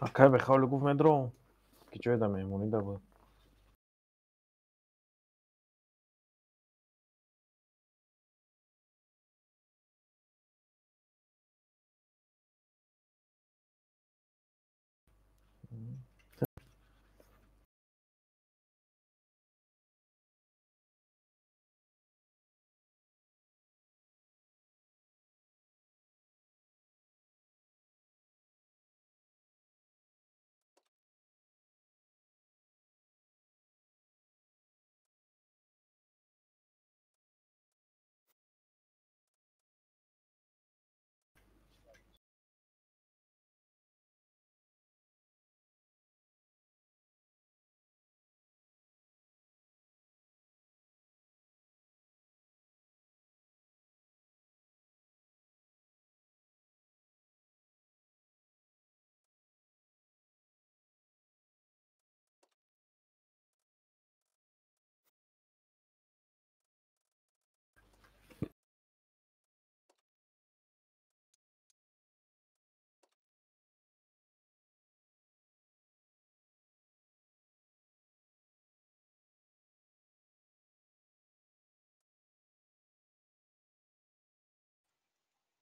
Акай бехавли гуфт, медром, ки ҷое да меҳмонӣ да буд.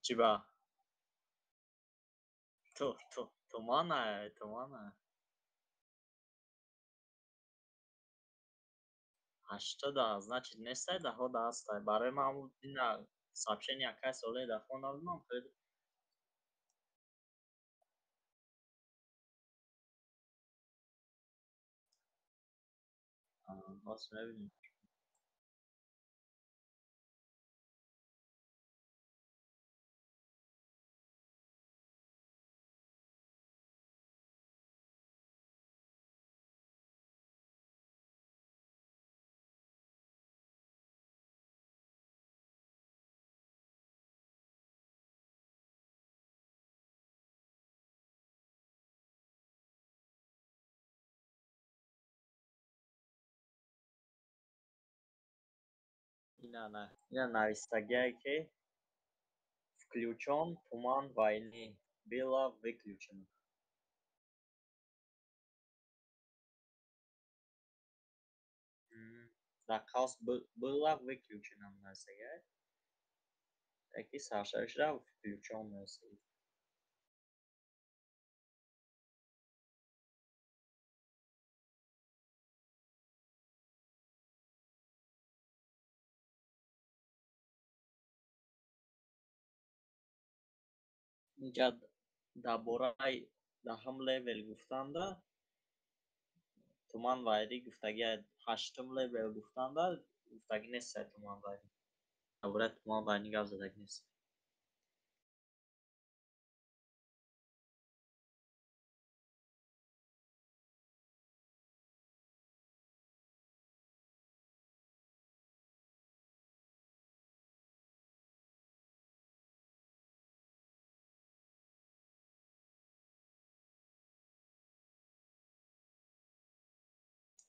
Чӣ ба? Тумана, тумана. 80, значит, нестай, даҳо да ҳастай. Барои ман ина сообщение акай соле да хонда будам, хеле. Боз мебинем. Ина навистагие, ки включен туман войны, было выключено. Дар қавс было выключено навистагие. Яки саршавӣ шуда включен навистагӣ. Инҷа дар бораи 10-ум левел гуфтанда, туман вайрӣ гуфтагӣ, ҳаштум левел гуфтанда, гуфтагӣ нестай туман вайрӣ. Дар бораи туман вайрӣ гап задагӣ нест.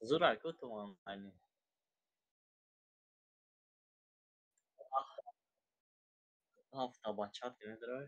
Зура ку туман вайрӣ. Ҳафта бачат ки медарои.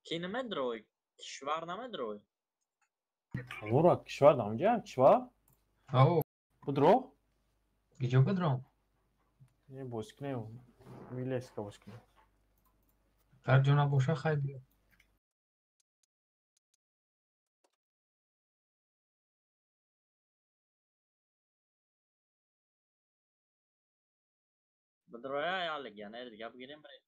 Ки намедрои? Кишвар намедрои? Вора, кишвар дамҷа? Кишвар? Ау. Будро? Гиҷо будром? Не, боз кунем. Милеска боз кунем. Дар ҷо набоша, хай биё. Будроя я легионер дига бигирем бирем.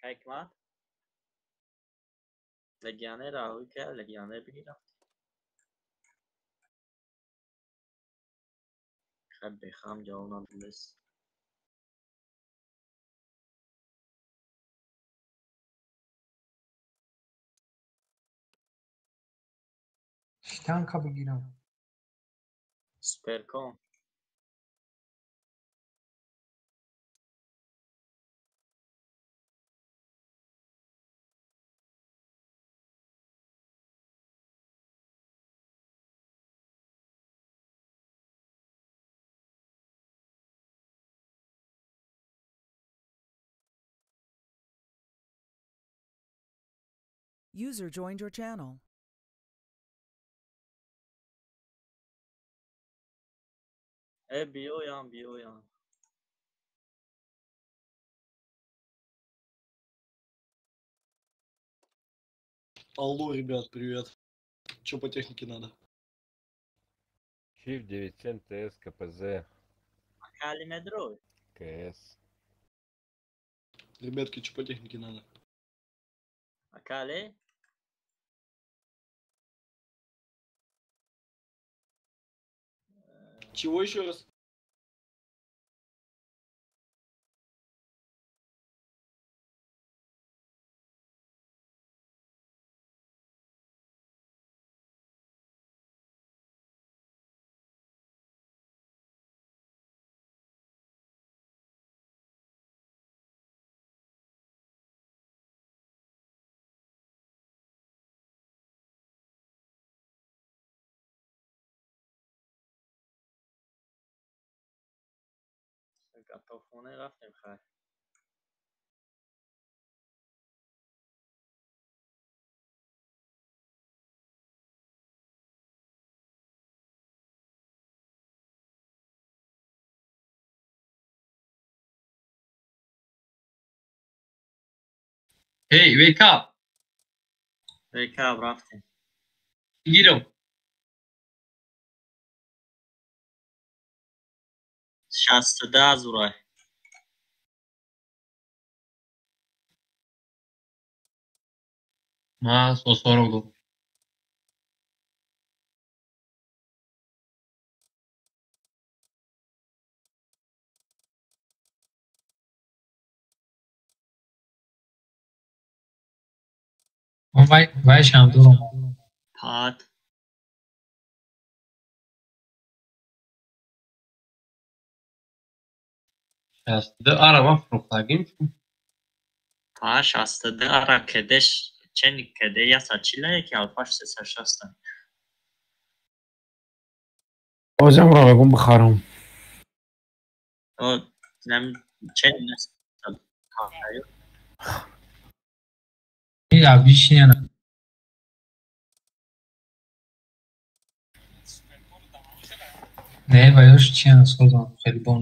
Ҳикмат? Легионер раҳоӣ ка легионер бигирам. Хай бехам ҷавоб надодест. Чӣ танка бигирам? Суперкон. User joined your channel. Э, биёям, биёям. Алло, ребят, привет. Чё по технике надо? Чиф 97 ТС КПЗ. Акали медрой. КС. Ребятки, чё по технике надо? Акали? Чего еще раз? То хона рафтем, хай. Hey, wake up! Wake up, рафтем. Гирам. 62 зурай. Ма 140 дорам. Ман вайшам дорам. Пад. 62 ара ман фурӯхтагим. Ҳа, 62 ара кедеш чени кеде 140 яки алфаш 360. Озамро мегум бихарам. О, нам чени нест. Я бишняна. Не, ваёш чиян созам, хеле бон.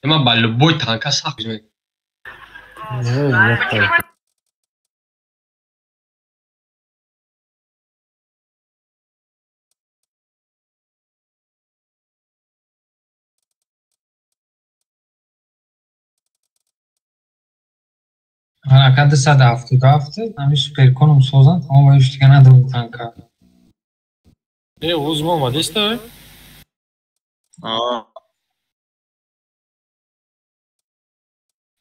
Ман ба любой танка сахт мезанам. Ака 277 ҳами суперконом созанд, тамом ваёш дига надорам танка. Э, узма омадеста? Аа.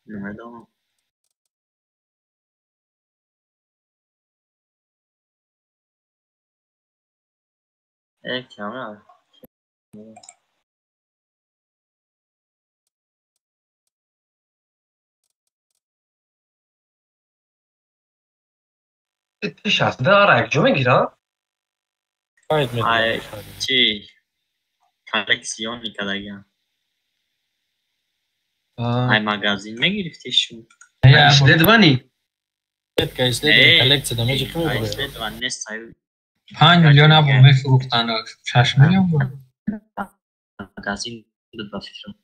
Намедонам. Э, кама. Т62 ара якҷо мегирам? Қайд Ай, метавонӣ. Чи? Коллекционный кадагиам. Ай, магазин мегирифти шу. Исследование? Редко исследование, Э, коллекция да меҷи Ай, мебурад. исследование нест, ай. 5 миллион або мефурӯхтанд, 6 миллион буд. Магазин буд, ба фикрам.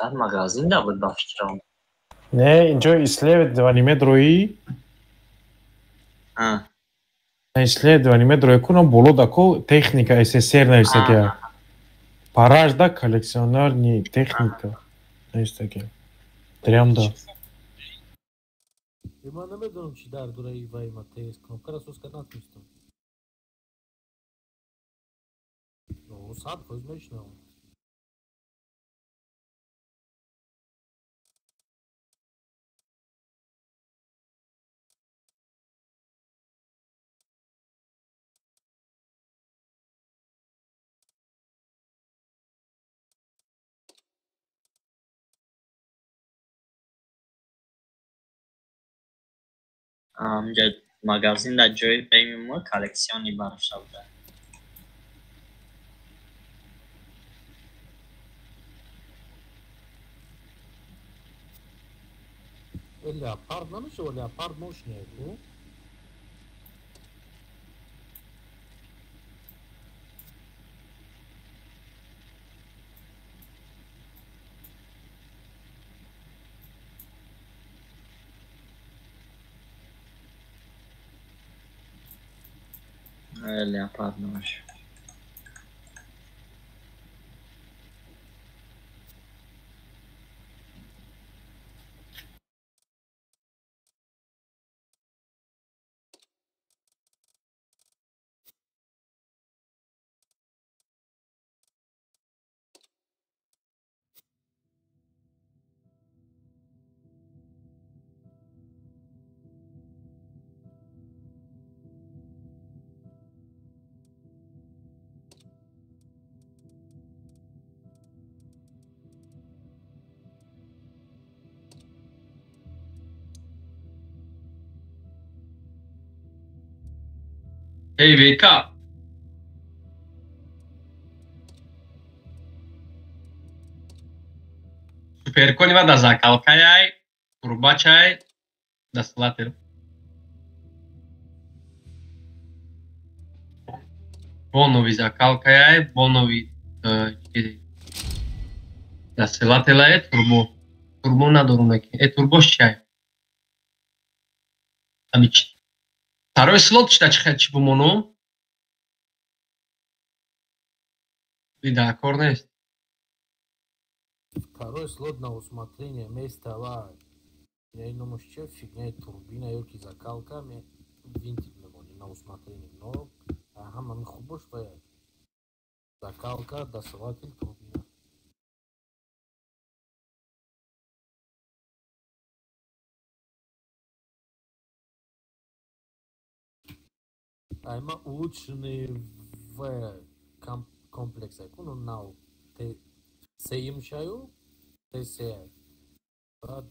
Дар магазин да буд, ба фикрам. Не, инҷо исследование медроӣ. А. Исследование медроӣ кунам, боло дако техника СССР нависагия. Паражда коллекционерный техника нависагия. Дрям да. Ман намедонам, чи дар дораи вай ма ТС кнопкара соз кардан натонистам. 100% мешинавам. Амҷа магазин дар ҷои премиум коллекционный барошта буда. Леопард намешава, леопард мошине ку? Леопард намешава. Hey, wake up. Суперкони ва да закалкаяй, турбачай, да слатер. Бонови закалкаяй, бонови да селателае турбо. Турбо надорум еки. Э, турбош чиай? Ами чи? Второй слот чита чи бумонум? И дар кор нест. Второй слот на усмотрение места ва номаш че фигняи турбина ё ки закалка винтик мемонӣ на усмотрение, но ҳама хубош ва закалка, досылатель, турбина. Айма улучшенный в комплекс айкуну нав сеюм шаю тсе баъд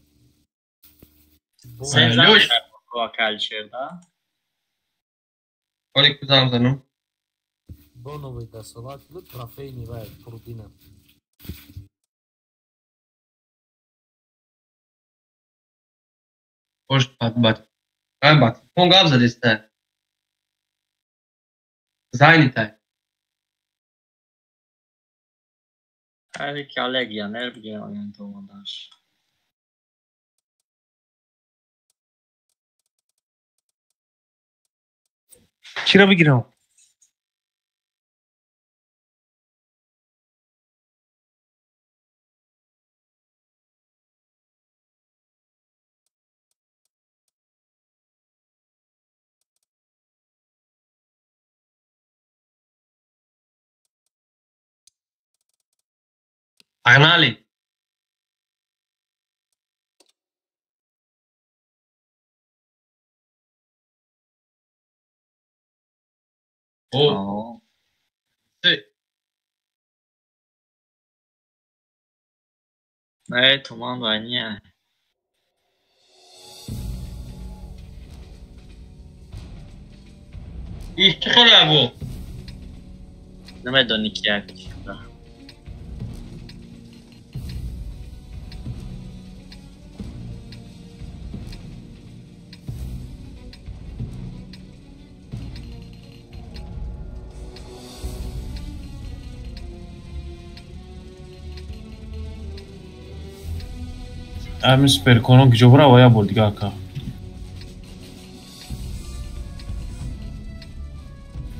да? Оли кузам занум. Боновый досылатель, трофейный вай турбина. Ош бат бат. Ай бат. Фон гап задеста. Занята. Али коллегия, бигирам томадаш. Чиро бигирам? Погнали! О! Не, туман войне. Их чӣ хеле або? Намедонӣ ки як да. Ами суперконо киҷо бирава як бор дига ака.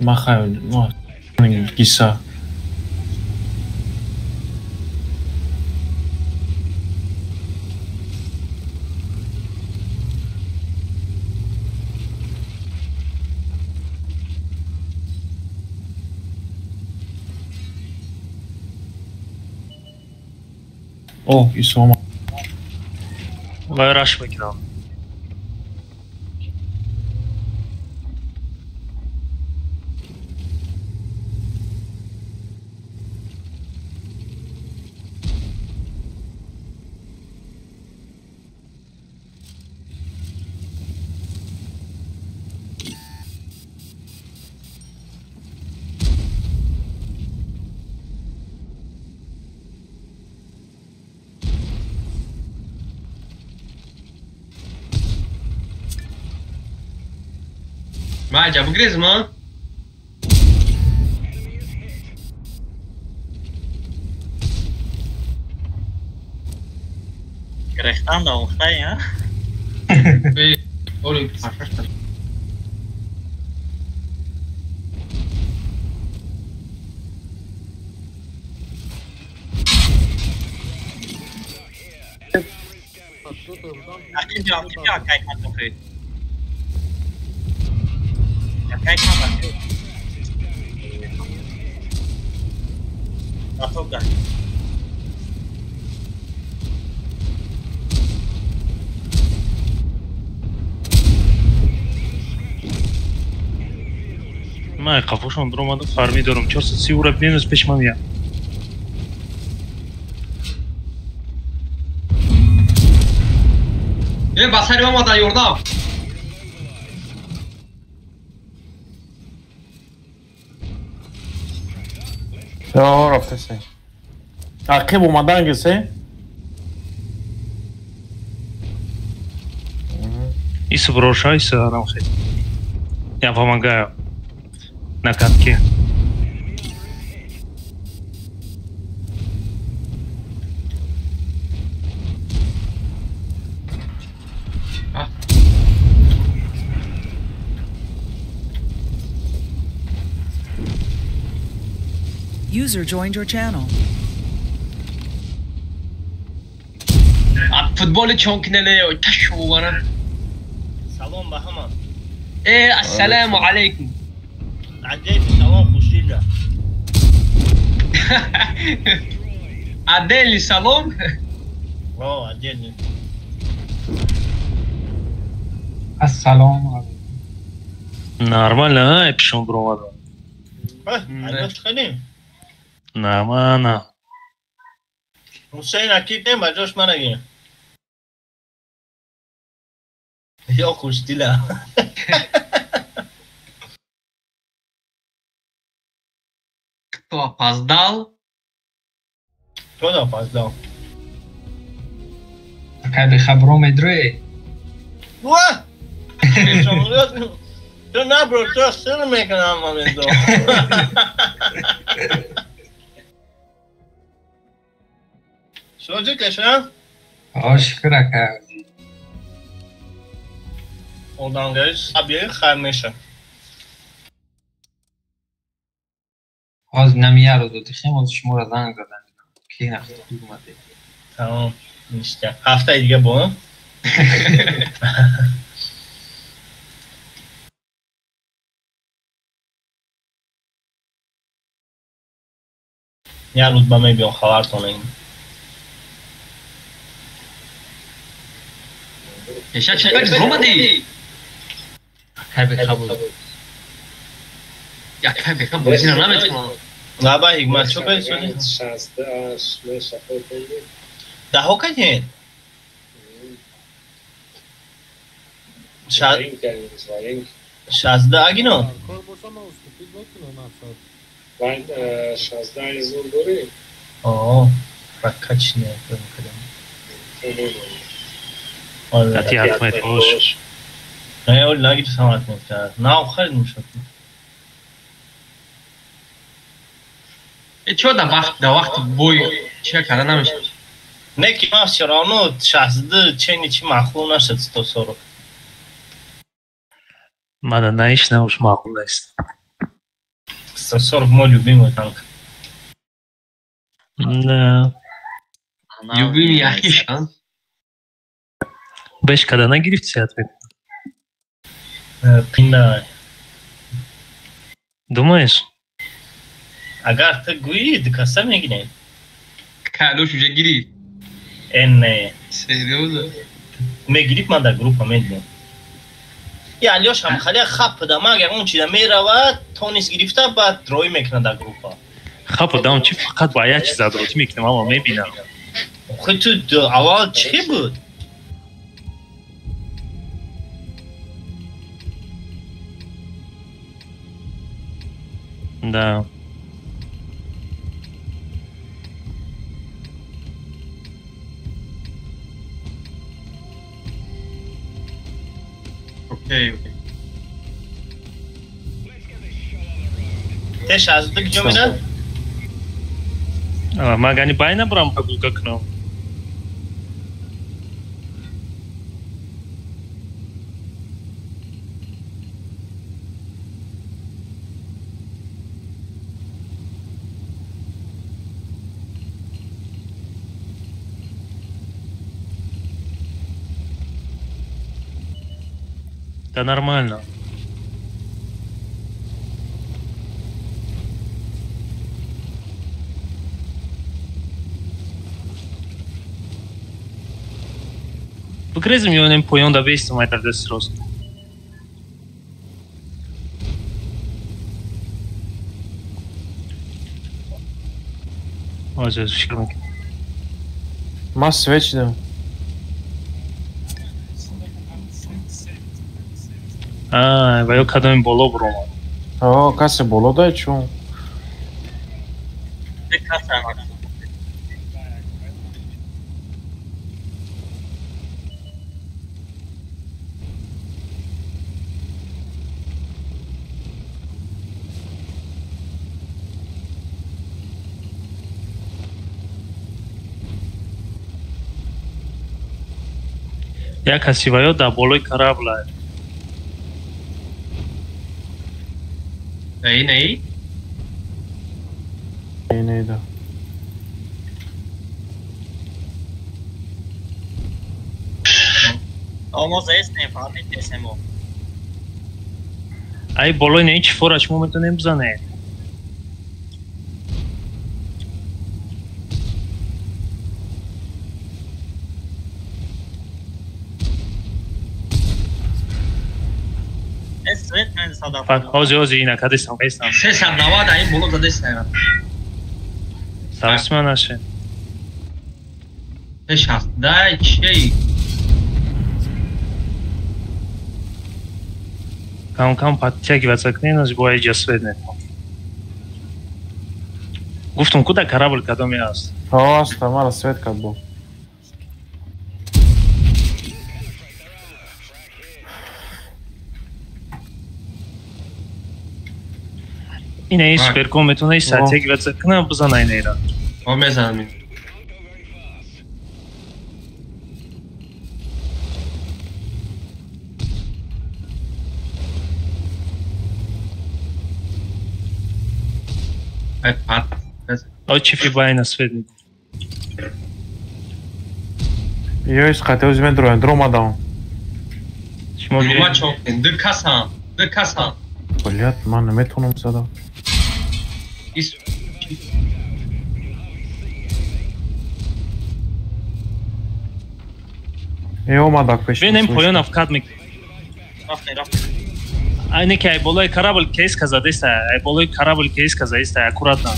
Ман хай гиса. О, Исома. Вай раш мекунам. Маҷа, бугрез ма? Грехтан да омӯхтаи, а? Оли, пашашта. Ақиб ҷо, кай картохи. Ман қафошон дуромаду фармӣ дорам. 430 ура минус пеш ман меяд. Е, ба сари омада ёрдам. О, рафтасе. Ақиб омадан гисе? Иса броша, иса рамхе. Я помогаю. На катке. User joined your channel. Футболи чонкинеле чашувара. Салом ба ҳама. Э, ассалому алайкум. Отдельный салом Хушила. Отдельный салом? О, отдельный. Ассалому алайкум. Нормально, а? Пишем бромада. Нормально. Ҳусейн акид не, ба ҷош мана гир. Ё хушдила. Кто опоздал? Кто опоздал? Какая бехабро медруе? Ва! Ту набро, ту сир мекунам моменту. Шоҷи каша? О, шукр ака. Одамгари сабири хайр меша. Ҳозир намия рӯз додихем, ҳозир шуморо занг задан. Ки нахт омадед. Тамом, ништяк. Ҳафтаи дига бо? Як рӯз ба мебиём хабартон ин. Эша чӣ омадӣ? Акай бехабр. Якай бехабр бозиро наметавонам. Лаба ҳикмат чо бесони? Даҳо кадин? 16 агино? О, прокачанная Тати Ахмед бош. Не, оли нагирифтам Ахмед кард. Нав харид мешуд. Э, чё да вақти бой чия карда намешавад? Не, ки ман всё равно 62 чени чи маъқул нашуд 140. Мана наиш науш маъқул нест. 140 мой любимый танк. Да. Любимый яхиш, а? Беш када нагирифти ответ? Пинда. Думаешь? Агар ты гӯӣ, дикаса мегирем. Калош уже гирифт. Э, не. Серьёзно? Мегирифт, ман дар группа медидем. Я Алёш ҳам халия хап да, ман агар он чида меравад, тонис гирифта, баъд рой мекунад дар группа. Хап да, он чи фақат ба як чиз адротӣ мекунам, аммо мебинам. Охи ту аввал чӣ буд? Да. Окей, окей. Те 62 куҷо мерад? Ман гани бай набурам прогулка кунам. Да нормально. Бигрезем ёнем поён да бестам ай дар дасти рост. Ҳозир фикр мекунам. Ман свеч дам. А, ва ё кадоми боло буромад. О, касе боло дай чун. Як каси ва ё дар болои карабла. Наи, наи? Не, не, да. Мо заестем, фаҳмидесем мо. Ай болои не чи фора шумо метавонем бизанед. Ҳози ҳози ина кадестам қестам. 390 айн боло задестам. Сарсма наше. 360 дай чей. Кам-кам подтягиваться к ней, нас бо иҷа свет не. Гуфтум куда корабль кадоми аст? Ҳо, аст, мара свет кад бо. Ина ин суперкон метавона и подтягиваться кна бизана инера. Ҳо мезанам. Ай пат. Ой чифи байна свет. Ёис қате ӯзи мен дромадам. Шумо Ма чокин, ду касам, ду касам. Блядь, ман наметавонам задам. Ис Е омадак пеш. Бенем поён афкат мек. Рафтем, рафтем. Айне ки ай болои корабль кейс казадеста, ай болои корабль кейс казаеста, аккуратно.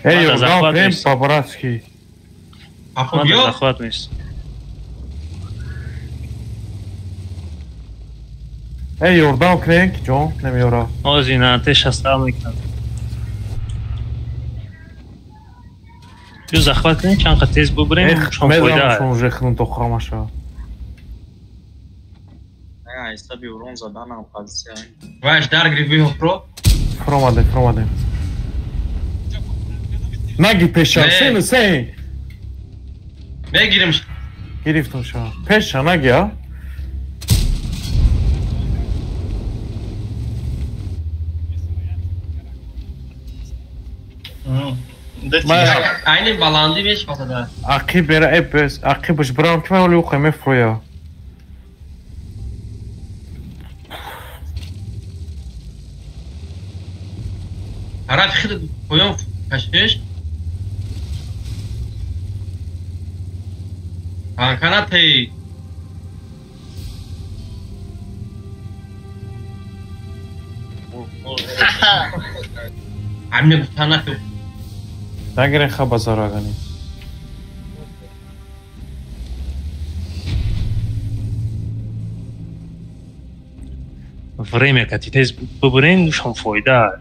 Эй, ёрдам прям по-братски. Надо захват нест. Эй, ёрдам крен ки ҷон намеёра. Ҳози на Т-60 мекунам. Ю захват кунем чанд қа тез бубурем, шон фоида. Шон уже хнун то хамаша. Не, ҳисоби урон заданам қазия. Ваш дар гирифт про? Фромаде, фромаде. Наги пеша, сен сен. Мегирим. Гирифтум ша. Пеша наги, а? Айни баландӣ мешавад. Ақиб бера эпес, ақибаш брам ки ман олӣ мефроя. Тарафи хид поён кашиш. Канатей. Ҳамин гуфтана ки нагирен хабазарагани. Время кати тез бубурем, шон фоида.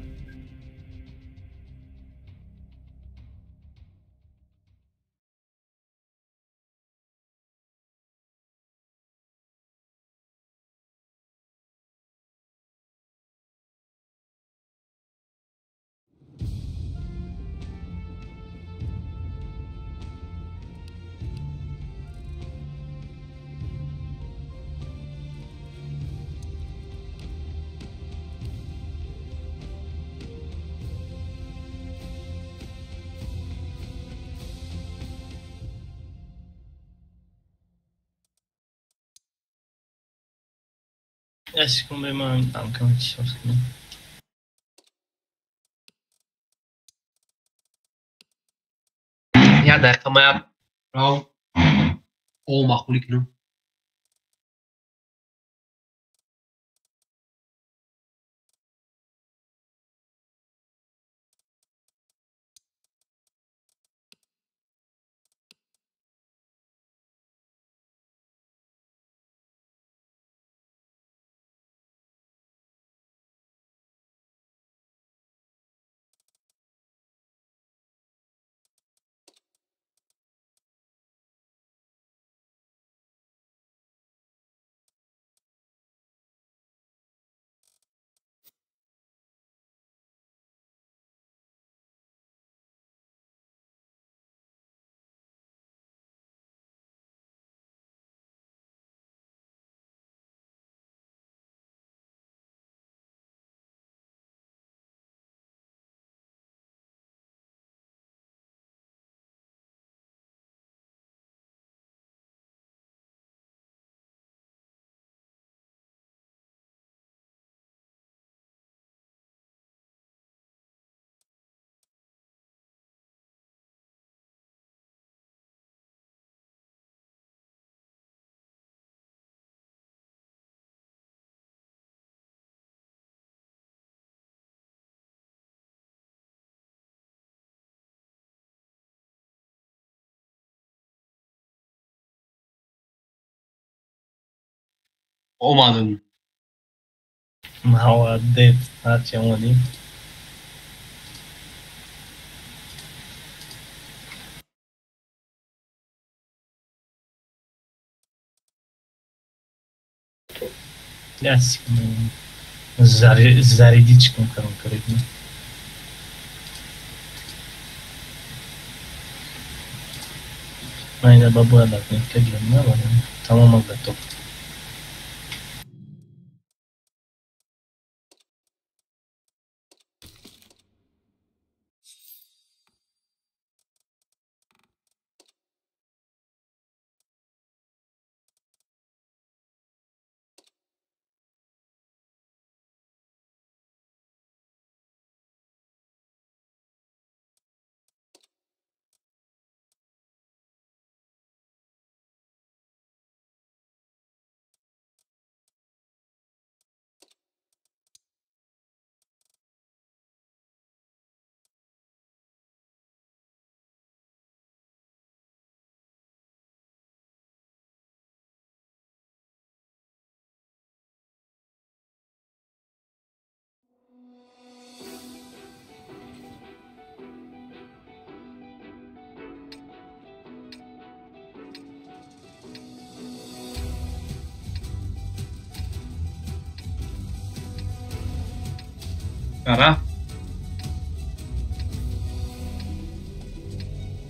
Я секунду, мы там кому-то Я дақиқа мая рав о махулӣ кунам. Омадам. Молодец, ҳарчи омадӣ. Я секунду. Зарядить кун кредит. Ман ба бояд отметка гирам, на тамом готов. Ара.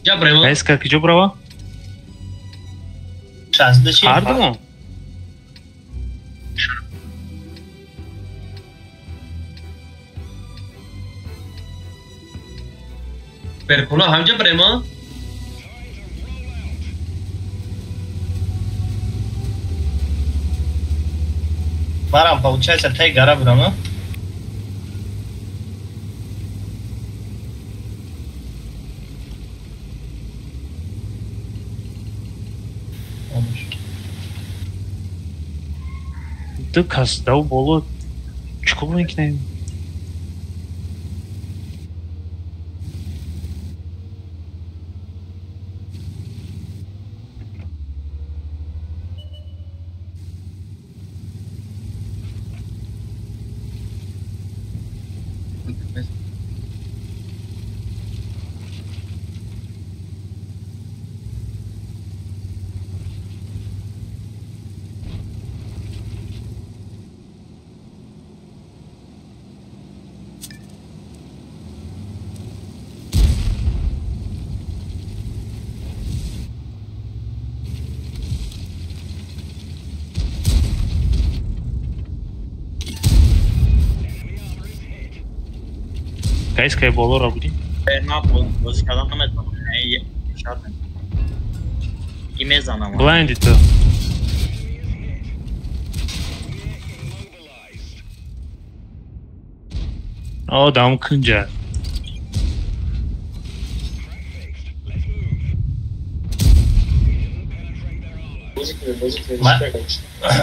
Ҷабрема. Кайска киҷо брава? 64. Ҳардумо? Перкуна ҳамҷа брема? Марам, получается, тай гара брама? Ду кас дав боло чикор мекунем? Кайскай болоро будӣ? Ман бозӣ кардан наметавонам. И мезанам. Блайнди ту. О, дам кунҷа.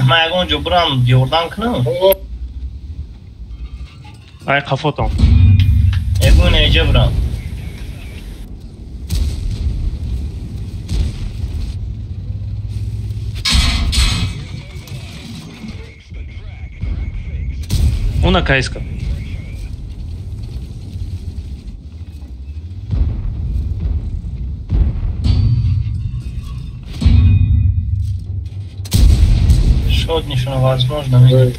Ман ягон ҷо бурам ёрдам кунам? Ай қафотон. Ягон эҷа бурам. Уна кайска. Шот нишона возможно мегирад.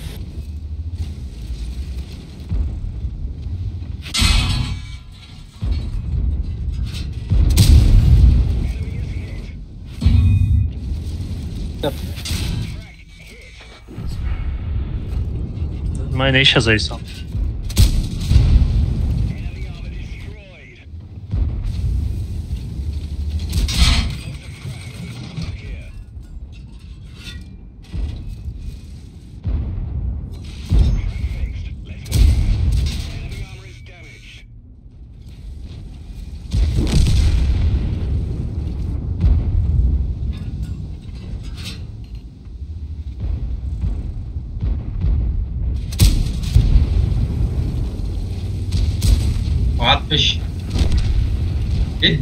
Ман иша заисам.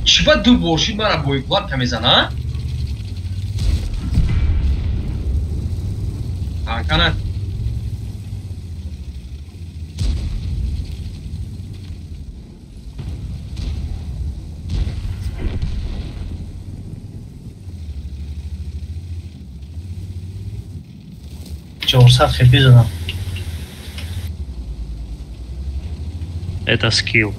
Чӣ ба ду бор шуд мара боикват мезана? канат. 400 хп задам. Это скилл.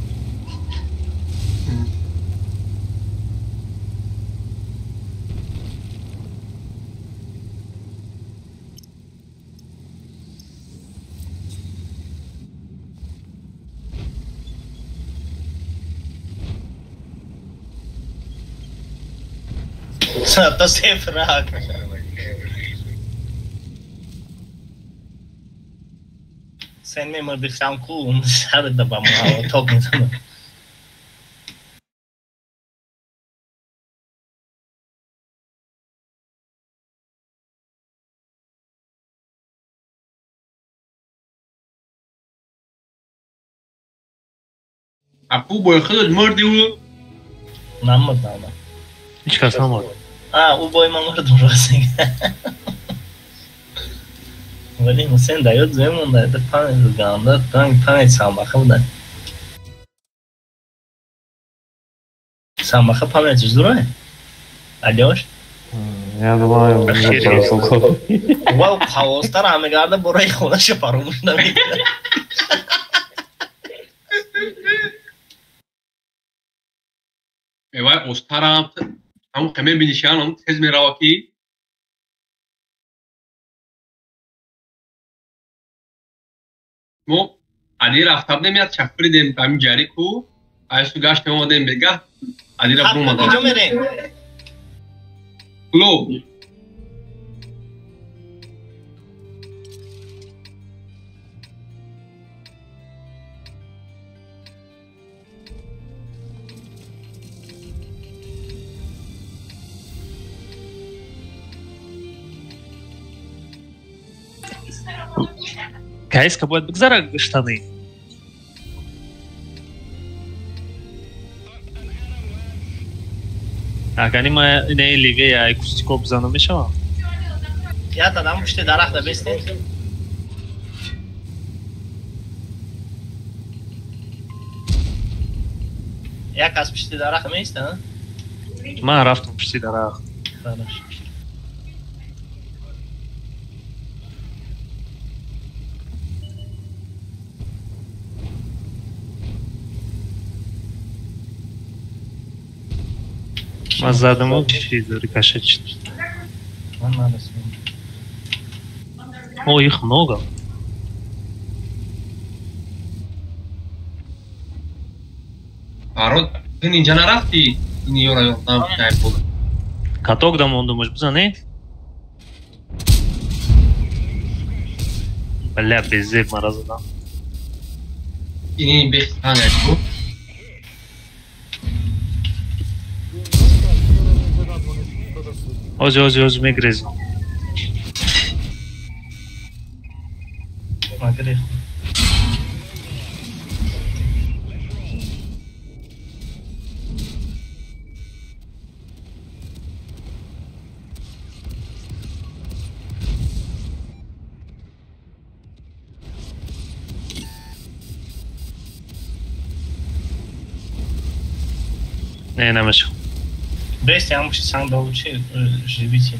Это сефрак. Sen мемурди ку сар да ба мо ток мезанад. Аку бой худат мурди ӯ? Намурдам. Ҳеҷ кас намурд. А, ӯ бой ман мурдум рост. Вале Ҳусейн дар ёд мемонда, это память ганда, память самбаха буда. Самбаха память зурай? Алёш? Я думаю, Вау, ҳавостар ҳамегарда бораи хонаша фаромӯш намекунад. Вай остарам, ҳамон хе мебинишан, ҳамон тез мерава ки мо ади рафта будем, як чафридем ба ҳамин ҷари ку, айсу гаштем омадем бегаҳ, адира бумадам. Куҷо мерем? Клуб. КС бояд бигзара штаны. Агар ма не ливе я кустико бизанам мешавам. Я тадам пушти дарахта бестед. Як аз пушти дарахт меиста, Ман рафтам пушти дарахт. Хорошо. Ман задам чиз рикошет шуд. О, их много. Фарод, ту инҷа нарафтӣ? Ин ёра ёрдам кайф буд. Каток да мондумаш бизане? Бля, безеб мара задам. Ин бехтанак буд. Ози, ози, ози мегрезам. Магрех. Не, намешав. Бесте, я мушу сам доучи, живите.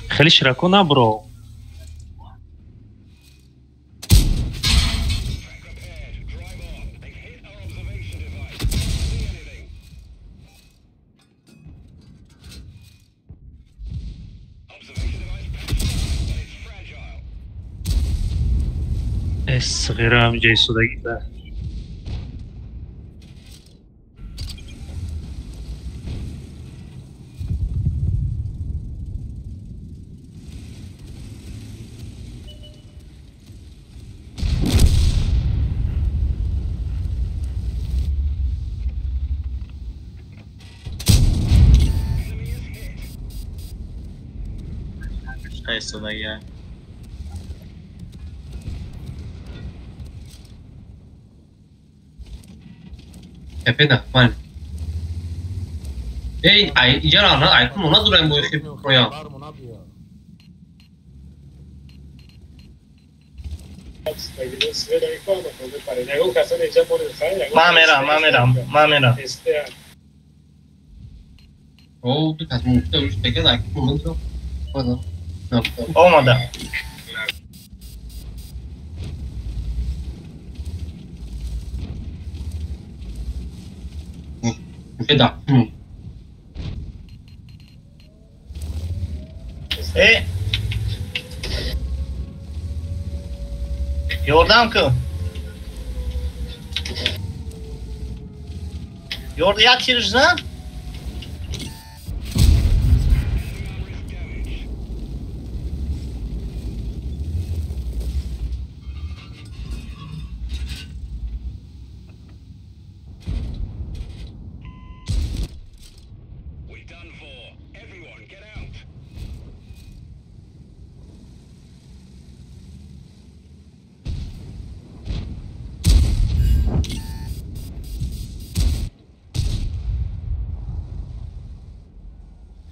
Хеле широко набро. Сғира ҳамҷа истодагӣ ба. истодагия. Капе нахман. Эй, ай, иҷара на, ай кун надурам бо хиб роя. Ман мерам. О, ду кас муфта уш тега ай кун надурам. Омада. Да. Э! Ёрдам кун. Ёрд як тирш зан?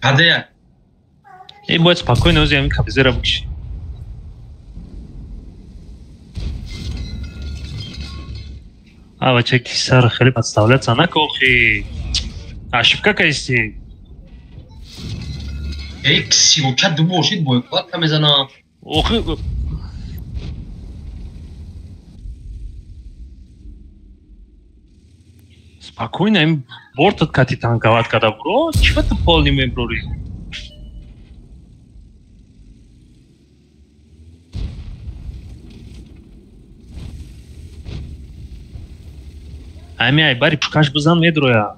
Кадея? Эй, бояд спокойно ози ҳамин кабизера бикши. А, бача кисар хеле подставляться накохи. Ошибка кайси. Эй, кисио, ча ду бошид бой, кладка мезана. Охи. Спокойно, им бортот кати танковат када бро, чего ты полный меброри? Ами ай бари пушкаш бизан медроя.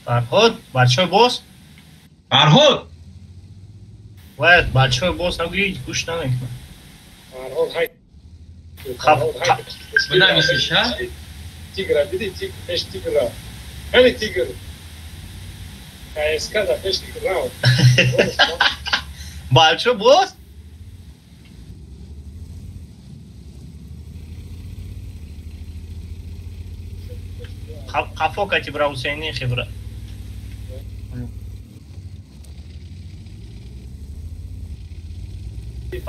Фарҳод, бачаҳои боз? Фарҳод! Бояд бачаҳои боз нагӯӣ, гӯш намекунад. Фарҳод, ҳай. Бинависиш, ҳа? Тигра, диди, тигр, пеш тигра. Ҳали тигр. КСК да пеш тигр рав. Бачаҳо боз? Қафо кати бра Ҳусейни хибра.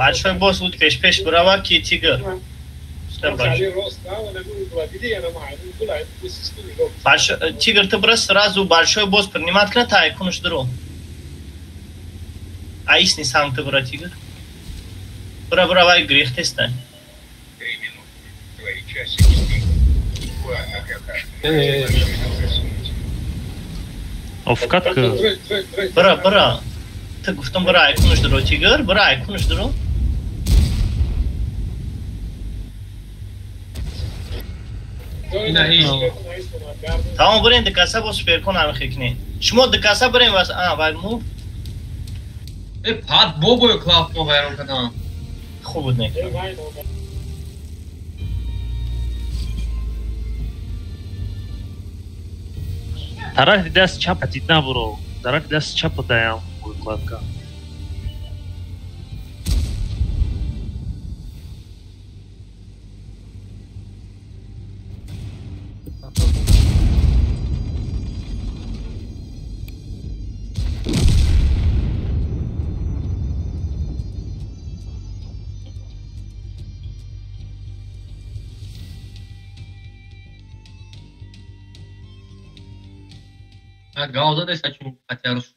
Бачаҳои боз буд пеш-пеш бирава ки тигр. Тигр ты бира сразу большой босс принимать кна та айкунуш дуру. Аисни сам ты бира тигр. Бира бира вай грех теста. Офкатка. Бира бира. Ты гуфтам бира айкунуш дуру тигр, бира айкунуш дуру. Тамом бирем дикаса бо суперкон ҳамихе кунем. Шумо дикаса бирем вас а вай му. Э пад бобою клав мо вайрон кардам. Хуб буд не. Тарафи даст чап дид набуро. Тарафи дасти чапа даям выкладка. Гауза деса чун қатярус.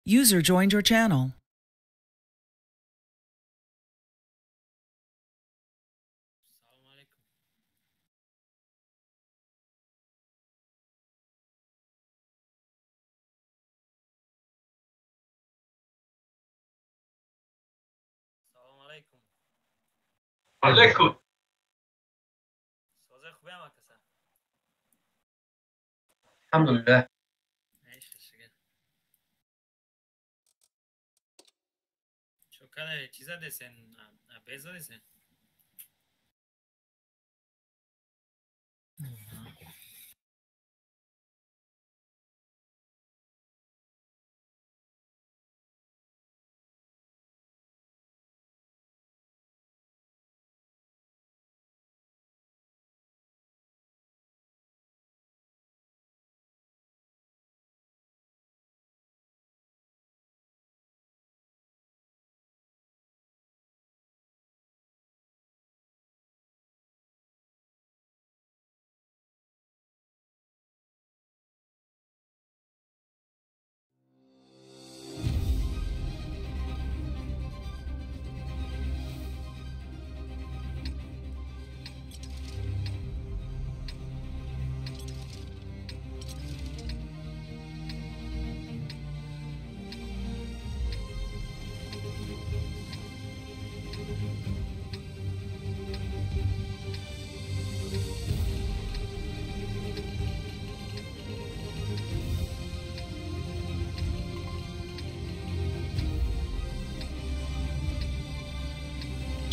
User joined your channel. Алейкум. Алҳамдулиллаҳ. Чиза десен, беза десен.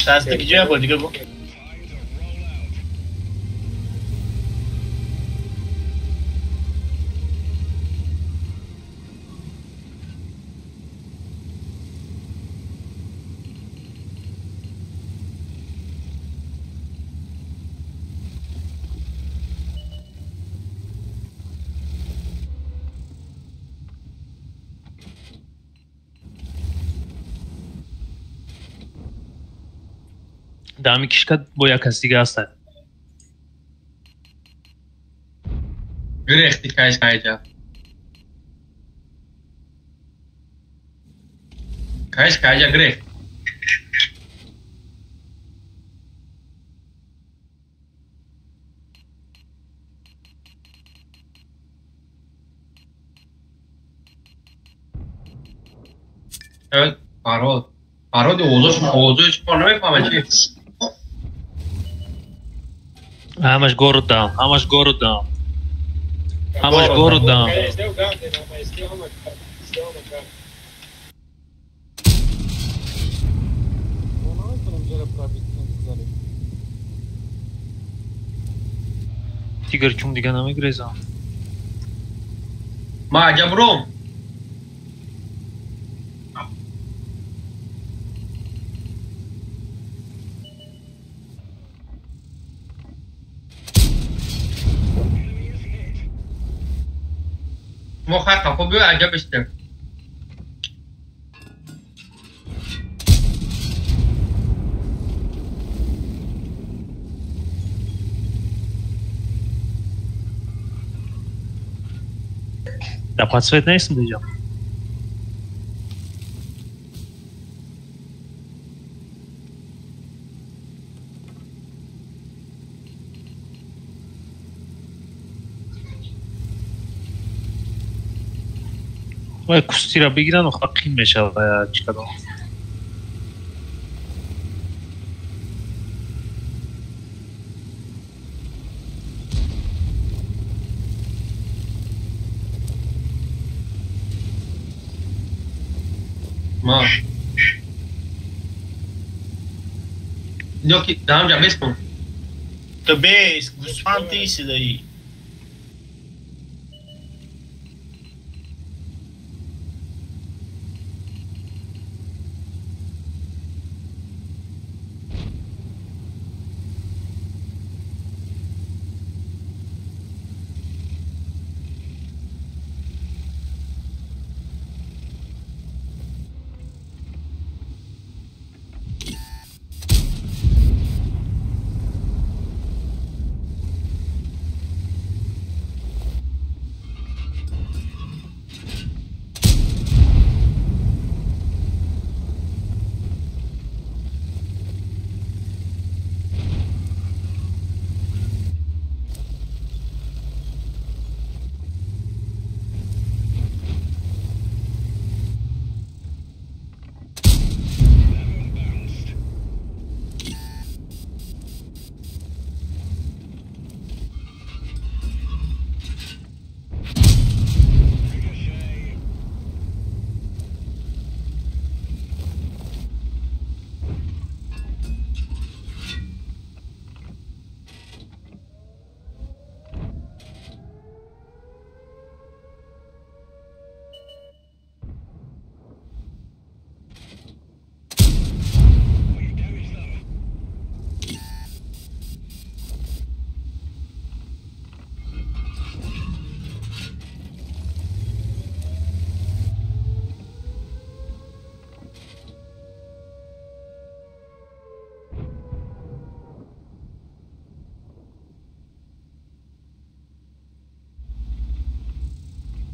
Шаста киҷоя бор дига гу. Дами кишка бо як кас дига ҳастад. Гирехти кайс кайҷа. Кайс кайҷа гирехт. Фарҳод. Фарҳод овозош овозош чӣ намефаҳмад чи? Ҳамаш гору дам, ҳамаш гору дам. Ҳамаш гору дам. Тигр чун дига намегрезам. Ма аҷабром. Мо хай қафо биё аҷаб истем. Да подсвет нестем диҷа. Вай кустира бигиран, охир қин мешавад чӣ кадом. Ма. Ёки даҳамҷа бес кун. Ту бес, гӯсфанд тисидаӣ.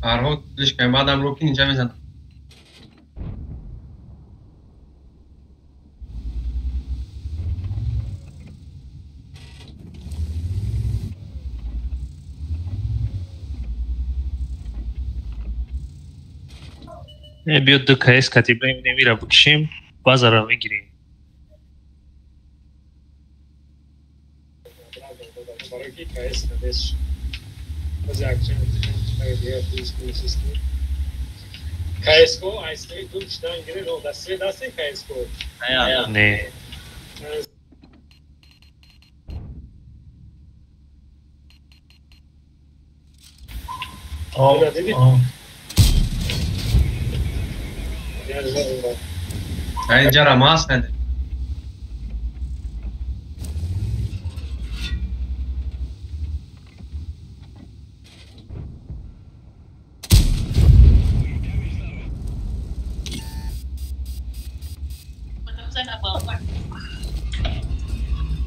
Фарҳод слишком баъдам руки инҷа мезанам. Биё ду КС катиб мира бикшем, базара мегирем. КСКО айсми дум чидан гире но дасте дасте КСКО. Не. Инҷара маст наде.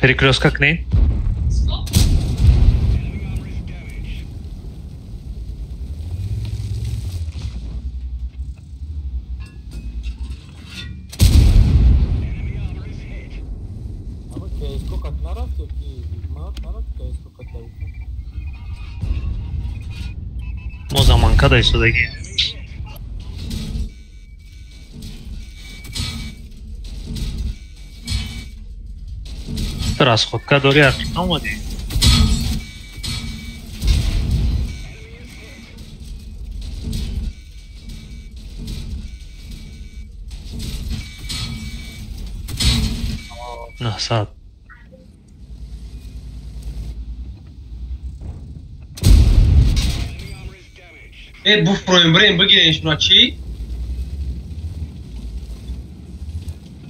Перекрестка к ней. Мо заманка да истодагӣ. Расходка дори ақиб наомадӣ? Наҳсад. Э, буфроем, бирем бигирем шуно чӣ?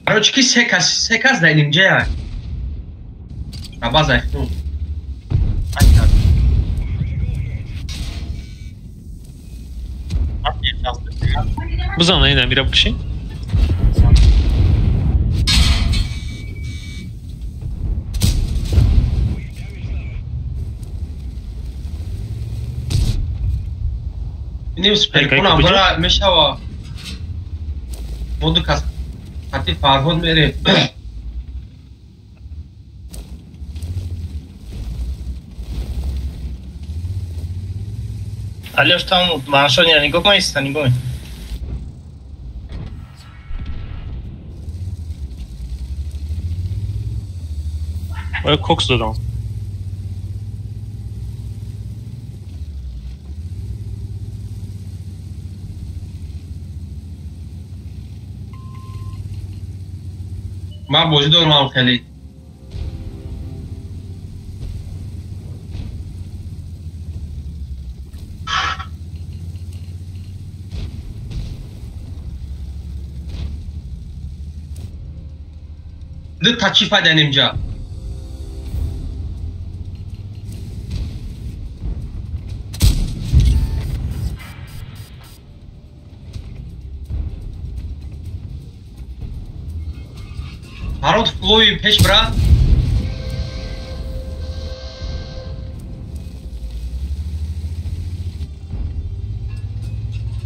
Короче, ки се кас дар нимҷая. База ну. Бизан ина мира бикшем. Инем суперкунам бара мешава. Моду кас хати Фарҳод мерем. Алёш, там ваншот нигоҳ кун, иста нигоҳ. Кокс додам. Ман бозӣ дорам хеле. Ду та чӣ файда нимҷа? Фарод флои пеш бира.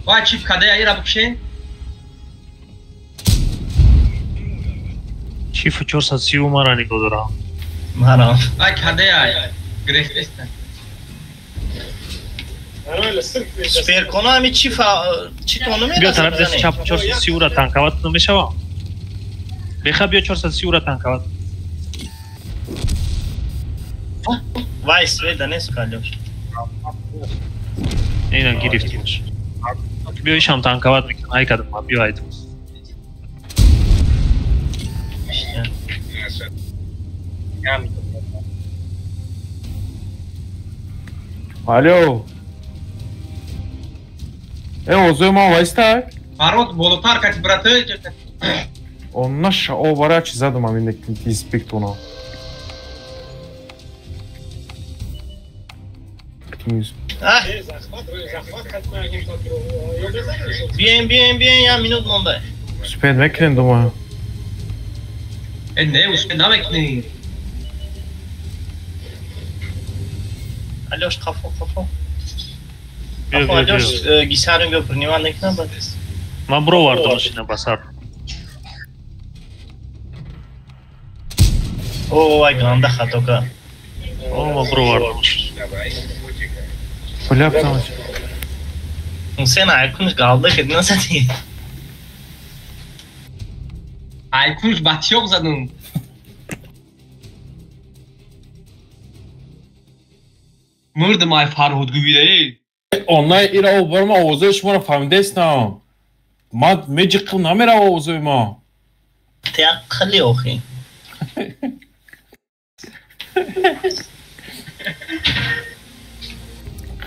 Вай чип кадая ира бикшен? Чиф 430 мара нигоҳ дорам. Марам. Ай кадая гирифтеста. Суперкона ами чиф чи тону Биё тараф даст чап 430 ура танкават намешава. Беха биё 430 ура танкават. Вай света нест калёш. Ина гирифтимш. Биё ишам танкават мекунам. Ай кадам биё айдам. Алло. Озои ман вайстай? Фарод болотар кати брате. Он наша о барачи задум ами инспектона. Бием, бием, бием, я минут монда. Успеем мекунем, думаю. Не, успеем намекунем. Алёш, қафо, қафо. Қафо, Алёш, гисарим биё принимать накунам бад. Ман бировардам шина ба сар. О, вай ганда хато кард. О, ман бировардам. Бля, потому Ҳусен айкунш галда кед насади. Айкунш ба тиёқ задум. Мурдам ай Фарҳод гӯида. Онлайн ира о бар ма овозои шуморо фаҳмидаистам. Ман меҷиқим намерава овозои ма. Ти ақли охи.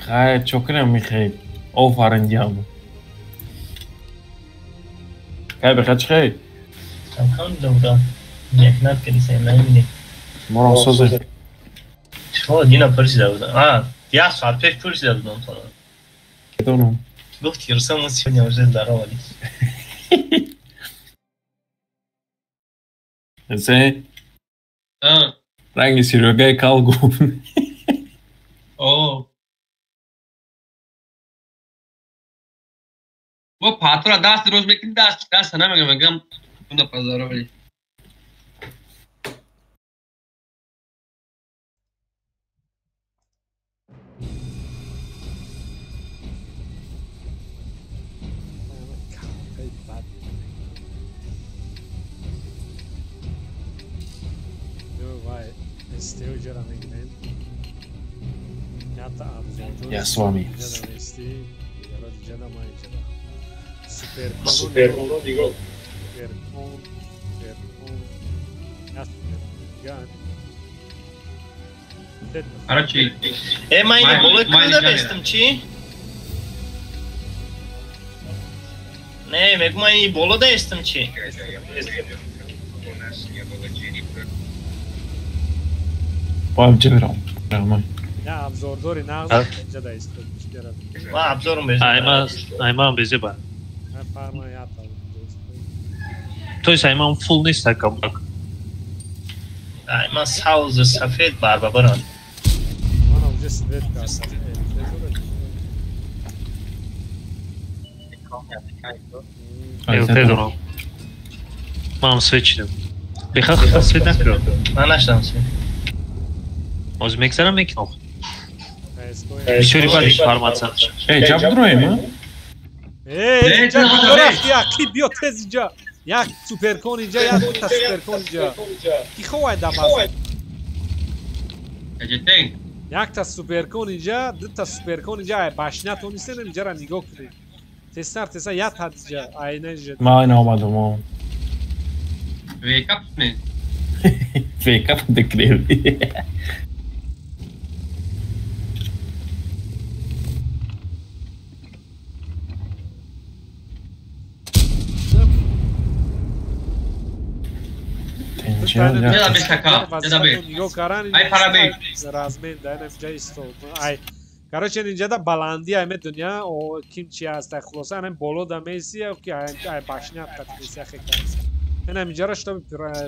Хайр, чо кунам михаил? Офарин диям. Кай беха чӣ хей? Алҳамдулилла. Меҳнат кардисем, намебинӣ. Моро созем. Шумо дина пурсида будам. А, як соат пеш пурсида будам то. Медонам. Гуфт Рустам, мы сегодня уже здоровались. Се? Ранги Серегаи кал гуфт. О. Бо патра даст рӯз мекунӣ даст даст намегам мегам уна поздоровались. Я с вами. Короче, ман болои куда бестам чӣ? Не, мегӯ ман и боло даестам чӣ? Боям ҷа бирам. Не, абзордори нағз ҷа даистам. Ман абзорум беза. Айман беза ба. То есть айман фул нест акам. Айман савз сафед барбабаран. Ман уже свет кардам. ЛТ дорам. Ман свет чидам. Беха хата свет накардам. Ман нашдам свет. Ҳозир мегзарам мекунам. Бисёри бад информатсия. Эй, ҷаб дуроем, а? Эй, инҷа куҷо рафти? Ки биё тез инҷа. Як суперкон инҷа, як та суперкон инҷа. Ки ховай да баз. Каҷетен. Якта суперкон инҷа, дута суперкон инҷа, ай башня тонистен инҷара нигоҳ кунед. Тезтар, тезтар, як та инҷа, айна инҷа. Ман омадам. О. Векап кунед. Векап декрем. Деда бешака, деда бе. Ай парабек. Размен да, инам ҷа истод. Ай. Короче, инҷа да баланди ай медуня, о ким чи аст, ай хулоса, анам боло да меси, ки ай ай башня қатиси ахе карс. Инам инҷара что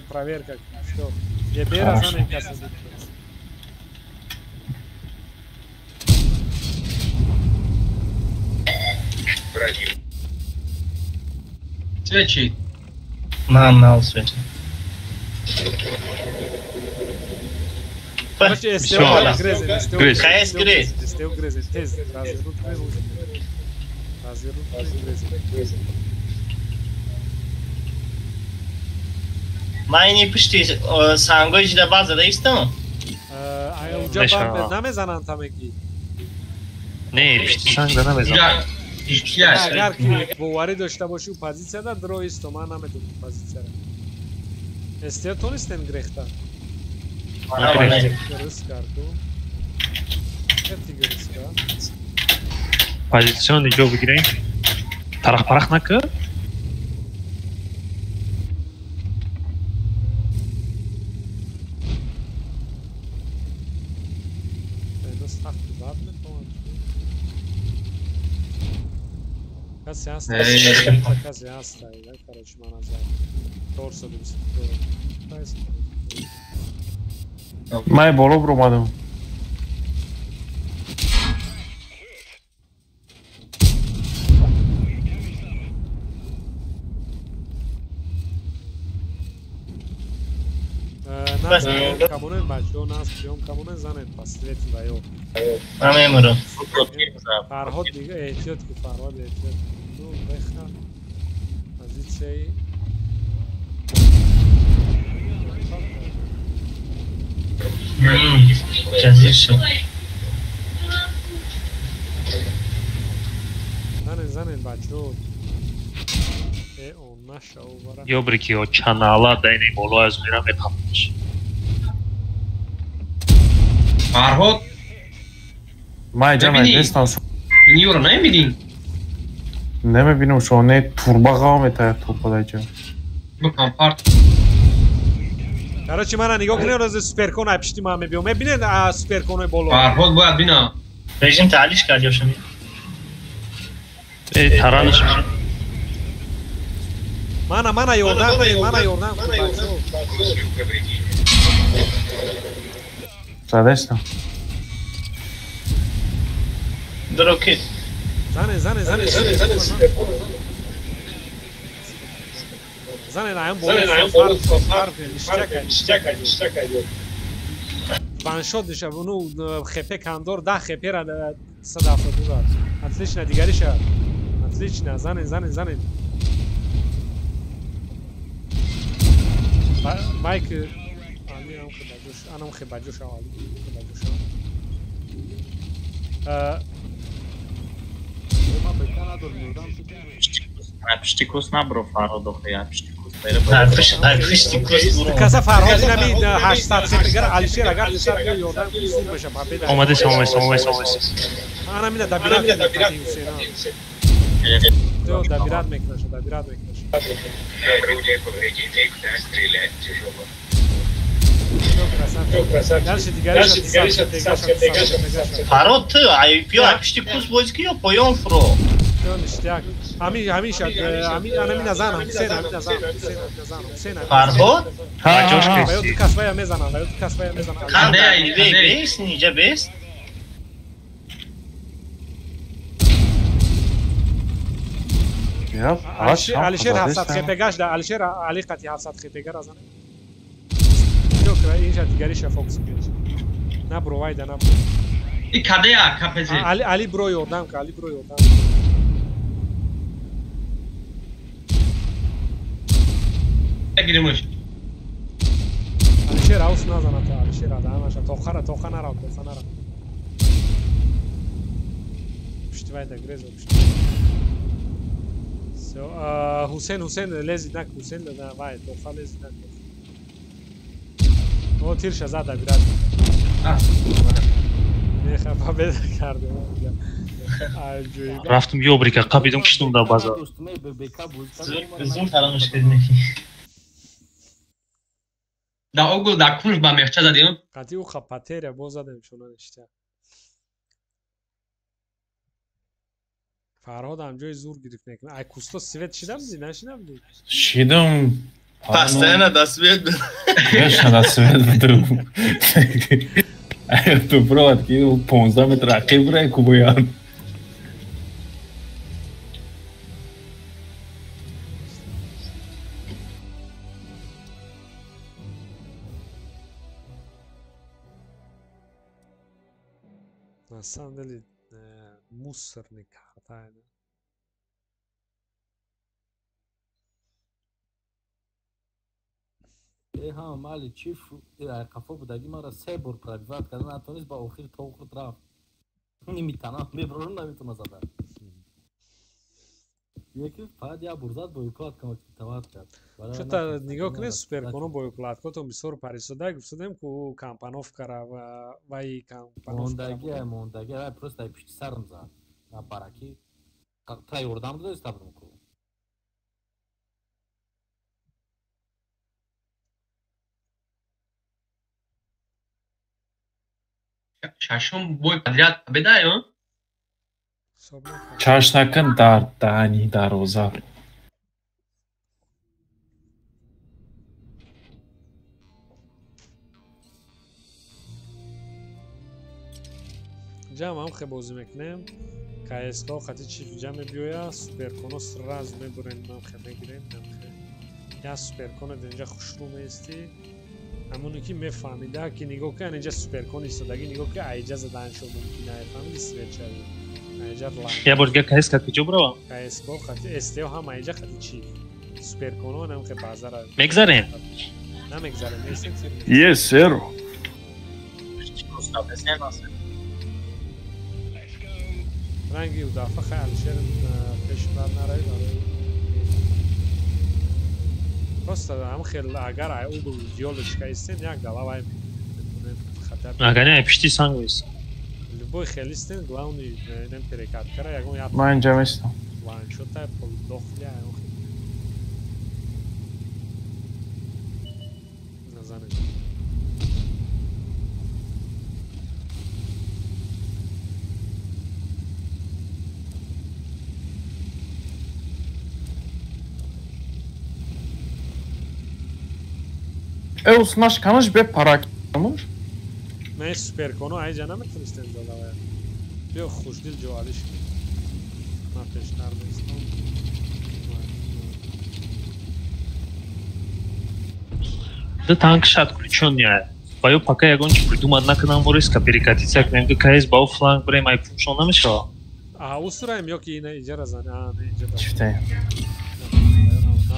проверка, что ебера занем каса. Свечи. На, свечи. Короче, СТО грезен, КС грез. СТО грезен, тез, развернут грезен. Развернут грезен. Ман пишти сангои жида база да истам? Ай уҷа банд намезананд тамеги. Не, пишти санг да намезананд. Агар ки боварӣ дошта бошӣ позитсияда дро исто, ман намедонам позитсияра. СТО тонистем грехта. Грыз карту. Эти грыз ка. Позиционный ҷо бигирем. Тарах-парах накар. Касе ҳаст, касе ҳаст, короче, ман аз 422. Ман боло бромадам. Камонен бачо, нас приём камонен занен последний даё. Ман мемурам. Фарҳод дига эҳтиёт ки Фарҳод эҳтиёт. Ну, беха. Позицияи Ҷазир шуд. Занен, занен бачо. Э, он нашав бара. Ёбрики о чанала дайни боло аз мира мепамаш. Фарҳод. Ман ҷа нестам. Ниёро намебинӣ? Намебинам шо, не турба ғав метая топа даҷа. Бикан парт. Короче, мана нигоҳ кунед, рози суперкон ай пишти ман мебиём. Мебинед суперконои боло. Фарҳод бояд бина. Режим таълиш кард ё шами? Э, таранаш. Мана, мана ёрдам кунед, мана ёрдам кунед. Задестам. Дроки. Занен, занен, занен, занен, занен. Занен, аям боло. Ништяк, ништяк. Ваншот диша, ну хп кандор 10 хп ра 172. Отлично, дигариша. Отлично, занен, занен, занен. Майк али ам хебаҷош, анам хебаҷош али хебаҷош. Пишти кус набро Фарҳод охи, пишти кус бере. Пишти кус буро. Каса Фарҳод инами 800 хп гар Алишер агар 200 ёрдам сур меша победа. Омадес, омадес, омадес, омадес. Анам ина добират мекунад Ҳусейн. Добират мекунад, добират мекунад. Стрелять тяжело. Дальше дигариша. Фарҳод ту ай пиё ай пишти кус бозӣ ки ё поён фуро. Ништяк. Ҳамин ҳамин ҳамин анами назан Ҳусейн ҳамин назан Ҳусейн назан Ҳусейн. Фарҳод? Ҷош Ё касвая мезананд, ё касвая мезананд. Канда бес, ниҷа бес. Алишер 700 хп гашт, Алишер Али қати 700 хп гара зан. Инҷа дигариша фокус кунед. Набро вайда набро. И кадея КПЗ. Али Али бро ёрдам ка, Али бро ёрдам. Гиримуш. Алишер аус назанад, Алишер аданаша. Тоқара, тоқа нарав, тоқа нарав. Пушти вай да греза, пушти. Всё, Хусейн, Хусейн, лези нак, Хусейн, да, вай, тоқа лези нак. О, тирша зада, брат. Меха победа кардем. Рафтум ёбрика, қабидум киштум да базар. Зур тарамуш кардем. Да угол да кунж ба мехча задем. Қати уха потеря боз задем шуна ништа. Фарҳод ҳам ҷои зур гирифт мекунад. Ай кусто свет шида будӣ, нашида будӣ? Шидам. Постоянно до свет был. Конечно, до свет был. Ту провод кинул 15 метр ақиб рай кубоян. На самом деле мусорный карта. Ҳама мали чиф қафо будаги мара се бор пробиват карда натонист, ба охир то худ рафт. Нимитана меброрам, наметона зада. Яки фақат як бор зад, бо укладка тават кард. Чута нигоҳ кунед, суперконо бо укладкотон бисёр парисода гуфтодем ку компановкара вай компановка. Мондаги, мондаги, вай просто ай пишти сарм зад. На бараки та ёрдам додиста будам ку. Шашум бой подряд победа, Чаш накун дар даҳани дарвоза. Ҷам ҳам хе бозӣ мекунем. КСК хати чиф ҷа мебиёя, суперконо сразу мебурем, нам хе мегирем, нам хе. Я суперконо инҷа хушрӯ меистӣ. Ҳамоне ки мефаҳмида ки нигоҳ кун, инҷа суперкон истодагӣ, нигоҳ ки айҷа заданшо мумкин ай, фаҳмиди свет шавӣ. Айҷа лан. Я бор дига КСК куҷо бирава? КСК хати СТО ҳам айҷа хати чиф. Суперконо нам хе базара. Мегзарем? Намегзарем, нестем. Yes, sir. Ранги удафа хай Алишер пеш бар наравӣ барои просто ҳам хел агар ай угол ёлочка истем як гала вай хатар. Агар не пишти санг вис. Любой хел истем, главный нем перекат кара ягон я. Ман инҷа местам. Ваншота полдохля ягон хел. Назанем. Эус наш канаш бе паракамуш? Не суперконо айҷа наметонистем задавая. Биё хушдил ҷо алиш. Ман пештар местам. Ду танк шат включён я. Ба ё пока ягон чи придумать накунам, мо риска перекатиться кунем, ки КС ба фланг бирем, ай пушон намешава. А усураем ё ки ина иҷара зан. А не иҷара. Чифтаем.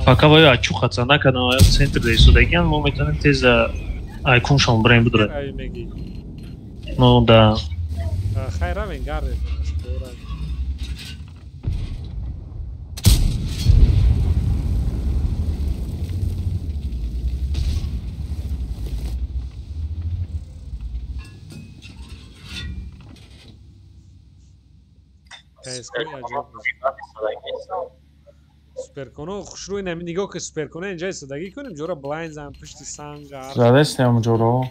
Пока ваю ачухаться накардам, аю центр да истодагиан, мо метавонем тез айкуншон бирем бидурем. Ай меги. Ну да. Хай равен гарде. Суперконо хушрӯи нами нигоҳ ки суперконо инҷа истодагӣ кунем, ҷора блайн зан пушти санг. Задестем ҷоро.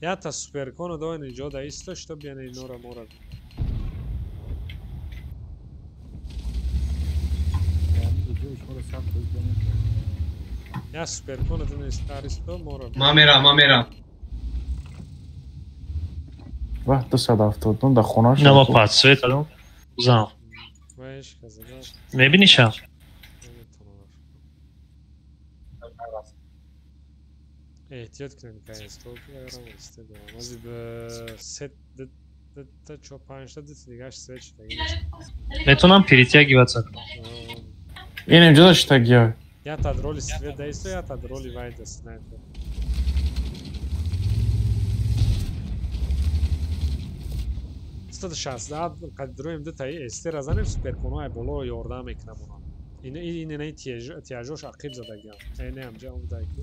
Ята суперконо доин инҷо да исто, што бияне инора мора. Я суперконо дин истаристо мора. Мамера, мамера. Ва 279 дар хонааш. Нама пад свет алон. Зам. Мебиниша? Эҳтиёт кунем КСК истедорам. Ози се та чо панҷта дити дигаш свет шудагӣ. Метавонам перетягиваться. Ин инҷо шудагиё. Я тад роли свет даисто, я тад роли вайда снайпер. Стад 16 қадроем ду таи эстера занем суперконои боло ёрдам мекунам онам. Ин ин ин тияжош ақиб задагиам. Эне амҷа омдаки.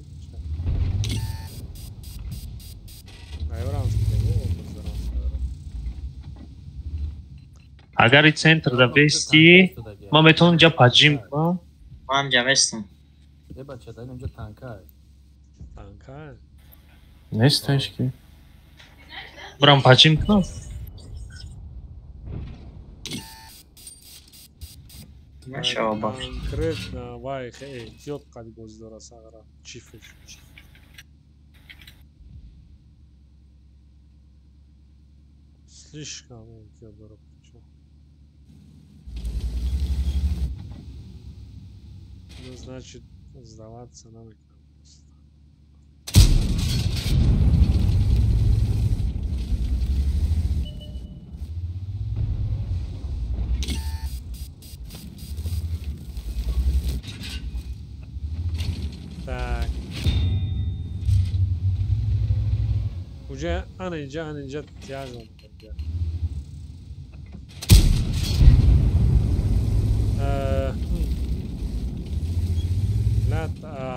Айорам Агар и центр да вести, ман метавонам ҷа поджим кунам. Ман ҷа вестам. Э бача, дар инҷо танка. Танка? Нест ҳеҷ ки. Бурам поджим кунам. Конкретно вай эҳтиёт қади бозӣ дора сағра чифш. Слишком эҳтиёт дора. Ну, значит, сдаваться нам просто. Так. Уже анинҷа тяжом.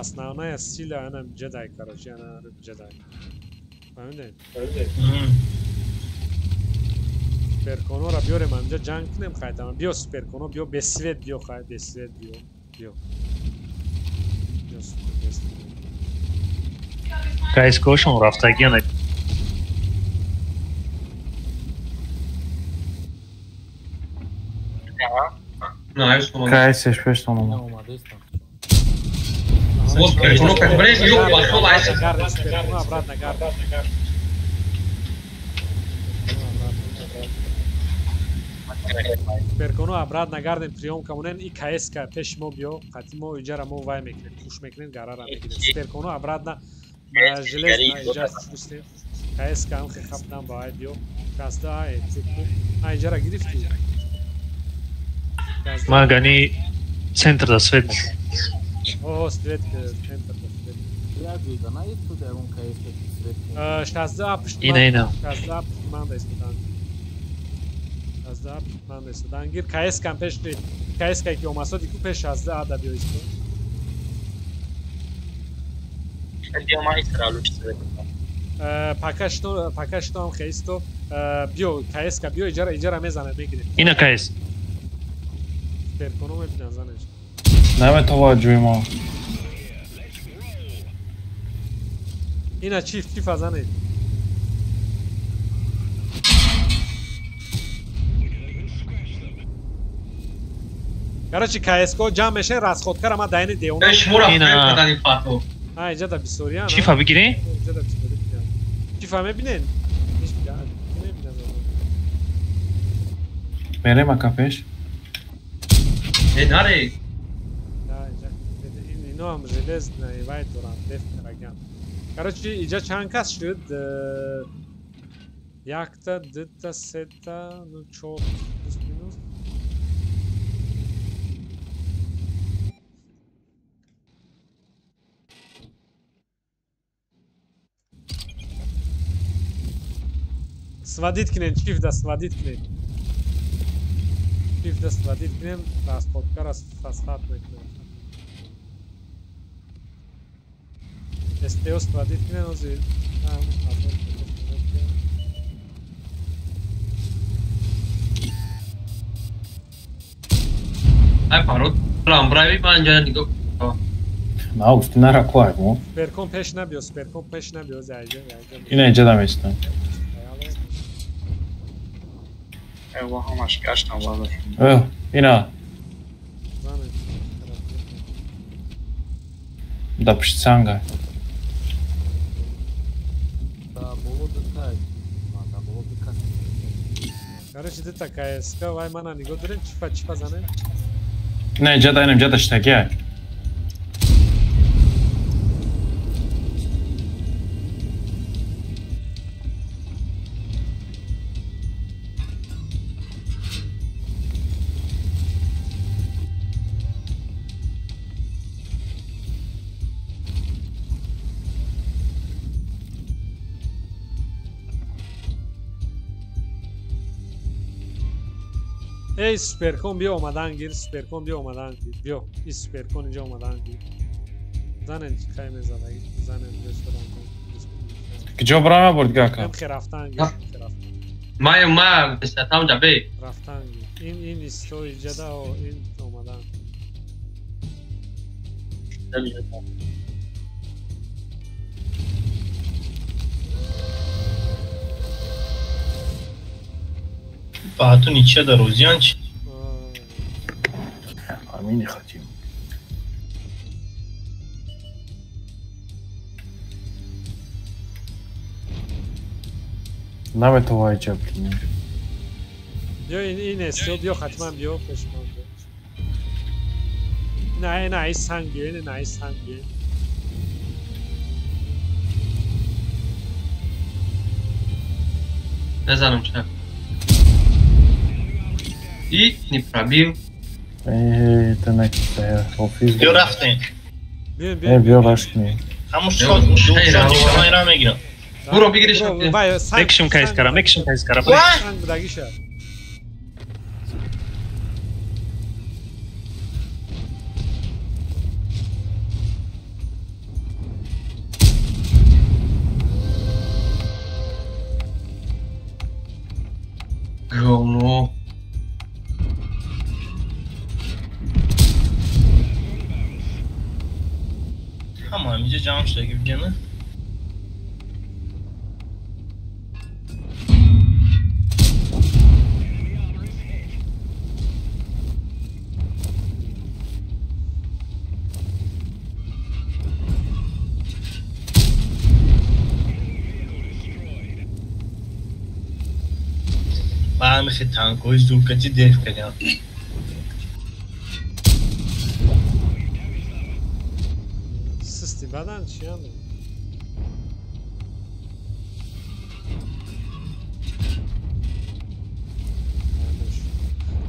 Основная сила она джедай, короче, она джедай. Фаҳмидед? Суперконора биёрем анҷа ҷанг кунем хайтама. Биё суперконо, биё бесвет биё хай, бесвет биё. Биё. Биё супер. КСК-шон рафтагиан. КС-ш пештон омад. Вот, ну как бред, ёб, пошел, айся. Обратно, гард. Суперконо обратно гардем, приём камонен и КСК пеш мо биё, қати мо иҷара мо вай мекунем, пуш мекунем, гарара мегирем. Суперконо обратно железно иҷа пустем. КСК ҳам хе хапнам ба ай биё. Каста ай, ай иҷара гирифти. Ман гани центр да свет мекунам. О, свет, центр да свет. 16 пушт. Ина. 16 пушт ман да истодан. 16 пушт ман да истодан. Гир КС кам пеш КС ки омасо дику пеш 16 да биё исто. Пока что ам хеисто биё КС ка биё иҷара мезанад мегирем. Ина КС. Перконо мебинам занеш. Наметавонад ҷои мо. Ина чиф азанед. Короче, КСК ҷамъ мешавед, расходкара ма дайни деона. Шуморо фиреб кардани фато. А, инҷа да бисёрия. Чифа бигирем? Инҷа да бисёри. Чифа мебинед? Мерем ака пеш. Э, наре. Ино ҳам железный вай доранд, деф караган. Короче, инҷа чанд кас шуд? Якта, дута, сета, ну чор, плюс минус. Сводить кунем, чиф да сводить кунем. Чиф да сводить кунем, расходкара фосфат мекунем. СТО сводить кунем, ози Ай парод, рамбрави панҷа нигоҳ. На, гуфти нара куай мо. Суперкон пеш набиё, суперкон пеш набиё, ози айҷа. Ина инҷа да местам. Эва ҳамаш гаштам валла. Э, ина. Да пушти санга. Короче, дута КСК, вай мана нигоҳ дорем, чифа занем? Не, инҷа да, инҷа да штагия. Эй, суперкон биё омадан гир, суперкон биё омадан гир. Биё, ин суперкон инҷа омадан гир. Занен кай мезадаги, занен ресторан кон. Куҷо бирам бурд гака? Ам хе рафтан гир, Мая, ма, там ҷа бе. Рафтан гир. Ин исто иҷада, ин омадан. Ба ту ничья да розиян чи? А мы не хотим. Наметавай ҷаб кунем. Биё ин эсё, биё ҳатман биё пешмон. На, на, ин санг биё, на, ин санг биё. Мезанам чап. И не пробил. Это на офис. Биё рафтем. Биё, биё рафтем. Ҳамуш шод, ду мегирам. Буро бигириш. Мекшим кайскара, мекшим кайскара. Санг будагиша. Говно. Ҳама инҷа ҷамъ шуда гиргена. Ба ҳамихи танкҳои зуркати деф кардям. Систи бадан чиям?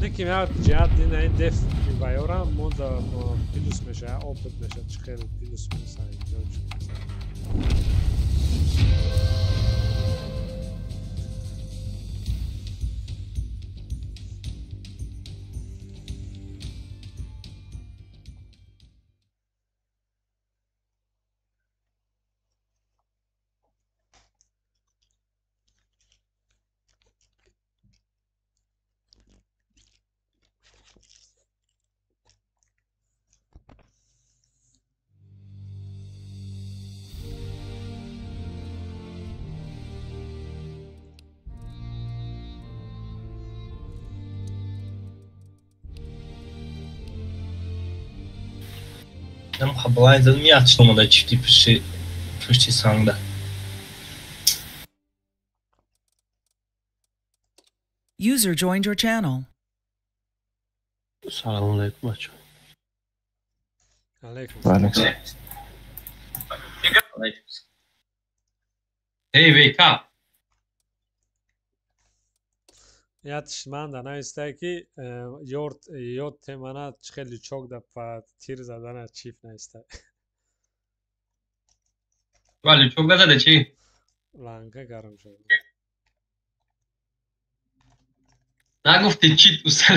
Неки ма ҷиҳат ин ин деф вайора мо да плюс меша, опыт меша, чӣ хел плюс меша инҷо чӣ. Нам хаблайн задам я омада чифти пушти сангда. User joined your channel. Салам алейкум, бачо. Алейкум. Алейкум. Эй, wake up. Ятш ман да навистай ки ёрт ёд темана чӣ хел лючок да па тир задана чиф навистай. Ва лючок да заде чӣ? Ланка гарм шуд. Нагуфти чит усал.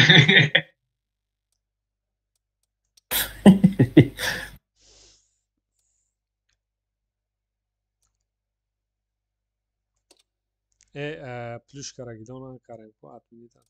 Плюшкара гидона карем ку отменидан.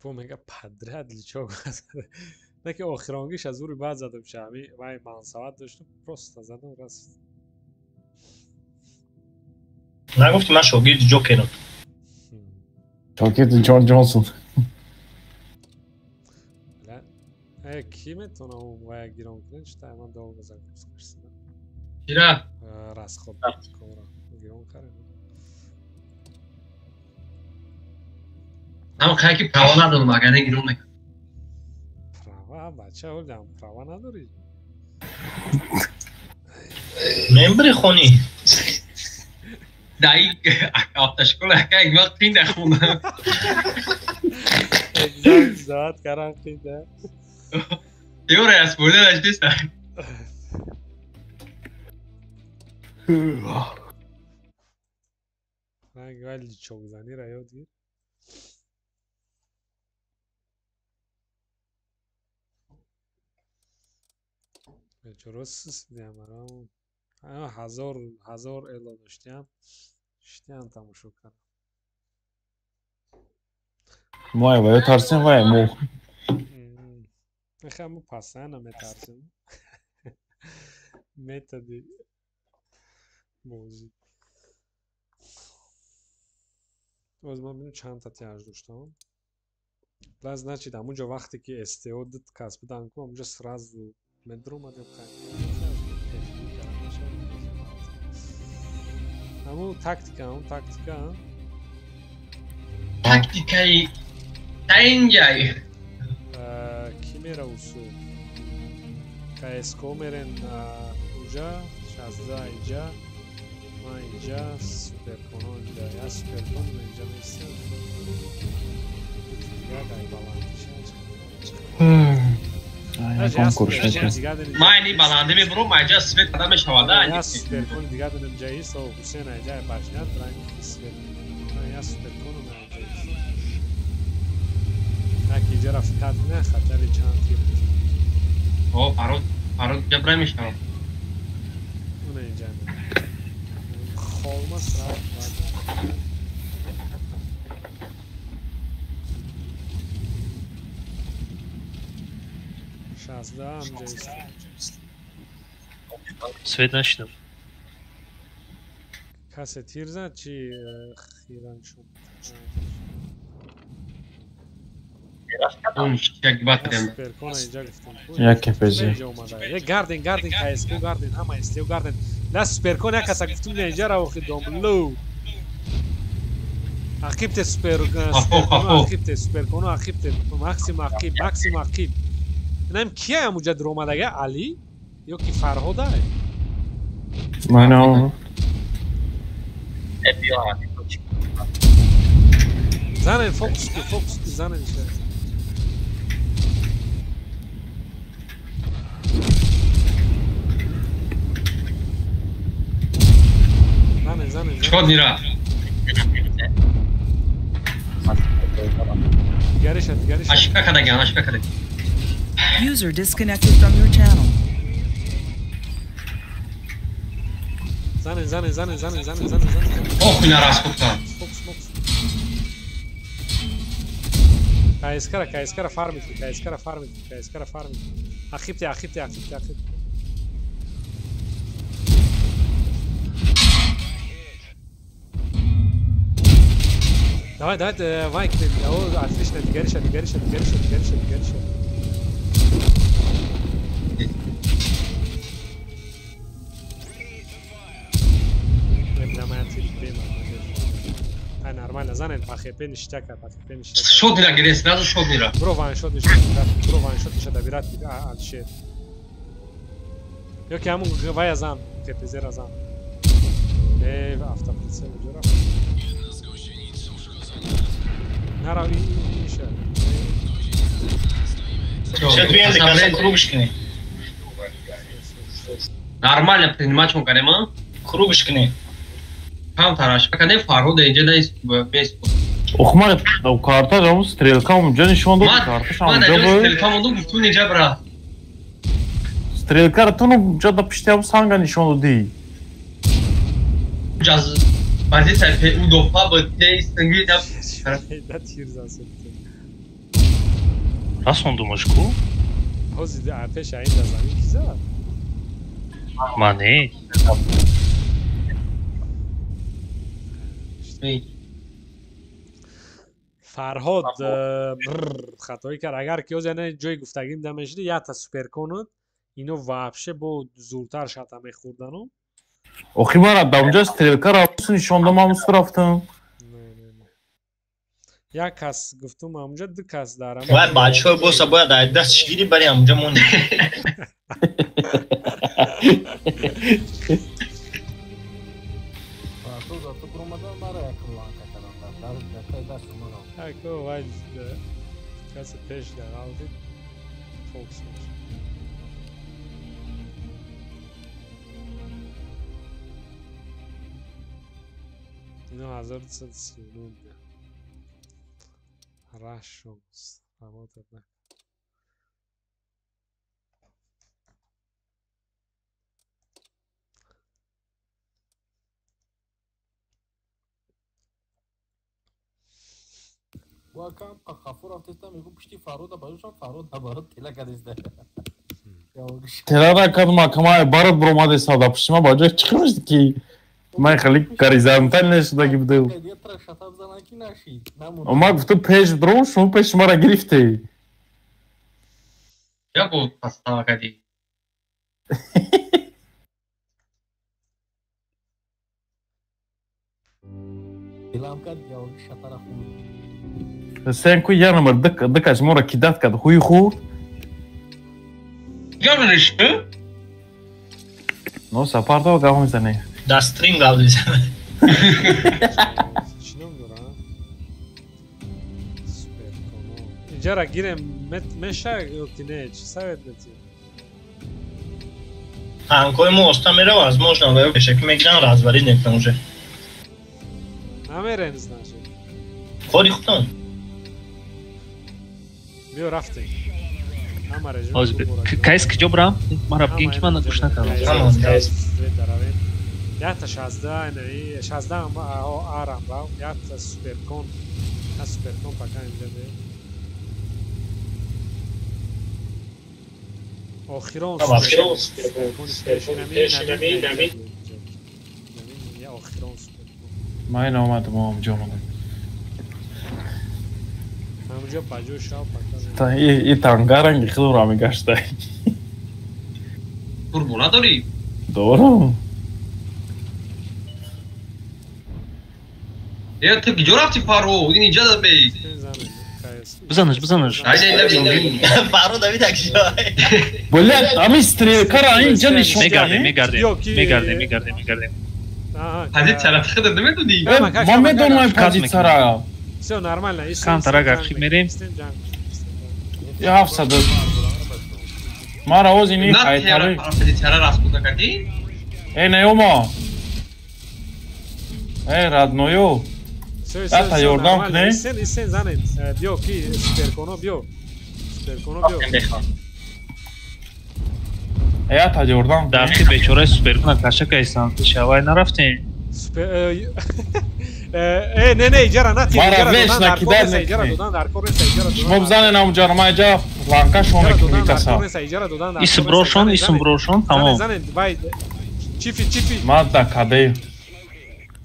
Мега подряд лючок. Не ки охиронгиш аз ури баъд задам шами, вай мансават доштам, просто задам раз. Нагуфти ман шогирди Ҷокерам. Шогирди Ҷон Ҷонсон. Ки метавона вая гирон кунад? Чита ман долго загрузка шуда. Чира? Расход кора гирон кардем. Ҳам қайки права надорам, агар не гирон мекардам. Бача, ҳолам права надорӣ? Мембри хонӣ. Дай автошкола яка як вақт қинда хондам. Экзамен зад каран қинда. Теория аз бурда наштеста. Ранг вали чокзанира ёд гир. Бечора сисдиам арам. Ҳазор ҳазор эло доштиам. Штиам тамошо кардам. Вай вай тарсем вай мо. Мехоҳам мо постоянно метарсем. Методи бозӣ. Боз ман бинам чанд та тяж доштам. Ла значит ҳамунҷо вақте ки СТО дид кас будан ку ҳамунҷо сразу медромадем ҳамун тактика, ҳамун тактика. Тактикаи таинҷай. Ки мера усу? КСК мерен уҷа, 16 иҷа, ман иҷа, суперконо иҷа, я суперкон инҷа местам. Дигар дай баландиша. Ман ини баландӣ мебурам, айҷа свет када мешавад. Я суперкон дигар донем ҷаист, о Ҳусен айҷа башнят ранги свет. Я суперкон айҷа ист. Так иҷа рафтат не хатари чанд тир. О, парод, парод ҷабра мешавад. Уна инҷа. Холма сразу. Свет нашидам. Касе тир зад чи хиран шуд? Як КПЗ. Як гарден, гарден КСК гарден, ҳама СТО гарден. На суперкон як каса гуфтум на инҷа равохи домлу. Ақибте супер, ақибте суперкону ақибте максимум ақиб, максимум ақиб. Инам кия ҳамуҷа дуромадага? Али ё ки Фарҳода? Мана. Занен фокус ки, фокус ки занен ша. Занен, занен. Чикор мира? Дигариша, дигариша. Ашика кадаган, ашика кадаган. User disconnected from your channel. Занен, занен, занен, занен, занен, занен, занен. Ох, ина раскупта. Фокус, фокус. КСК-ра, КСК-ра фармит, КСК-ра фармит, КСК-ра фармит. Ақибте, ақибте, ақибте, ақибте. Давай, давай, вай кунем. О, отлично, дигариша, дигариша, дигариша, дигариша, дигариша. Нормально, занен ПХП ништяка, ПХП ништяка. Шот мира гире, сразу шот мира. Бро ваншот ништяка, бро ваншот ништяка, добират Алишер. Ё ки ҳамун вая зан, КПЗ-ра зан. Э, автоприцел уҷора. Нарав иша. Нормально принимать он карема? Кругш кни. Там тараш, пока не Фарҳод инҷа даис бес. Ох, ман карта дам стрелка унҷа нишон дод, карташ унҷа буд. Стрелка монду гуфту инҷа бра. Стрелка ту унҷа да пишти ҳам санга нишон додӣ. Ҷаз позиция ПУ до ФАБ Т санги да. Да тир засед. Расондумаш ку? Ҳозир пеш айн да замин ки зад? Ман не. Фарҳод хатоӣ кард. Агар ки ҳозир яъне ҷои гуфтагим да мешиди, якта суперконуд, ино вообще бо зуртар шата мехӯрдану. Охи мара да унҷа стрелка рафту нишон додам, ман усу рафтам. Як кас гуфтум ҳамунҷа, ду кас дар Вай бачаҳои боса бояд ай дастш гирӣ бари ҳамунҷа монӣ. Ако вай касе пеш даралдид фокус мешуд. Ино 1239. Хорошо, работает. Вакам Қафуров теста мегу пушти Фаруда бажушам Фаруда барот тела кадиста. Тела кадма кама барот бромаде сада пушти ма баҷои чӣ ки ман хеле горизонтал нашудаги будам. Ма гуфтам пеш бром, шумо пеш маро гирифте. Я буд подстава кадӣ. Дилам кард шатара хурд. Сен ку я номер дикаш моро кидат кард, хуи хурд. Ёриш ту? Но сапардо гап мезанӣ. Дар стрим гап мезанӣ. Чӣ ном дора? Суперконо. Инҷара гирем меша ё ки не? Чӣ совет метиҳӣ? Танкҳои мо оста мерава, возможно, ва пешакӣ мегиран, развалид мекунам уже. Намерем, значит. Кори худтон. Биё рафтем. Ҳама режим. Кайс киҷо брам? Мара бигин ки ман гӯш накардам. Якта 16 инаи 16 арам рав, якта суперкон. На суперкон пока инҷа де. Охирон суперкон пеш нами охирон суперкон. Ман омадам, омҷо омадам. Ҳамҷо баҷо шав пока. Та и тангаранги худро мегаштай. Турбо надорӣ? Дорам. Э, ту киҷо рафти, Фарҳод? Ин инҷа бей. Бизанаш, бизанаш. Фарҳод Давид акшо. Блядь, ами стрелкара инҷа нишон. Мегардем, мегардем. Мегардем, мегардем, мегардем. Позитсияра ту худат намедонӣ? Ман медонам позитсияра. Всё нормально. Камтар агар хиб мерем. Я 700. Мара ози ни айтали. Позитсияра раскуда кардӣ? Эй, наёма. Эй, родною. Ата ёрдам кунӣ? Исен, исен занед. Биё ки суперконо биё. Суперконо биё. Эй, ата ёрдам. Дар ки бечораи суперкона каша кайсан. Шавай нарафтем. Супер э, не, не, иҷара натӣ. Мара веш накидар иҷара додан дар кор нест, иҷара додан. Шумо бизанед ҳамунҷаро, ман иҷа ланка шумо мекунӣ каса. Исм брошон, исм брошон, тамом. Занед, вай чифи, чифи. Ман да каде.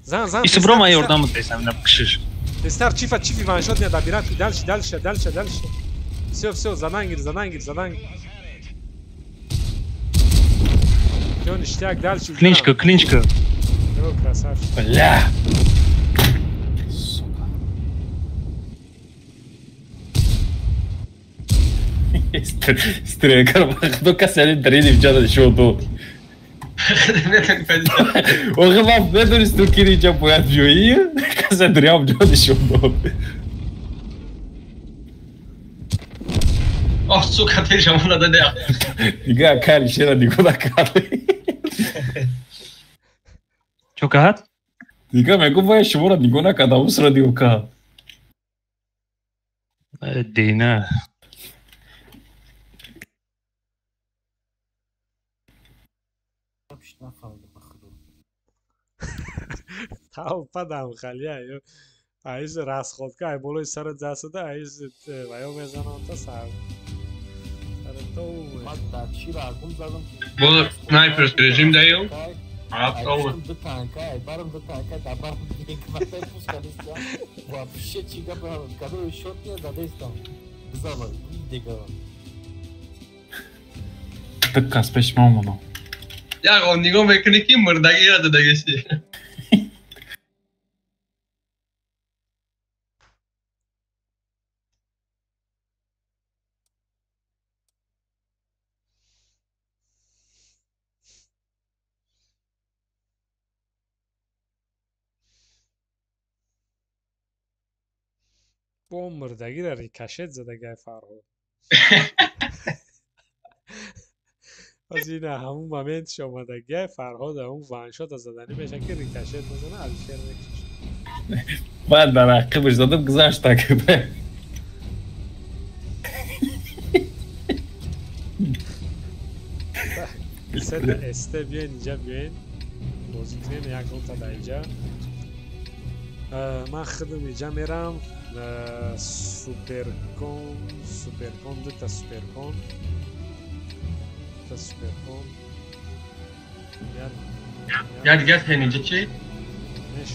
Зан, зан. Исм бро ман ёрдам десам, на кшиш. Тестар чифа, чифи ваншот не добират, дальше, дальше, дальше, дальше. Всё, всё, задан гир, задан гир, задан гир. Всё, ништяк, дальше. Клинчка, клинчка. Всё, красавчик. Бля. Сука. Стрелкар бахто касе дарини вҷада шуд. Охе ман медонистам ки инҷа бояд биёӣ, касе дариам ҷо нишон дод. Ох, сука, тешам нададе. Дига кари шера нигоҳ накард. Чо кард? Дига мегӯ бояд шуморо нигоҳ накардам, усро нигоҳ кард. Дина. Тавпадам халия аиз расходка ай болои сарат засада аиз ваё мезанам та сар Бол снайперский режим даю. Вообще чига который счет не задействован. Так кас пеш омадам. Як он нигоҳ мекунӣ ки мурдагиро додагиси. Бо мурдагиро рикошет задагай Фарҳод. Аз ина ҳамун моментш омадагай Фарҳод ҳамун ваншота заданӣ меша ки рикошет мезана, Алишер мекушад. Баъд дар ақибаш задам, гузашт акибе. Сета СТ биёен инҷа, биёен бозӣ кунем як гонта дар инҷа. Ман худам инҷа мерам. Суперкон, суперкон, дута суперкон, дута суперкон. Я дигар ҳен инҷа чи?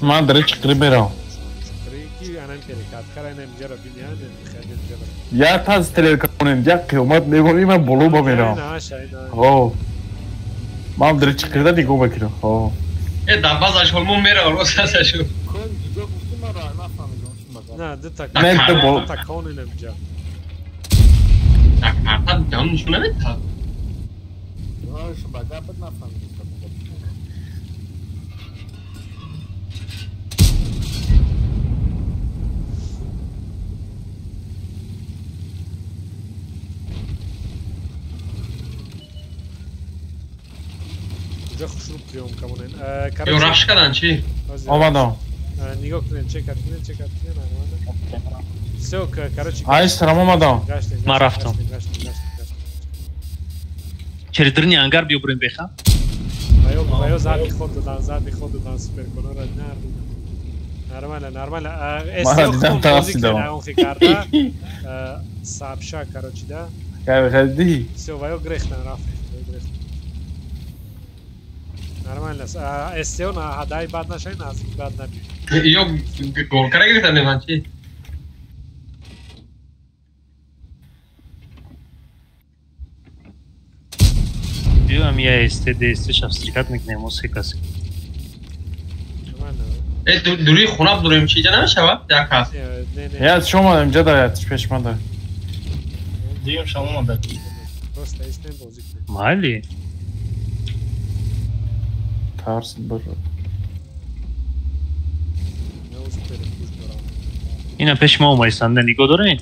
Ман дар чиқри мерам. Чиқри ки анам перекаткара инам инҷаро биниян, хеле инҷаро. Я таз телеконем, я қиёмат мебонӣ, ман боло ба мерам. Ҳо. Ман дар чиқрида нигоҳ мекунам. Ҳо. Э, дар базаш ҳолмо мерам, рост аст шу. На, дута кон инам инҷа. Дар карта ҷон нишон намедиҳад. Инҷа хушрӯ приёмка монен. Ё рашк кардан чи? Омадам. Нигоҳ кунед, чекат кунед, чекат кунед, нормально. Всё, короче. Ай, сарам омадам. Ман рафтам. Через дрни ангар биё бурем беха? Баё зарби ход додан, зарби ход додан суперконора нормально, нормально. Мара дидам тарсидам. Карда. Сабша, короче, да. Кай Всё, баё грехтан рафт. Нормально. СТО на ҳадаи бад нашавӣ, наздик бад набӣ. Ё голкара гирифтан ман чи? Биёам я СТ, ДСТ шав встречать мекунем, мо се каси. Э, дуруи хона дуруем чи иҷа намешавад? Як кас. Я шумо омадам, инҷа дар ятиш пеш мада. Дуюм шумо омада. Просто истем бозӣ кунем. Майли. Тарс бр. Ина пеш ма омайсанда нигоҳ дорем?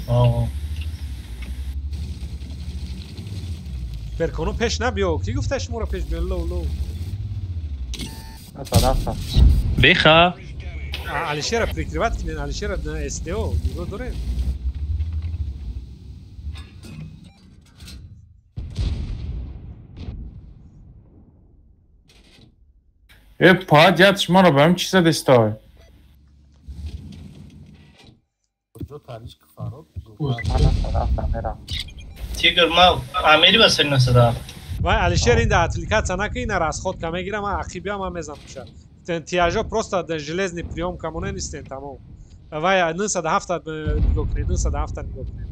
Аа. Суперконо пеш набиё. Ки гуфта шуморо пеш биё? Лоу, лоу. Рафта. Беха. Алишера прикрывать кунед, Алишера на СТО нигоҳ дорем. Э, пад, яд шуморо ба ҳам чӣ задистой? Тигр, ма Амери ба сер насада. Вай, Алишер ин да отвлекаться накунӣ, ина расход ка мегирам, ман ақиб биям, ман мезанам ша. Тиражо просто да железный приём камоне нистен, тамом. Вай, 907 нигоҳ кунед, 907 нигоҳ кунед.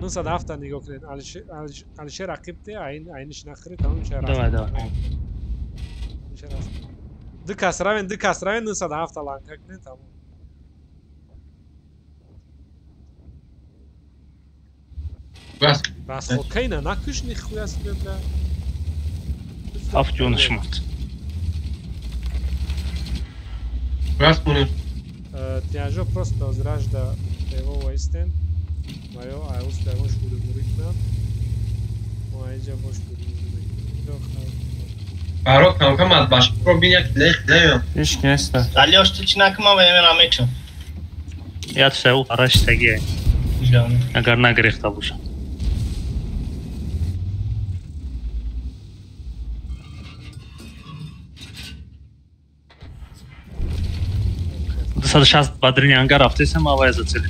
907 нигоҳ кунед. Алишер ақиб те, айниш нахӯред, тамом ша. Давай, давай. Ду кас равен, ду кас равен, 907 ланка кунед, тамом. Расход кайна, накуш нихуя себе, бля. Ҳафт ҷон шумад. Бас кунем. Тиражо просто озражда его истен. Маё айус ягон шурумурӣ кунам. Мо айҷа бош шурумурӣ мекунем. Фаррух кам-кам аз башро бинят, неям. Ҳеч ки неста. Алёш, ту чӣ накунам, ва мерам мекшам. Яд шав араштагӣ. Агар нагирифта бошад. Дусаду шаст ба дрини ангар рафтесам, авая зацелӣ.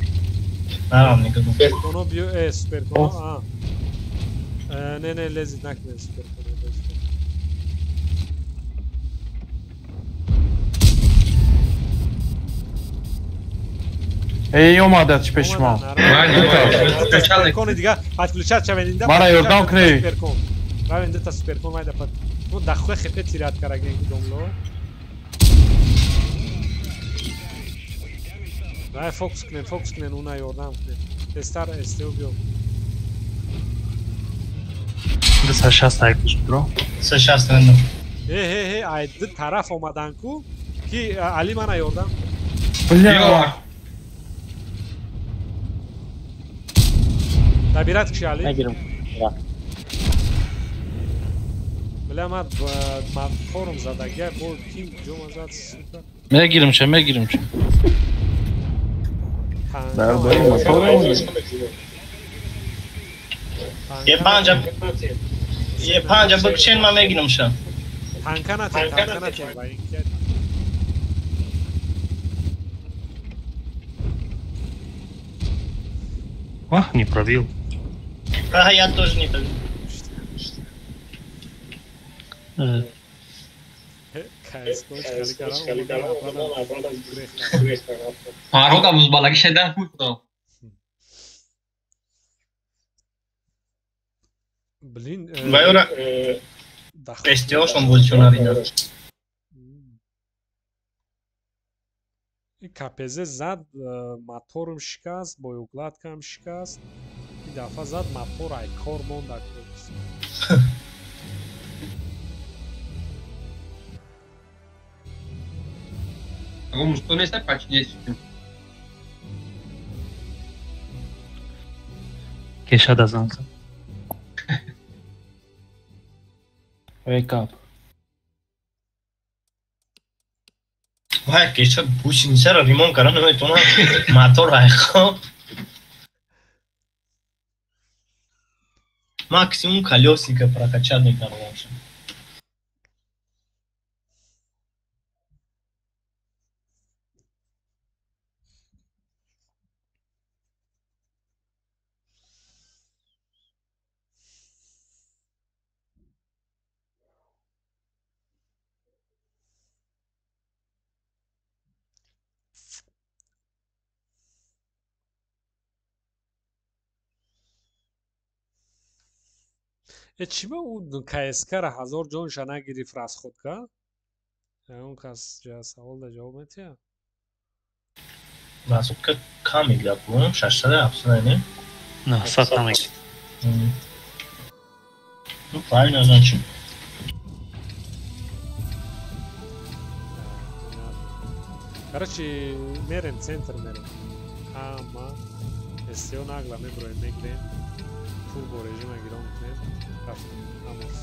Нарам нигоҳ. Суперконо биё, э, суперконо, а. Не, не, лезид накунед суперконо, лезид. Эй, омадад чӣ пеши мо. Суперкони дига отключать шавед инда. Мара ёрдам кунед. Суперкон. Равен дута суперкон вайда пад. Ну дахуя хепе тират караген домло. Рай фокус кунед, фокус кунед, уна ёрдам кунед. Тезтар СТО биё. 260 айкуш бро. 260 рендам. Э, э, э, ай ду тараф омадан ку ки Али мана ёрдам. Бля. Добирать кши, Али? Нагирим. Бля, ман торм задагия, бо ким ҷома зад, сука. Мегирим ша, мегирим ша. Е панҷа бикшен, ман мегирам ша. Танка натен, танка натен. Ах, не пробил. Ага, я тоже не пробил. Фарҳод абузбалаги шайдан худо. Блин, Вайора СТОшон больше надо. КПЗ зад, моторам шикаст, боеукладкам шикаст. И дафа зад мотор ай кор монда. Агар мушто нест, починить. Кеша дазанка. Wake up. Вай, кеша гусеницаро ремонт кардан наметавонам. Мотор айхо. Максимум колёсника прокачать мекардам. Чима ӯ КСК-ра ҳазор ҷонша нагирифт расход кард? Он кас савол да ҷавоб метиҳад? Расходка кам мегирад, по-моему, 600, 700, не? 900 намегирад. Ну, правильно, значит. Короче, мерем, центр мерем. Ама, СТО нагла меброем, мегирем. Турбо режима гирон кунем. Рафтем. Амос.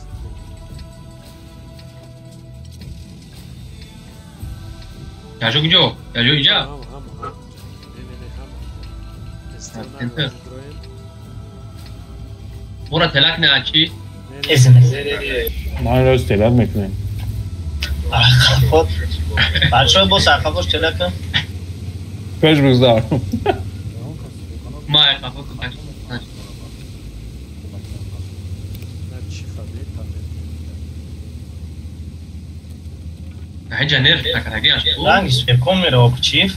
Яжо куҷо? Яжо инҷа? Ҳама, ҳама, ҳама. Не, не, не, ҳама. СТО нагла меброем. Мора телак не ачи? Ман роз телак мекунем. Арқафот. Бачаҳо боз арқафош телака? Пеш бигзар. Ма арқафот Ранги суперкон мерава кучив.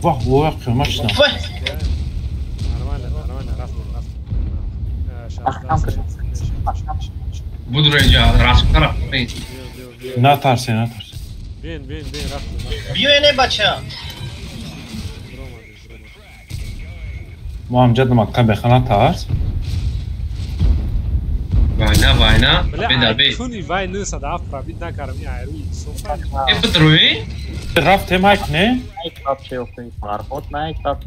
Вах, лоя қимат шудам. Нормально, нормально, рафтем, рафтем. Будро инҷа, расход рафтем. Натарсе, натарсе. Бин, бин, бин, рафтем. Биё не бача. Мо ҳамҷад мактаб бехона тарс. Вайна, вайна, бедар бе. Куни вай 97 пробит накардам, ин айрӯи инсофа. Э, бидрои? Рафтем ҳайк, не?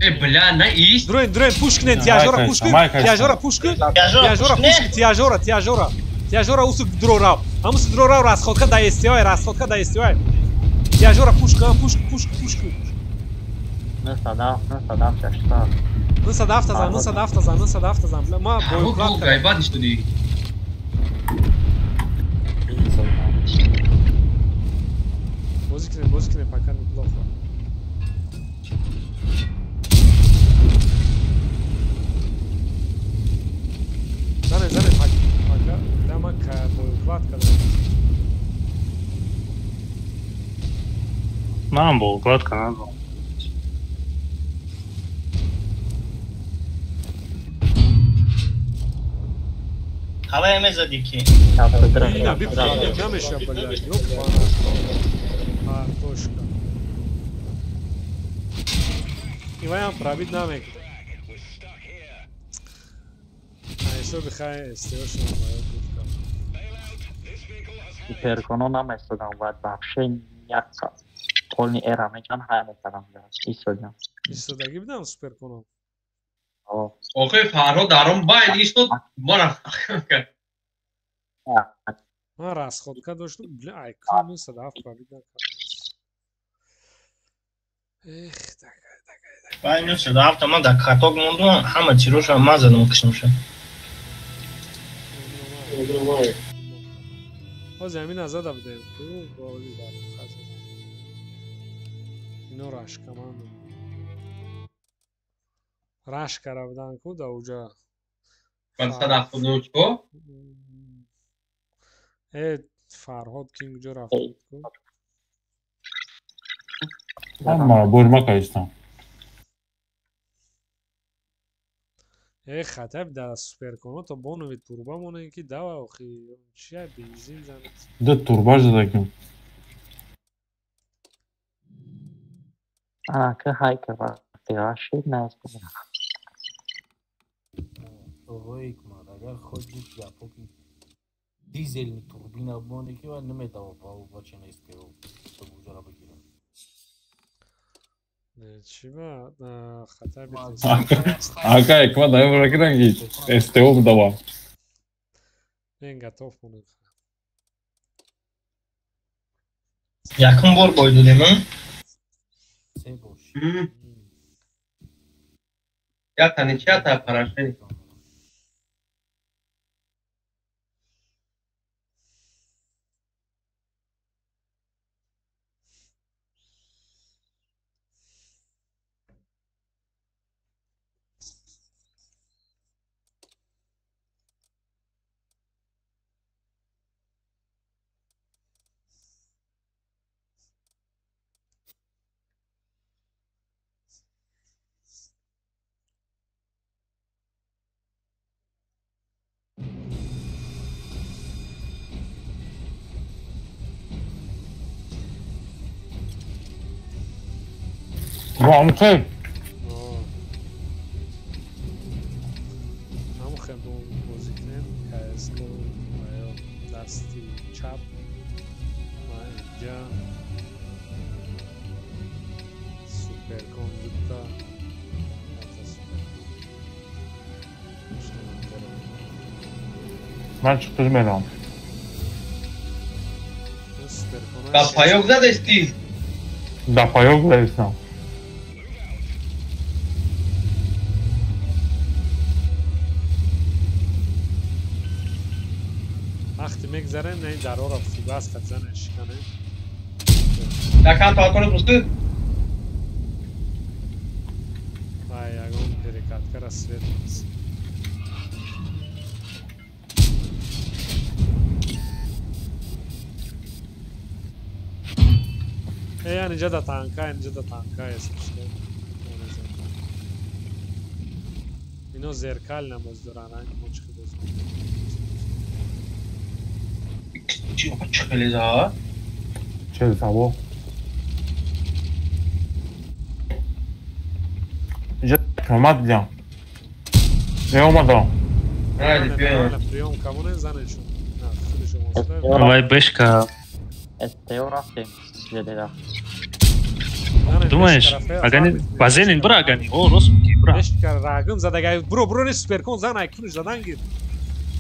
Э, бля, на ист. Дроин, дроин, пуш кунед, тиажора пуш кун, тиажора пуш кун, тиажора пуш кун, тиажора, тиажора. Тиажора усу дро рав. Ҳамусу дро рав расходка да СТО, расходка да СТО. Тиажора пуш кун, пуш, пуш, пуш кун. 97, 97, 600. 97 зан, 97 зан, 97 зан. Ма боюклад. Гайбат иштуди. Бозӣ кунем, бозӣ кунем, пока неплохо. Зане, зане, пока. Дама боюклад кардам. Ман боюклад кардам. Ҳавая мезадӣ ки? Ина, бипӯ, намеша, бля, ёбана. Картошка. Иваям пробит намекунад. Ҳисоби хай СТО-шон моё гуфтам. Суперконо наместодам, баъд вообще як полни эра мечан ҳай мекардам. Истодам. Истодагӣ будам суперконо. Охи Фарҳод дар он байн истод, ма рафт. Ман расходка доштам, бля, ай кун 107 пробит накардам. Эх, так. Бай 907 ман дар каток мондум, ҳама тироша ман задам киштамша. Ҳозир ҳамин азада будем ку боли дар хаза. Ино рашкаманд. Рашкара будан ку да уҷа. 179 ко? Э, Фарҳод кин куҷо рафт ку? Ман бор макаистам. Э, хатаб дар суперконо то бонови турба монем ки дава охи чия бензин занад. Да турба задагим. А, ки ҳайка вақти рашид наздик. Оғои Ҳикмат, агар хоҳӣ гапо ки дизелни турбина бимоне ки вай намедава ба бача СТО уҷара бигирам. Чӣ ба хатаби Ака Ҳикмат наёбара кидан ки СТО бидава. Мен готов монем. Якум бор бой додем, а? Се бош. Ята ничья, та поражение. Ромчик. Ҳамон хел бозӣ кунем, КСГО ва ё дасти чап ва инҷа суперкон дута суперкон. Ман чиқиз мерам. Да паёк задести? Да паёк задестам. Вақте мегзарем, на ин дарҳоро фугас қад занем шиканем. Якан палкони пусти? Ай, ягон перекаткара свет. Э, ян инҷа да танка, инҷа да танка, если что. Ино зеркал намоз доран, ранг мочхи боз. Чӣ хеле за? Че заво? Инҷа омад дидам. Э, омадам. Приём камоне занешон. На, худи шумо. Вай бешка. СТО рафтем. Думаешь, агани базенин бура агани. О, рост мегӣ, бура. Бешка рагм задага. Буро, буро не суперкон зан, ай куниш задан гир.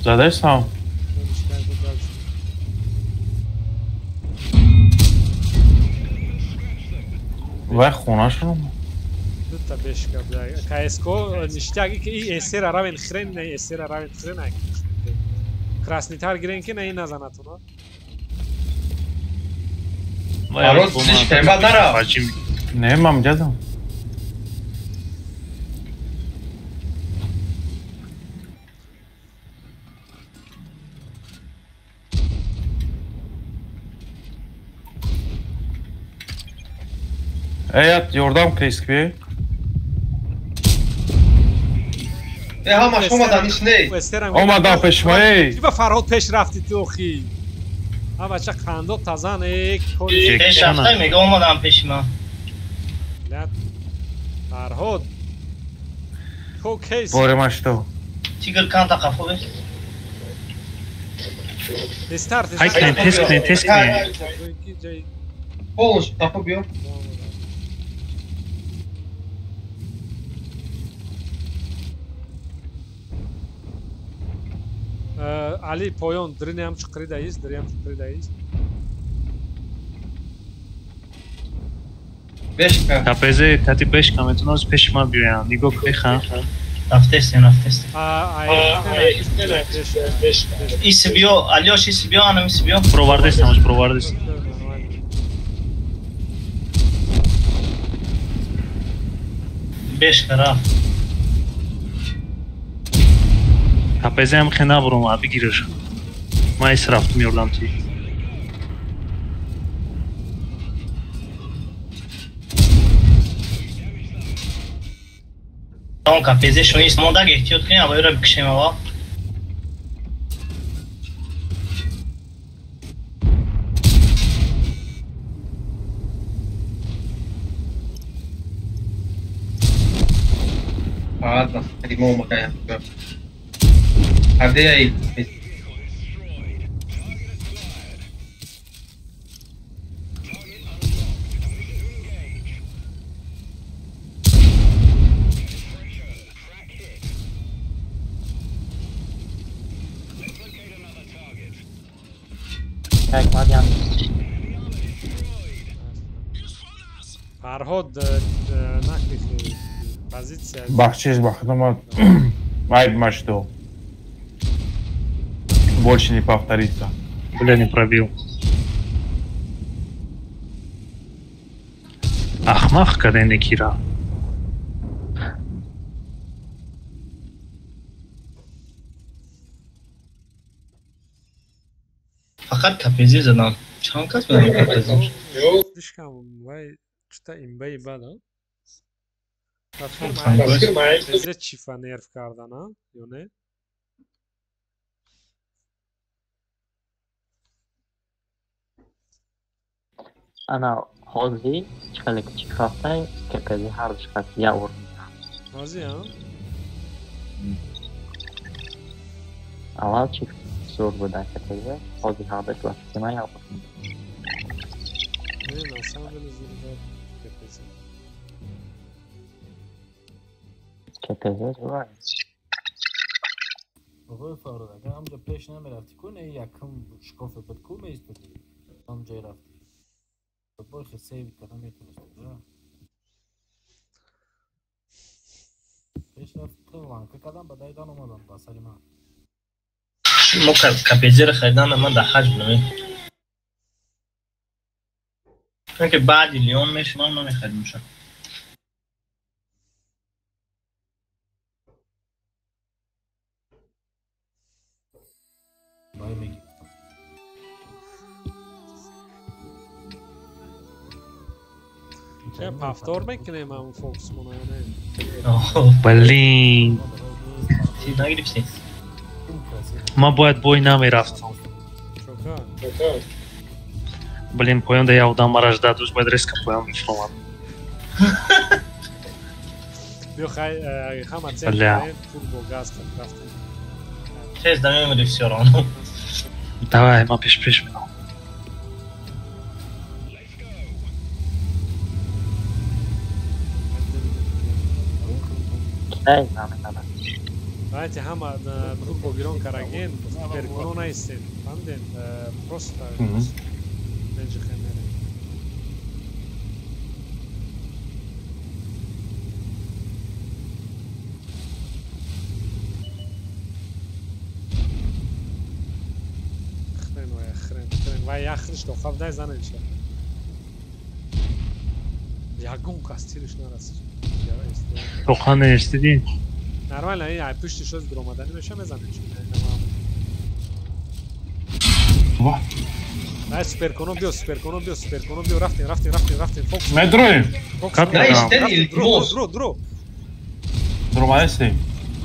Задастам. Вай хонашон. Дута бешка бля. КСКО ништяги ки и эсера равен хрен, не эсера равен хрен ай. Краснитар гирен ки на ин назанатуна. Фарҳод слишком бад нарафт. Не, ман ҷазам. Эят, ёрдам криски. Э, ҳамаш омадан иш не. Омадан пешмаи. Чӣ ба Фарҳод пеш рафти ту охи? А бача қандо тазан э кори пеш рафта мега омадам пеши ман. Фарҳод. Ко кейс. Боре ма что? Тигр канта қафо бе. Тезтар, Ҳай кунем, тез кунем, тез кунем. Полностью тапа биё. Али поён дринам чиқридаист, дринам чиқридаист. Бешка. КПЗ кати бешка метавонад пеши ман биёянд. Нигоҳ кунеха. Рафтестем, рафтестем. Иси биё, Алёш, иси биё, анам иси биё. Бировардестам, ош бировардестам. Бешка рафт. КПЗ ҳам хе набуромад, бигираш. Ман ис рафтум ёрдам ти. Он КПЗ шоист мондаг эҳтиёт кунем, аввалро бикшем аввал. Ладно, ремонт макаем. А где я и... Фарҳод накрихи позиция. Бахшиш, бахтама. Айб ма что. Больше не повторится. Бля, не пробил. Ахмах кадене кира. Фақат КПЗ задам. Чанд кас задам КПЗ? Слишком вай чита имбаи бад, а? КПЗ чифа нерв кардан, а? Ё не? Ана ҳозир чӣ хеле кучик рафтай, КПЗ ҳардуш қат я урн. Ҳозир, а? Аввал чӣ зур буда КПЗ, ҳозир ҳардуш ба фикри ман я урн. Не, на самом деле зур буда КПЗ. КПЗ зур аст. Оғои Фарҳод, агар ҳамҷо пеш намерафтӣ, ку не якум шкофе буд, ку меистодӣ? Ҳамҷое рафтӣ. Бой хе сейв карда метавонистӣ, да? Пеш рафт, ланка кардам, ба дайдан омадам ба сари ман. Мо КПЗ-ро харидан ман дар ҳаҷ будам. Чунки баъди Лион мешумам намехаридам шуд. Бай мегирифтам. Ча повтор мекунем ҳамун фокусмона ё не? Блин. Ти нагирифтӣ? Ман бояд бой намерафтам. Чока? Блин, поён да я одам мара ждад, уж бояд резко поён мефромад. Биё хай ҳама цел турбо газ рафтем. Тез да мемири всё равно. Давай, ман пеш пеш мерам. Давайте ҳама турбо гирон караген, перкуно наистем. Фаҳмидем? Просто меҷихем мерем. Хрен вай, хрен, хрен. Вай яхриш дохаб дай занеша. Ягон кас тириш нарасид. Тохан нестидин? Нормально, ин ай пушти шоз дуромадани меша мезанеш. Ай суперконо биё, суперконо биё, суперконо биё, рафтем, рафтем, рафтем, рафтем. Фокус. Медроем. Дро, дро, дро. Дуромадаистем.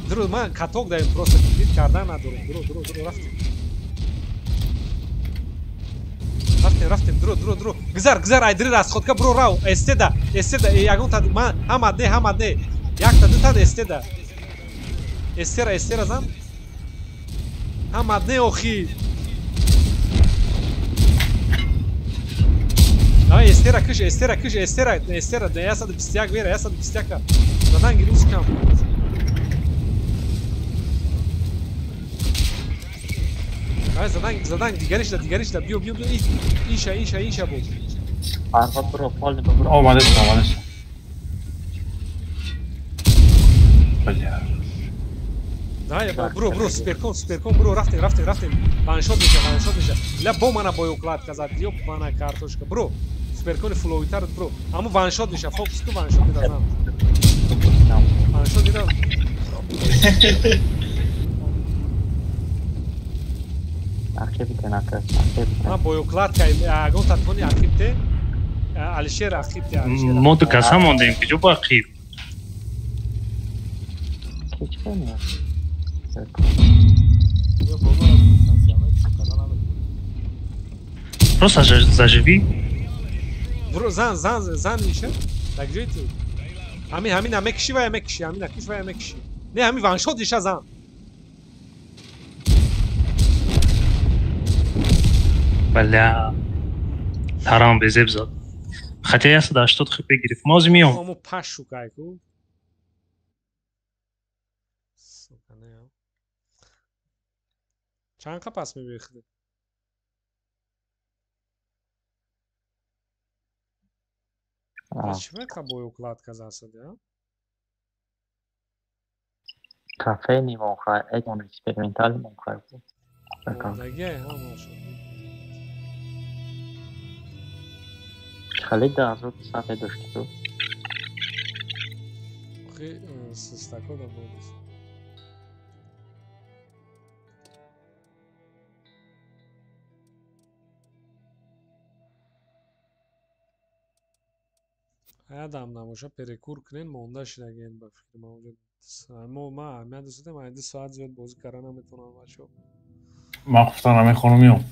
Дро, ман каток даем, просто дид кардан надорем. Дро, дро, дро, рафтем. Рафтем, рафтем, дро, дро, дро. Гузар, гузар, ай дри расходка бро рав. Эстеда, эстеда, ягон та ман ҳама не, ҳама не. Якта дута эстеда. Эстера, эстера зан. Ҳама не охи. Давай эстера киш, эстера киш, эстера, эстера, 121 вера, 121. Задан гирифт кам. Давай задан, задан, дигариш да, дигариш да, биё, биё, биё, иша, иша, иша буд. Фарҳод бро, полни бро. Омадеш, омадеш. Бля. Давай, бро, бро, суперкон, суперкон, бро, рафтем, рафтем, рафтем. Ваншот меша, ваншот меша. Ля бо мана боёклад казад, ёб мана картошка, бро. Суперкони фуловитар, бро. Аммо ваншот меша, фокус ку ваншот медазам. Ваншот медазам. Ма боёкладка, агон татони ақибте, Алишер ақибте, Алишер. Мо ду каса мондем, куҷо бо ақиб? Просто заживи. Бро, зан, зан, зан миша. Так ҷои ту. Ҳамин, ҳамин мекиши ва мекиши, ҳамин киш ва мекиши. Не, ҳамин ваншот иша зан. Бля. Тарам безеб зад. Хотя 180 хп гирифт. Мо ҳозир миём. Мо пашу кайку. Сука, не. Чанд қа пас мебиёи? Чӣ қа боёкладка засад, а? Кафе нимонхай, эгон экспериментал нимонхай. Мондагиай ҳамашо. Халид 2200 дошти ту. Охи, систако да буд. Адам набоша перекур кунен монда шидаген ба фикри ман онҷо. Мо ма аҳамият достем, ай 2 соат зиёд бозӣ карда наметавонам бачаҳо. Ман хуфтан намехонам миём.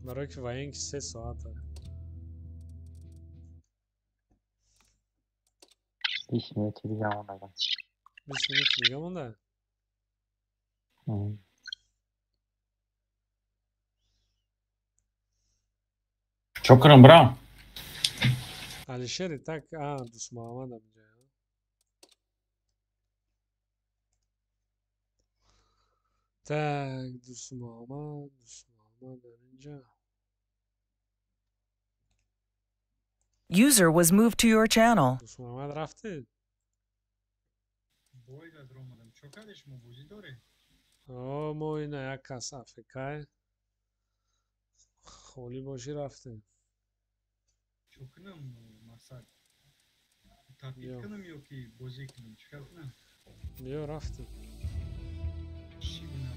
Барои ки военки 3 соата. 20 минути дига монда. 20 минути дига монда? Чо кунам, брам? Алишери так, а, Дусмуҳаммад амҷа. Так, Дусмуҳаммад, Дусмуҳаммад аминҷа. User was moved to your channel. Дусмуҳаммад рафтед? Бойда дромадам. Чо кардеш, мо бозӣ дорем? О, мо ина як кас африкай. Холӣ бошӣ рафтем. Чо кунам, мақсад? Тапит кунам ё ки бозӣ кунам? Чӣ кар кунам? Биё, рафтем. Чӣ бинам?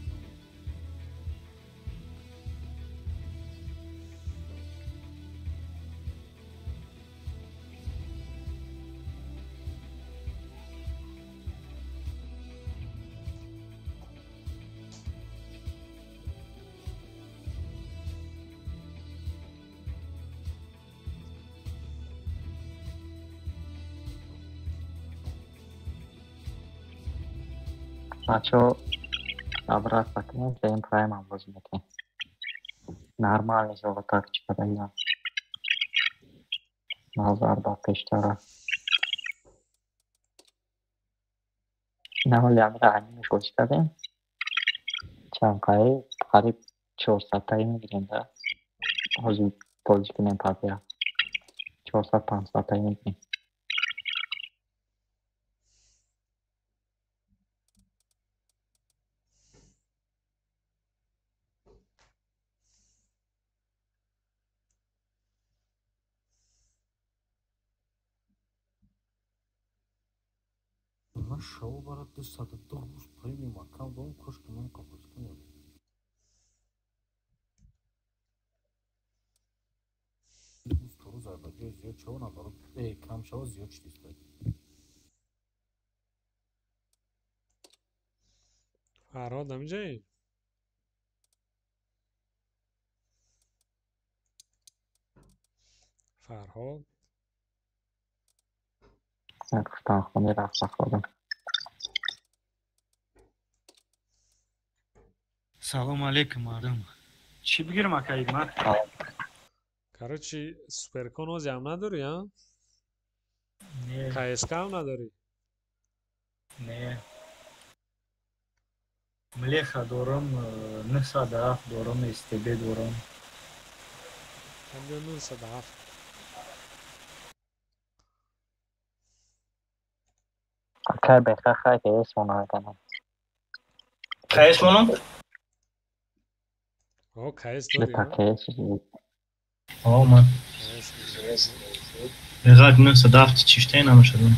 Бачаҳо обратно кунем, зем праймам бозӣ мекунем. Нормальный золотак чикадаям. Назар ба пештара. Навали амира анимеш бозӣ кардем. Чанд қаи қариб 400-таи мегирем да. Ҳозир бозӣ кунем пабия. 400-500-таи мегирем. Ман шаво бара 202 рӯз премиум аккаунт дорам, кошки ман бозӣ кунем. Рӯз то рӯз ба ҷои зиёд шава наоборот, кам шава зиёд шудист. Фарҳод ҳаминҷаи? Фарҳод Гуфтам хони рафта худам. Салом алейкум, мардум. Чӣ бигирам, ака Ҳикмат? Короче, суперкон ози ҳам надорӣ, а? Не. КСК ҳам надорӣ? Не. Млеха дорам, 907 дорам, СТБ дорам. 907. Акай беха хай КС монам. КС монам? О, КС дорӣ? КС. О, ман. Беғак 907 чиштаи намешадам.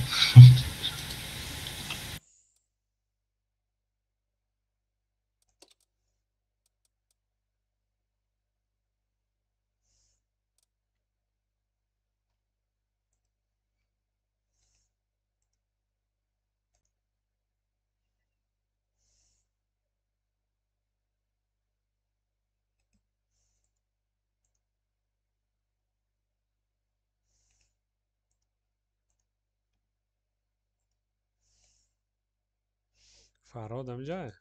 Фарҳод ҳамҷае?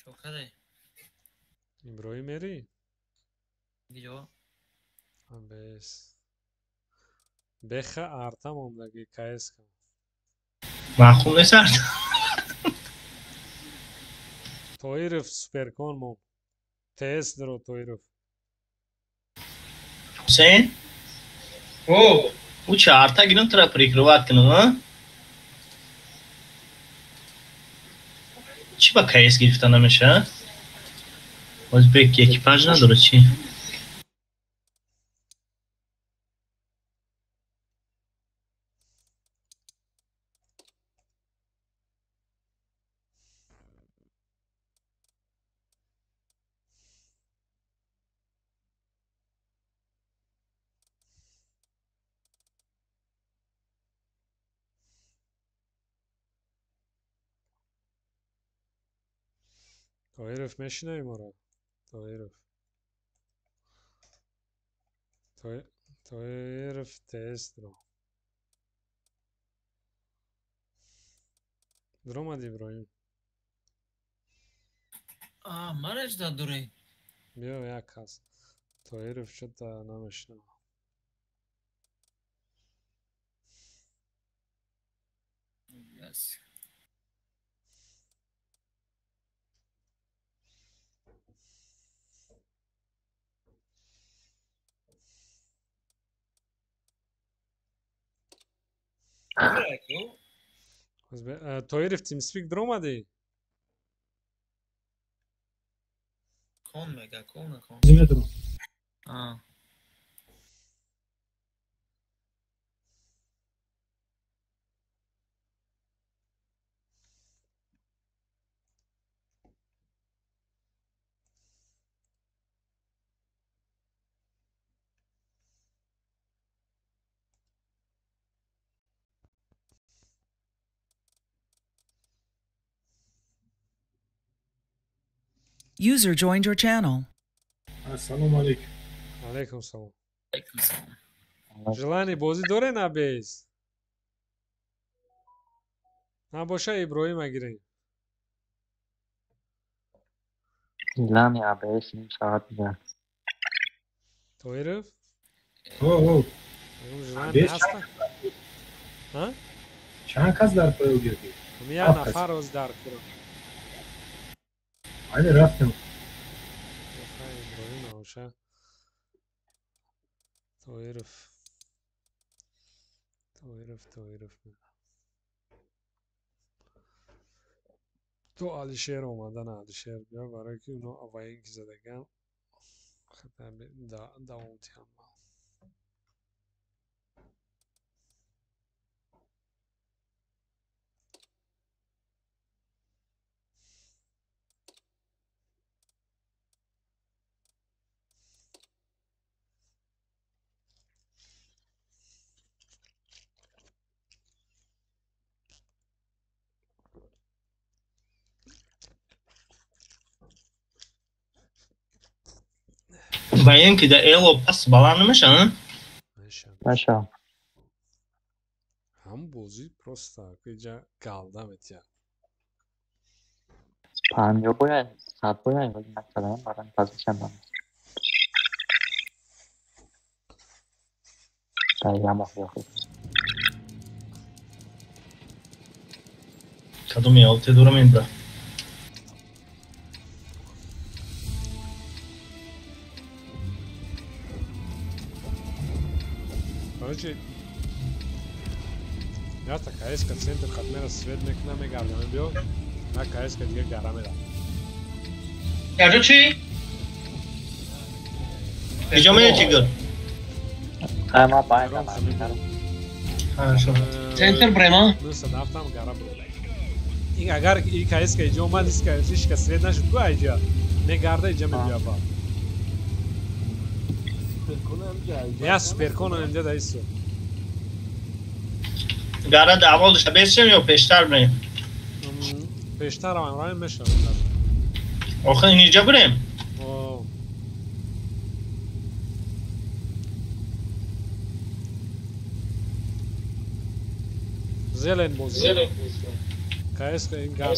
Чокадай. Иброҳим мерӣ? Гиҷо? Бес. Беха арта мондаги КСК. Маъқул нест арта? Тоиров суперкон мон. ТС дро Тоиров. Ҳусейн? О, Уча арта гирам тура прикрывать кунам, а? Чӣ ба КС гирифта намеша? Озбек экипаж надорад чӣ? Тоиров мешинави моро? Тоиров. Тоиров ТС дро. Дромад Иброҳим. А, мараш да дурей. Биё як кас. Тоиров чё-то намешинава. Yes. Тоиров TeamSpeak дромадӣ? Кон мега, кон кон. Зиметро. А. User joined your channel. Ассалому алейкум. Алейкум салом. Алейкум салом. Желание бозӣ доре на без? Набоша Иброҳима гирем. Желание АБС ним соат дигар. Тоиров? О, о. Желание ҳаста? Ҳа? Чанд кас дар поё гирдӣ? Як нафар оз дар курам. Али рафтем. Иброҳим набоша. Тоиров. Тоиров, Тоиров. То Алишер омада, на Алишер биё, барое ки уно аввалин ки задаган давом диҳам. Военки да эло пас баланд намешаванд? Мешаванд. Ҳам бозӣ просто иҷа галда метиҳад. 50 бояд, 100 бояд, вале накардам, барам позиция ман. Дар як моҳ охир. Кадоми алте дорам ин бра? Короче, я КСК центр хатмера свет мекуна мегардам биё, на КСК дига гара медам. Яҷо чӣ? Иҷо меё чӣ гур? Ма байнам. Хорошо. Центр брема? Нуса дафтам гара буд. Ин агар и КСК иҷо омад, ишка свет нашуд, ку айҷа мегарда иҷа мебиё ба. Я суперкон инҷа да исто. Гара даъво дошта бесем ё пештар бирем? Пештар равем мешавад. Охир инҷа бирем? Зелен бозӣ. КСК ин гар.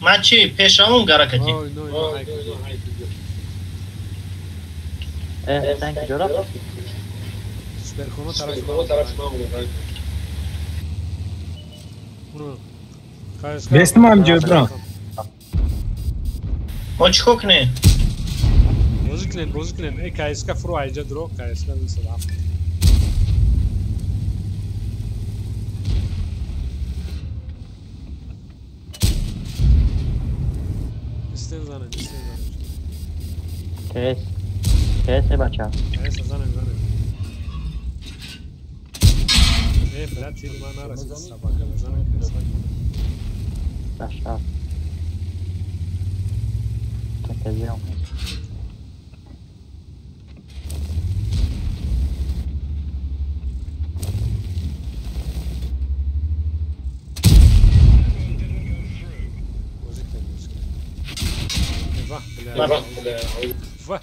Ман чӣ пешравам гара кати? Танк ҷо рафт? Суперконо тарафи ман буд. Бестам ҳам ҷо бирам. Мо чӣ кор кунем? Бозӣ кунем, бозӣ кунем. Э КСК фуру айҷа дуро, КСК 97. Истен занем, истен занем. КС. КС бача. КС занем, занем. Э, брат, тир ман нарасид собака, занем КС. Пошла. Так, Ва!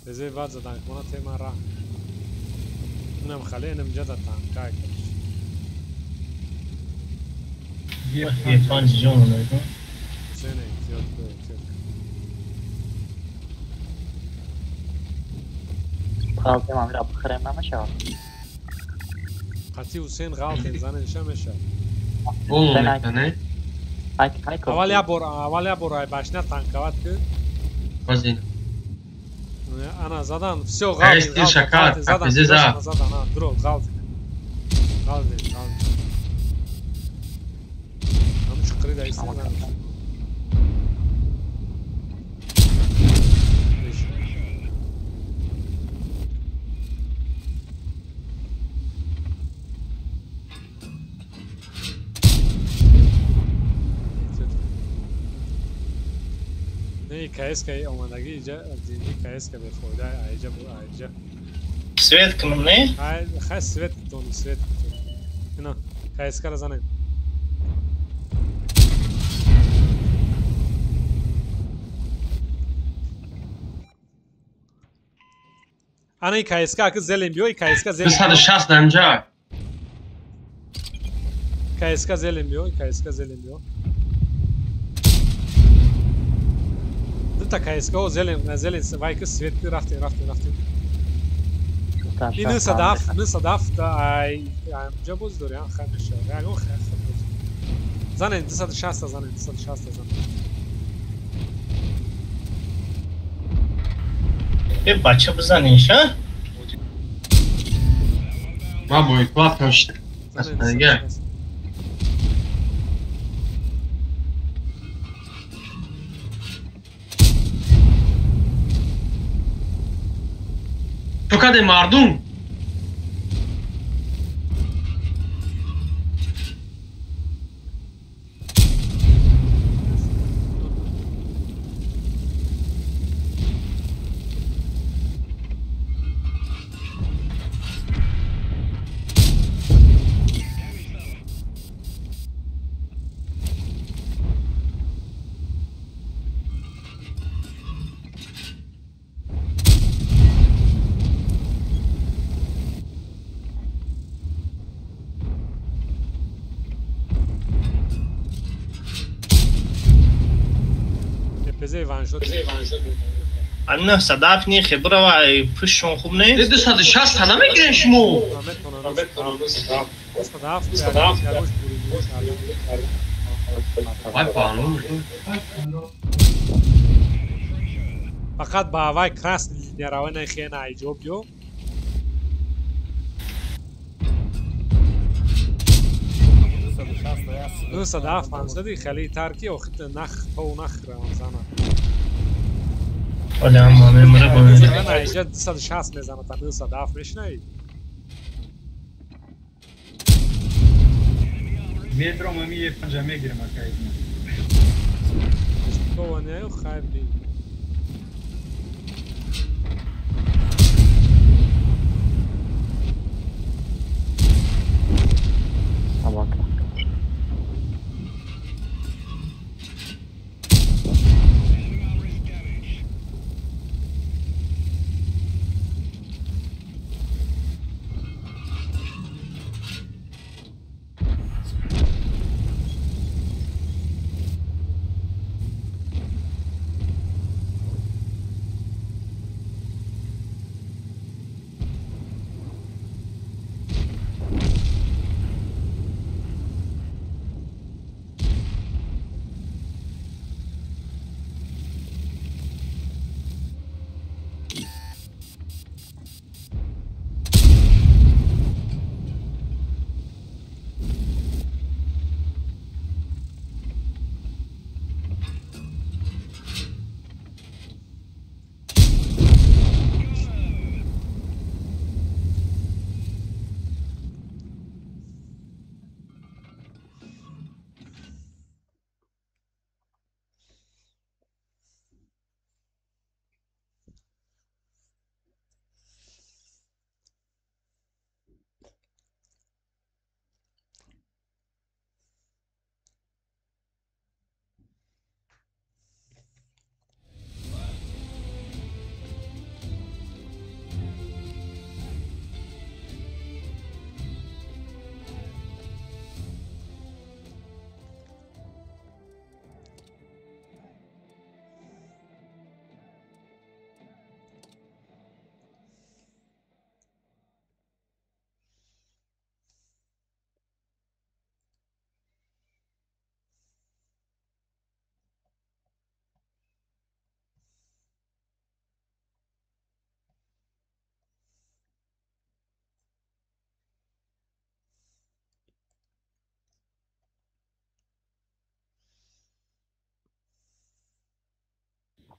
Езе вад задан кона тема ра. Инам хале, инам ҷада танкай. Е панҷ ҷон надо. Сене, эҳтиёт кун, эҳтиёт кун. Ғалтем амира бихӯрем намешавад. Қатъи Ҳусейн ғалтем занеша мешавад. Боло мекунад, не? Аввал як бор, аввал як бор ай башня танкават ки. Бозин. Ана задан, всё ғалтем, ғалтем, задан, задан, а, дро, ғалтем. Ғалтем, ғалтем. Ҳамун чуқури да истем занем. Не, КСК омадагӣ иҷа, динди КСК бефоида, айҷа бу айҷа. Свет кунам, не? Ай, хай свет кутони, свет кутони. Ина, КСК-ра занем. Ана и КСК аки зелем биё, и КСК зелем. 260 дамҷа. КСК зелем биё, и КСК зелем биё. Дута КСК-о зелем, зелем, вай ки свет ки рафтем, рафтем, рафтем. И 97, 97 ай, ҷо боз дори, а хай мешава. Ягон хай боз. Занем 260 занем, 260 занем. Е бача бизаниш, а? Ма бой платно шид. Дига. Ту каде мардум? КПЗ ваншот. Ам 907 нихе брава пушшон хуб нест. 260 та намегирен шумо. Вай пану. Фақат ба вай красный линия рава нахе на иҷо биё. Нӯсад ҳафт панҷсади хеле тарки охир нах то нах рамзана. Оля ама мемра ба мезана иҷа 260 мезана та 907 мешнаи. Медром ами е панҷа мегирем акай. То не хайр ди. Собака.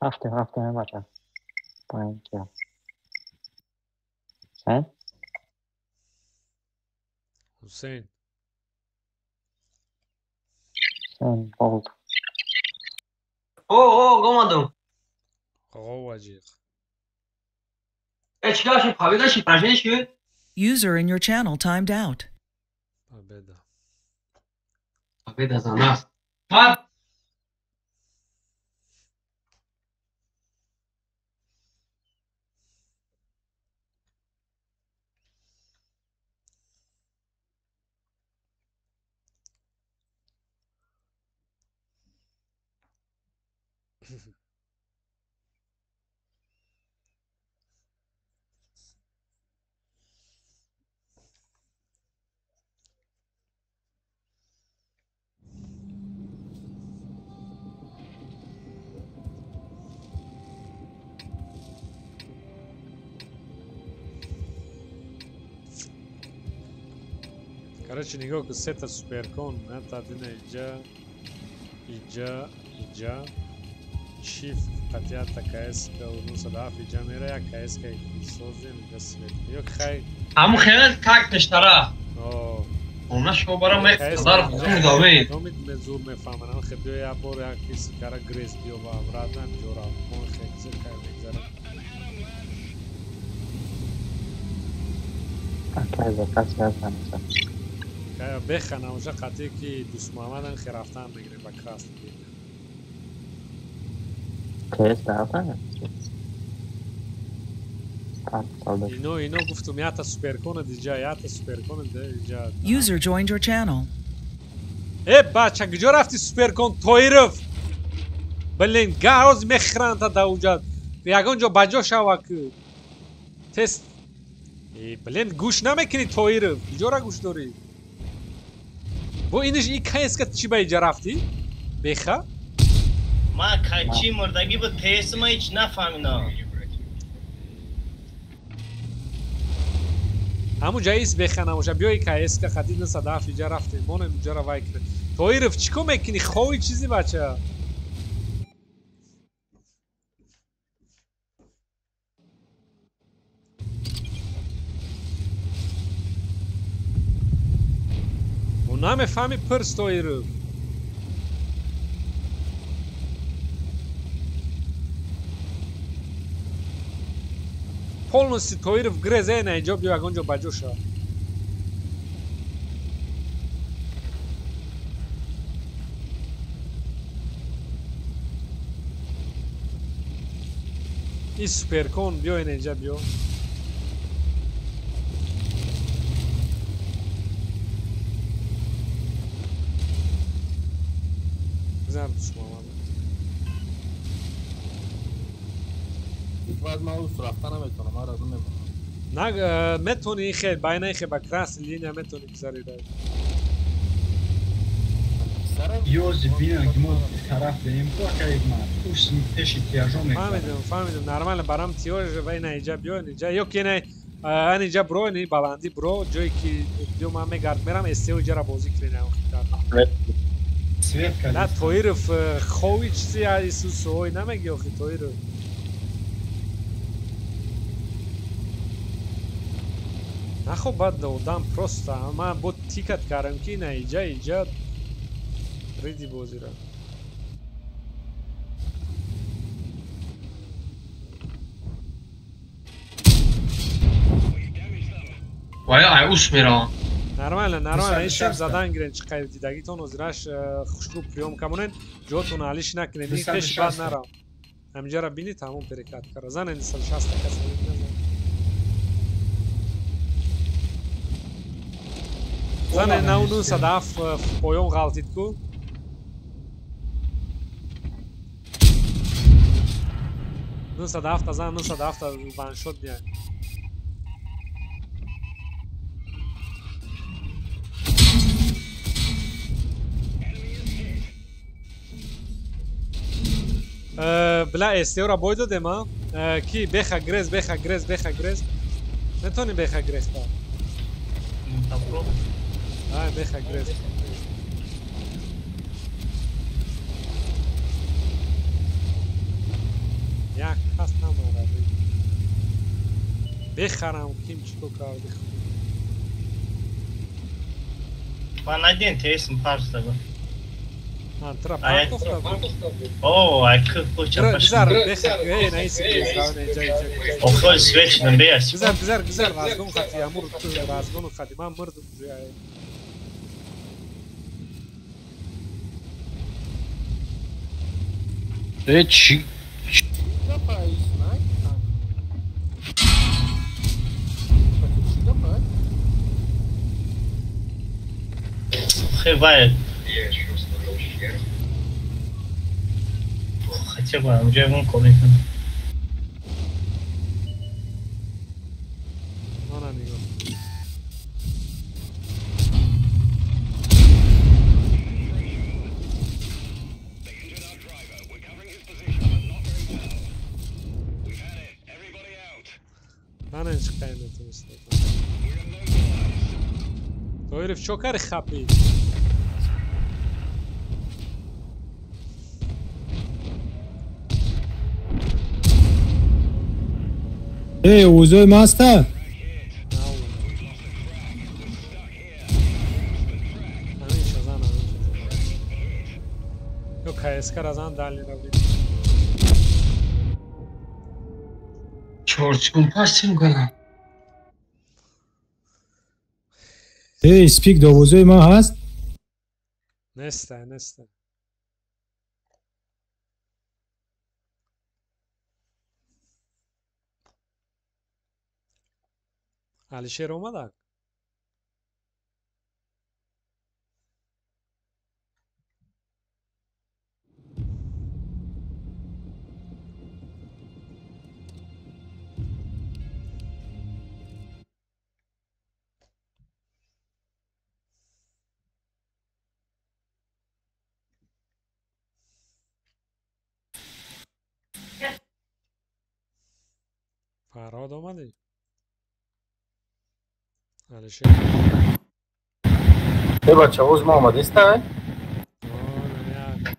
Рафтем, рафтем, бача. Поин кия. Ҳусейн? Ҳусейн. Ҳусейн болд. О, о, гомадам. Говаҷиқ. Э, чикар шуд? Победа шуд, поражение шуд? User in your channel timed out. Победа. Победа за нас. Баъд Короче, нигоҳ ку сета суперкон, та дина иҷа, иҷа, иҷа, shift қатъията КС-ка 97 иҷа мера, як КС-ка созем, иҷа свет. Ё хай. Ҳамун хеле так пештара. Она шумо барам дар хун давид. Домид ме зур мефаҳмам, хе биё як бор як киси кара грез биё ва обратно ҷора. Мо хе зир кай мегзарам. Акай заказ ҳаст. Бехана уже қатъе ки Дӯстмуҳаммадан хе рафтан мегирем ба красный. КС дафтан? Ино ино гуфтум ята суперкона диҷа, ята суперкона диҷа. User joined your channel. Э бача, куҷо рафти суперкон Тоиров? Блин, гаҳоз мехӯранд та дауҷа. Ягон ҷо ба ҷо шава ку. Тест. Блин, гӯш намекунӣ Тоиров. Куҷора гӯш дорӣ? Бо иниш и КС-ка чӣ ба иҷа рафтӣ? Беха? Ма качи мурдагӣ буд, ТС ма ҳеҷ нафаҳмидам. Ҳамун ҷа ис беха намоша. Биёи КС-ка хати 97 иҷа рафтем. Монем иҷара вай кунем. Тоиров, чӣ кор мекунӣ? Хови чизи бача? Намефаҳми пирс Тоиров. Полностью Тоиров грезе на иҷо биё ягон ҷо ба ҷо шава. И суперкон биё ина иҷа биё. Баъд ман ӯ рафта наметавонам, ман разум мемонам. На, метавонӣ хе, байна хе ба красный линия метавонӣ гузари дай. Ёзи бина ки мо тараф даем ку акай ма уш пеши тиажо мекунам. Фаҳмидам, фаҳмидам, нормально барам тиёж вайна иҷа биё, иҷа ё ки не ан иҷа бро, ни баландӣ бро, ҷое ки биё ман мегард мерам, СТО иҷара бозӣ кунем охир. Свет кардем. На Тоиров хови чизи Исус ой намеги охи Тоиров. Нахо бад одам просто ман бо тикат кардам ки на иҷа иҷа риди бозира. Вай ай уш меравам. Нормально, нормально. Ишам задан гирен чӣ қайд дидагитон озираш хушрӯ приём камонен, ҷотон алиш накунед, ин пеш бад нарав. Ҳаминҷара бини тамом перекат кара. Занен 160 кас назан. Занен на 907 поён ғалтид ку. 907 зан, 907 ваншот бияд. Бла СТО-ра бой додем, а? Ки беха грез, беха грез, беха грез. Метавонӣ беха грез ба? Ай, беха грез. Як кас намара. Бехарам ким чӣ кор карди? Ман надидем ТС-м парс дага. Тра партофта буд. О, ай куча. Гузар, беха, эй, наиси гузар, не, ҷай, ҷай. Охол свет нам беас. Гузар, гузар, гузар, разгон хати, амур разгон хати, ман мурдум ҷай. Э, чи? Хе, Хотя бы, уже вон комик. Тоиров чо кари хапи? Эй, узой маста? Ё КСК-ра зан дали рави. Чор секунд пас кунам. Эй, спик довозои ма ҳаст? Неста, неста. Алишер омадак? Фарҳод омадӣ? Алишер. Э бача, оз ма омадиста?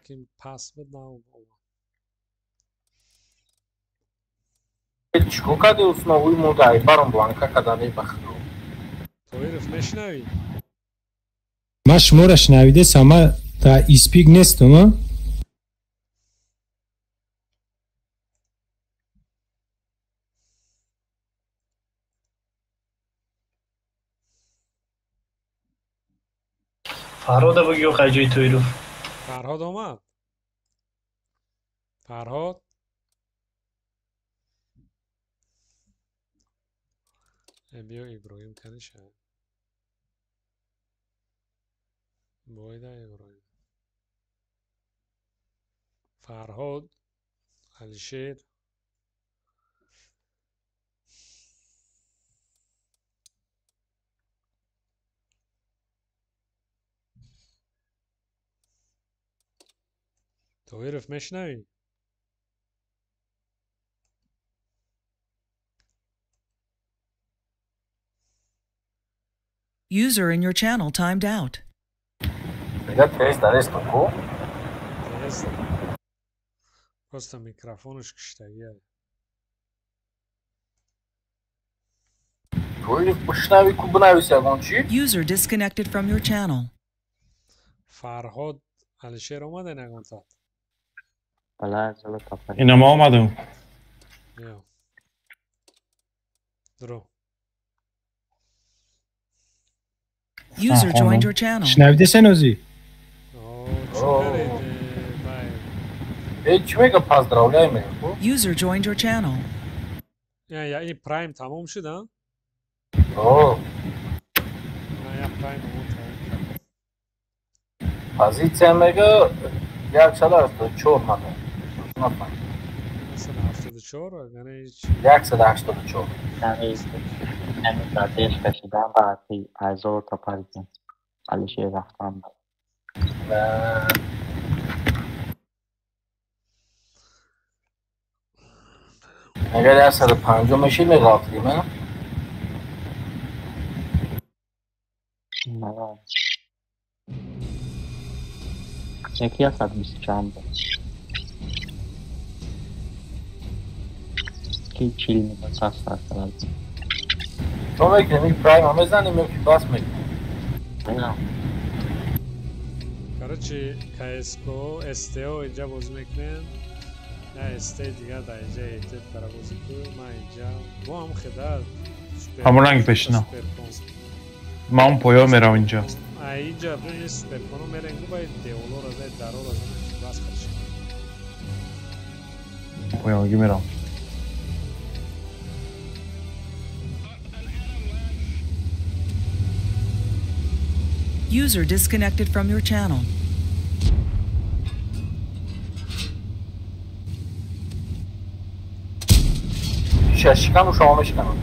Ким пас буд на омад. Чико кади основи монда ай баром бланка кадани бахто. Тоиров мешнавӣ? Ман шуморо шунавидесам, ман дар испик нестам, а? Фарҳода бигӯ қай ҷои Тоиров. Фарҳод омад? Фарҳод? Биё Иброҳим каниша. Бойда Иброҳим. Фарҳод, Алишер. Тоиров мешнавӣ? User in your channel timed out. Мега тез дарестам ку? Тез. Просто микрофонаш киштагия. Тоиров бишнавӣ ку бинавис ягон чӣ? User disconnected from your channel. Фарҳод, Алишер омаден ягон саат? Ина ма омадам. Биё. Дуру. User joined your channel. Шунавидесен озӣ? Э чӣ мега поздравляй мега ку? User joined your channel. Я ин прайм тамом шуд, а? О. Я прайм тамом кард. Позиция мега 184 мада. Нафаҳмидам. 174, яъне 184. Яъне дар пеш кашидан ва азор та паридем. Алишер рафтан. Агар 150 мешид меғалтидим, а? Не. Яки 120 чанд буд. Ки 40 минут пас сар Чо мекунем? Ин прайма мезанем ё ки бас мекунем? Короче, КСКО, СТО инҷа бозӣ мекунем. Я СТ дигар дар инҷа эҳтиёт кара бозӣ ку. Ман инҷа бо ҳам хеда ҳамон ранги пешина. Ман он поё мерам инҷа. А инҷа ин суперконо мерем гу баъд деволоро зай дароро занем бас кашем. Поёги мерам. User disconnected from your channel. Шашикану шумо мешиканам.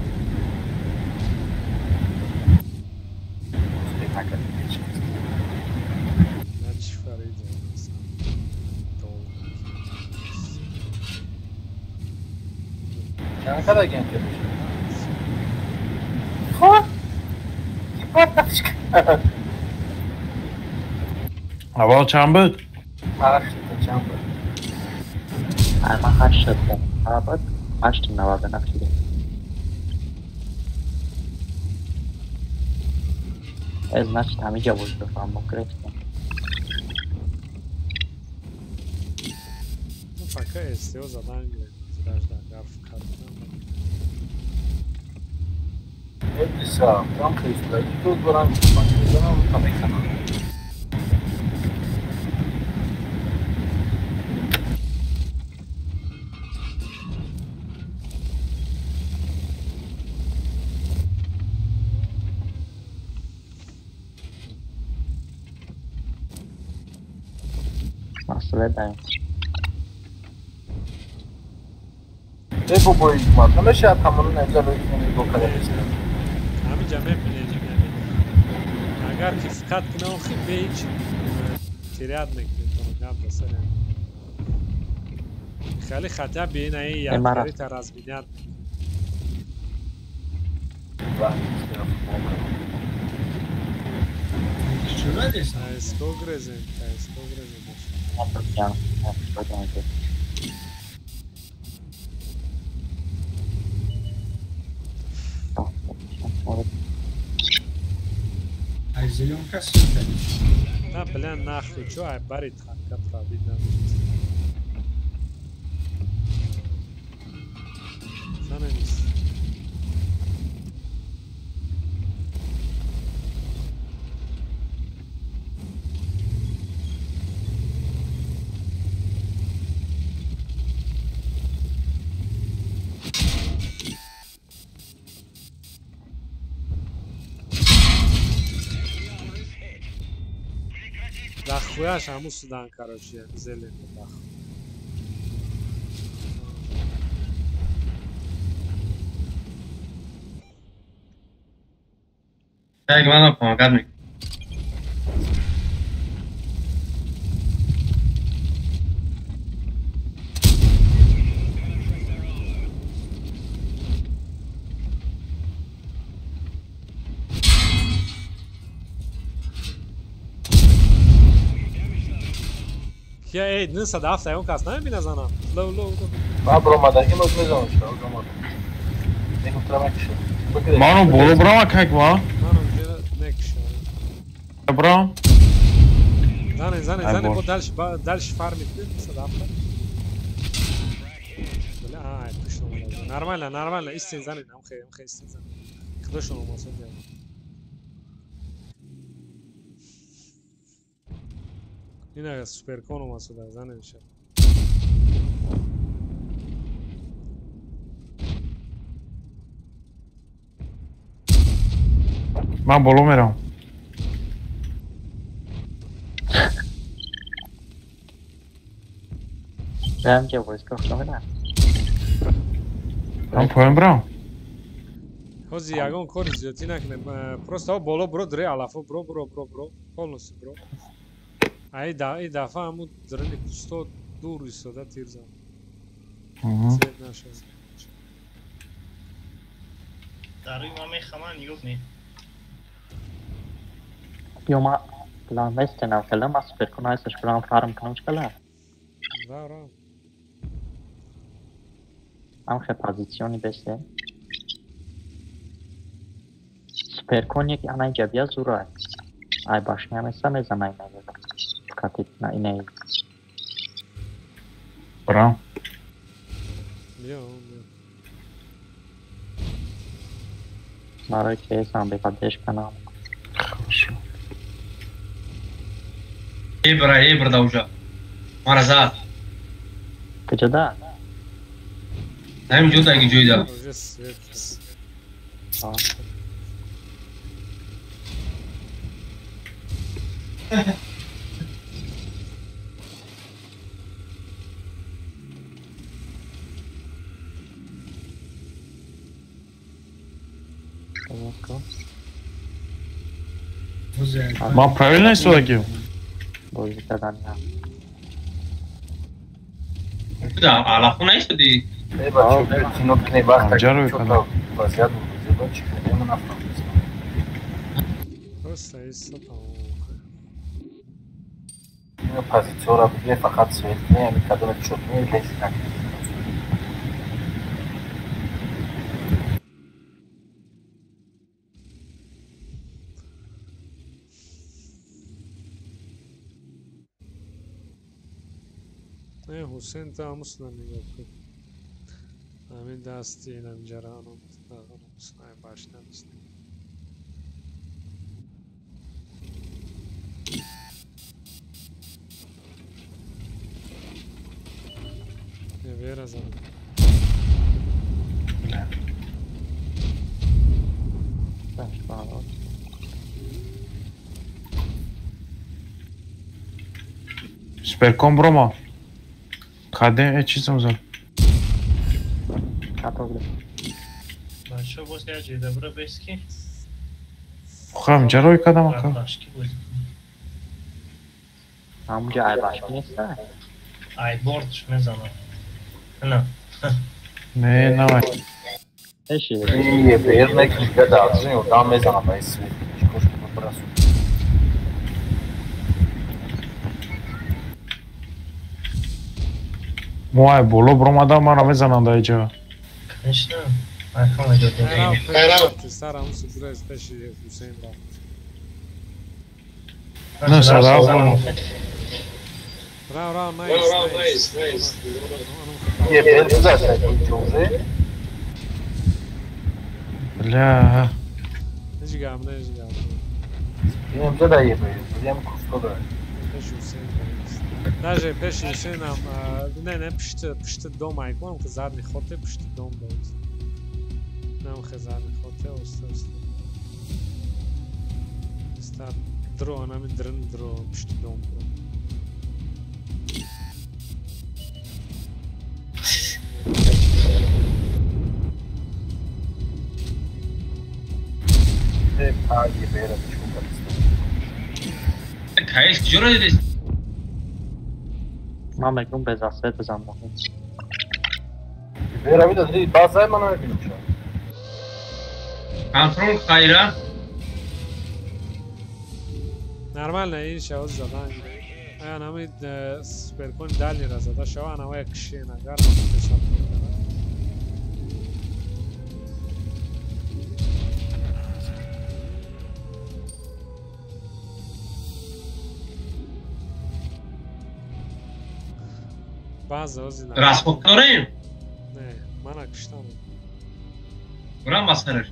Чанд када ген ки хо? Ки парташка? Аввал чанд буд? Ҳашта чанд буд? Ман ҳашта буд. 8 99 шуда. Значит, ҳамиҷа буд бифаҳмам гирифтем. Пока СТО задан гирем. Зиражда агар кардам. Эдиса, там христлаги тут барам, мезанам та меканам. Масъала Э бобои ҳикмат, намешавад ҳамоно инҷа рӯи нигоҳ карда бистем. Ҳамиҷа мебинед, агар ки фиқат кунам, хи бе ҳеҷ тиряд мекунед, гап да сари хеле хатя бе ина ин ядгарита разменят мекунед. Ай зелёнка сюда. Да, бля, нахуй, чё, ай барит ханка пробить надо. Занавес. Хуяш ҳаму судан, короче, зелен бах. Так, ладно, помогай мне. Я эй, 97 ягон кас намебина занам. Лоу, лоу, лоу. Ман баромадагӣ боз мезанам шуд, омад. Мегуфтам накиша. Ману боло брама как ва? Ману накиша. Брам. Зане, зане, зане, бо дальше, дальше фармит 97. Бля, ай, пушно. Нормально, нормально, истин зане, амхе, амхе истин зане. Худошон омад сод. Ина суперкон омад сюда, занемша. Ман боло мерам. Прям ке войска хлона. Ман поем брам. Ҳози ягон кори зиёдтӣ накунем. Просто боло бро, дре алафо бро, бро, бро, бро. Полностью бро. Ай да, и дафа ҳаму драни кусто дур истода тир зад. Цвет нашад. Дар рӯи ман мехаман нигоҳ кунед. Ё ма план вестенам хела ма суперкон айсаш кунам фарм кунам чикала? Да, ра. Амхе позициони бесте. Суперкон яки анай ҷабия зура. Ай башня меса мезанай мезанай. Катит на иней. Брам. Биё, биё. Барои КС-ам беподдержка нам. Хорошо. Ебра, ебра да уже. Мара зад. Куҷо да? Наим ҷо даги ҷой да. Уже свет. Ман правильно истодагим? Бозӣ кардан на. Да, алафо наистодӣ? Э, бачо, кино кне вақт чота вазъият мубозиба чӣ кунем нафаҳмидем. Просто истодам. Ино позитсияро бигир, фақат свет кне, ами кадоме чот не лези накунӣ. Ҳусен та ҳамусна нигоҳ кун. Ҳамин дасти инамҷара ҳамусна башна нест. Вера зана. Суперкон брома. Кадем е чизам зад. Бачо боз як ҷойда бира бески. Хам ҷарои кадам ака. Ҳамунҷа айбашки неста? Ай бордш мезанам. На. Не, навай. ЕБР мекунӣ, дар ҷои одам мезанам ба ин свет. Чикош ки бирасу. Мо ай боло биромадам, мара мезананд дар иҷа. Конечно. Айфон иҷод. Сарам сугрез пеши Ҳусейн рафт. Не, сарам. Рав, рав, найс, найс. ЕБР гузашт иҷозе. Бля. Ҳеҷ гап, не, ҳеҷ гап. Инам ҷа да ЕБР, билям кусто да. Пеши Ҳусейн даже пеши Ҳусейнам, не, не, пишти дом айкон, ки задни хоте пишти дом доист. Нам хе задни хоте, оста, оста. Иста дро, анами дрн дро, пишти дом дро. Каес куҷоро дидест? Ман мегӯм без асвет бизан мохин. ЕБР вида, диди базай ман намебинам ча. Контрол хайра. Нормально, ин шавоз задан. Ая нами суперкон дальний ра зада шава, ана вая кишен агар ҳесаб мекунад. Баъзе ози Расход дорем? Не, мана киштам. Бурам ба сараш.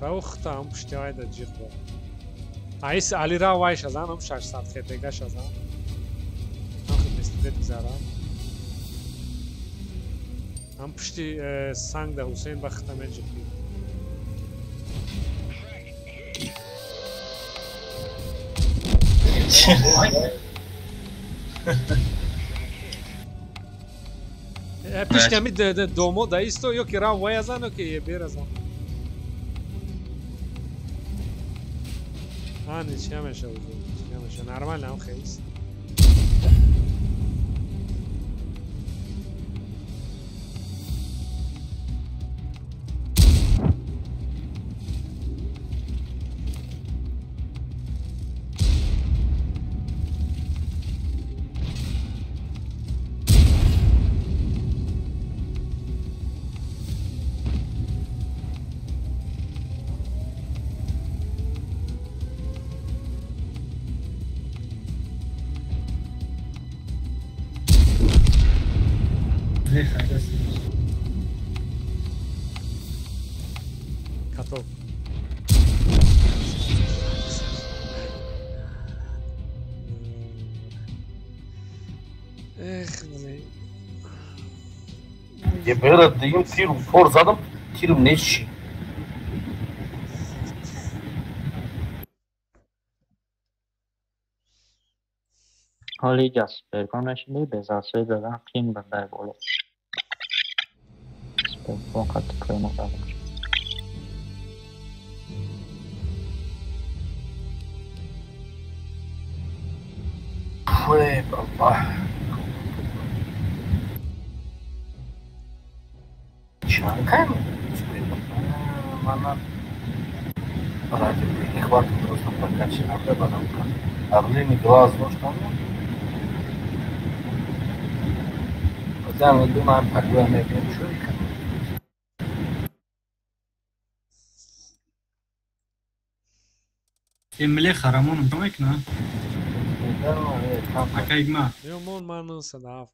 Рав хта ам пушти айда ҷиғ бо. Аис Али рав вай шазан, ам 600 хетега шазан. Ам хет бестидет гузара. Ам пушти санг да Ҳусейн ба хта меҷиқи. Пишти ами домо да исто, ё ки рав вай азан, ё ки ебер азан. А, ничья меша уже, ничья меша. Нормально, ам хейс. Готов. Эх, блин. ЕБР дигим тиру фор задам, тирум нечи. ҳоли иҷа суперкон мешиди, без асвет задан қин бандай боло. Суперкон қати поёна задам. Ой, баба. Чанкаем? Мана ради не хватит просто прокачать Орлиный глаз, ну что? Хотя мы думаем, какой мы чуйка. Эмле харамон мекна? Акайма. Мон ман садаф.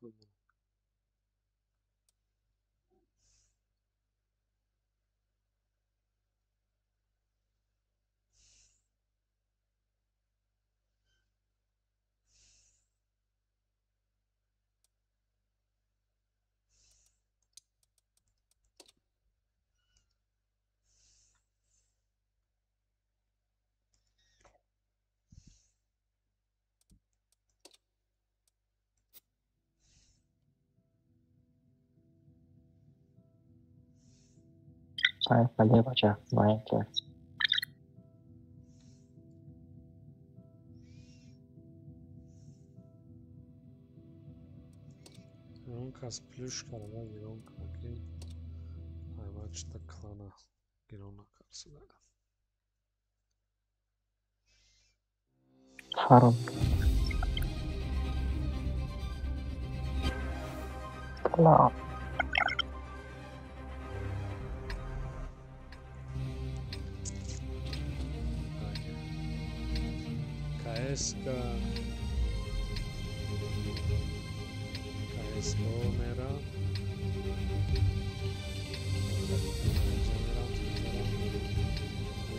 Поехали, бача, военки. Ягон кас плюшкаро ма гирон кунад, ки айма чита клана гирон накарсида. Фарм. Клан. КСК КСК мера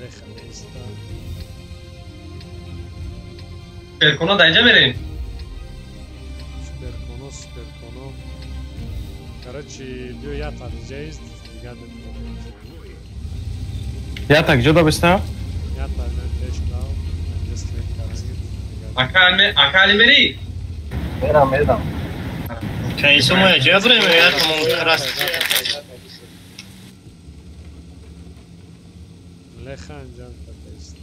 леха места. Суперконо даинҷа мерем? Суперконо, суперконо. Короче, биё я тариҷаист, дигар мебинем. Я так ҷо дабиста? Я тариҷа пеш рав, инҷа стрим карангит. Ака али мери? Мерам, мерам. Кайсо мо яҷа бурем, я тамом краст. Леха анҷам кардааст.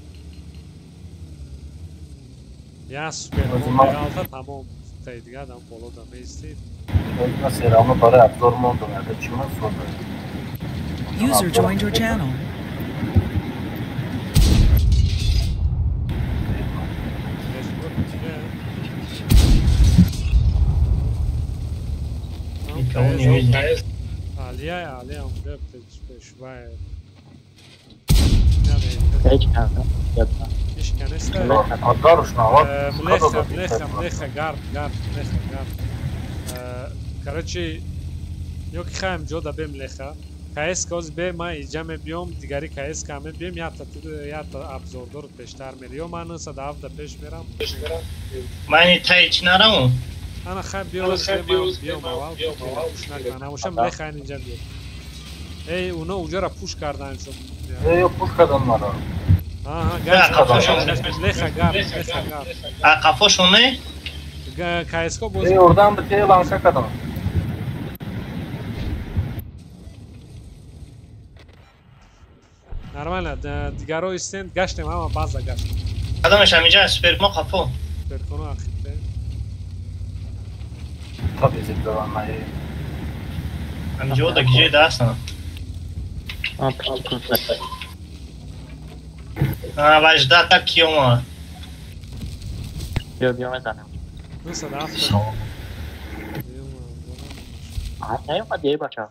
Я суперкон меғалта тамом. Таи дигар дам боло да меистид. Ма все равно барои обзор мондам, это чӣ сода. User joined your channel. Алия, Алия, унҷа пешвай. Млеха, млеха, млеха, гард, гард, млеха, гард. Короче, ё ки хаем ҷо да бе млеха. КСК оз бе ма иҷа мебиём, дигари КСК мебиём, ята абзордор пештар мери. Ё ман 97 да пеш мерам. Мани таи чӣ наравам? Ана хай биё, биём аввал, пуш накунам. Намоша млеха ин инҷа биё. Эй, уно уҷара пуш кардан шуд. Эй, пуш кардан мара. Аҳа, гард, леха гард, леха гард. А қафошон не? КСК боз. Эй, ордан ба те ланка кардам. Нормально, дигаро истен, гаштем, ҳама база гаштем. Кадомаш ҳаминҷа суперконо қафо? Суперконо ақибте. Та безеб дорам, май. Ҳаминҷо да гиҷои дастам. Ваҷда та ки омад? Биё, биё мезанем. 97. Наёмад, ей бача.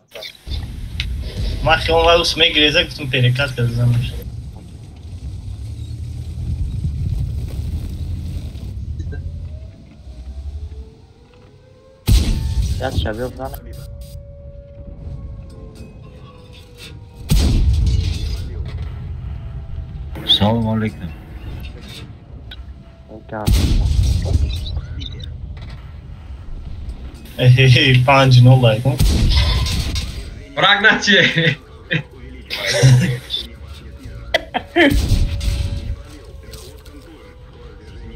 Ман хиён вай ус мегиреза, гуфтам перекат кардам. Як шаб биё бизанем. Салом алейкум. Эй, 5-0 лайк. Враг наче.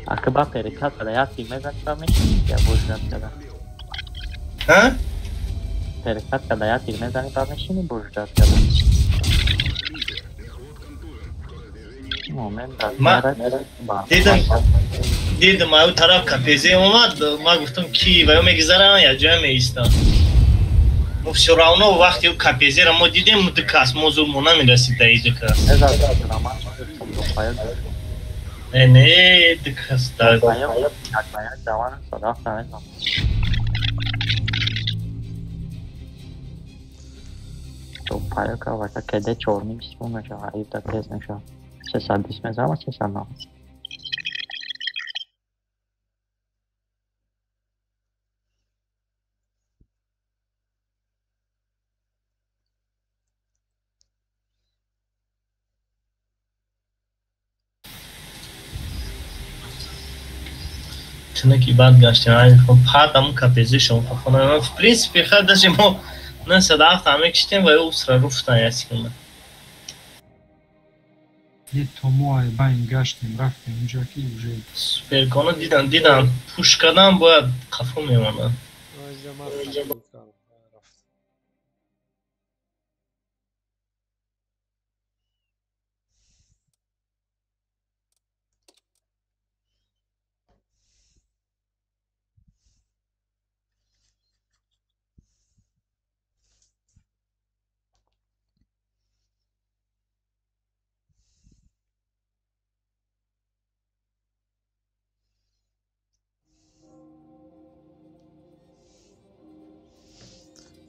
Ака ба перекат када як тим мезанӣ ба мешинӣ я бождат када? Ҳа? Перекат када як тим мезанӣ ба мешинӣ бождат када? Дидам, дидам, аю тараф КПЗ омад, ман гуфтам ки ва ё мегузарам, я ҷоя меистам. Но всё равно вақте КПЗ-ро мо дидем, ду кас, мо зуд мо намерасид да ду кас. Не, не, ду кас да. Паёка вака кеде чорним сипо мешава, аюта тез мешава. 320 мезанам, 390. Чунаки баъд гаштем, хоб ҳатам КПЗ-шон хона. В принципе, хай даже мо 97 ҳаме киштем ва ё усра руфтан як секунда. Не, то мо ай байн гаштем, рафтем унҷа ки уже суперконо дидам, дидам, пуш кардам, бояд қафо мемонад.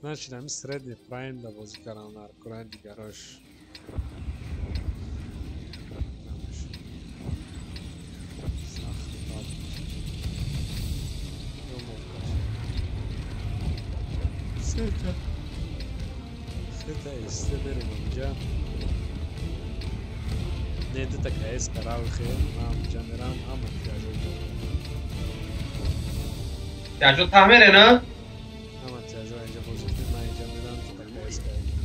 Значит, ами средний прайм да бозӣ кардам дар кураи дигарош. Сахт бад. Ё мокаш. Сета. Сета исте мерем онҷа. Не, дута КС каравхе, ман онҷа мерам, ҳама тиражо дорам. Тиражо таҳ мере, на? Ҳама тиражо инҷа бозӣ кунем, ман инҷа мерам, дута КС каравхе.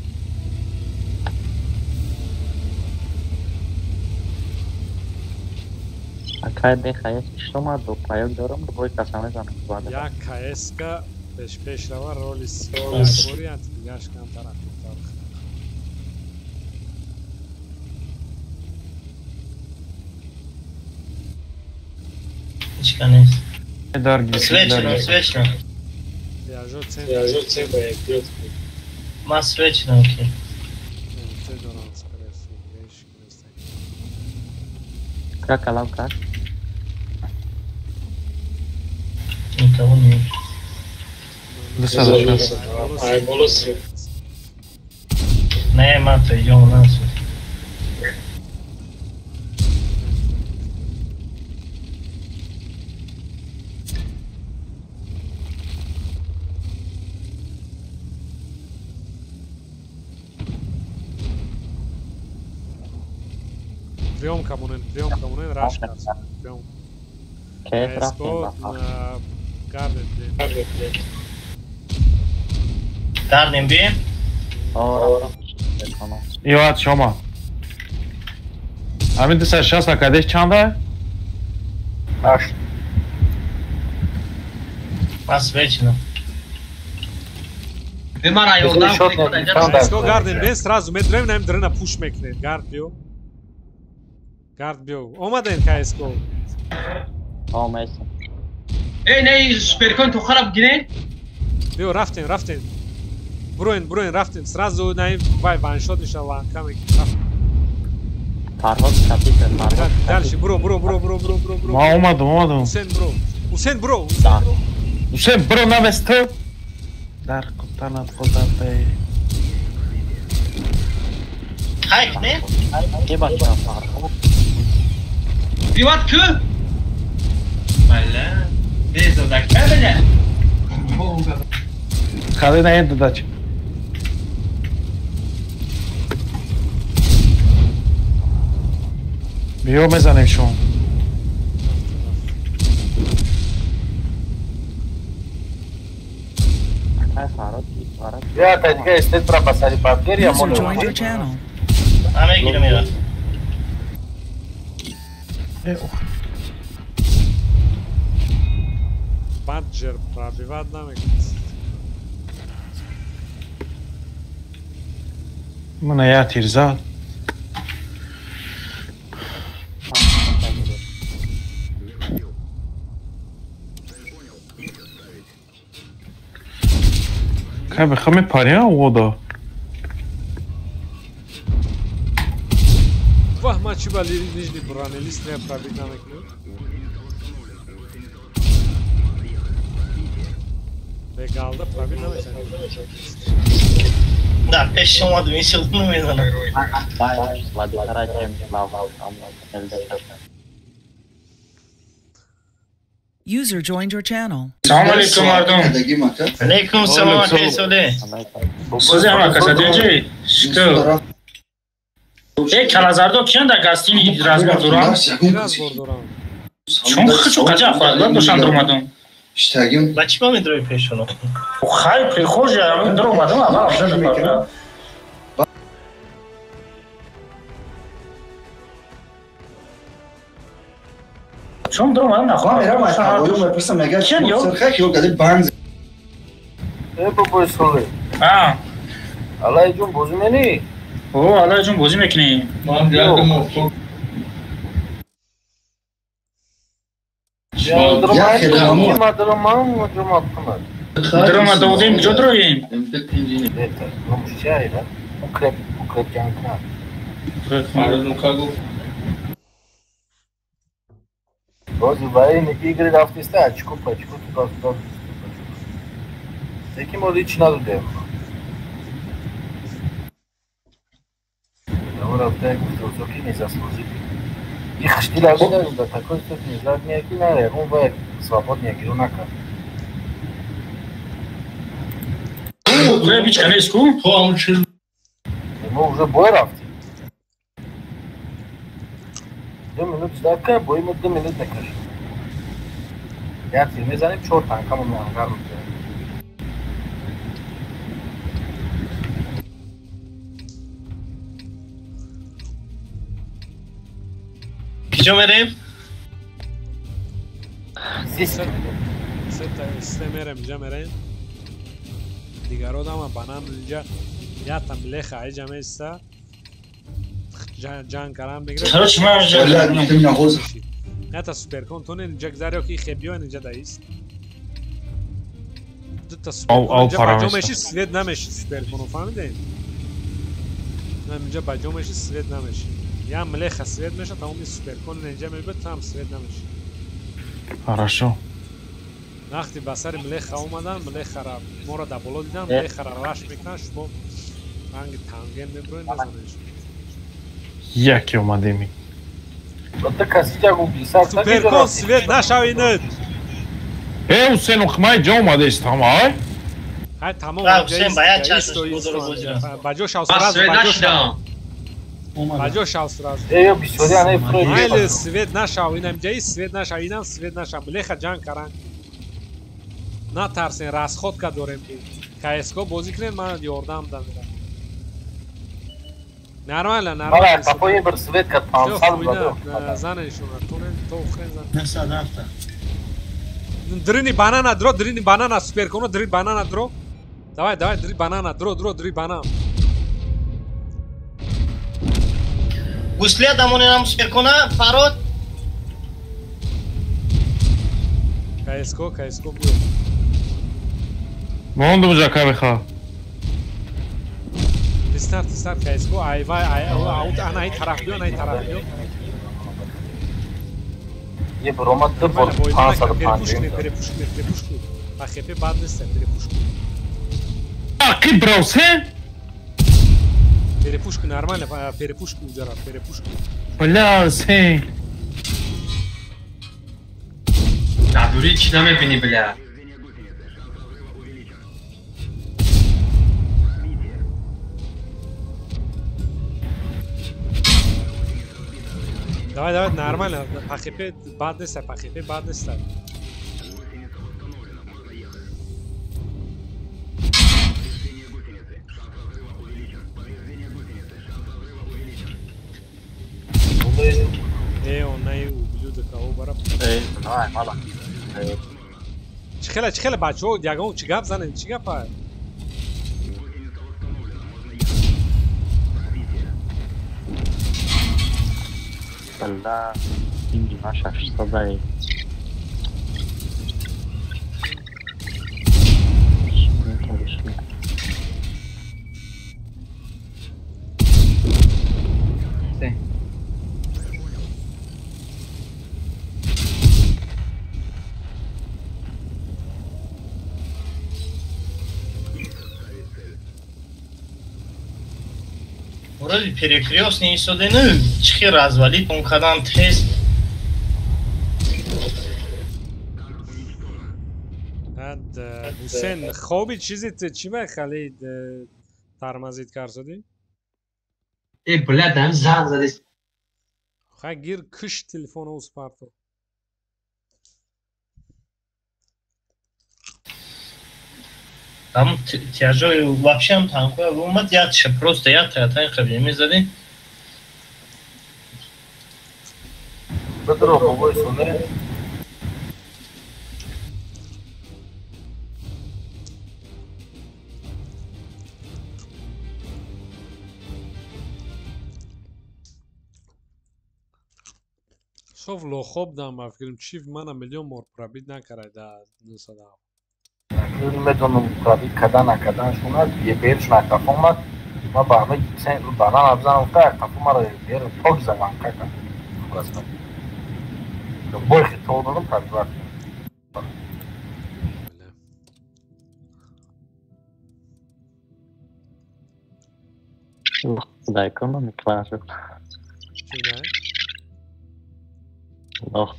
Акай бехаес шума ду паёк дорам, бой каса мезанам. Як КС-ка пеш-пеш рава, роли сори, антидигаш камтар ақибтар. Ҳечка нест. Дарги. Свечна. Тиражо центр. Ман свечнам ки. Це дорам, скорее всего, ҳеч нест. Как алам как? Никого нет. Не, мата, идем на нас. Приемка монен, рашка. Приемка. Эско на Гарден Би. Гарден Би? Иоат шома. Ҳамин 260 акадеш чанда? 8. Пас вечно. Эско Гарден Би сразу медрем наим дрена пуш мекунед. Гард биё. Гард биё. Омаден ка Эско. Омадем. Эй, не, суперкон ту хараб гирен? Биё, рафтем, рафтем. Броин, броин, рафтем. Сразу на вай ваншот иша ланка мекунем. Рафтем. Фарҳод капитан, Фарҳод. Дальше, бро, бро, бро, бро, бро, бро, бро. Ма омадам, омадам. Ҳусен бро. Ҳусен бро, Ҳусен бро. Ҳусен бро навест ту. Дар кутанат худат. Хайк, не? Ки бача Фарҳод. Приват ку? Бале. Хади на една дача. Биё мезанем шумо. User joined your channel. Мегирам ира. Баджер пробиват намекунад. Мана я тир зад. Кай бихоҳ мепарӣ вода. Ваҳ, ман чӣ ба нижний бронелист не пробить намекунам. Бегалда пробить намешавад. Да, пеш омадам, ин силку намезанам. User joined your channel. Салом алейкум мардум. Алейкум салом акай Соле. Сози ҳама каса деҷи? Шукр. Э, калазардо киян дар гастини разбор дорам? Разбор дорам. Чун хичу қаҷа афрад дошан дуромадум. Ба чӣ ба медрои пешоно? Хай прихожая ҳамин дуромадум аввал афшар мекунам. Чун дуромадам нахоҳам. Киян ё? Э, бобои Соле. А. Алай ҷун бозӣ менӣ? О, Алай ҷун бозӣ мекунӣ. Дрома додем, куҷо дроем? Бози военные игры рафтиста, очко пачко туда сюда. Таким вот и надо. Мора гуфт, ки не заслужили. Их штиля до такой степени задняя кина, он бы свободнее игру накард. Ему уже бой рафти. 2 минут ждать, бой ему 2 минут накажи. Я тебе мезанем чор танкам он ангар мекунад. Киҷо мерем? Се мерем, инҷа мерем. Дигаро дама банан инҷа ятам леха айҷа места. Ҷанг карам мегирад. Короче, ман инҷа ята суперкон тонен инҷа гузар ё ки хебиё инҷа даист. Дута суперкон инҷа баҷо меши свет намеши суперконо, фаҳмидем? Инҷа баҷо меши свет намеши. Я млеха свет меша, тамоми суперкон инҷа мебуд, там свет намеши. Хорошо. Вақти ба сари млеха омадан, млехара моро дар боло дидан, млехара раш мекунанд, шумо ранги танген мебуроед, мезанед. Яке омадеми. Суперкон свет нашави нед. Э, Ҳусен, охмай ҷо омадест, ай? Ҳай, тамом. Ҳусен, ба як чашм баҷо шав сразу, баҷо шав. Баҷо шав сразу. Э, бисёри ана Майли свет нашав, инам ҷаи свет нашав, инам свет нашав. Млеха ҷанг каран. Натарсен, расходка дорем ки. КСК бозӣ кунед, ман ёрдам дамедам. Нормально, нормально. Мара, капои бир свет кад 500 бадо. Занешона, тонен то хрен зан. 907. Дрини банана дро, дрини банана суперконо, дри банана дро. Давай, давай, дри банана, дро, дро, дри банан. Гуслия дамонинам суперкона, фарод. КСК, КСК биё. Мондум жа кабеха. Тистар, тистар, КСК, ай вай, ай, аут, ана ай тараф биё, ана ай тараф биё. Е бромад ду бор 550. Перепуш кунед, перепуш кунед. Ба хепе бад нест, перепуш кунед. Аки брос, хе? Перепуш кун, нормально, перепуш кун уҷара, перепуш кун. Бля, сен. Дар дури чӣ намебинӣ, бля? Давай, давай, нормально. Пахепе бад нест, пахепе бад нест. Э, онай ублюдок, ау бара. Э, давай, мала. Чихела, чихела, бачо, ягон чӣ гап занем, чӣ гапа? Бля, инги наша 600. Вроде перекрестный сюда, ну, чихи развалить, он когда тест. Ҳусен, хоби чизи чӣ мехали тормозит карсудӣ? Э, бля, дам занг задест. Хай гир киш телефоно успарто. Там тяжелый вообще танк, омад ятша просто ята ята қабли мезади. Бедро бобой соне. Шов лохоб дам ба фикрам чи мана миллион мор пробит накарай да 900. Медонам пробит кардан накардан шуна еберш накаф омад. Ма ба ҳама банан абзанам гуфта қафо маро бер ток задам кака. Бой хитол додам пробиват. Дай кунам клан шуд. Чӣ дай? Лох.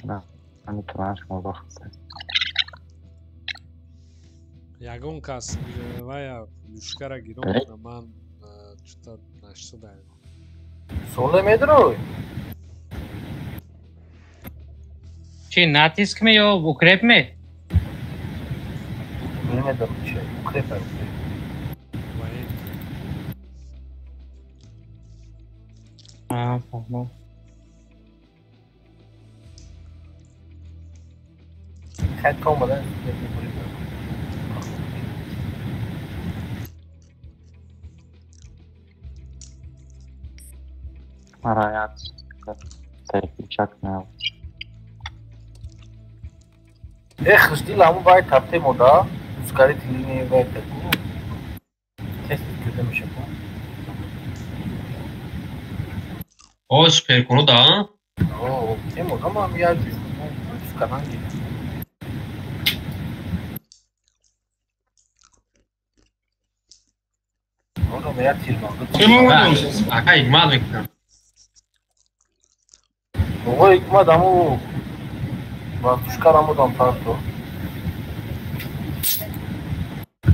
На, ами клан шумо лох. Ягон кас вая лушкара гирон кунам, ман чута нашудаем. Соле медрой? Чи натиск ме ё укреп ме? Намедонам чи укреп е. А, фаҳмам. Хай то омадан. Мараят тарифичак нав. Эх, жди ламу бай тапте мода, ускорить линии бай таку. Тест кюдем шепу. О, супер да? О, тему да мам я ускоран. Оно я тирман. Ака игмат мекунам. Ого, икмат аму вартушкар амудам парто.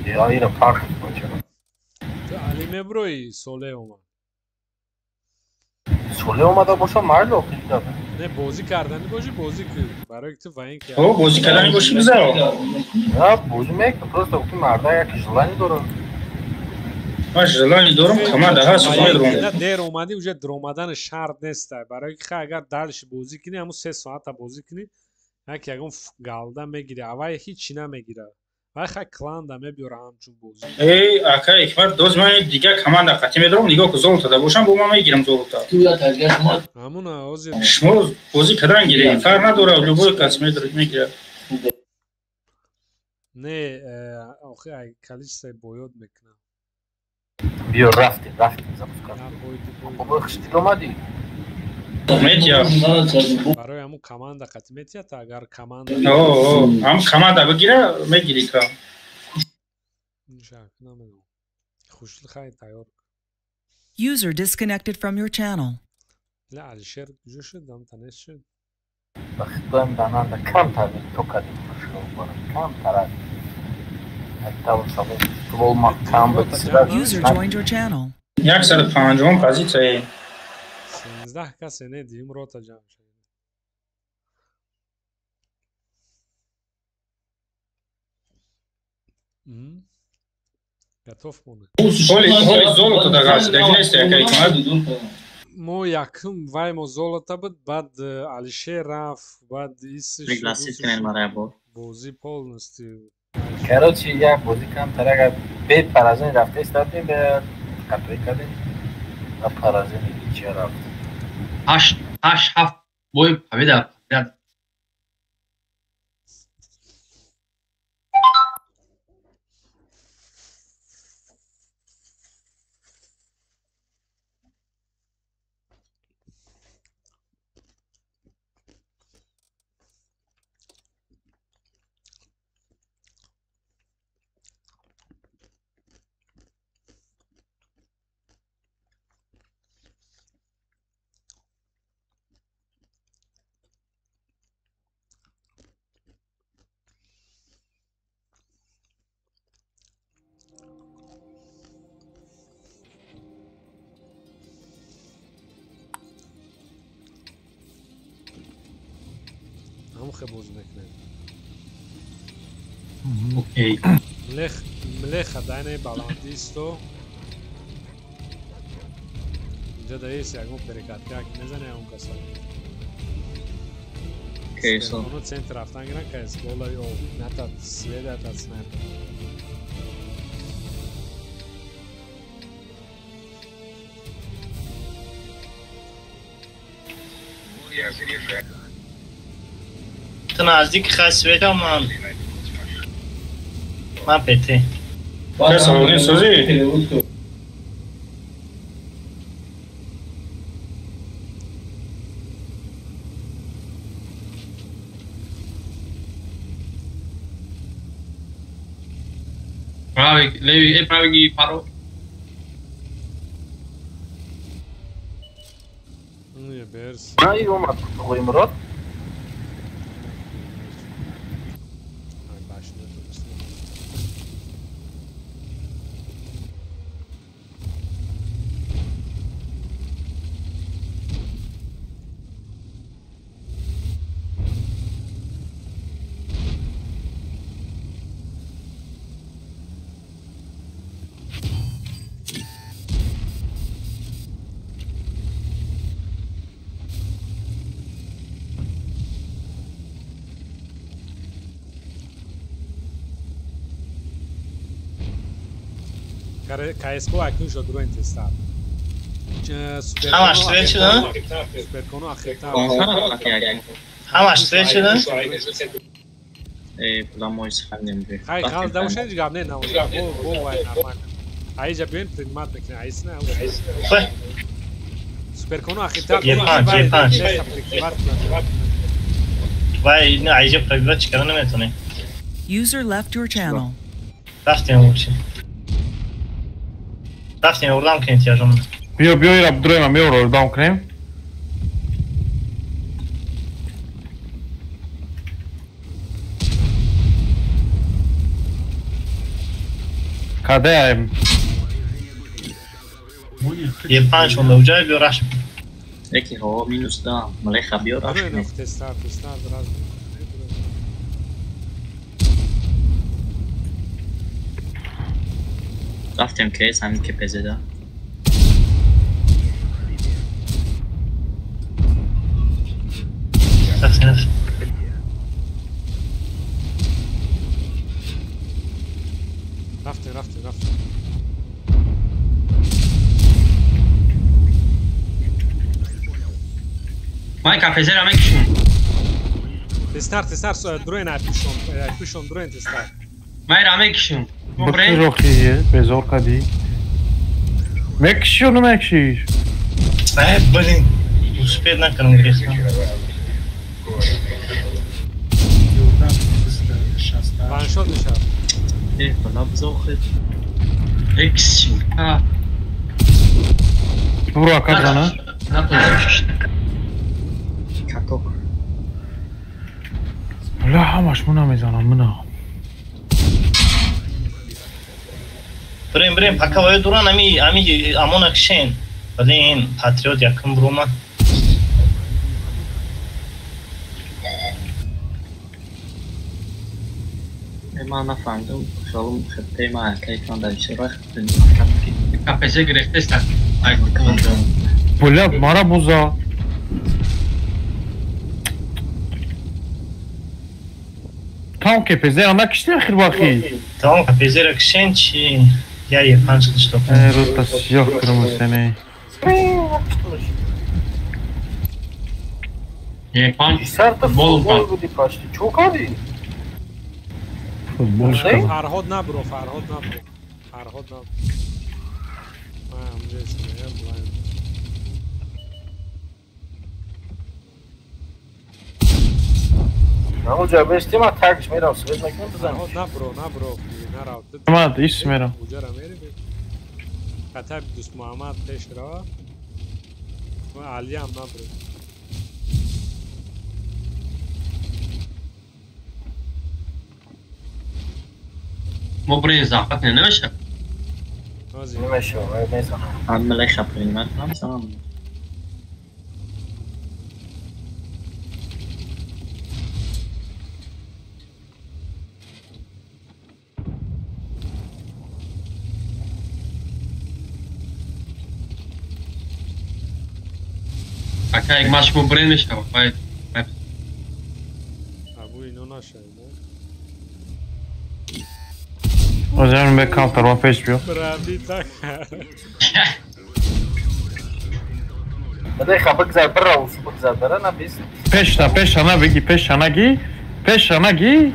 Я ира парк бача. Али меброи соле омад. Соле омада боша майло қида. Не бозӣ кардани боши бозӣ ки барои ту вайн ки. О, бозӣ кардани боши бизаро. На, бозӣ мекунам, просто ки марда як желание дорам. Ман желание дорам, команда ҳаст, медорам. На дер омадӣ, уже даромадан шарт нест. Барои ки агар дальше бозӣ кунӣ, ҳамун 3 соата бозӣ кунӣ, як ягон галда мегирӣ, авай ҳеч намегирад. Вай хай кланда мебиёра ҳамчун бозӣ. Эй, ака Икмат, доз ман дигар команда қатӣ медорам, нигоҳ ку золото да бошам, бо ман мегирам золото. Ҳамуна ҳозир. Шумо бозӣ кардан гиред, фарқ надорад, любой кас медорад, мегирад. Не, охи ай количествои боёд мекунам. Биё, рафтем, рафтем, запускам. Бобои хиштил омадӣ? Метия. Барои ҳамун команда қатӣ метия, та агар команда. О, ҳам команда бигира, мегирӣ та. Шак намедонам. Хушил хай тайёр. User disconnected from your channel. Ла Алишер куҷо шуд? Ам танес шуд. Ба худоям дананда камтар то кадим мушкил барам, камтар. User joined your channel. 150 позитсияи. 13 касе не дим рота ҷамъ шуд. Готов монад. Ҳоли золото да ғалтидаги нест ака Икмат? Мо якум вай мо золото буд, баъд Алишер рафт, баъд исш. Пригласить кунед мара бо. Бозӣ полностью. Короче, як бозӣ камтар агар бе поражение рафта истодем, бе хатоӣ кардем ва поражение ничья рафт. 8 8 7 бой победа. Бозӣ мекунем. Окей. Млеха дайнаи баландисто. Инҷа даис ягон перекатка ки мезане ягон каса. Кейсо. Центр рафтан гиран кайс голаи о натат сведатат снайпер. Ту наздики хай света ман. Ман пете. Салонин созӣ? Правый, левый, правый пару. Не, берс. Ай, омад, Ғоймурод. КСГО акнун шуд рӯи тестар. Ҳамаш свет шуда? Суперкону ахиртар. Ҳамаш свет шуда? Э, куда мой сохраним? Хай, хал, да уж гап не, на бо, бо, вай, нормально. Аиҷа биёем принимать мекунем, аисна. Суперкону ахиртар. Е5, Е5. Вай, не, аиҷа пробивать чӣ кара наметонем. User left your channel. Рафтем лучше. Рафтем, ёрдам кунем тияжон. Биё, биё, ира бидроем, меоро ёрдам кунем. Кадаем? Е5 онда уҷай биё раш. Яки ҳо минус да, малеха биё раш. Тестар, тестар, раз. Рафтем КС, ҳамин КПЗ да. Рафтем. Рафтем, рафтем, рафтем. Май КПЗ-ра мекушем. Тестар, тестар, дроен айпушон, айпушон дроен тестар. Май ра мекушем. Бихи безор кадӣ. Мекушӣ ё намекушиш? Э, блин, успеть накардам гирифтам. Ваншот мешавад. Э, бала бизохед. Экс. Буро ака зана. Каток. Бля, ҳамаш муна мезанам, муна. Брем, брем, пока вай дуран, ами, ами, амона кшен. Блин, патриот якум брума. Ман нафаҳмидам, шолум хиттаи ман кайфан дар бисёр вақт КПЗ гирифтеста. Бля, мара буза. Там КПЗ-ра накишти ахир бахи? Там КПЗ-ра кишен чи? Я Е5 что? Э, рута сиёх кирмусене. Е5 футбол буди пашти. Чо кардӣ? Футбол Фарҳод набро, Фарҳод набро. Фарҳод набро. Ман ҳамҷа блайн. Намуҷа бести ман тагш мерам, свет мекунам бизан. Фарҳод набро, набро, нарав. Ман иш мерам. Уҷара мери. Катаб Дӯст Муҳаммад пеш рава. Али ҳам набро. Мо бирем захват не намеша? Намеша, мезанам. Ам малеха принимать намезанам. Ака як маш мо бирем мешава. Вай. Абу ино нашавад. Озян бе каунтер ма пеш биё. Брави так. Бадай бигзар бира усу бигзар бира на бис. Пешна, пешана бигӣ, пешана гӣ, пешана гӣ.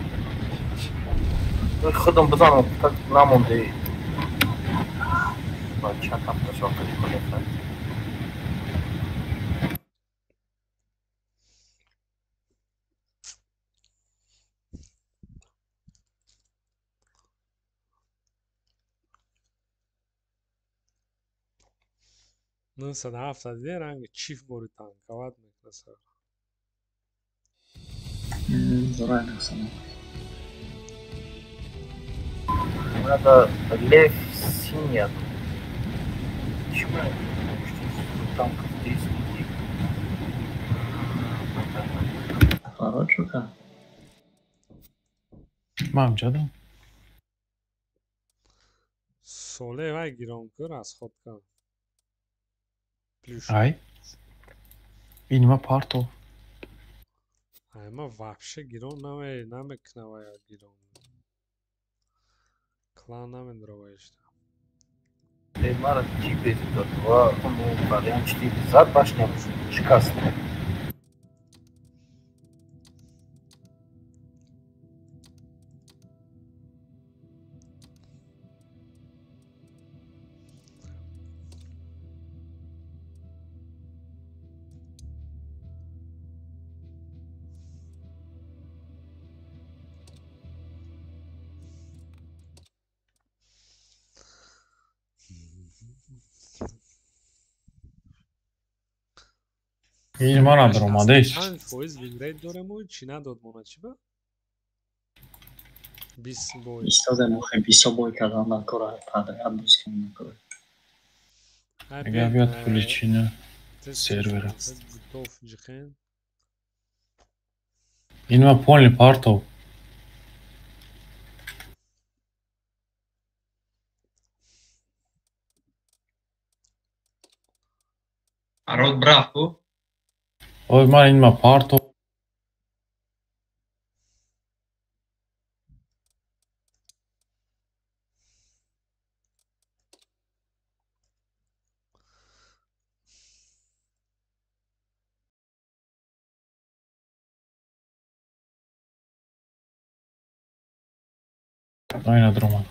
Худам бизанам, так намонди. Бача кафта шоқи кунед. 907 диде ранги чиф бори танковат мекунад сар. Зора 907. Надо лев синяя. Чему? Танков 30. Фарод шука. Мам ҷадам. Соле вай гирон кӯр аз ходка. Плюш. Ай. Инима парто. Ай ма вообще гирон намекна вай гирон. Клан намедроваешта. Мара чипе това, вариант 4 зад башня шикаст. Ин мана даромадест. 5% винрейт дорему, чӣ надод мона чӣ ба? 20 бой. Истодем охи 20 бой кардан дар кора подряд боз кунем накора. Агар биёд включина сервера. Ин ма полный партов. Арод брав ку? Ой, ман ин ма парто. Айна даромад.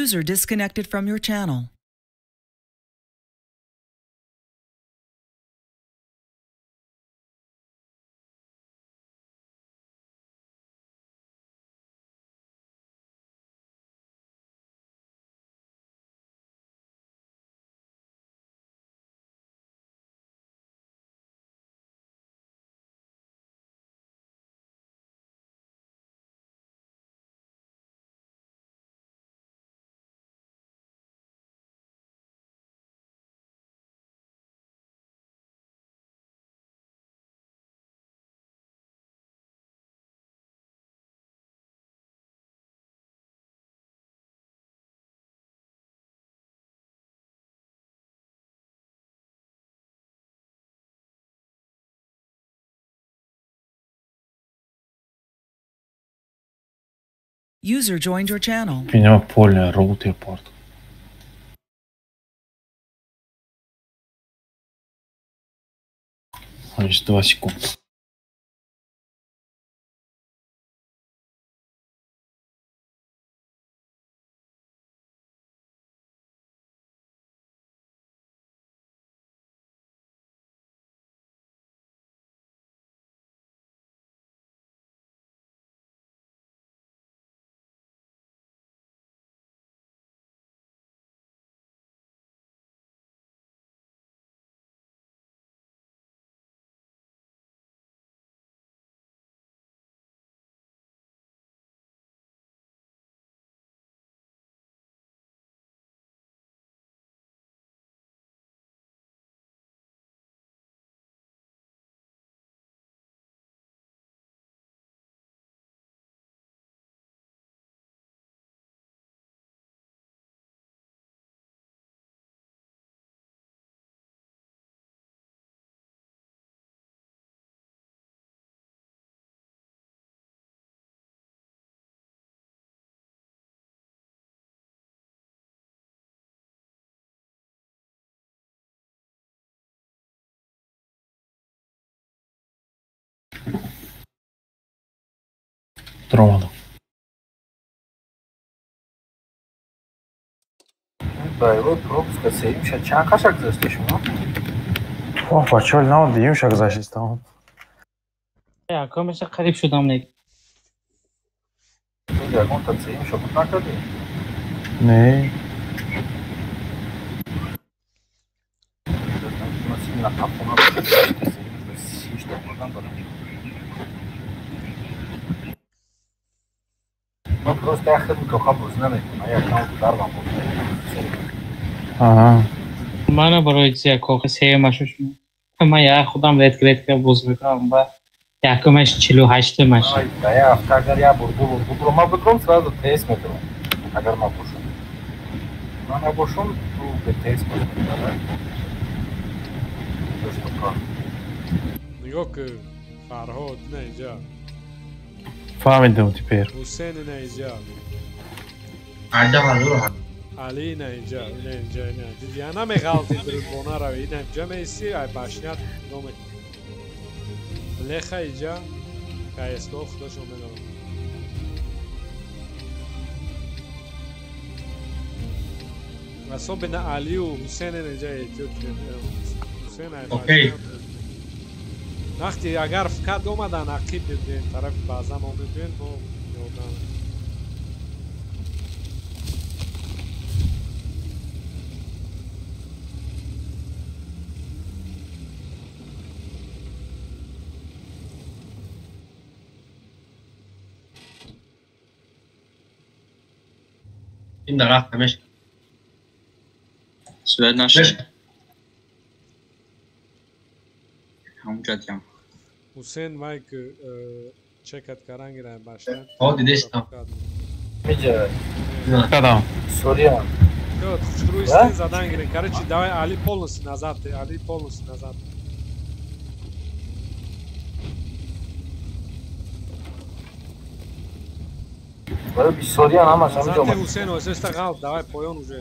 User disconnected from your channel. User joined your channel. Пиняма поле роутер порт. Лишь 2 секунды. Даромадам. Боевой пропуска сеюмша чанд қаша гузашта шумо? Оҳ, бачаҳо, нав дуюмша гузаштистам. Якумша қариб шудам не. Ягонта сеюмша буд накардӣ? Не. Ман просто як хидм тоқа бозӣ намекунам, якам дарвам бозӣ. Аҳа. Мана барои чиз як сеюмаш шуд. Ман як худам редко бозӣ мекунам ба якумаш 48-маш. Да я ҳафта агар як бор ду бор будром, ман будром сразу ТС медурам. Агар ман бошам. Ман набошам, ту бе ТС бозӣ мекунӣ. Нигоҳ кун, Фарҳод на инҷа. Фаҳмидам теперь. Ҳусейн на инҷа. Али на инҷа, ина инҷа, ина. Диди, я намеғалти дурбона рави, ина инҷа меисти, ай башнят нигоҳ мекунӣ. Леха инҷа, КСК худашон медонанд. Особенно Алию Ҳусейн инҷа эҳтиёт кунед. Ҳусейн ай башнят. Вақте агар фкат омадан ақиб мебинем, тарафи баъзан мо мебинем, мо ёрдам. Ин дарахт ҳамеша. Сурат нашед. Ҳамунҷа диям. Ҳусейн вай ки чекат каран гирам башнат. Ҳо дидестам. Миҷа. Кадам. Сория. Йо, хушрӯй стен задан гирем. Короче, давай Али полностью назад, Али полностью назад. Барои бисёриан ҳамаш ҳаминҷо омад. Ҳусейн, оҳиста ғалт, давай поён уже.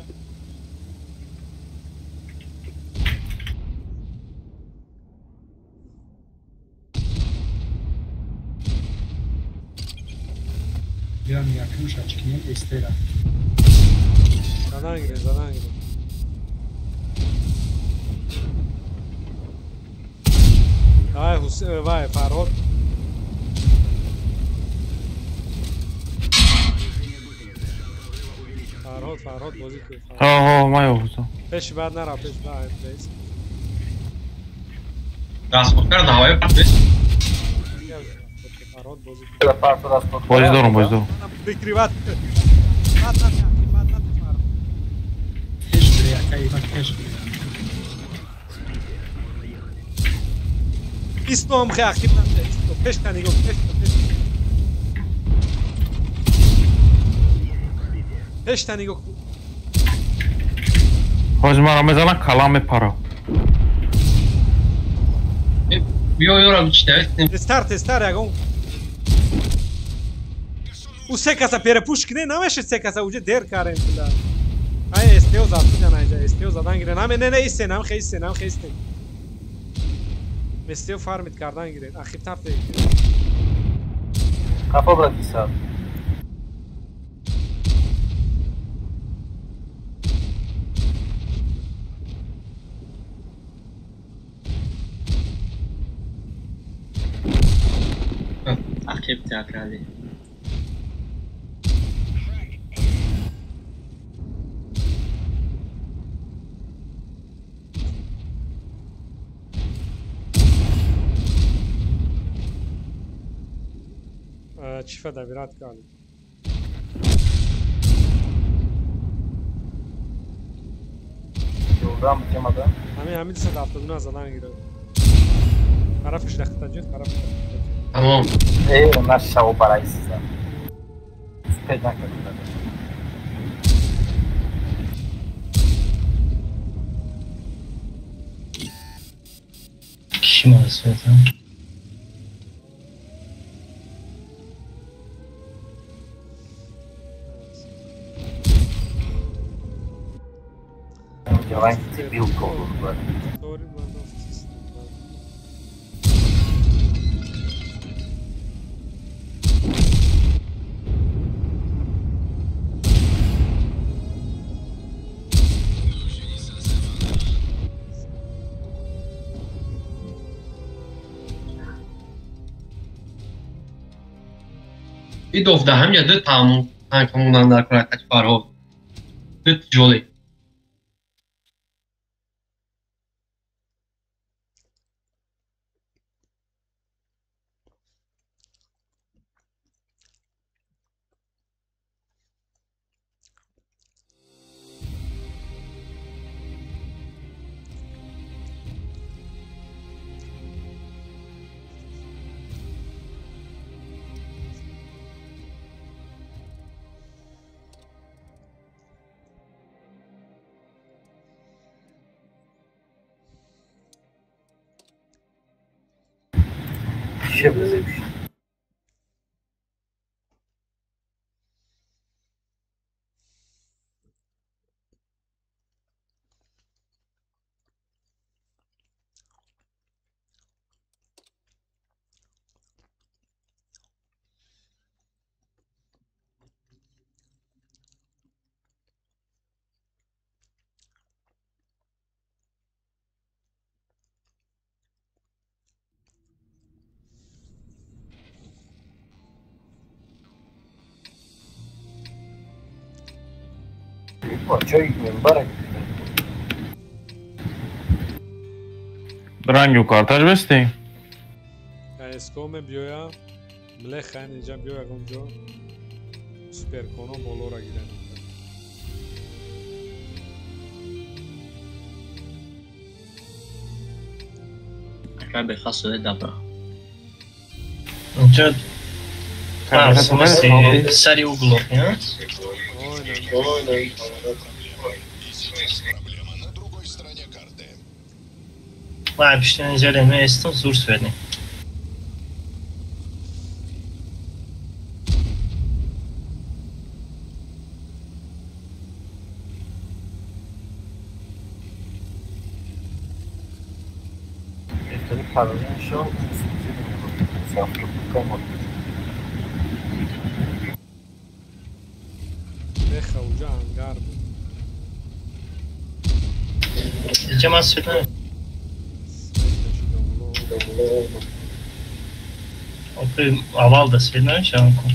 Биям якумша чикнем эстера. Задан гирем, задан гирем. Давай, Ҳусейн, вай, Фарҳод. Фарҳод, Фарҳод бозӣ кун. Ҳо, ҳо, ман ёфтам. Пеши баъд нара, пеш баъд, плейс. Дастхоткар давай плейс. Фарҳод бозӣ кун. Бозӣ дорам, бозӣ дорам. Прикриват. Баъд нати, баъд нати Фарҳод. Пеш бире, акай, иван пеш бире. Истом хе ақиб нати, исто. Пеш та нигоҳ, пеш та, пеш. Пеш та нигоҳ. Ҳозир маро мезанам, калам мепарам. Биё ёрам чита. Тестар, тестар ягон. У се каса перепуш кине, намешед се каса уже дер карем била. Ай СТО задан айҷа, СТО задан гире. Наме не не исте, нам хе исте, нам хе исте. СТО фармит кардан гире. Ахибтар те. Қафо братиса. Ақиб театрали. Чифа добират кали. Ёрдам темада. Ҳамин ҳамин 272 задан гирад. Тарафиш дахтаҷид, тарафиш. Тамом. Э, нашаво барои сиза. Успеть накарда. Киши мавсуятам? Идов да ҳамҷа ду танк мондан дар кора қати Фарҳод. Ду тиҷолӣ. Рангу карташ бести? Эскоме биёя, млеха инҷа биёя гонҷо. Суперконо болора гирем. Ака бехасуе дабра. Инҷа сари углов, не? Вай, пиштани зеле местом, зур светни. Леха уҷа ангар буд. Инҷа ман свет не. Аввал да свет намешавам ку.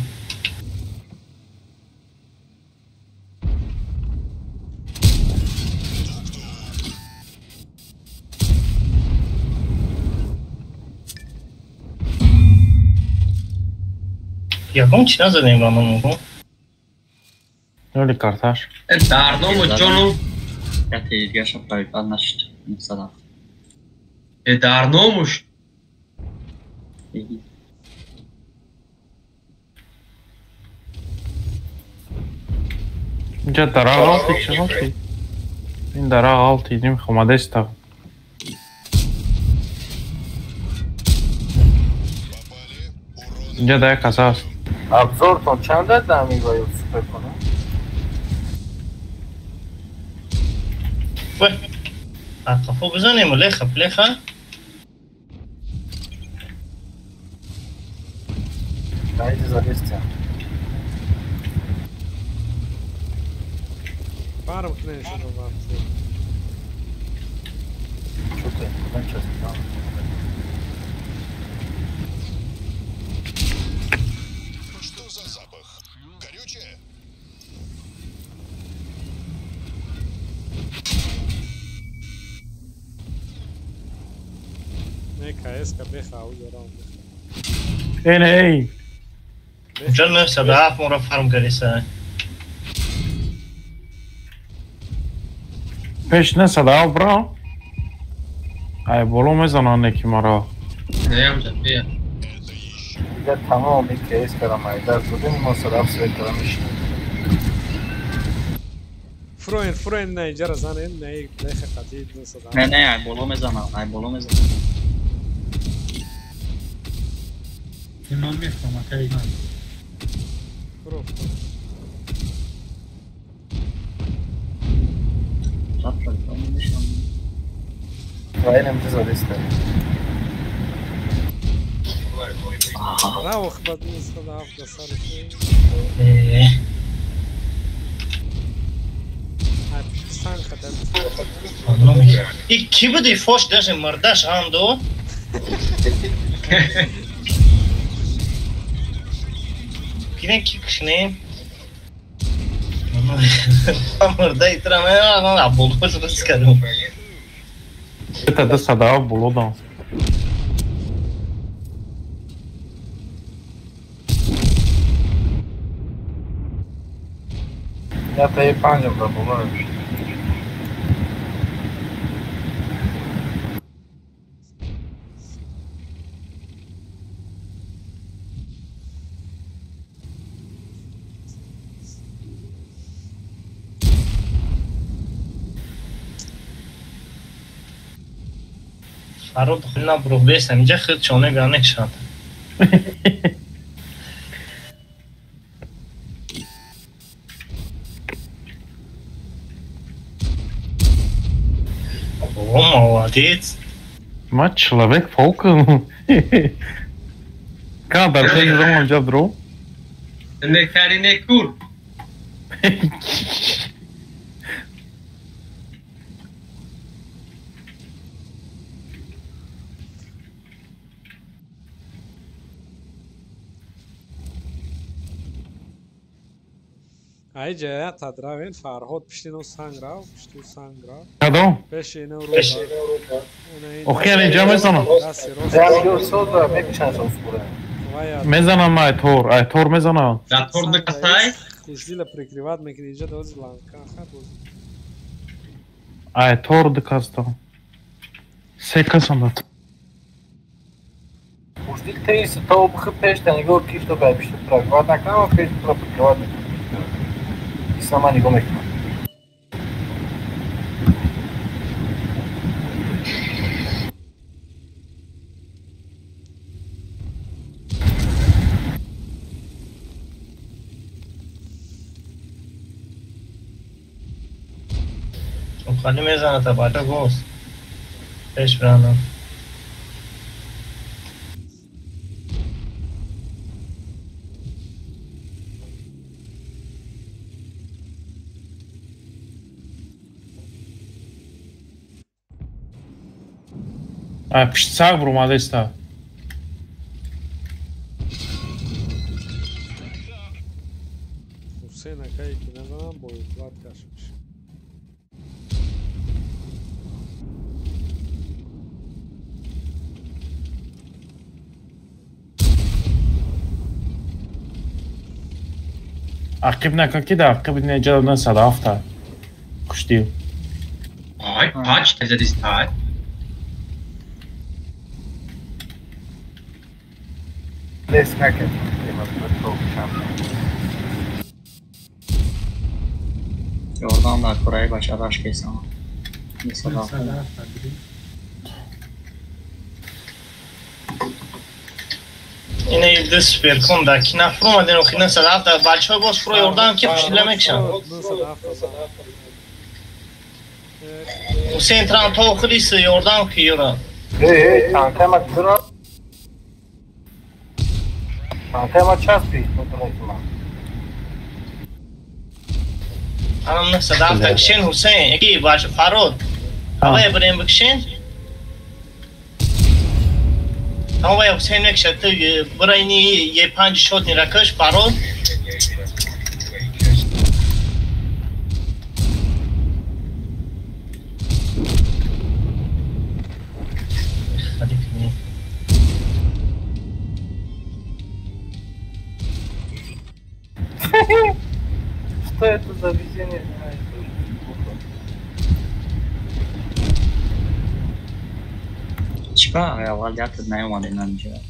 Ягон чӣ назадем ба ман мо? Ноли карташ. Дарному ҷону. Яте дигаша правипад нашид. 907. Дарномуш. Инҷа дара ғалти чӣ ғалти? Ин дара ғалти дим хомадеста. Инҷа да як кас аст. Обзортон чанд дами ва суперконо? Вай. Қафо бизанем, леха, плеха. Дайте залезьте. Парам кнешено вообще. Что ты, куда сейчас? Что за запах? Горючее? Не, КС, КБХ, ударал. Эй, эй! Ҷон 907 моро фарм кардиса. Пеш 907 бро. Ай боло мезананд неки маро. Неям ҷа бия. Дигар тамоми КС кардам, айдар будем, 907 свет кардам мешинем. Фроен, фроен, не, инҷа занен, не, леха қати 907. Не, не, ай боло мезанам, ай боло мезанам. Ман мехоҳам, акаи ман. Фро, фро. Правильно ты залез-то. Браво, хбадни садав да сарите. И ки буди фош даже мардаш андо? Гирем ки кушнем? Мурда итра мен болош рӯз кардам. Это 207 боло дам. Я та и панҷам да боло. Фарод хеле набурғдест, ҳаминҷа худ чона ганекшад. О, молодец. Ма человек-паук. Кана дар пеш зомам ҷаб дро? Не кари не кур. Ай ҷая тадравен Фарҳод пишти но санг рав, пишти санг рав. Кадом? Пеши ино рӯ. Охи яъне ҷа мезанам. Мезанам ай тор, ай тор мезанам. Да тор дакасай? Хушдила прикриват мекунӣ инҷа дози ланка ха боз. Ай тор дакаста. Се касам да. Хушдил тейс то бх пешта нигоҳ кишто бай пишто прикриват накунам, пеш туро прикриват мекунам. Сама нигоҳ мекунам. Хали мезанад бача гоз. Пеш бранам. Ай пишт саг бурумадеста. Ҳусейн акае ки назанам бо уклад каш мешавад. Ақиб накун ки дар ақиби неҷа 97 хушдил. Ай, пач тазадистай. Лес накард. Ёрдам дар кораи бачараш кесам. Ина ду суперкон да ки нафуромаден охи 97 бачаҳо боз фуро ёрдам ки хушдила мекушанд. Ҳусейн трам то охирис ёрдам ки ёра. Эй, танкама дура. Танкама часпи, ман. Анам 97 кишен Ҳусейн, яки бач Фарод. Авай бирем бикшен. Авай Ҳусейн мекшад ту бира ини Е5 шот ниракаш Фарод. Что это за везение? Чика, аввал якт наомадем инҷа.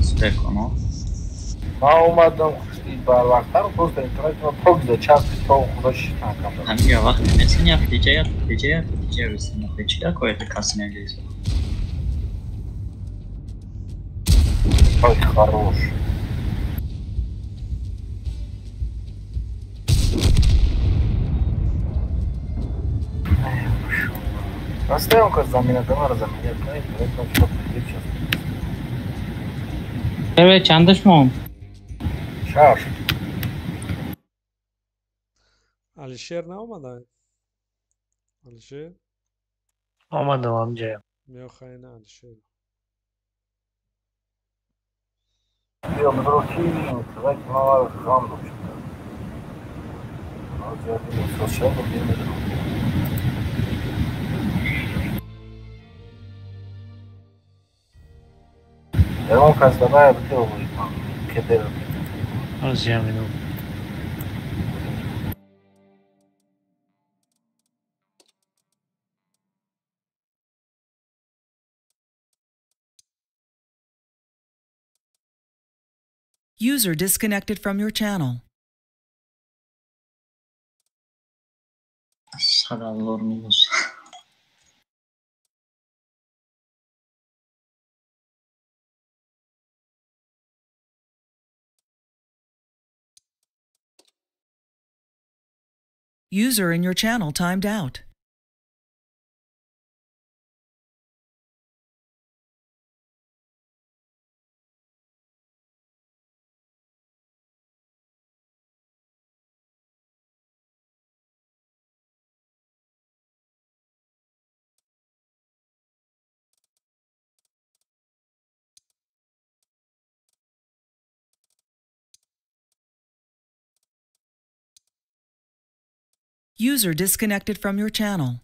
Суперконо. Ман омадам хушдил барвақттар, просто интернет пок зачаспи то худо шитанкам. Ҳамин вақт месини ятиҷа ятиҷа ятиҷа русина. Чида коета каси наҷисо. Ой, хорош. Оставим-ка замена, давай заменять, Первое чандаш мон. Шаш. Алишер наомада? Алишер? Омадам амҷа. Меохайна Алишер. Биё бидро ки интизак ман ғам дошт. Ягон кас давай битео кедер. Аз я минут. User disconnected from your channel. Садаллор минус. User in your channel timed out. User disconnected from your channel.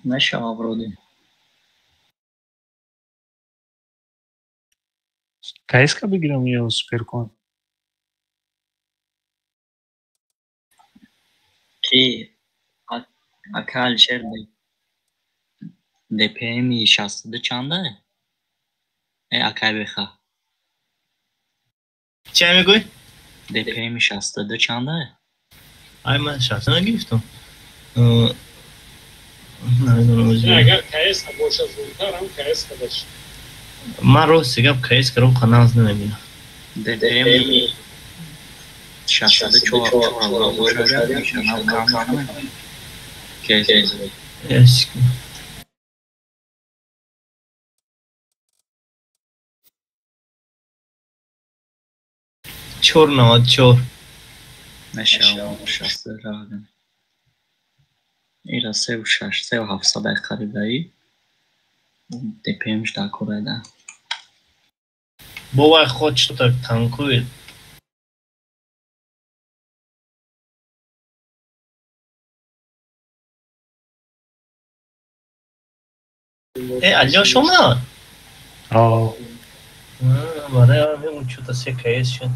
Мешава вроде. КСК бигирам ё Суперкон? Ки ака Алишер ДПМ 62 чанда? Э акай беха. Чӣ мегӯй? ДПМ 62 чанда? Ай ман 60 нагирифтам. Намедонам. Агар КС бошад зудтар ҳам КС бошад. Ман рости гап КС каром қаназ намебинам. ДПМ 64 бошад, кам КС. Yes. Чор 94. Мешава 62. Ира 36, 37 харидаи. ДПМш дакореда. Бовай ход что-то танкует. Э, Алёш омад? О. Барои мегум что-то се КС шуд.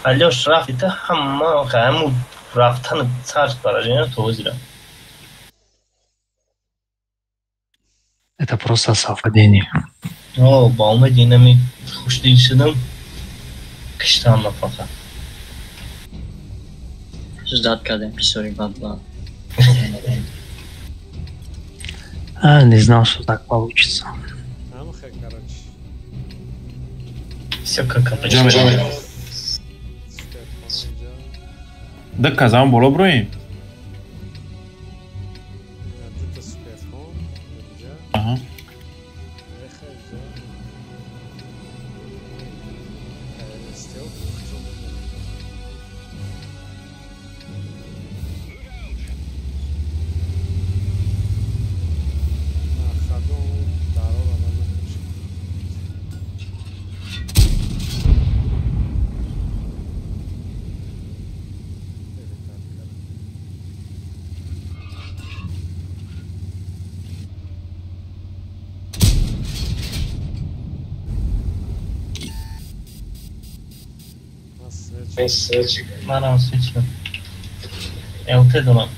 Алёш рафти та ҳама ҳаму рафтан царс поражение то озира. Это просто совпадение. О, ба умеди инами хушдил шудам. Киштам нафақа. Ждать кардем бисёри бадбад. А, не знал, что так получится. Короче. Всё как обычно. Да казан боло броим. Ага. Манам свеча. ЛТ дорам.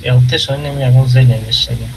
ЛТ шо неми ягон зеле мешага.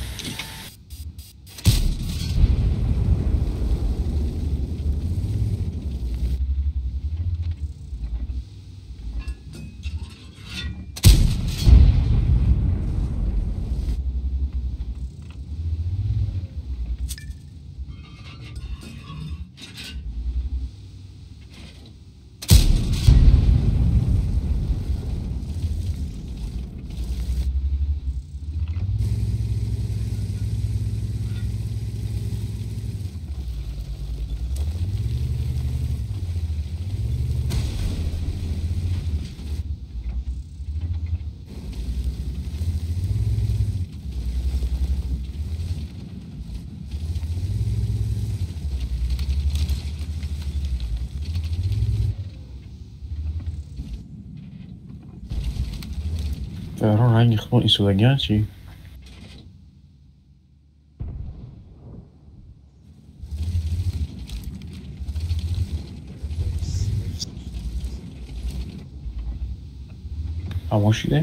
Ранги худмон истодагиан чи? Ҳамон шиде?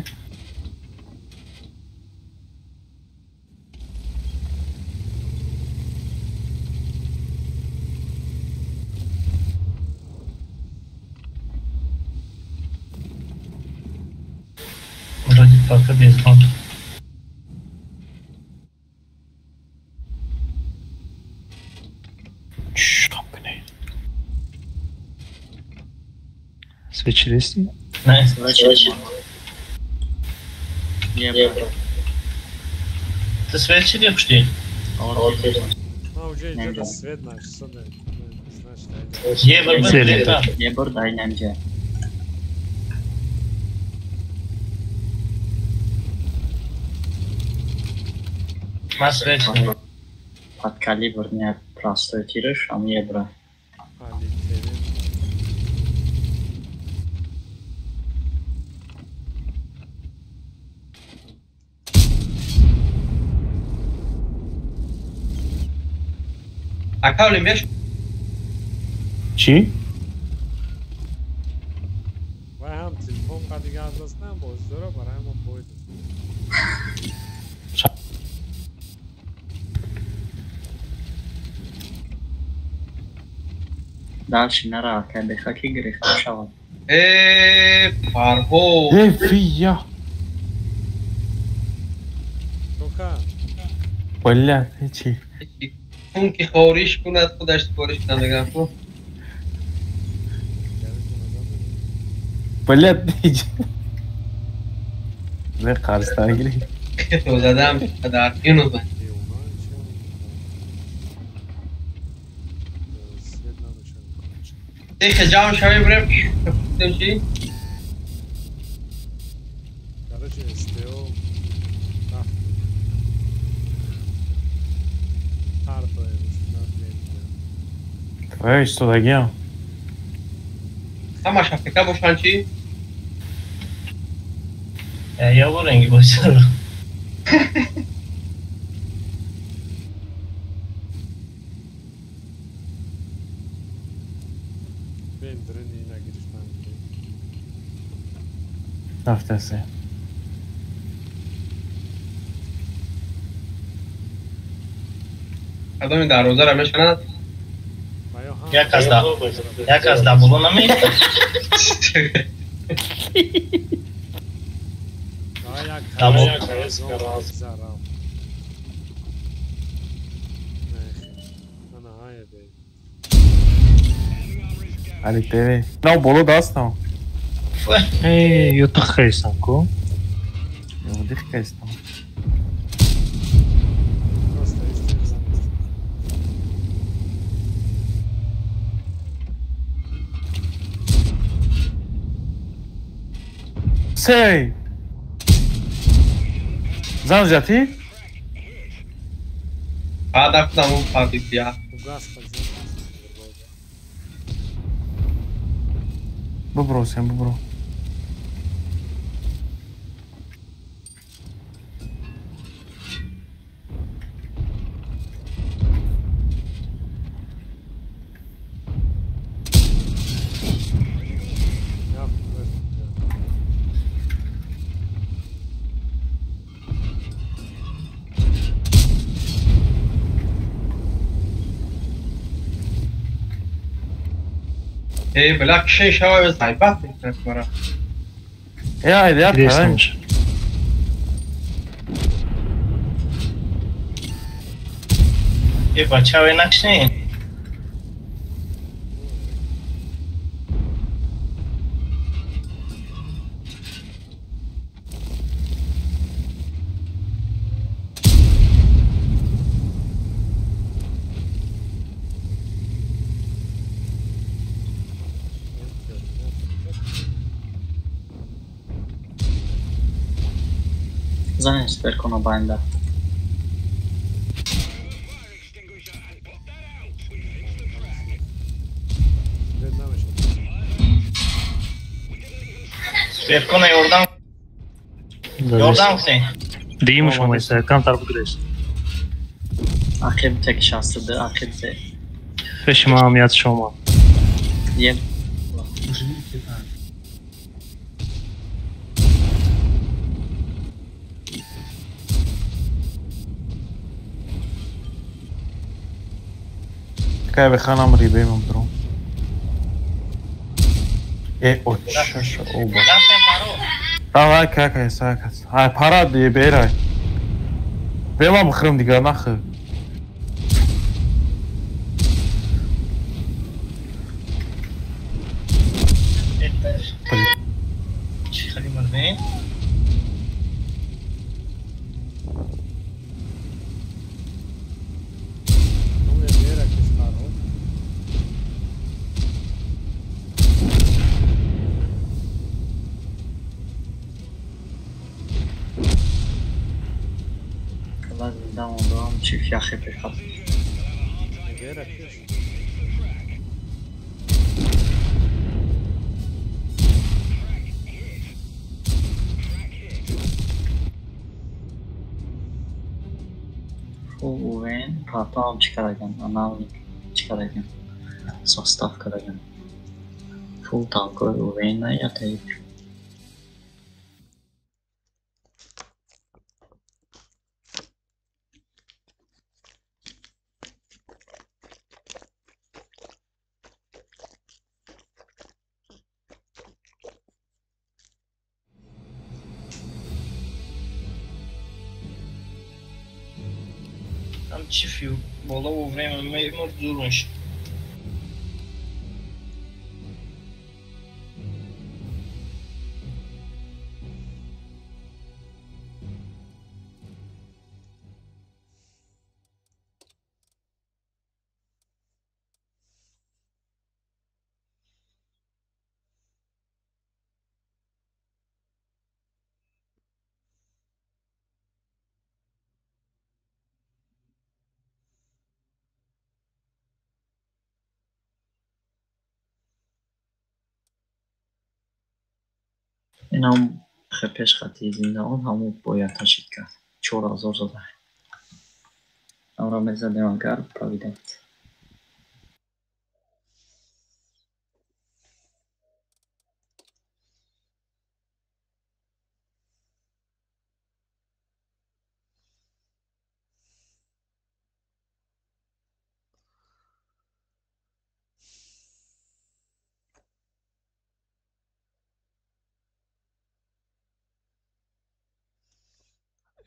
Вроде пока без бомб. Свечи дести? Не, свечи. Не, Ты свечи дешь? Уже идет свет наш, значит. Ебр, дай нам же. Под калибр не простой тираж, а мне бра. А кавли меш? Чӣ? Вай ҳам телефон қадига адласнам боздора барои мо бойд. Дальше нара, кай бехаки гирифта шавад. Э, Фарҳод. Э, фия. Тока. Бля, чӣ? Он ки хориш кунад, худаш супориш кунад, дигар ку. Бля, Не қарзтар гирифт. То задам дар ину зан. Тихо, ҷамъ шавем, брем. Чӣ? Короче, СТО Эй, истодагиам. Ҳамаш африка бошанд чӣ? Я воренги бошад. Рафтасе. Кадоми дарвозаро мешанад? Як аз да боло намеистад. Али ТВ. На боло дастам. Э, ё тихайсан ку? Ё дихкайстам. Сей! Зан взяти? А, да, куда мы я. Бобро, всем бобро. Э, бля, кшен шава зайбат мекунад. Э, айда, правильно. Э, бача, накшен. Занят сверху банда. Сверху на Йордан. Ёрдам кунед. Дигимуш омайса, камтар бигирес. Ақиб тек 62, ақиб те. Пеши ман ят шома. Ем. Кай беханам рибемам друм. Е, очаша оба. Давай, какай, сакас. Ай, пара берай. Бема бихрим дигар нахы. Чӣ хали мурдем? Папам чӣ кардаган, аналник чӣ кардаган, состав кардаган. Фул танкои УВН ятаиб. Чифи боло во време мемор зур мешид. Инам пеш хати зиндаон ҳамон бояд ташид кард. 4000 зада. Амро мезадем агар провидат.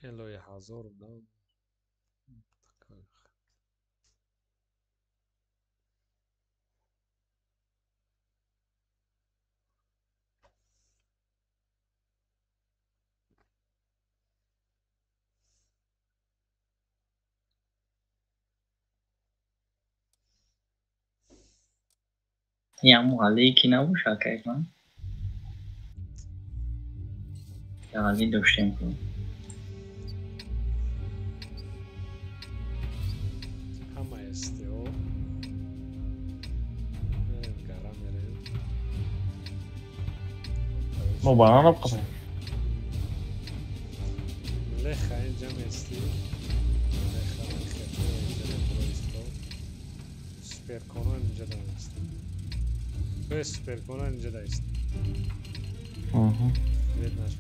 Элои ҳазор да. Яму ҳалии ки набошад кайфан? Ҳалӣ доштем ку. Ҳама СТО. Гара мерем. Мо банана бқабем. Леха инҷа мести. Леха леха инҷа метроисто. Суперконо инҷа да мести. То есть суперконо инҷа да ист. Виднаш.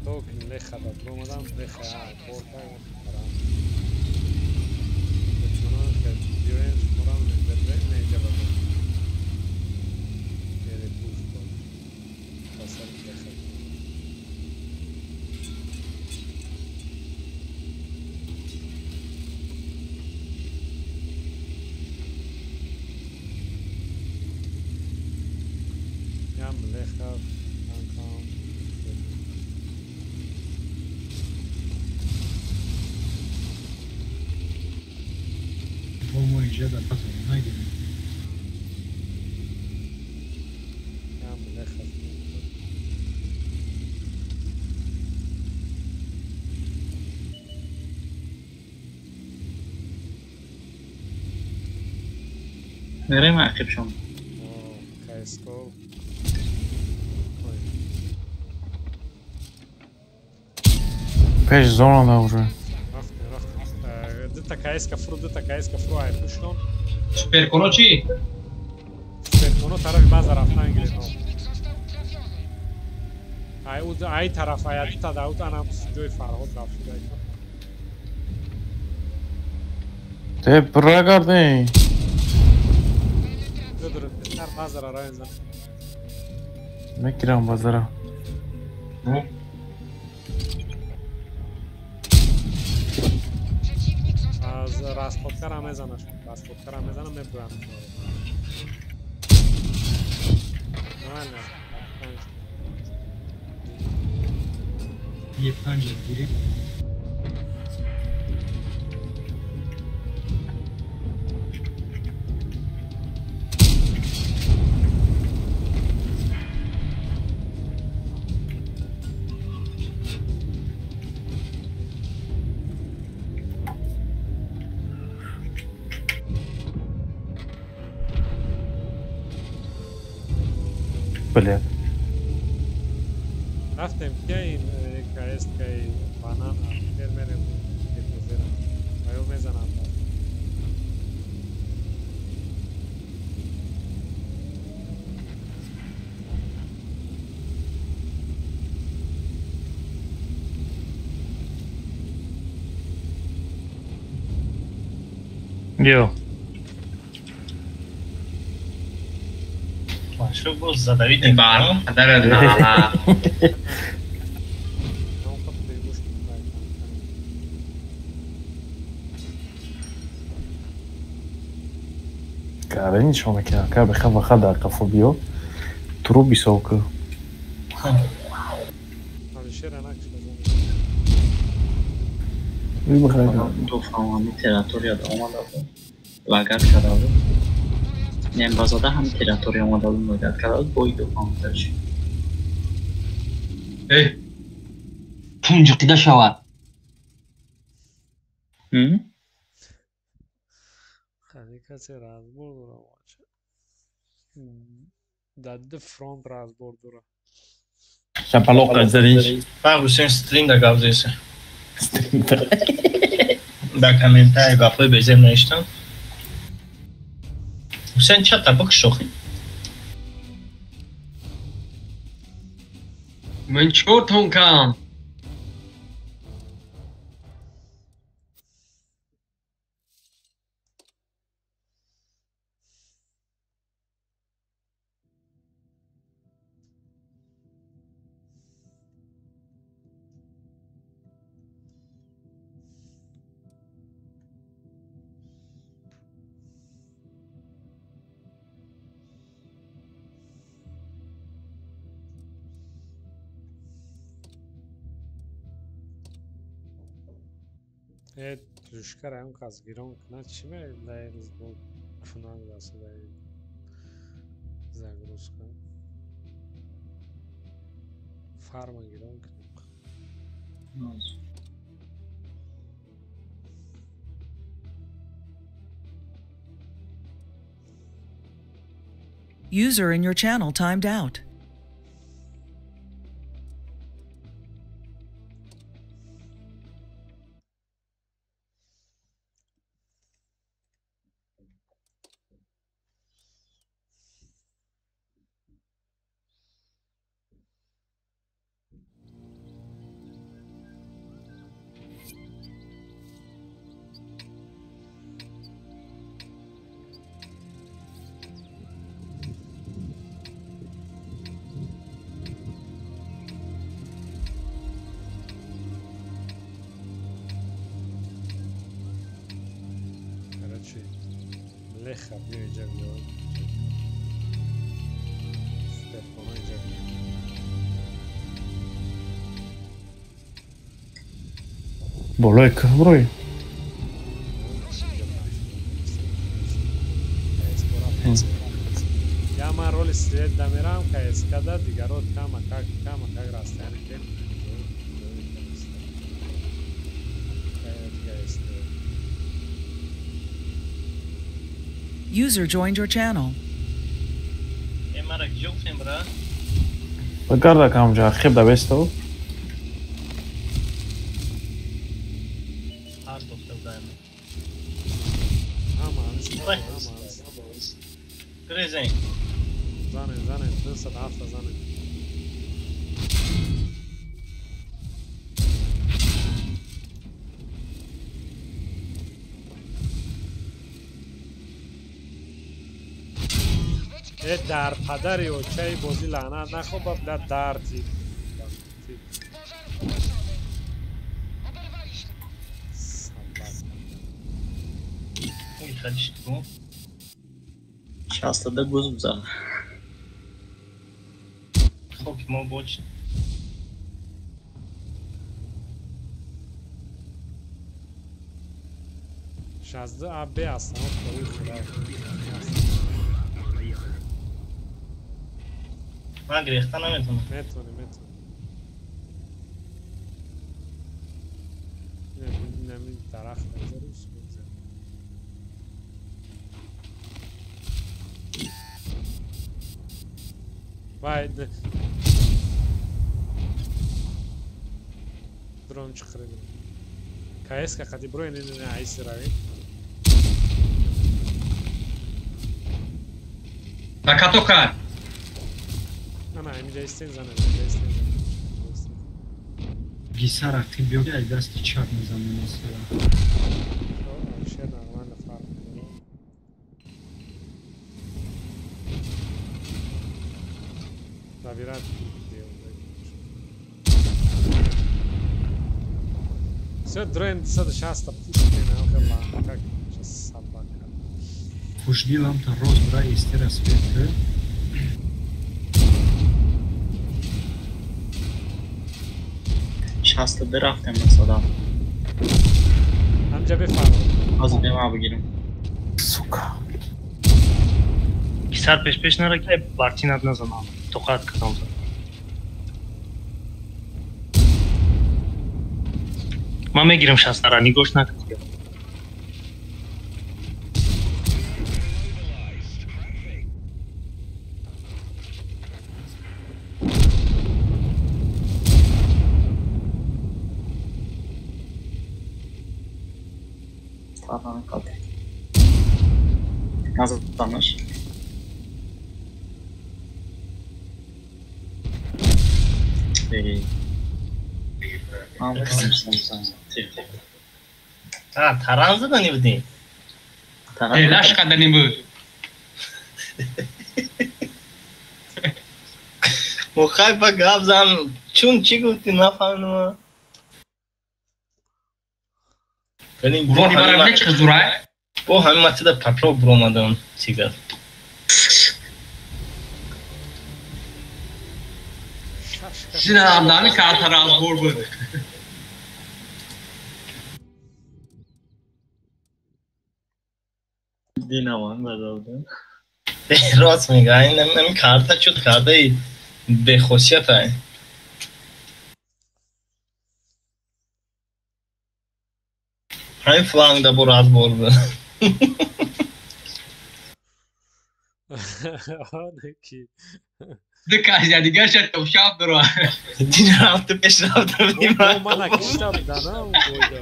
То ки леха да бромадам, леха борта парам. Чунон ки биёем шуморам не инҷа ба перепуш бо. Пасар леха. Ям леха танкам. Мо инҷа дар пасам нагирем. Ям леха. Мерем ақибшон. Кайско. Пеш зона да уже. Рафтем, рафтем. Дута КС-ка фру, дута КС-ка фру, ай пушон. Суперконо чӣ? Суперконо тарафи база рафтан гирифт. Ай ай тараф, ай дута да ут анам ҷои Фарҳод рафт. Те прагардем. Дар базара равем зан. Мекирам базара. Аз расходкара мезанаш. Расходкара мезанам, мебурам. Не, Е панҷ гирем. Блядь. Рафтем ки ин КС-каи банан фермерем ГПЗ-ра. Ва ё мезанам. Йо. Шо боз задавид Бар, падарат на. Каре нишон мекунам, ка беха ваха дар қафо биё. Туру бисов ка. Алишера накш Ду фаҳмами территория омада буд. Лагат карда буд. Нембазода ҳам территория омада буд, лагат карда буд, бо ду фаҳмтар шуд. Эй, пунҷиқида шавад. Хали касе разбор дора бача. Дар ду фронт разбор дора. Шапалоқ задиш. Ман Ҳусейн стрим да гап зеса. Дар комментарий гапҳои безеб навиштам. Ҳусейн чата бикушохӣ. Ман чикор тон кам? Э, плюшкара ҳам кас гирон кунад, чӣ дар рӯз бо кунан дастадаи загрузка фарма гирон кунем. User in your channel timed out. Короче, леха биё иҷа биё. Суперхона иҷа биё. Болои кӯҳ бурой. Я ман роли свет да мерам, КСК-да дигаро камакак камакак растаяни кем. User joined your channel. Э, мара киҷо гуфтем, бра? Гарда камҷа, хеб да бесто. Пардохта будаем. Ҳама. Грезен. Занем, занем, 207 занем. Э дар падари очаи бозӣ лаънат нахоба, бля дарди. Шастада гуз бзад. Хоки мо боч. Шазда А Б ҳастам, хои худо. Ман гирехта наметавонам. Метавонӣ, метавонӣ. Инами дарахт мезарус мезар. Вай, дрон чиқирид. КС-ка қади бро ин ин айси равем. Ба катока. Ана, инҷа истен занем, инҷа истен занем. Гиса рақиб биёги ай дасти чап мезанем масалан. Шер нормально фарқ медорад. Лабиринт Все, дрон 260 пушки на как сейчас собака. Хушдилам та рост бра истера свет. Шаста рафтем масалан. Ҳамҷа бифармо. Ҳозир бема бигирем. Сука. Писар пеш пеш нара ки бартинат назанам. Тоқат кардам. Ман мегирам шастара, нигоҳш накун. Назанаш. Таран задани будем? Лаш кардани буд. Мухай ба гап зан, чун чӣ гуфтӣ нафаҳмидам. Урони барам не чӣ зурай? Бо ҳамин матида патрол буромадам тигар. Сина нами карта разбор буд. Динаман бадалда. Рост мега, ин карта чуд картаи бехосият ай. Ҳамин фланг да бо разбор буд. Ки. Ду дигарша то шаб дуро. Дин рафта пеш рафта будим. Мана кишта будана бойда.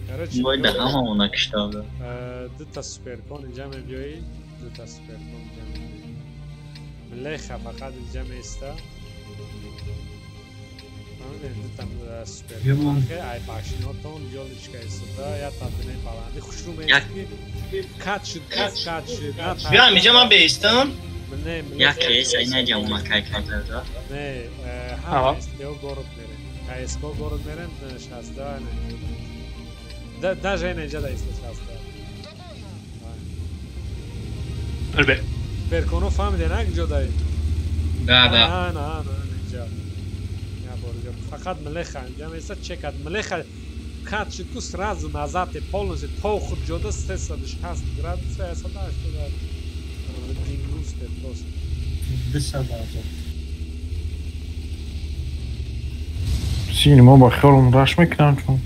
Короче, бойда ҳамамона кишта буда. Дута суперкон инҷа мебиёӣ, дута суперкон инҷа мебиёӣ. Леха фақат инҷа меиста. Ай башинотон ёличка истода, я табине баланди хушрӯ меисти. Кат шуд, кат шуд. Биям инҷа ман беистам. Як кейс ай наҷа умакай карда. Не, ҳама СТО город мерем. КСК город мерем, 60 не. Даже инҷа да иста 60. Албе. Берконо фаҳмиде на куҷо даи? Да, да. На, на, инҷа. Фақат млеха инҷа меиста чекад млеха кат шуд ку сразу назад полностью то худ ҷода 360 градус 180 дингусте просто 200 Сини мо ба хиёлам раш мекунам чун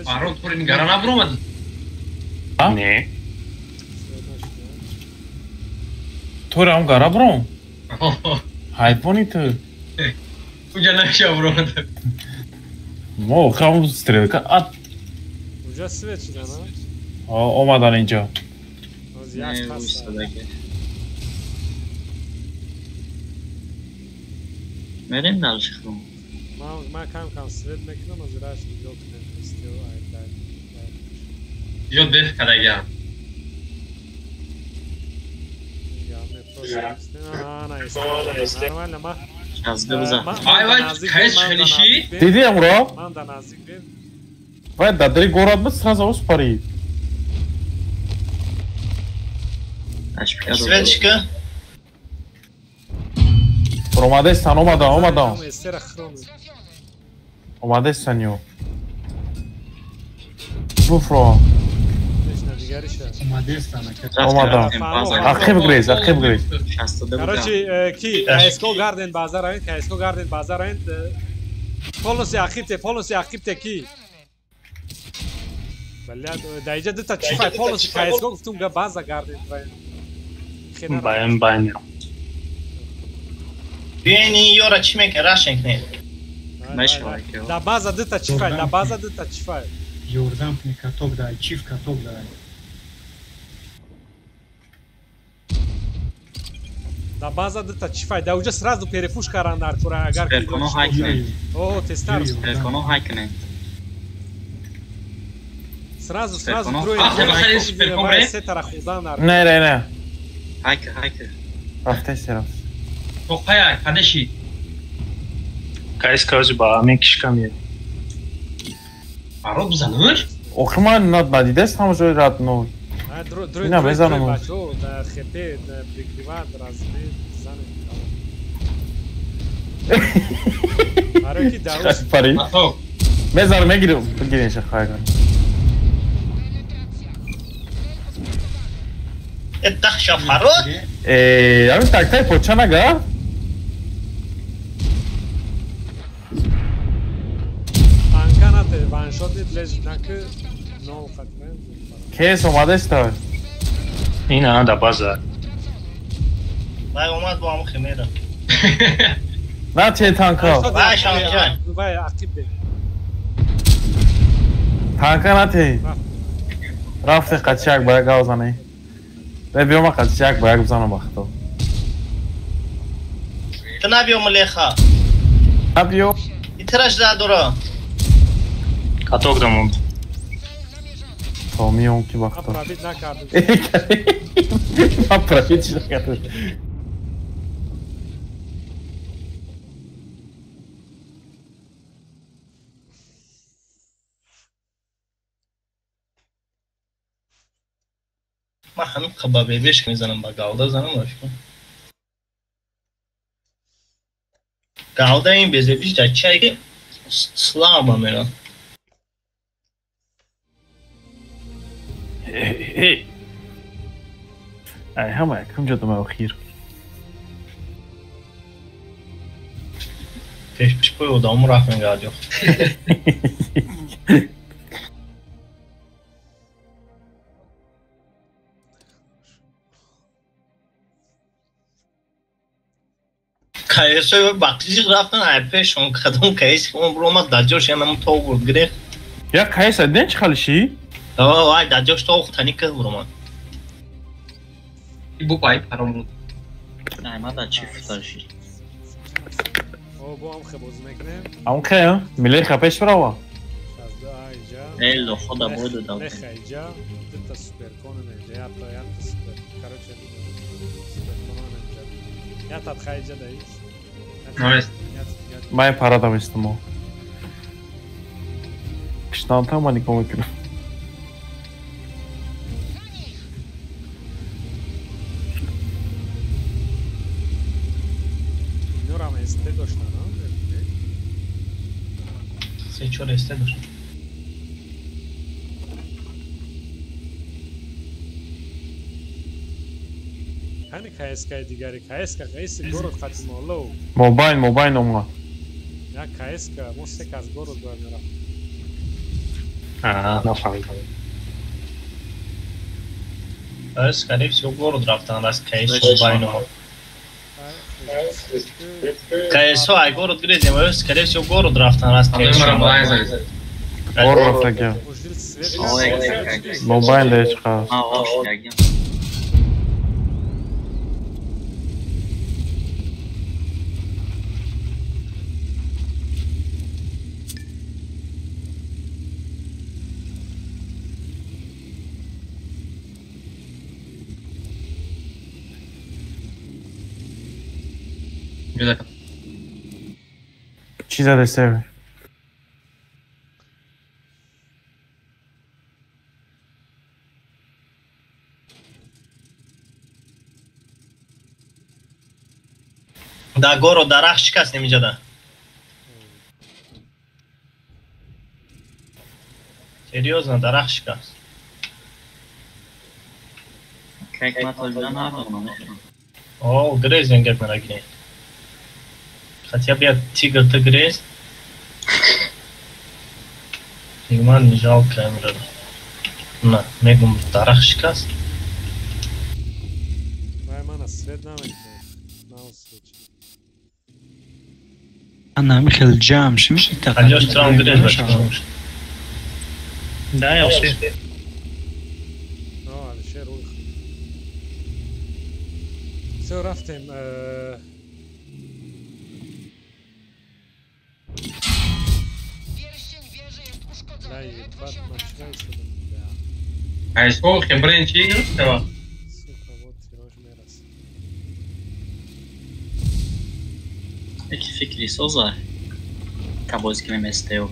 Барон тури нигарон набуромад. Не. Ту рам гара бром? Ҳайвони ту. Уҷа наша бром. Мо хам стрелка ат. Уҷа свет шуда, на? Омадан инҷо. Мерем дальше хром. Ман кам кам свет мекунам, аз раш нигоҳ кунем. Ё деф кардагиам. Диди амро? Вай дар город буд, сразу ус парид. Светчика? Омадестан, омадам, омадам. Омадестан ё. Буфро. Омадам. Ақиб грез, ақиб грез. Короче, ки КСКО Гарден базар айн, КСКО Гарден базар айн. Полностью ақибте, полностью ақибте ки. Блядь, да иҷа дута чифай, полностью КСКО гуфтум га база Гарден. Байн, байн. Биёни ёра чӣ мекунӣ? Рашен кунед. Да база дута чифай, да база дута чифай. Ёрдам кунед, каток дай, чиф каток дай. Да база дута чифай, да уҷа сразу перепуш каран дар кура, агар Суперконо ҳай кунед. О, тестар. Суперконо ҳай кунед. Сразу, сразу трое. Се тара хӯрдан дар. Не, не, не. Ҳай ки, ҳай ки. Рафтеси рафт. Тоқая, кадеши. Кайс кази ба ҳамин кишка меяд. Баро бизануш? Охи ман надидестам ҷои радной. Ина мезанам. Бачо, да хп, да прикриват, разбит, занем. Барои ки даус. Мезанам, мегирам, бигирин шахайган. Этахша фарод? Ами тактай поча нага? Танка нате, ваншот нит лежит наки, но хатмен. Кес омадеста? Ина да база. Вай омад бо ҳамон химера. На че танка? Вай шамҷан. Вай ақиб бе. Танка нате. Рафте қачак ба як гав зане. Биё ма қачак ба як бизанам бахто. Ту набиё мулеха. Набиё. Итираш да дора. Каток дамонд. То миём ки бахто. Пробит накардам. Ма пробит накардам. Ман ҳамин ба бебешк мезанам, ба галда занам башко. Галда ин безебиш дар чие ки слаба мерад. Ай ҳама якум ҷо дама охир. Пешпои одаму рафт мегард ёфт. КСО бақижиқ рафтан ай пешон кадом КС он бромад дар ҷош янам то бурд гирефт. Я КС аден чӣ халиши? Вай дар ҷош то хтани ки бромад. Бу пай паром. Не, ма дар чӣ футаши. О, бо ам хе бозӣ мекунем. Ам хе, милеха пеш брава. Эло, хода буду дал. Леха иҷа, дута суперкон иҷа, ята ята супер. Короче, суперкон иҷа. Ята тха иҷа даис. Ман парадам истимо. Киштанта ма нигоҳ мекунам. Инорам СТ дошта, на? Се чор СТ дошта. Кани КСК дигари КСК КС город хатимолов. Мобайн, мобайн омад. Я КСК, мо се кас город бояд мерафт. Аа, нафаҳмидам. Скорее всего, город рафтан раз КСО байно. КСО ай город грезем, скорее всего, город рафтан раз КСО. Город рафтаги. Мобайл ҳеч қас. Чӣ зада сервер? Да горо дарахт шикаст немиҷада. Серьёзно, дарахт шикаст. О, грезен гап марагирем. Хотя бы я тигр-то грез. Ман не жалко амира. На, мегум дарахт шикаст. Вай мана свет намекунад. Ана Михаил ҷамъ шимиши. Алёш трам грез бача. Да, я успел. О, Алишер ух. Всё, рафтем. КСО хембрен чӣ гирифтава? Сука, вот тираж мерасад. Яки фикри соза. Та бози кунем СТО.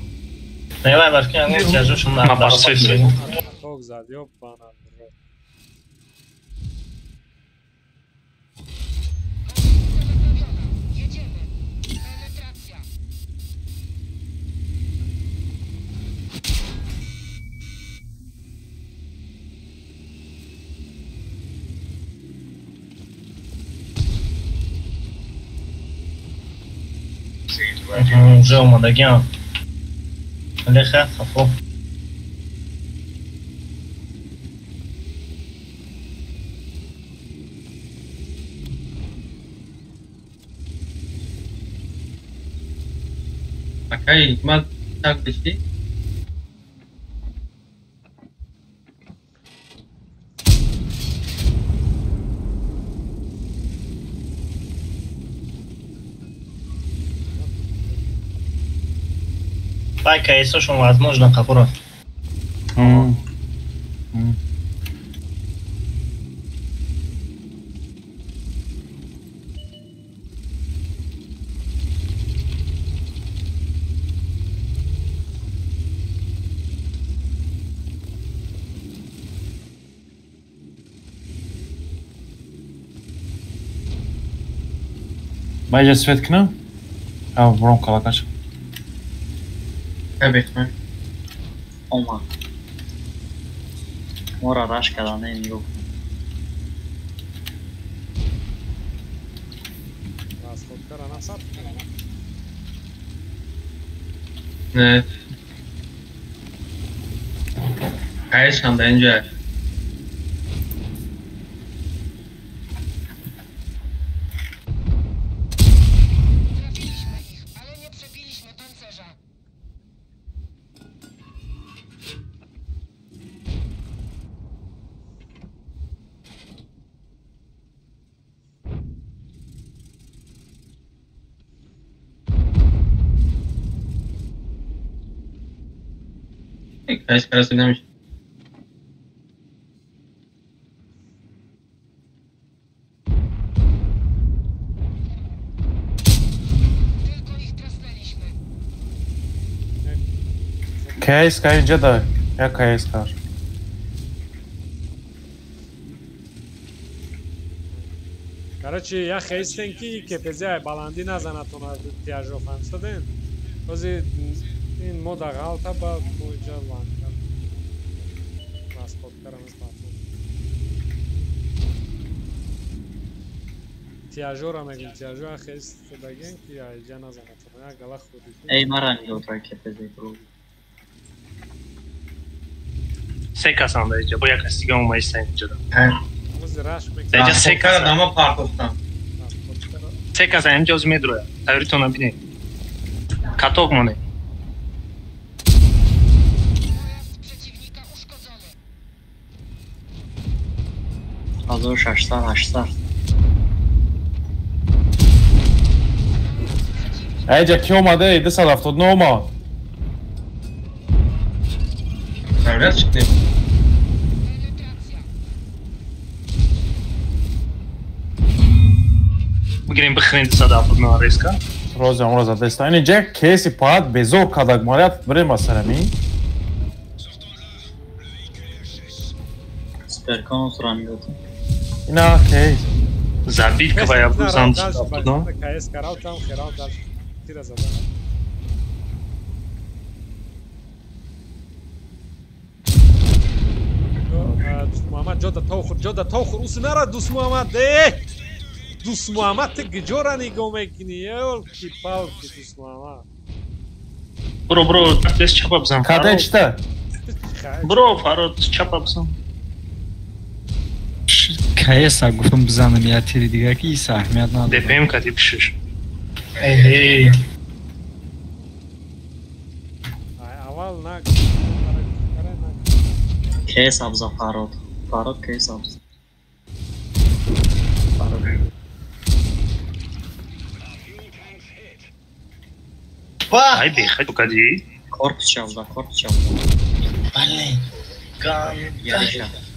Давай, барки, ангу тяжушум на Ток зад, ёбана. Уже омадагиам. Леха, хафо. Акай, ма так дошти? Вай КСО-шон возможно қафура. Майҷа свет кунам? А, бром калакаш. Омад. Моро раш карда не нигоҳ кун. Расходкара насаб Не. КС ҳам дар инҷа. КС караса намешавад. КС инҷа да. Я КС кар. Короче, я хестен ки КПЗ ай баландӣ назанатон аз тяжо фаҳмистаден. Ҳозир ин мода ғалта ба мо инҷа ланка. Расходкарам баъд. Тяжора мегӯм, тяжо я хестадаген ки инҷа назанатон. Я гала худи. Эй, мара нигоҳ кар КПЗ бро. Се касанд инҷа, бо як кас дига омаиста инҷа. Инҷа се кас дама партофтан. Се кас инҷа оз медроя. Тайёритон бинед. Каток монед. Ҳазору шашсад, ҳаштсад. Айҷа ки омада? 279 омад. Тайёрият шидем. Бигирем бихӯрем 279 резка. Роза онро задаста. Ин ҷа кеси паат безор кадаг марят бирем асарами. Суперкон ранг. Ина кейс. Забит квая бузан 279. Кс карал там херал дальше. Тира зада. Дӯст Муҳаммад ҷода тохур, ҷода тохур, ус нара Дӯст Муҳаммад. Дӯст Муҳаммад ту гиҷора нигоҳ мекунӣ? Ёлки палки Дӯст Муҳаммад. Бро, бро, дес чапа бизан. Каде чита? Бро, Фарод чапа бизан. КС гуфтам бизанам я тири дига ки иса аҳамият надорад. ДПМ кати пишиш. Эй. Аввал на КС абза Фарод. Фарод КС абза. Фарод. Ай бехай кади. Корпус чавда, корпус чавда. Блин. Ган.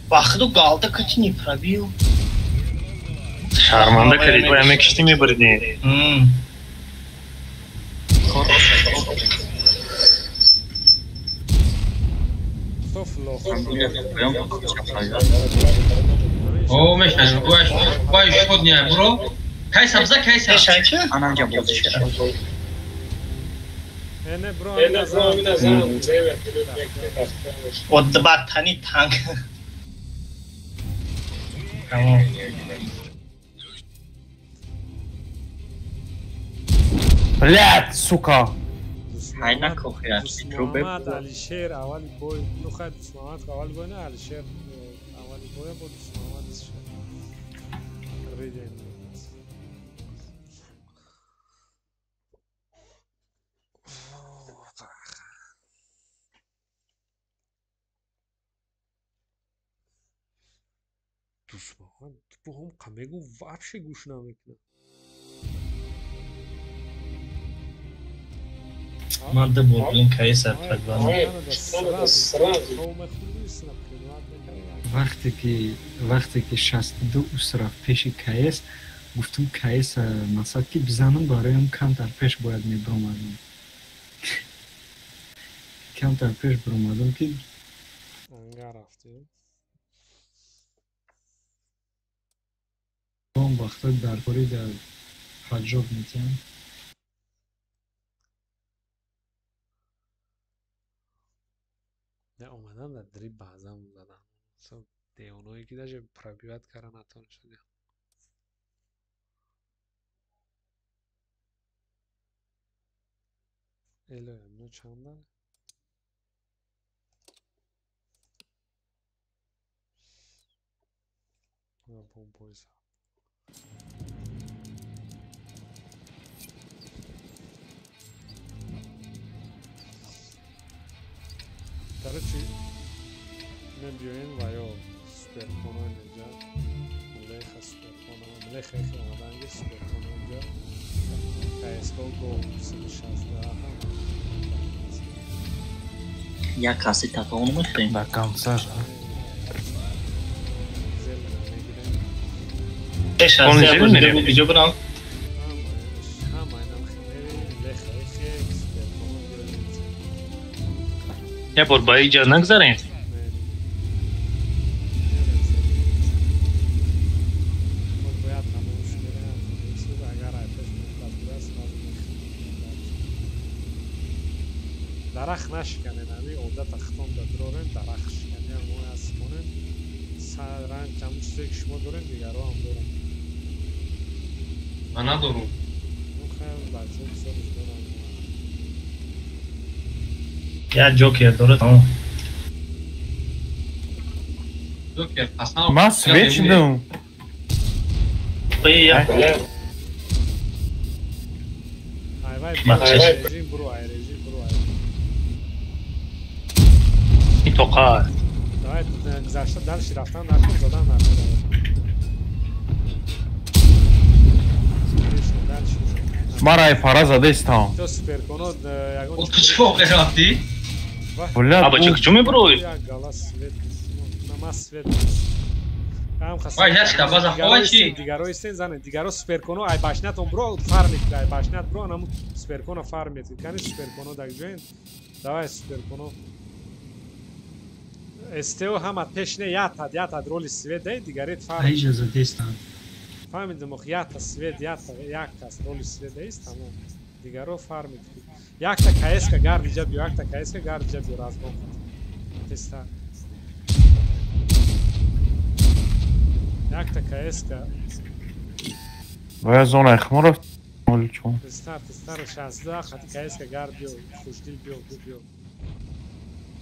Бахду галда кати не пробил. Шарманда кади, бо яме кишти мебурди. О, мешан, вай шод не, бро. Кай сабза, кай сабза. Ананҷа бозиш. Не, бро, не Вот баттани танк. Блядь, сука. Айна кохия. Муҳаммад Алишер аввали бой, ну хай Дӯст Муҳаммад аввали бой на Алишер аввали бой бо Дӯст Муҳаммад ридем. Дӯст Муҳаммад бо ҳам мегӯ вообще гӯш намекунад. Ман ду бор блин КС пробивам. Вақте ки 62 ус рафт пеши КС, гуфтам КС мақсад ки бизанам бароям камтар пеш бояд мебиромадам. Камтар пеш биромадам ки анга рафтем. Он вақта дар кори дар ҳаҷоб метиҳам. Не омадан дар дри баъзан задан. Девоное ки даже пробивать кара натонистанд. Эло, ну чанда? Бомбойса. Короче, мебиёем ва ё суперконо инҷа, млеха суперконо, млеха ихе омаданги суперконо инҷа, КСК гол 16 ҳама. Як каси татон мехӯрем. До конца же. Я бор ба иҷа нагзарем. Дарахт нашиканед, ҳами одата хитон дадорем, дарахт шикани мо аст монем. Ранг ҳамун чизе ки шумо дорем, дигарро ҳам дорам. Ман надорам. Ну хайр, бачаҳо бисёрш доранд. Як ҷокер дорад, тамом. Ман свет шидам. Ай вай, режим буру, ай режим буру, ай. Ин тоқа. Давай, гузашта дальше рафтан накун, задан накун. Мара ай фара задестам. То суперконо ягон. О, ту чӣ воқеа рафтӣ? Бля, Аба чӣ куҷо мебурӯй? Як гала свет, намаз свет. Вай, яшка, база хова чӣ? Дигаро истен зане, дигаро суперконо ай башнатон бро фар мекунад, ай башнат бро анаму суперконо фар мекунад. Кани суперконо даг ҷоен. Давай суперконо. СТО ҳама пеш не, ятад роли свет дай, дигарет фар. Аиҷа задестам. Фаҳмидам, ох, ята свет, ята як кас роли свет даист, тамом. Дигаро фар мекунад. Якта КСК гард иҷа биё, якта КСК гард иҷа биё, разгон. Теста. Якта КСК. Вая зона хмуров молчу. Тестар, тестар 16 хати КСК гард биё, хушдил биё, биё.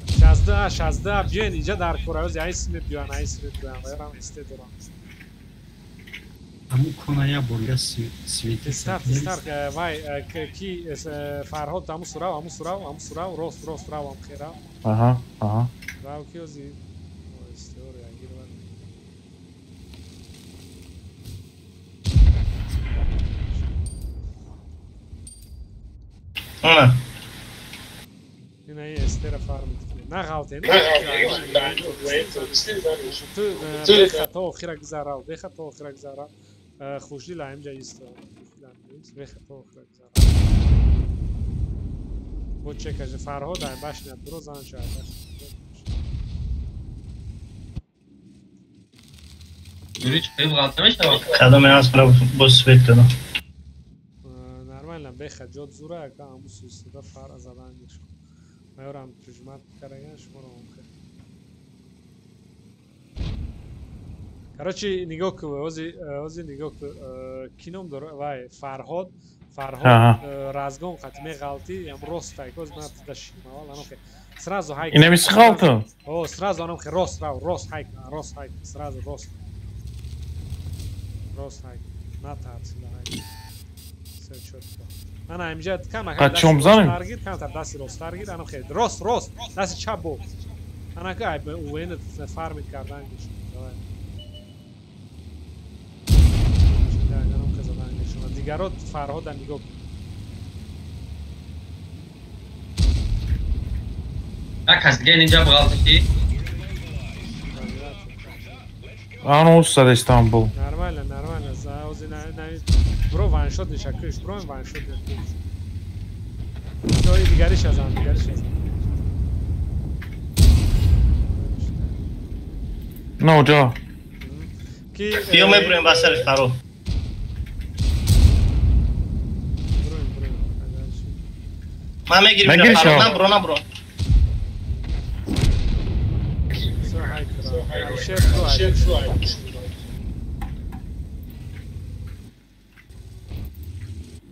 16 16 биёен инҷа дар кораёз айс мебиён, айс мебиён, ваярам СТ дорам. Аму коная борга свети. Тестар, тестар, вай, ки Фарҳод аму сурав, аму сурав, аму сурав, рост, рост, рав, ам херав. Аҳа, аҳа. Рав ки ози СТО реагировать. Ана. Ина СТ-ра фарм на ғалтем. Ту беха то охира гузарав, беха то охира гузарав. Хушдил аимҷа исто. Беха то охира гузарав. Бо чекаже Фарҳод ай башнят бро зан ша. Юрич, хел ғалта мешавад? Кадом аз бро бо свет кадом. Нормально, беха ҷод зура, ака аму суистода фар задан гиш. Майорам прижимат караган шуморо омхе. Короче, нигоҳ кун, ози нигоҳ кун, ки ном дора? Вай, Фарҳод, Фарҳод разгон қати меғалти, ям рост ай, коз ман туда шимавал, анам хе. Сразу ҳайк. Инами схалту? О, сразу анам хе рост рав, рост ҳайк, рост ҳайк, сразу рост. Рост ҳайк. Натарсида ҳайк. Всё чётко. Ана инҷа кама кам занем? Камтар дасти росттар гир, анам хе. Рост, рост, дасти чап бо. Ана ка ай уен фармит кардан гиш. Давай. Дигаро Фарҳода нигоҳ кун. Як кас дига инҷа бағалта ки? Ано устад Истанбул. Нормально, нормально. Ози на бро ваншот ниша киш, бро ваншот киш. Ҷои дигариш азан, дигариш азан. Но ҷо. Ки биё мебурем ба сари Фарҳод. Ман мегирим Фарҳод, набро, набро.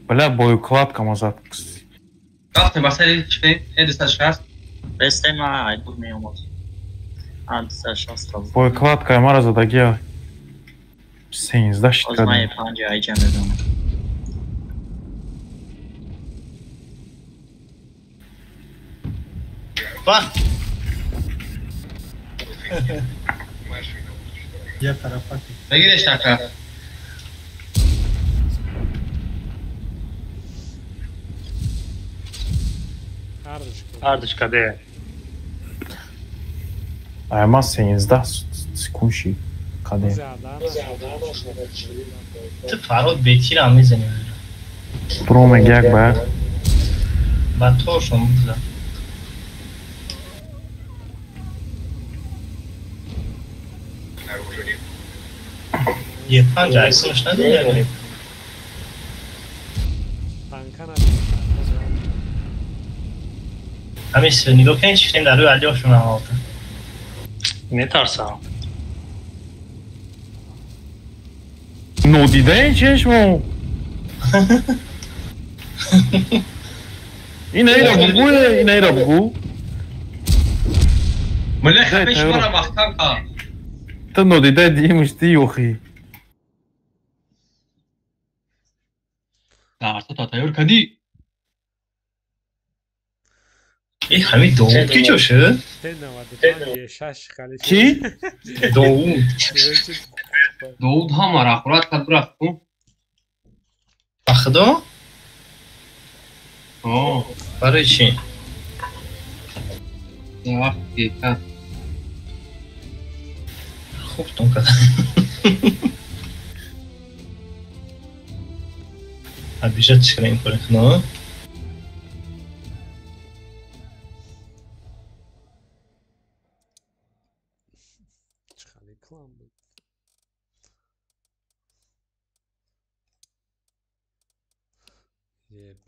Бля, боекладка мазад. Рафтем ба сари чӣ? 260. Бестем, ай бур меомад. 260 ра. Боекладка мара задагия. 13 шид кардем. Оз ман 5 айҷа медонам. Ба. Я тарафати. Бегиреш така. Ардушка де. Ай ма 13 секунд шид. Каде. Ту Фарҳод бетира мезани. Бро мегяк ба. Ба тошон буза. Е панҷ айсонш надорӣ? Ҳамин нигоҳ кунед, шифтем дар рӯи алиёшон аввалта. Метарсам. Нодидаен чешмо? Ина бугу, ина бугу. Млеха пеш мара маҳкам кар. Ту нодида диимш ти ёхи. Дарсо тайёр кардӣ? Э, ҳамин Довуд ки ҷо шуд? Ки? Довуд. Довуд ҳамаро аккурат кард рафт. Ба худо? Барои чӣ? Хуб тон кард. Обижать чӣ ин кори худо?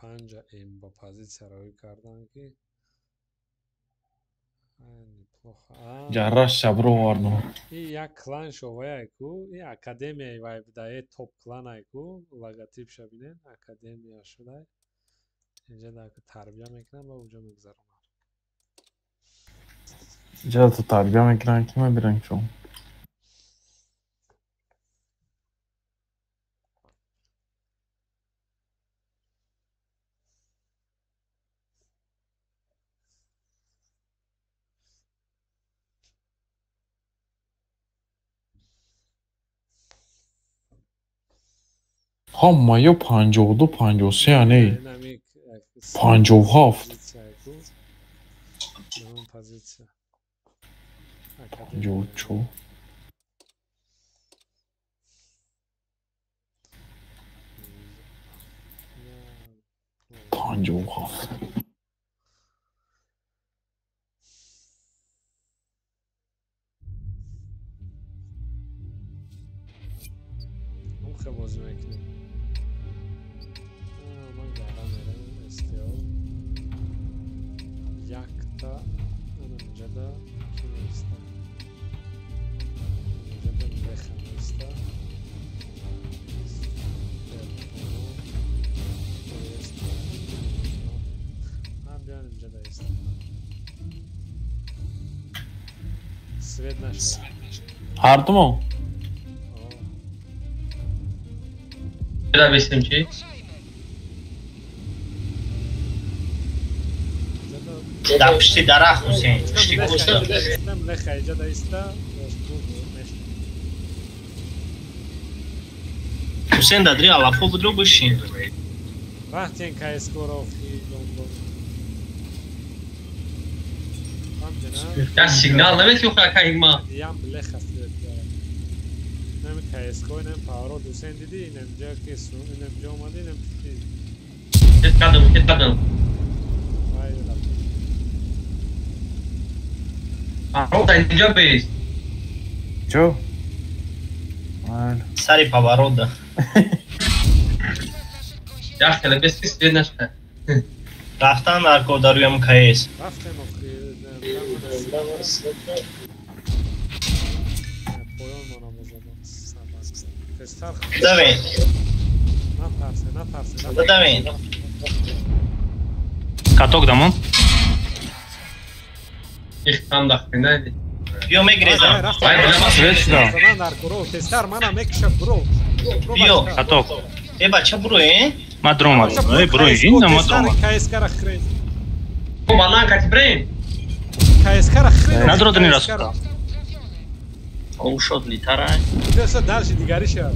Панҷа М ба позитсия равӣ кардан ки Ҷарраш шабро овардум. И як клан шоваяй ку, и академияи вай буда, е топ кланай ку, логотипша бинен, академия шудай. Инҷа дар тарбия мекунанд ва уҷо мегузаронанд. Инҷа ту тарбия мекунанд, ки мебиранд чун? Ҳама ё 52, 53 не? 57. 54. 57. Бозӣ мекунем. Ман гара мерам СТО. Якта инҷада ки меиста? Инҷада меха меиста. Ман биён инҷада иста. Свет нашад. Ҳардумо? Бесем чӣ? Дар пушти дарахт, Ҳусейн, пушти кӯста. Ҳусейн, дадри алафо будро бишин. Рафтен кайскоро Я сигнал намети ухра кайма. Ям блеха нами кайско инам паворот Ҳусейн дидӣ, инам ҷа ки инам ҷо омадӣ, инам Чет кардам, чет кардам. Паворот инҷа бест. Чо? Сари поворот да. Як хеле бест ки свет нашад. Рафтан дар кор дар рӯям КС. Рафтем охи. Давай. Давай. Каток дамон. Их там дахтина. Биё мегрезам. Тезтар мана мекиша бро. Биё. Каток. Э бача бро, э? Ма дрома. Э бро, ин ма дрома. КСК-ра хрен. Банан кати брейн. КСК-ра хрен. Надродни расута. Ушод литара. Биё дальше дигариша.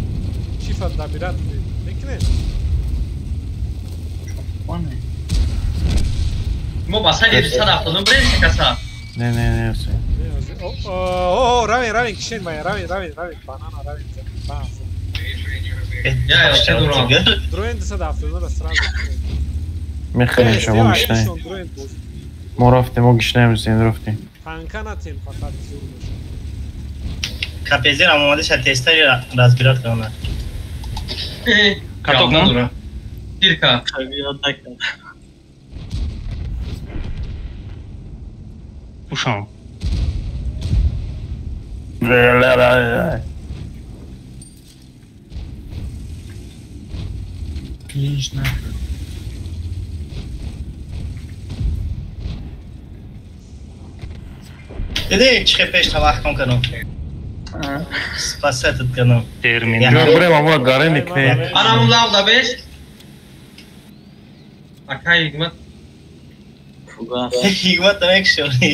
Шифа добират мекунед. Мо ба сари 179 брейн каса. Не, не, не, все. О, равен, равен, кишен бая, равен, равен, равен, банана, равен, баз. Я, я, дурам. Дроен 279 да сразу. Мехарем шумо гишнаем. Мо рафтем, мо гишнаем, Ҳусейн рафтем. Танка натем фақат зур мешавад. КПЗ-ам омада ша тестари разбират кунад. Каток надора. Кирка. Ушам. Клинч нахер. Диди чӣ хел пеш тавахкон кардам. Спасать кардам. Терминал. Бурем амура гарен никне. Анам лав да беш. Акай ҳикмат. Ҳикмат намекшонӣ.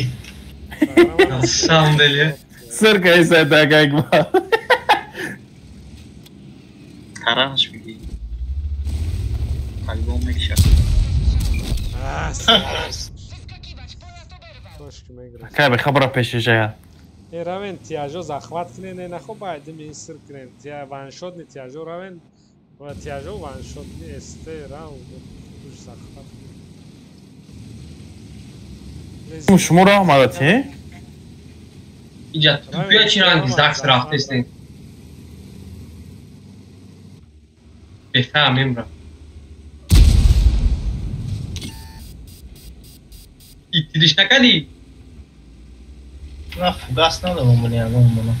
На самом деле. Сир кайса така ҳикмат. Таранаш мегӣ. Альбом мекшад. Акай бехабара пешишая. Равен тиажо захват кунен, не нахо байд ми сир кунен. Тия ваншот ни тиажо равен, ва тиажо ваншот ни СТ рав уж захват. Шумо ра омадати? Иҷа тупия чи ранги закс рафтестен. Бехтар мемра. Иттилиш накардӣ? На фугас надорам вале ягон мона.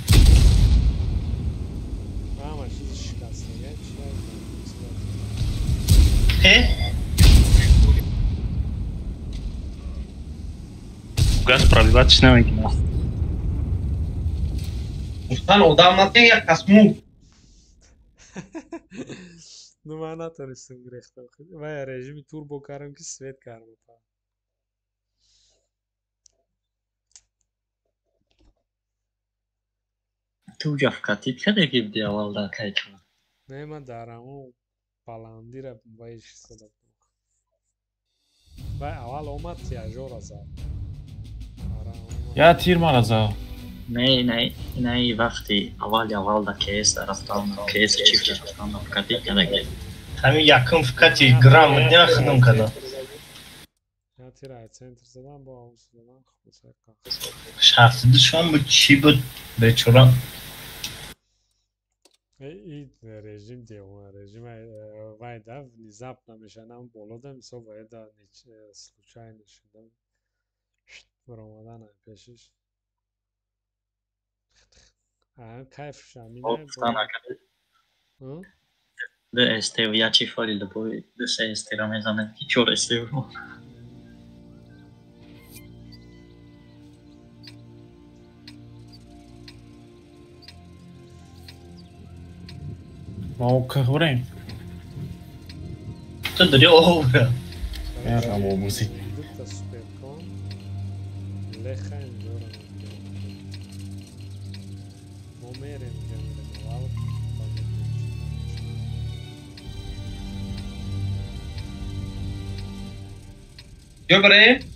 Ҳама чиз шикастага, Э? Фугас пробиватиш намекунад. Гуфтан одам натен як кас мурд. Ну ман натонистам гирехтам. Вай режими турбо кардам ки свет кардам. Ту ҷафкатид каде ки буди аввал дар кайчон? Не, ман дар ҳамон баландира вайш истода будам. Вай аввал омад тиажора зад. Я тир мара зад. Не, не, не, вақти аввали аввал дар КС рафтам, КС чифт рафтам, фкатид каде ки? Ҳамин якум фкати грам не худам кардам. Я тир ай центр задам, бо авус задам, хулоса қақ. 62 шом буд, чӣ буд бечора? И режим девона, режим вай да внезапно мешанам боло да мисол вай да случайно шудам. Баромадан пешиш. Кайф шамина. Д СТ я чи фали да бой, д се СТ ра мезанем ки чор СТ. Мо кахурем. Ту дори овра. Я рамо музи.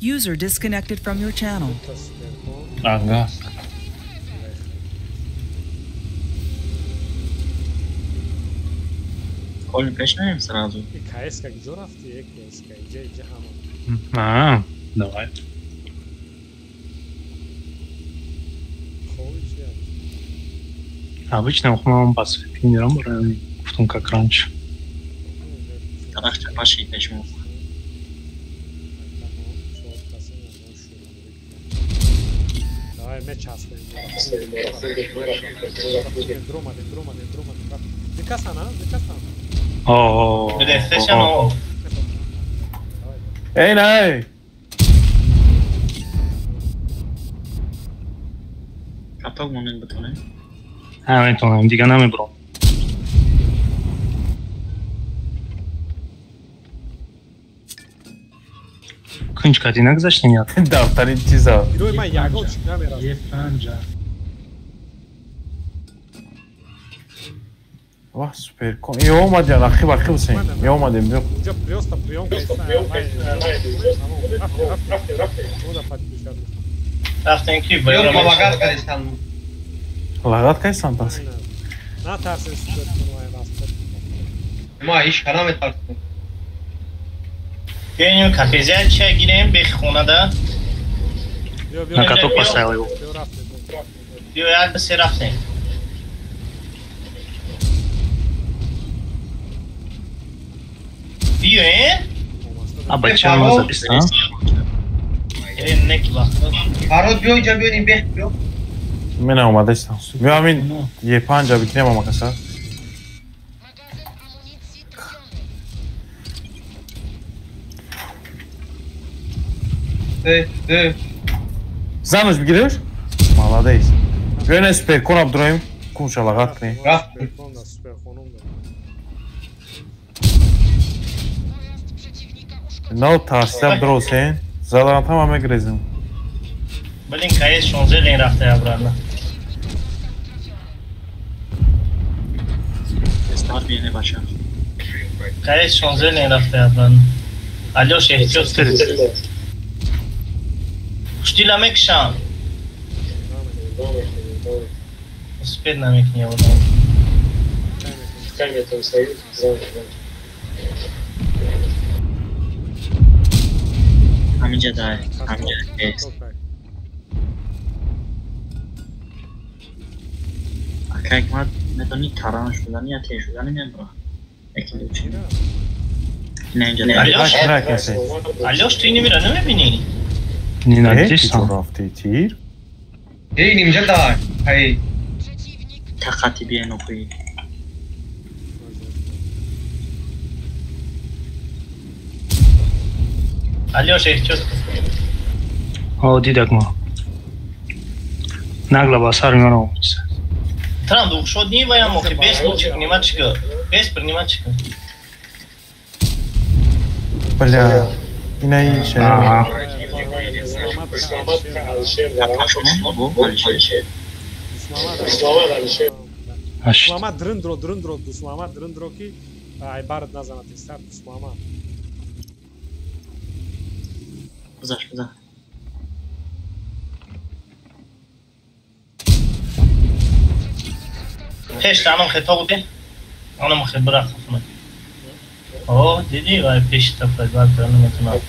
User disconnected from your channel. Ага. Коль пешнаем сразу. И КС как ҷо рафти? Э КС иҷа иҷа ҳама. А, давай. Обычно ман ба спиннерам гуфтум как раньше. Тарахча паши пешмо. Давай мечаспем. Дромадем, дромадем, дромадем. Дикасана, дикасана. О, Эй, най! Каток монен битонем? Ҳа, метавонам, дига намебурам. Кунҷ кардӣ нагузаштем як? Дафтари чиза. Гирӯи ман ягон чиз намерасад. Е панҷа. Вах, супер. Е омадем, рақиб, рақиб ҳусейн. Е омадем, биё. Унҷа просто приём Рафтем ки лагат кардистан. Лагат кардистан пас? Натарсен супер кун вай раст. Ма ҳеч кара метарсем. Биёем кафезия чай гирем бехи хонада. На каток поставил его. Биё як бисе рафтем. Биёем? А бача ма записана? Фарод биё инҷа биёнем бех биё. Мен омадастам. Биё ҳамин е панҷа бикунем омакаса. Зануш бигириш? Молодец. Биёна суперкон Абдураҳим кунша лагат кунем. Суперкон да суперхонум да. Нав тарсида биросен. Задан тама мегрезем. Блин, КС 16 лен рафта обратно. Стар биене бача. КС 16 лен рафта обратно. Алёш эҳтиёт кун. Хуштила мекшам. Успеть намекни одам. Ҳаминҷа дай, ҳаминҷа КС. Ака Ҳикмат медонӣ таран шудани я тез шудани мебра. Яки лучи. Не инҷа дай. Алёш, ту ини мира намебинӣ? Нинадисам. Рафти тир? Эй, нимҷа дай. Ҳай. Тақати биенохӯӣ. Алёш, эҳтиёт кун. О, дидак ма. Нагла ба сар миёна омадиса. Трам двухшот ни ваям охи без лучик принимать чика. Без принимать чика. Бля, ина иша. Дусмама дрындро, дрындро, дусмама дрындро ки ай бард назанад истар дусмама. Гузашт, гузашт. Пеш анам хето буде. Анам хе бира хафна. О, диди вай пеш та файзат наметунам.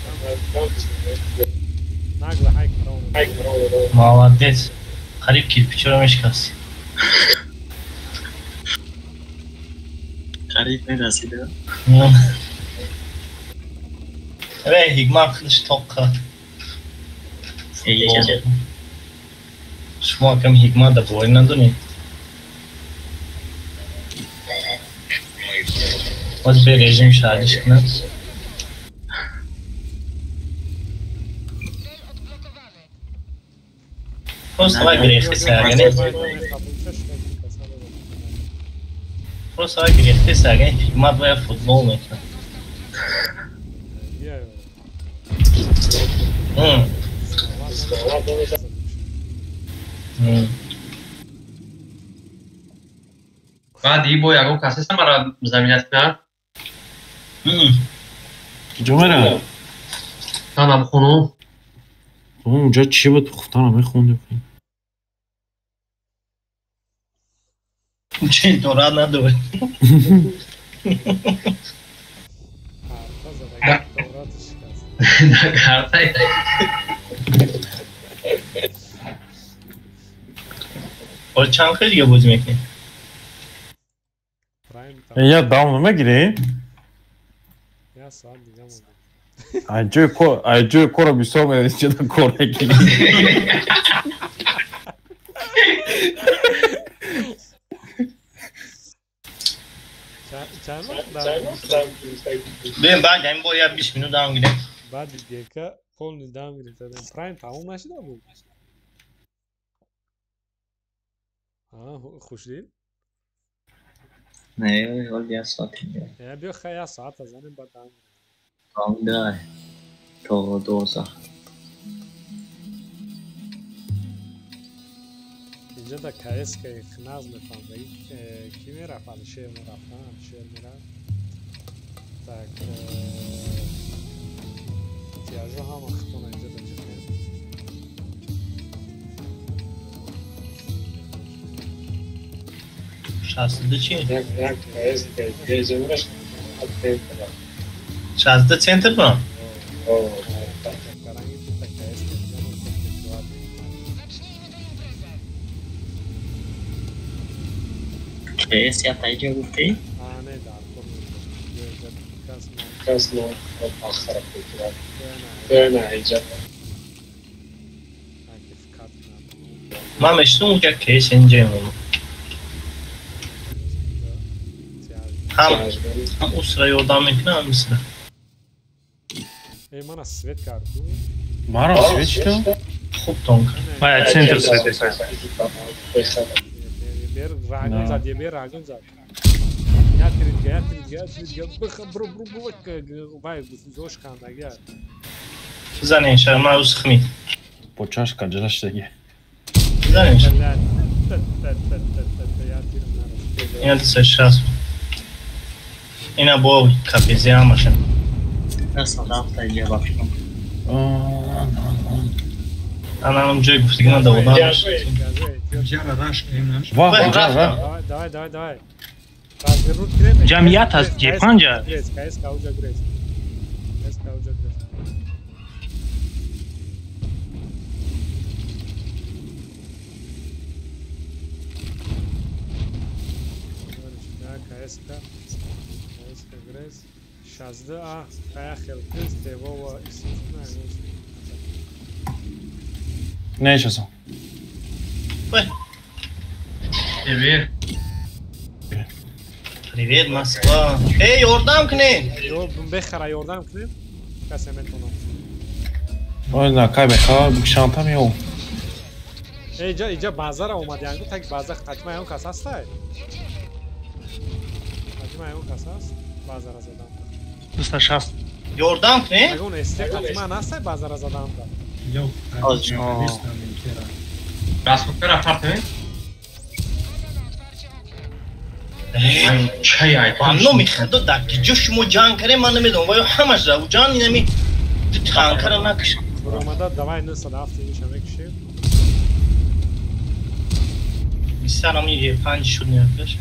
Нагла хайк Молодец. Қариб кирпичро мешикаст. Қариб мерасида. Вай ҳикмат худаш тоқ кард. Шумо акам ҳикмат да боварӣ надонед. Боз бе режим шаҳриш кунад. Просто вай гирехти сагане. Просто вай гирехти сагане ҳикмат вая футбол мекунад. Баъд и бо ягон касе мара заминат кунад? Куҷо меравад? Танам хунум. Унҷа чӣ буд? Хуфтанам мехондем. Че дорад надорад. Карта. Ҳол чанд хел дига бозӣ мекунем? Я даун намегирӣ? Я соат дига монда. Ай ҷои корро бисёр меравӣ, чеда кор мекунӣ. Чанд вақт? Бем баъд ҳамин бо я 20 минут дам гирем. Баъди гека полни дам гирифта. Прайм тамом нашида буд? Хушдил? Не, ҳол як соат инҷа. Я биё хай як соата занем баъд дам гирем. Тамом дай. То 12. Инҷа да КС ки наз мефаҳмда. Ки мерафт? Алишер мерафт, на? Алишер мерафт. Так, тиражо ҳама хитона инҷа да ҷиқем. 62 чи? 62 центр бирам? КС я таиҷа гуфтӣ? Не, дар кор Ман мешнум унҷа КС инҷа мемонад. Ҳам усра ёрдам мекунад, ҳам исра. Э, мана свет карду. Мара свет шуд? Хуб тонка. Вай, центр светеса. Бер рагон зад, бер рагон зад. Я тридга, я тридга, бх бру бру бру, вай, зош кандага. Занен шарма усхми. По чашка ҷараштаги. Занен. Ина 260. Ина бо КПЗ ҳамаша. 107 иҷа бахшам. Анам ҷой гуфтагина да одам. Ҷара раш кунем. Ва, ва. Давай, давай, давай. Развернуть кунем. Ҷамъият аз J5. Грез, КСК уҷа грез. КСК уҷа грез. КСК, КСК грез. 16 А, кая хелкиз, девова исусна. Не, часо. Привет. Привет, Москва. Эй, ёрдам кунед. Ё, бехара ёрдам кунед. Касе метонам. Ой, на, кай беха, бикшантам ё. Эй, иҷа, иҷа базара омад, янгу так база қатма ягон кас ҳастай? Қатма ягон кас ҳаст? Базара задам. 260. Ёрдам кунед? Ягон СТ қатма ҳастай базара задам? Ё, Расходкара фарқ Ман мехадо дар киҷо шумо ҷанг кардем, ман намедонам. Ваё ҳамаш раву ҷанг инами танкара накашам. Буромада давай 907 иша мекушем. Бисарам Е5 шуд неякаш.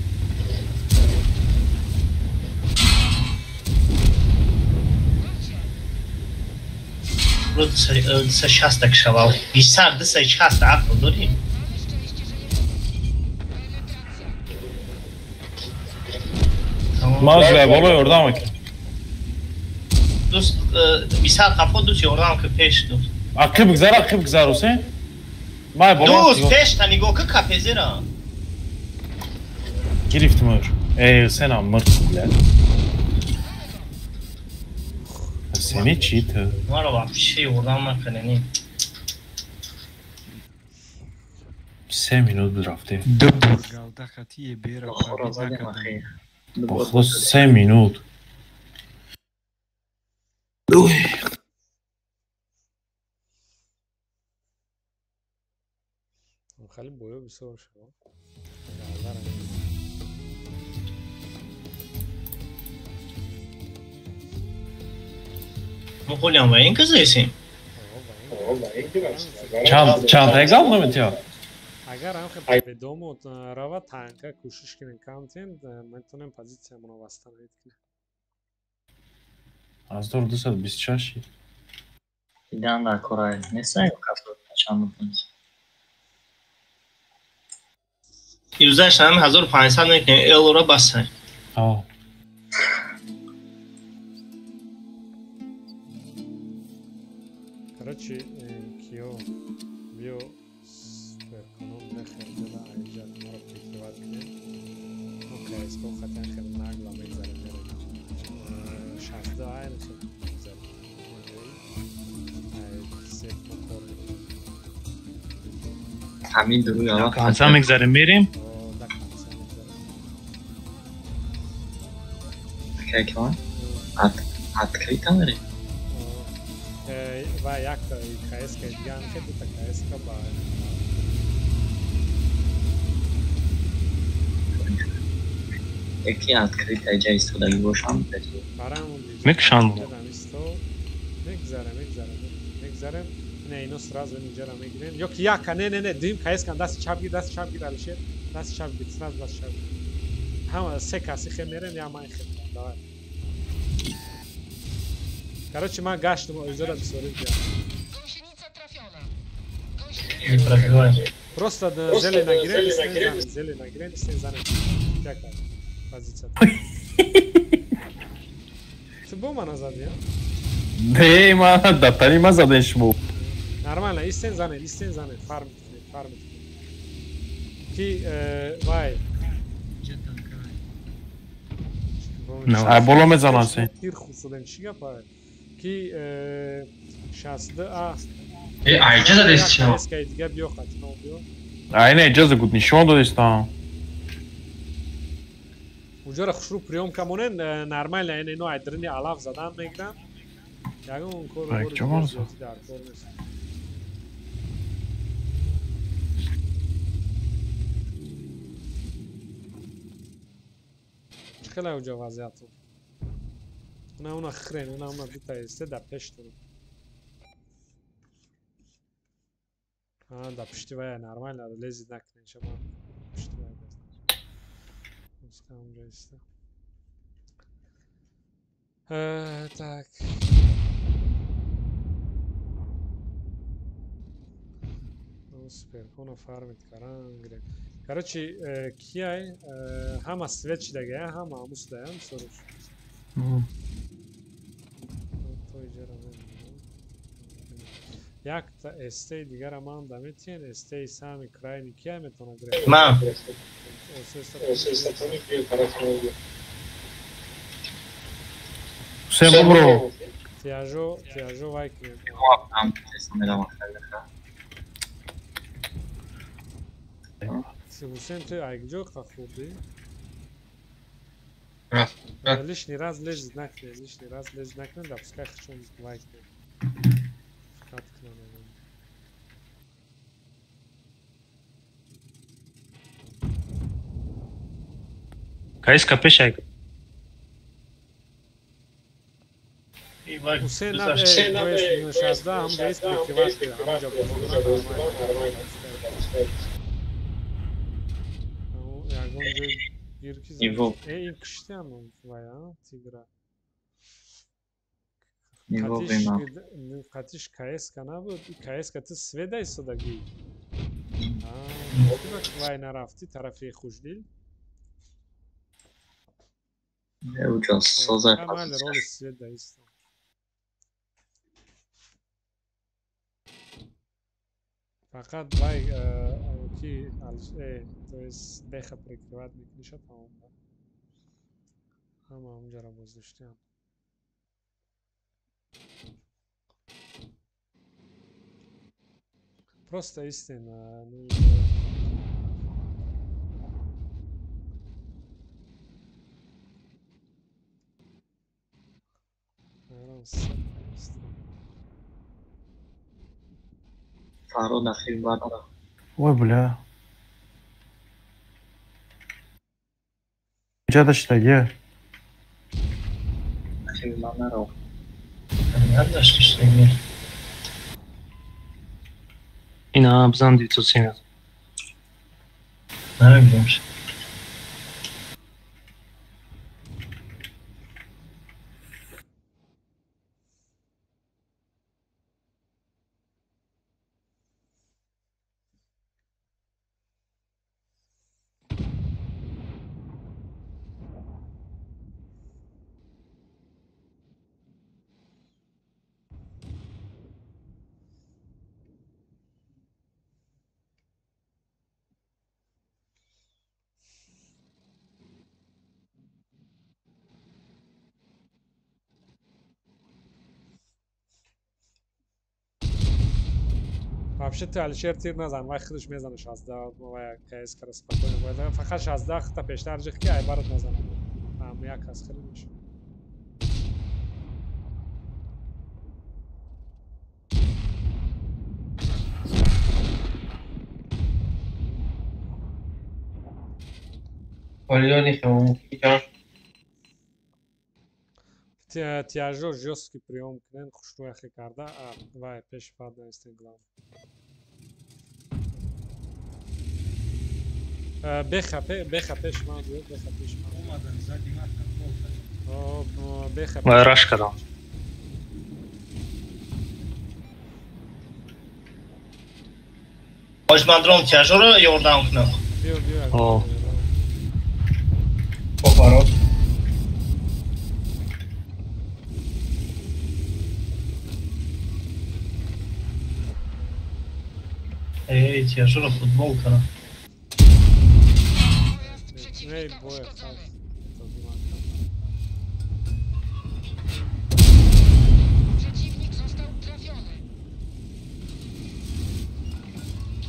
Ру 260 кшавал. Бисар 260 ақл дорӣ? Ман боло ёрдам мекунам. Дӯст бисар қафо дӯст ёрдам ки пеш дӯст. Ақиб гузар, ақиб гузар Ҳусейн. Ман боло. Дӯст пеш та нигоҳ ки капезера. Гирифт мур. Эй, Ҳусейнам мурд блядь. Ҳусейни чӣ ту? Маро вообще ёрдам накардани. 3 минут буд рафтем. Галда хати бера пробит накардам. Бо 3 минут. Хали боё бисёр шуд. Мо ҳолиам ва ин казесем? Чанд та гал наметиҳад? Агар ҳам хел ведомо рава танка кӯшиш кунем камтем, метавонем позитсиямонро восстановить кунем. 1226. Идан дар кора нестай касо чанд пункт. Юзаш ҳам 1500 мекунем, элора басай. Ҳо. Короче, киё биё суперконом бехел дела айҷа моро прикрывать кунем. Мо КСК хатан хел нагло мегзарем мерем. 62 айн хел мегзарем. Сет мо кор мекунем. Ҳамин дуруй ава конца мегзарем мерем. Да конца мегзарем. Какой? Открыто мерем? Ва якта КСК дигар хел дута КСК ба яке открыто ҷа истодагӣ бошам. Мекушанд. Мегзарем, мегзарем, мегзарем. Не, ино сразу инҷара мегирем. Ё ки яка, не, не, не, дуюм КСК дасти чап гир, дасти чап гир, Алишер. Дасти чап гир, сразу дасти чап гир. Ҳама се каси хел мерем, я ман хел. Давай. Короче, ман гаштам, озера бисёри ҷа. Не пробиваем. Просто зеле нагирем, истен занем, зеле нагирем, истен занем. Яка позиция. Ту бо мана зади, я? Не, ман датари ма заден шумо. Нормально, истен занем, истен занем, фармит кунем, фармит кунем. Ки вай. Ай боло мезанам се. Тир хусудем, чӣ гап ай? Ки 62 А. Э, айҷа задест чино? Каескаи дига биё, қатино биё. Айна иҷоза гуд нишон додистам. Уҷора хушрӯ приём камонен, нормально, ин ино айдрини алаф задан мегирам. Ягон кору Ай, бори чо дига морза? зиёдӣ дар кор нест. Чӣ хеле уҷа вазъияту? Уна уна хрен, уна уна дута эсте дар пештон. А, да пишти вая нормально, лезид накунен шумо. Пишти вая без. Пускай унҷа иста. Так. Ну, суперкона фармит каран гирем. Короче, кияй, ҳама свет шидагая, ҳама ҳамусдаям, соруш. То иҷара мебинам. Якта эстеи дигара ман даметиен, эстеи сами крайни кияй метавона гирем? Ман. Ҳусейн бубро. Тиажо, тиажо вай кунем. Ҳусейн, ту айгҷо қа хурдӣ? Лишний раз лезид накунед, лишний раз лезид накунед, да пускай хичон вай кунед. Фиқат кунам ягон. Каеска пеш ай. Ҳусейн на, то есть 16 ҳамҷа ист прикрывать кунед, ҳамҷа бозӣ нормально. Ягон ҷой гир ки Иво. Э, ин киштиам вай, а, тигра. Иво Қатиш бема. қатиш каеска набуд, каеска ту сведа истодагӣ. Вай нарафтӣ тарафи хушдил? Уҷа созай. Майли, роли сведа исто. Фақат вай ки то есть беха прикрывать мекуниша, тамом. Ҳама ҳамҷара боздоштиам. Просто истин. Ну, Фарод ахир бадара. Ой, бля. Иҷада шидаги. Ахир манаро. Надашти шидаги. Ина бизан 970. Намебинам. Вообще ту Алишер тир назан, вай худаш мезана 16, вай КС кара спокойно бояд. Фақат 16 та пештар ҷих ки айбарат назанад. Ам як аз хеле мешад. Тиажо жёсткий приём кунен, хушрӯяхе карда, вай пеши фад наистен главное. Беха, беха пеш ман биё, беха пеш ман. Омадан зади ман контрол кардам. Беха. Вай раш кардам. Ош ман дрон тиажоро ёрдам кунам. Биё, биё. О. Фарод. Эй, тиажоро футбол кардам. Эй, боя, Przeciwnik został trafiony.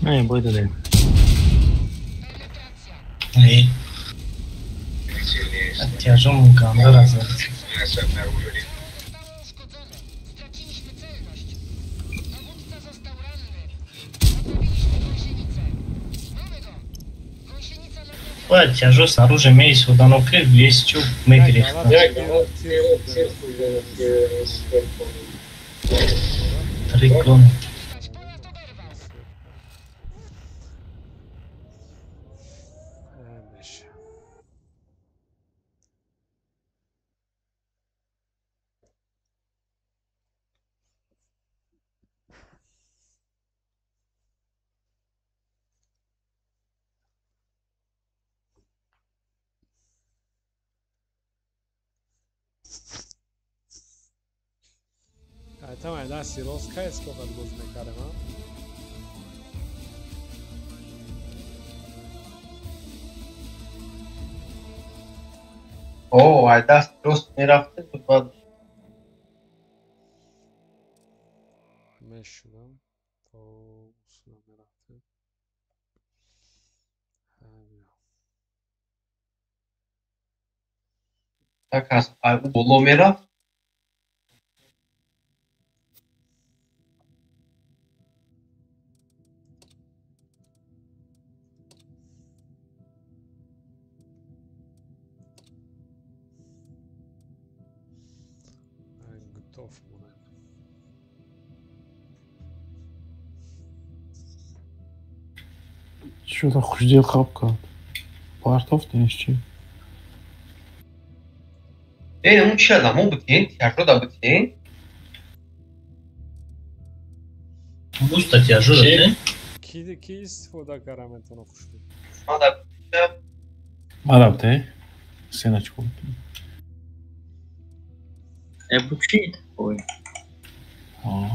Не, бой додем. Не. Тяжём ганда разад. Бояд тяжо снаружи меисодан, охир весь чӯб мегирехтан. Трикон. Айтам даст рост кай скоқат боз мекардем, а? О, ай даст рост мерафте, баъд мешудам то усула мерафтем. Так аз ай боло мерафт. Чё-то хушдел хаб кард. Партофтениш чи? Э, он чи адамо бутен, тяжо да бутен. Буста тяжо да бутен. Ки истифода кара метавона хушдел? Мада Мада бутен. Сеначко. Э, бучид. Ой. А.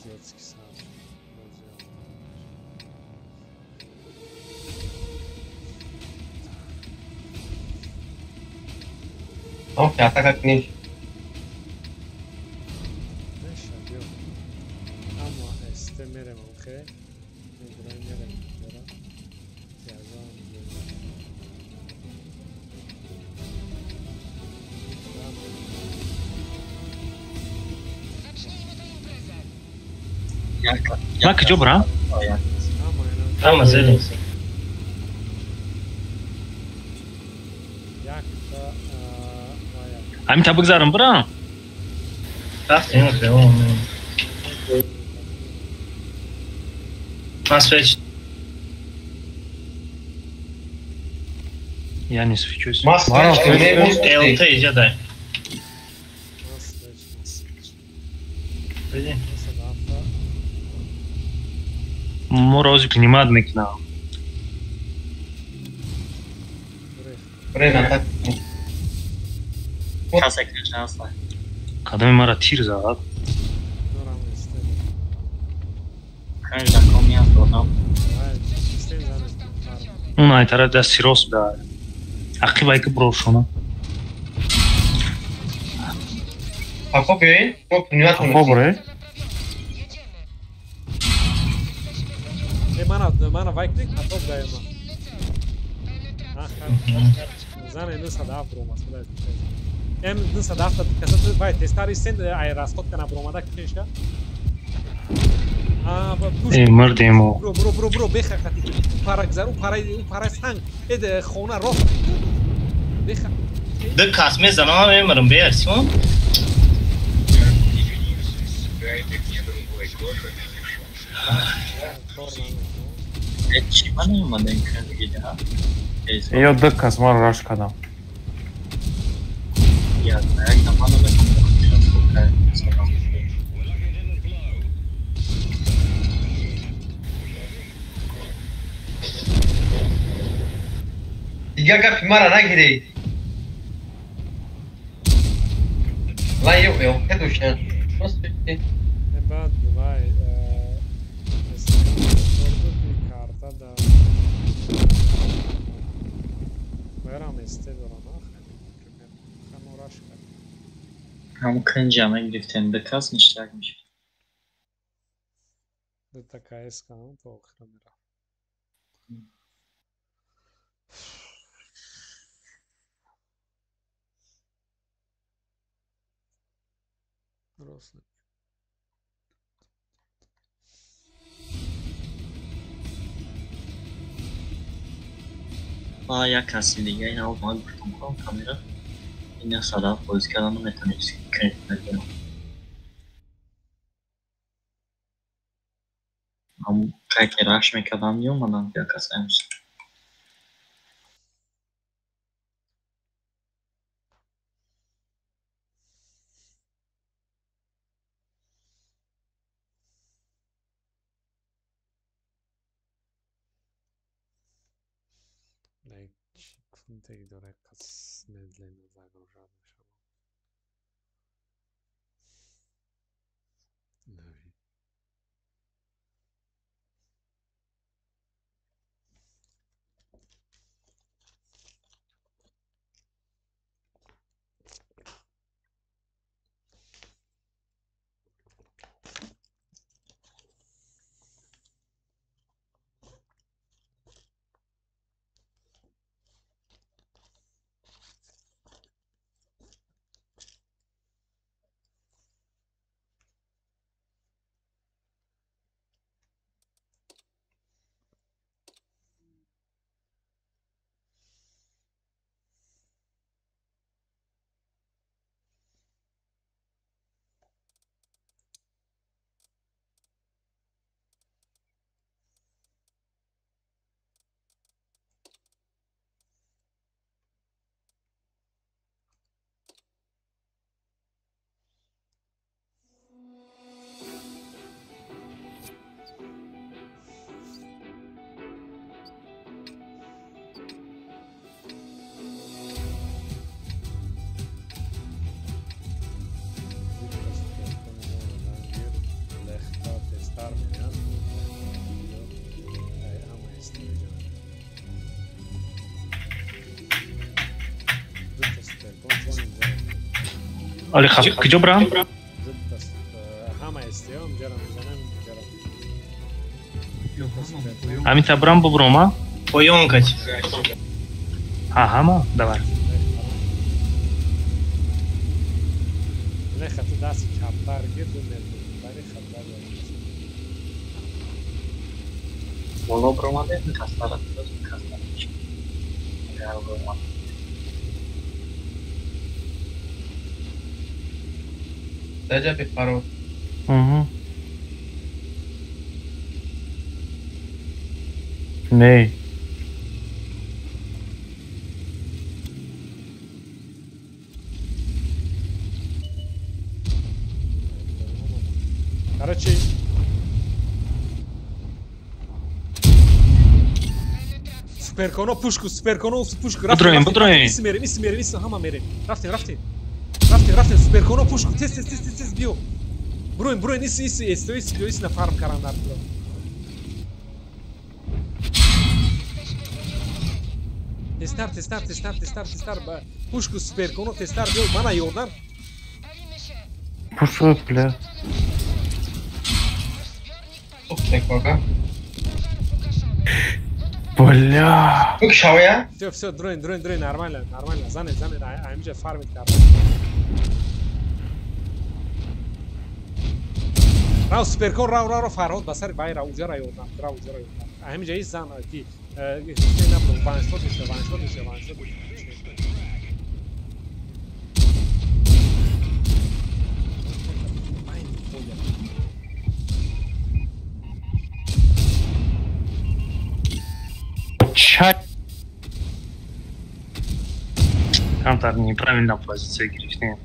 Детский сад. Окей, а так как не... Ма куҷо бурам? Ҳама зелем. Ҳамин та бигзарам бурам? Рафтем, хеом. Ман свеч. Я не свечусь. ЛТ иҷа дай. Моро ози принимат мекунам. Кадоми мара тир зад? Он ай тараф дасти рост буда. Ақиб ай ки бурошона. Қафо биёед, мо принимат Қафо буре? Мана вайкник хатоб даема. Зана 97 бромад. М 97 касат вай тестари сен ай расход кана бромада кишка. А Э мардемо. Бро бро бро бро беха хати. Пара гзару пара пара санг. Э хона рост. Беха. Д кас мезанам мемирам беарсион. Кор намекунад. Чӣ ман омадем кардида? Ё ду кас ман раш кардам. Як як ман омадам. Дигар гапи мара нагиред. Лай ё кедушан. Баъд вай карта да вайрам СТ дорам, хамораш кард. Ҳам кунҷа мегирифтем, ду кас ништак мешуд. Дута КС кардам то охира мерафт. Рост. Ба як каси дига ин ҳол ман гуфтам кам камера ина садав бозӣ кардан наметавонист кредит нагирам. Ҳам кай ки раш мекардам меомадам як кас амс. Кунтеги дора кас медленно загружать мешавад. Али куҷо брам? Ҳама СТО ҷара мезанам, ҷара. Ҳамин та брам бубром, а? Поён кач. Ҳа, ҳама, давай. Не хати дасти чаптар гирду мезанам, хатар. Боло бромадем, кастара, кастара. Агар бромад. Даҷа бефарод. Не. Короче, суперконо пушку, суперконо пушку. Будроем, будроем. Иси мерем, иси мерем, иси ҳама мерем. Рафтем, рафтем. Рафтем, рафтем, суперконо пушку. Тез, тез, тез, тез, тез биё. Броем, броем, иси, иси, эсто, иси, биё, иси на фарм каран дар биё. Тезтар, тезтар, тезтар, тезтар, тезтар. Пушку суперконо тезтар биё, мана ёрдам. Пушку, бля. Бля. Всё, всё, дроин, дроин, дроин, нормально, нормально. Занед, занед, аймиҷа фармит кард. Рав суперкон, рав, рав, рав, Фарҳод ба сари вай рав, уҷа ра ёрдам, рав, уҷа ра ёрдам. Аймиҷа ис зан, ки ваншот меша, ваншот меша, ваншот меша. Камтар неправильно позиция гирифтем.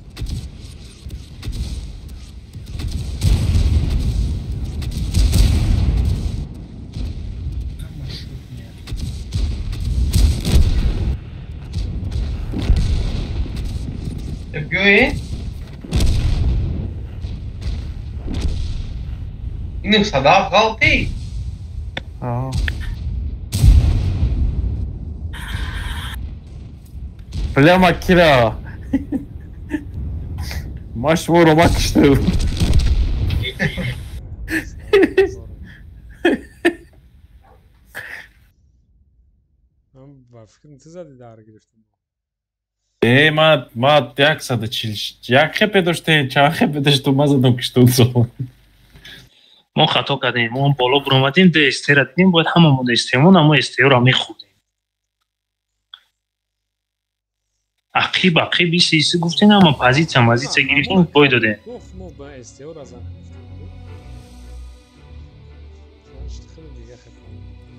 Биёе? Инем садаф ғалтӣ? Бля, Кира. Маш шуморо ма киштем. Ба фикрам ту зади дар гирифтем. Э, ма 141 хепе доштем, чанд хепе доштум, ма задам киштум сол. Мо хато кардем, мо боло буромадем, ду СТ-ра дидем, бояд ҳамамон СТ-мон, аммо СТ-ро мехӯрдем. Ақиб, ақиб, иси, иси гуфтем, ама позиция, позиция гирифтем, бой додем. Гуфт мо ба СТ-ро занем.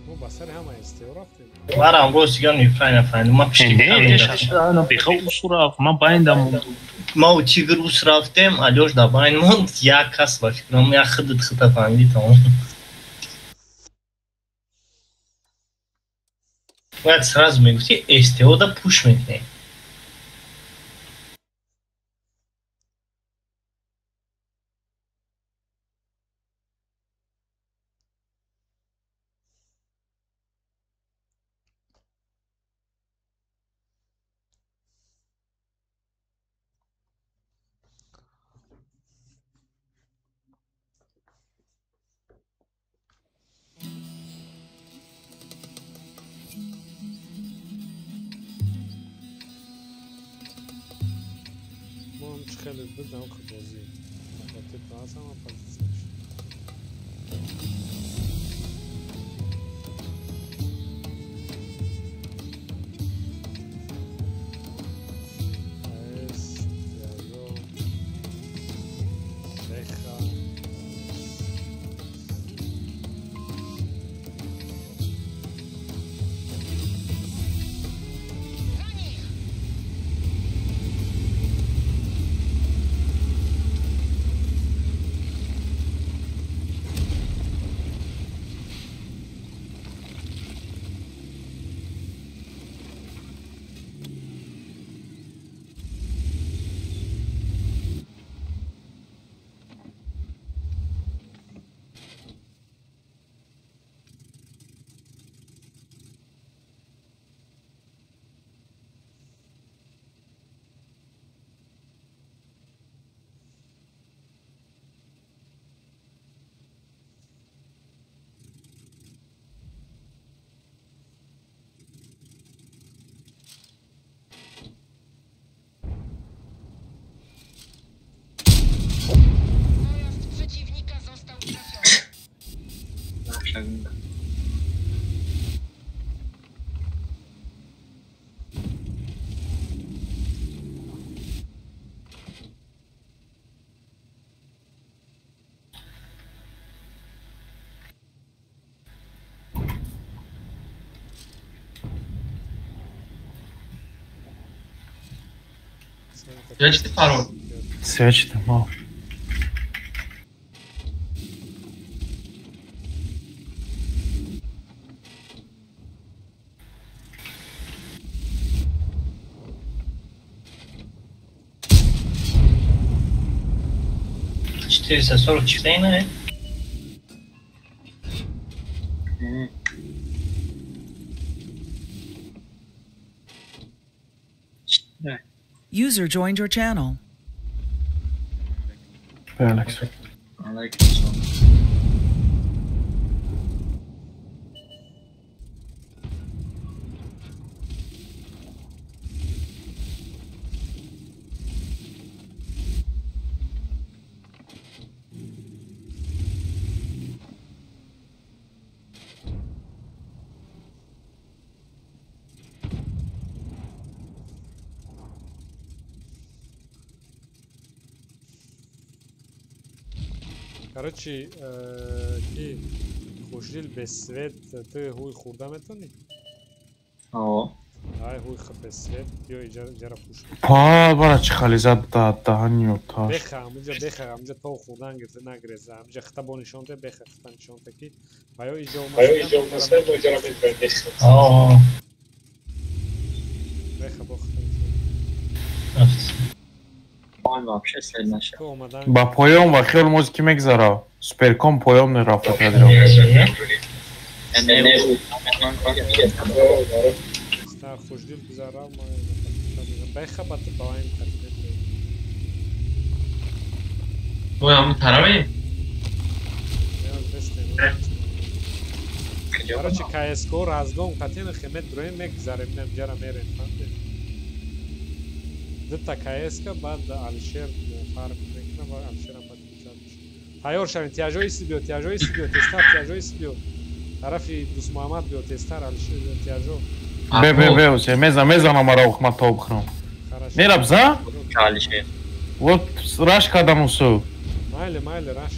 Мо ба сари ҳама СТ-ро рафтем. Марам рост дигар неправильно фаҳмидам. Ма пишти Не, беха ус рафт, ман байндам мондум. Ма у Тигр ус рафтем, Алёш да байн монд, як кас ба фикрам, як хидит хита фаҳмидӣ тамом. Бояд сразу мегуфти СТО да пуш мекунем. Хеле бидам бозӣ махотиб аз ҳама позитсияш. С, Яго, Леха. Свечите парол. Свечите, мало. Четыреста сорок четыре. User joined your channel. Alex. Алейкум салом. Короче, ки хушдил без свет ту ҳуй хӯрда метавонӣ? О. Дай ҳуй хабесвет, биё иҷара пуш. Па бара чӣ хали зад даҳани оташ. Беха, амуҷа беха, амуҷа то хӯрдан гирифта нагреза. Амуҷа хита бо нишон те, беха хита нишон те ки ва ё иҷо беха бо хита нишон. Ба поён ва хиёл мози ки мегзара. Суперком поён мерафта кадиро. Хушдил гузара, беха ба баин катибет. Ой, ам тараве? Короче, КСГО разгон катина хемет дроин мегзарем, намҷара мерем, фаҳмидед? Дта КСК баъд Алишер фарқ мекунад ва Алишерам баъд мешавад. Тайёр шавед, тиажои си биё, тиажои си биё, тезтар тиажои си биё. Тарафи Дусмуҳаммад биё, тезтар Алишер биё, тиажо. Бе, бе, бе, усе, мезанам ара ухма то бихӯрам. Мераб за? Алишер. Вот раш кардам усу. Майле, майле, раш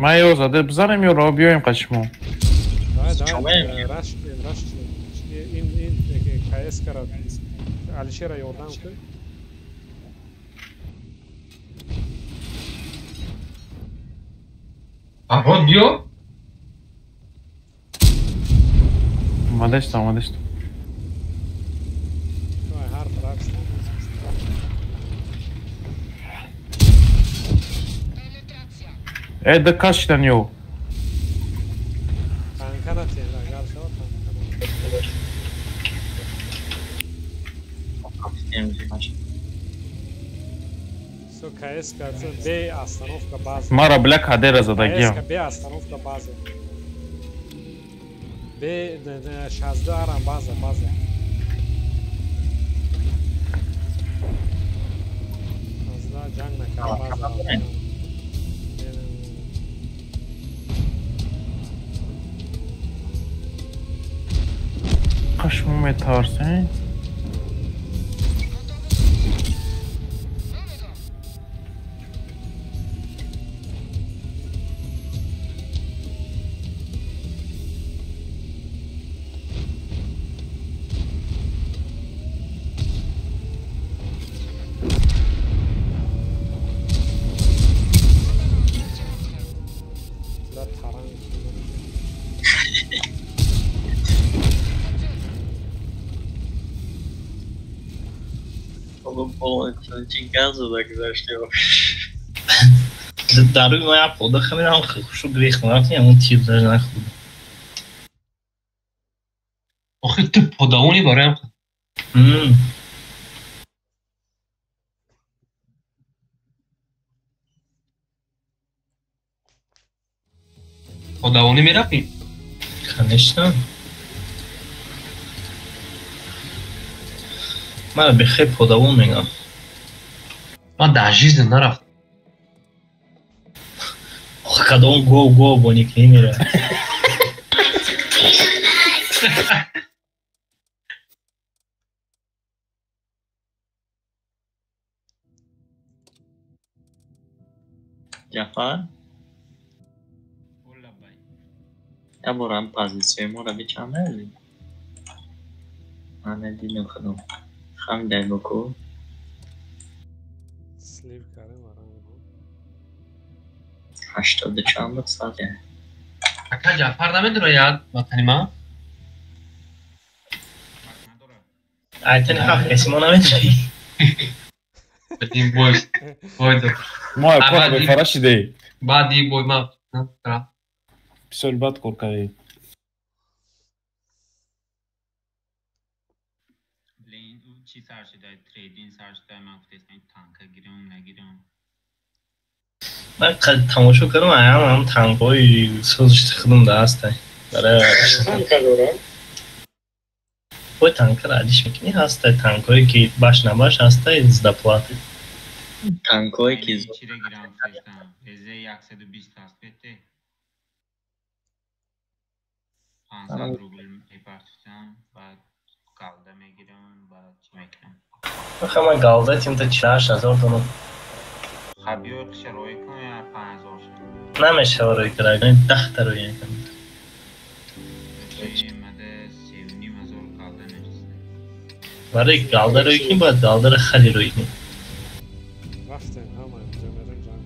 Ман ё зада бизанем ё ро биёем қачмо. Давай, давай, раш, раш. Ин КС кара Алишера ёрдам кун. Аҳод биё. Омадастам, омадастам. Ҳар тараф. Э, да кашидан ё. Танка натен, агар шавад танка. Всё, КС бе остановка база. Мара бля кадера задагиям. КС бе остановка база. Бе 62 арам база, база. Азда ҷанг накард база. Қашмо метарсен? Даруи ма як пода хамирам хушу грехтам рафтем ҳамон тир даже нахӯрдам. Охи ту подавони бароям. Подавонӣ мерафтӣ? Конечно. Мара бехер подавон мегам. Ман дар жизни нарафтам. Охи кадом гов гов бо никӣ мера. Ҷафар? Я борам позитсияи моро бичанд наёли? Ман надидам худам. Хам дай боку. Слив кардем арам. 80 чанд буд соат? Ака Ҷафар намедурояд ватани ман? Айтани ҳақ каси мо намедурои. Бадин бой. Бой дод. Мо кора бефара шидей. Баъди бой ман рафт. Бисёр бад кор кардӣ. Блин, чӣ сар шуда? Трейдинг сар шуда, ман гуфтестам танка гирам, нагирам. Ман тамошо кардам, ҳам танкҳои созишти худам да ҳастай. Барои танка дорам. Ой, танкаро алиш мекунӣ, ҳастай танкҳое ки баш набаш ҳастай здаплаты. Танкҳое ки чиро гирам гуфтестам? ВЗ 120 ҳаст бете. 500 рубл мепартофтам, баъд галда мегирам, баъд чӣ мекунам? Охе ман галда тимта 48 000 дорам. Хаб биё қиша рӯй кун я 5000 ша. Намешава рӯй кард, 10 та рӯй кун. Барои галда рӯй кунӣ, бояд галдаро хари рӯй кунӣ. Рафтем, ҳама инҷа мерем ҷанг.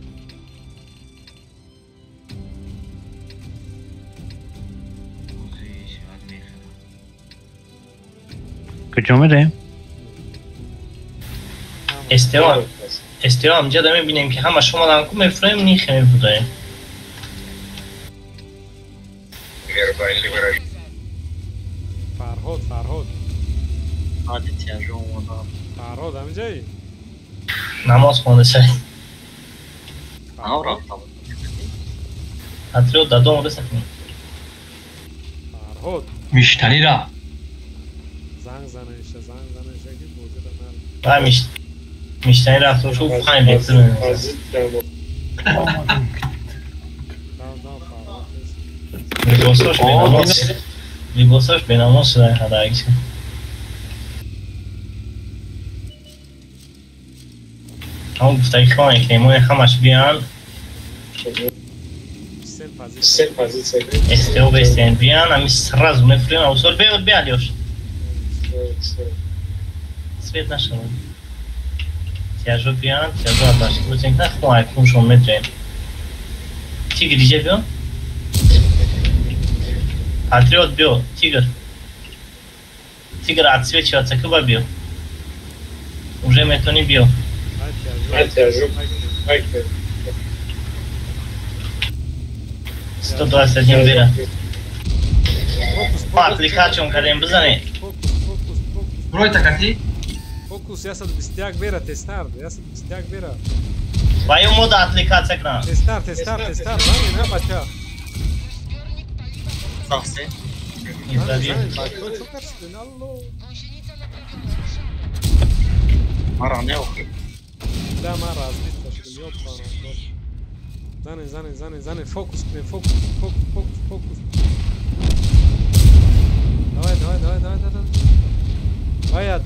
Куҷо мерем? СТО, СТО ҳамҷа да мебинем ки ҳама шумодан ку мефурем, нихе мебудаем. Фарҳод, Фарҳод. Ҳади тяжо омадам. Фарҳод, ҳаминҷаи? Намоз хонда шай. Ҳам рафтам. Патриот дадом расакни. Фарҳод. Миштанира. Занг занаиша, занг занаиша ки бозира нар. Ва миштани рафту шу панҷ бетр. Либосош бенамоз. Либосош бенамоз шуда ҳадагиша. Ҳамон гуфтаги хона ки мо ҳамаш биён. СТО бестен биён, ами сразу мефурем, авсор биё биё Алёш. Свет нашавад. Тяжо биён, тяжо абашки бозем, на хун айкуншон медрем. Тигр иҷа биё. Патриот биё, тигр. Тигр отсвечиваться куба биё. Уже метони биё. 121 бира. Аппликацион кардем бизане. Брой такати? Фокус 121 бера тестар, 121 бера. Ваю мода аппликация кна. Тестар, тестар, тестар, зани на бача. Сахсе. Мара не охи. Да, мара разбита шудем, ёпана. Зане, зане, зане, зане, фокус кунем, фокус, фокус, фокус, фокус. Давай, давай, давай, давай, давай. Бояд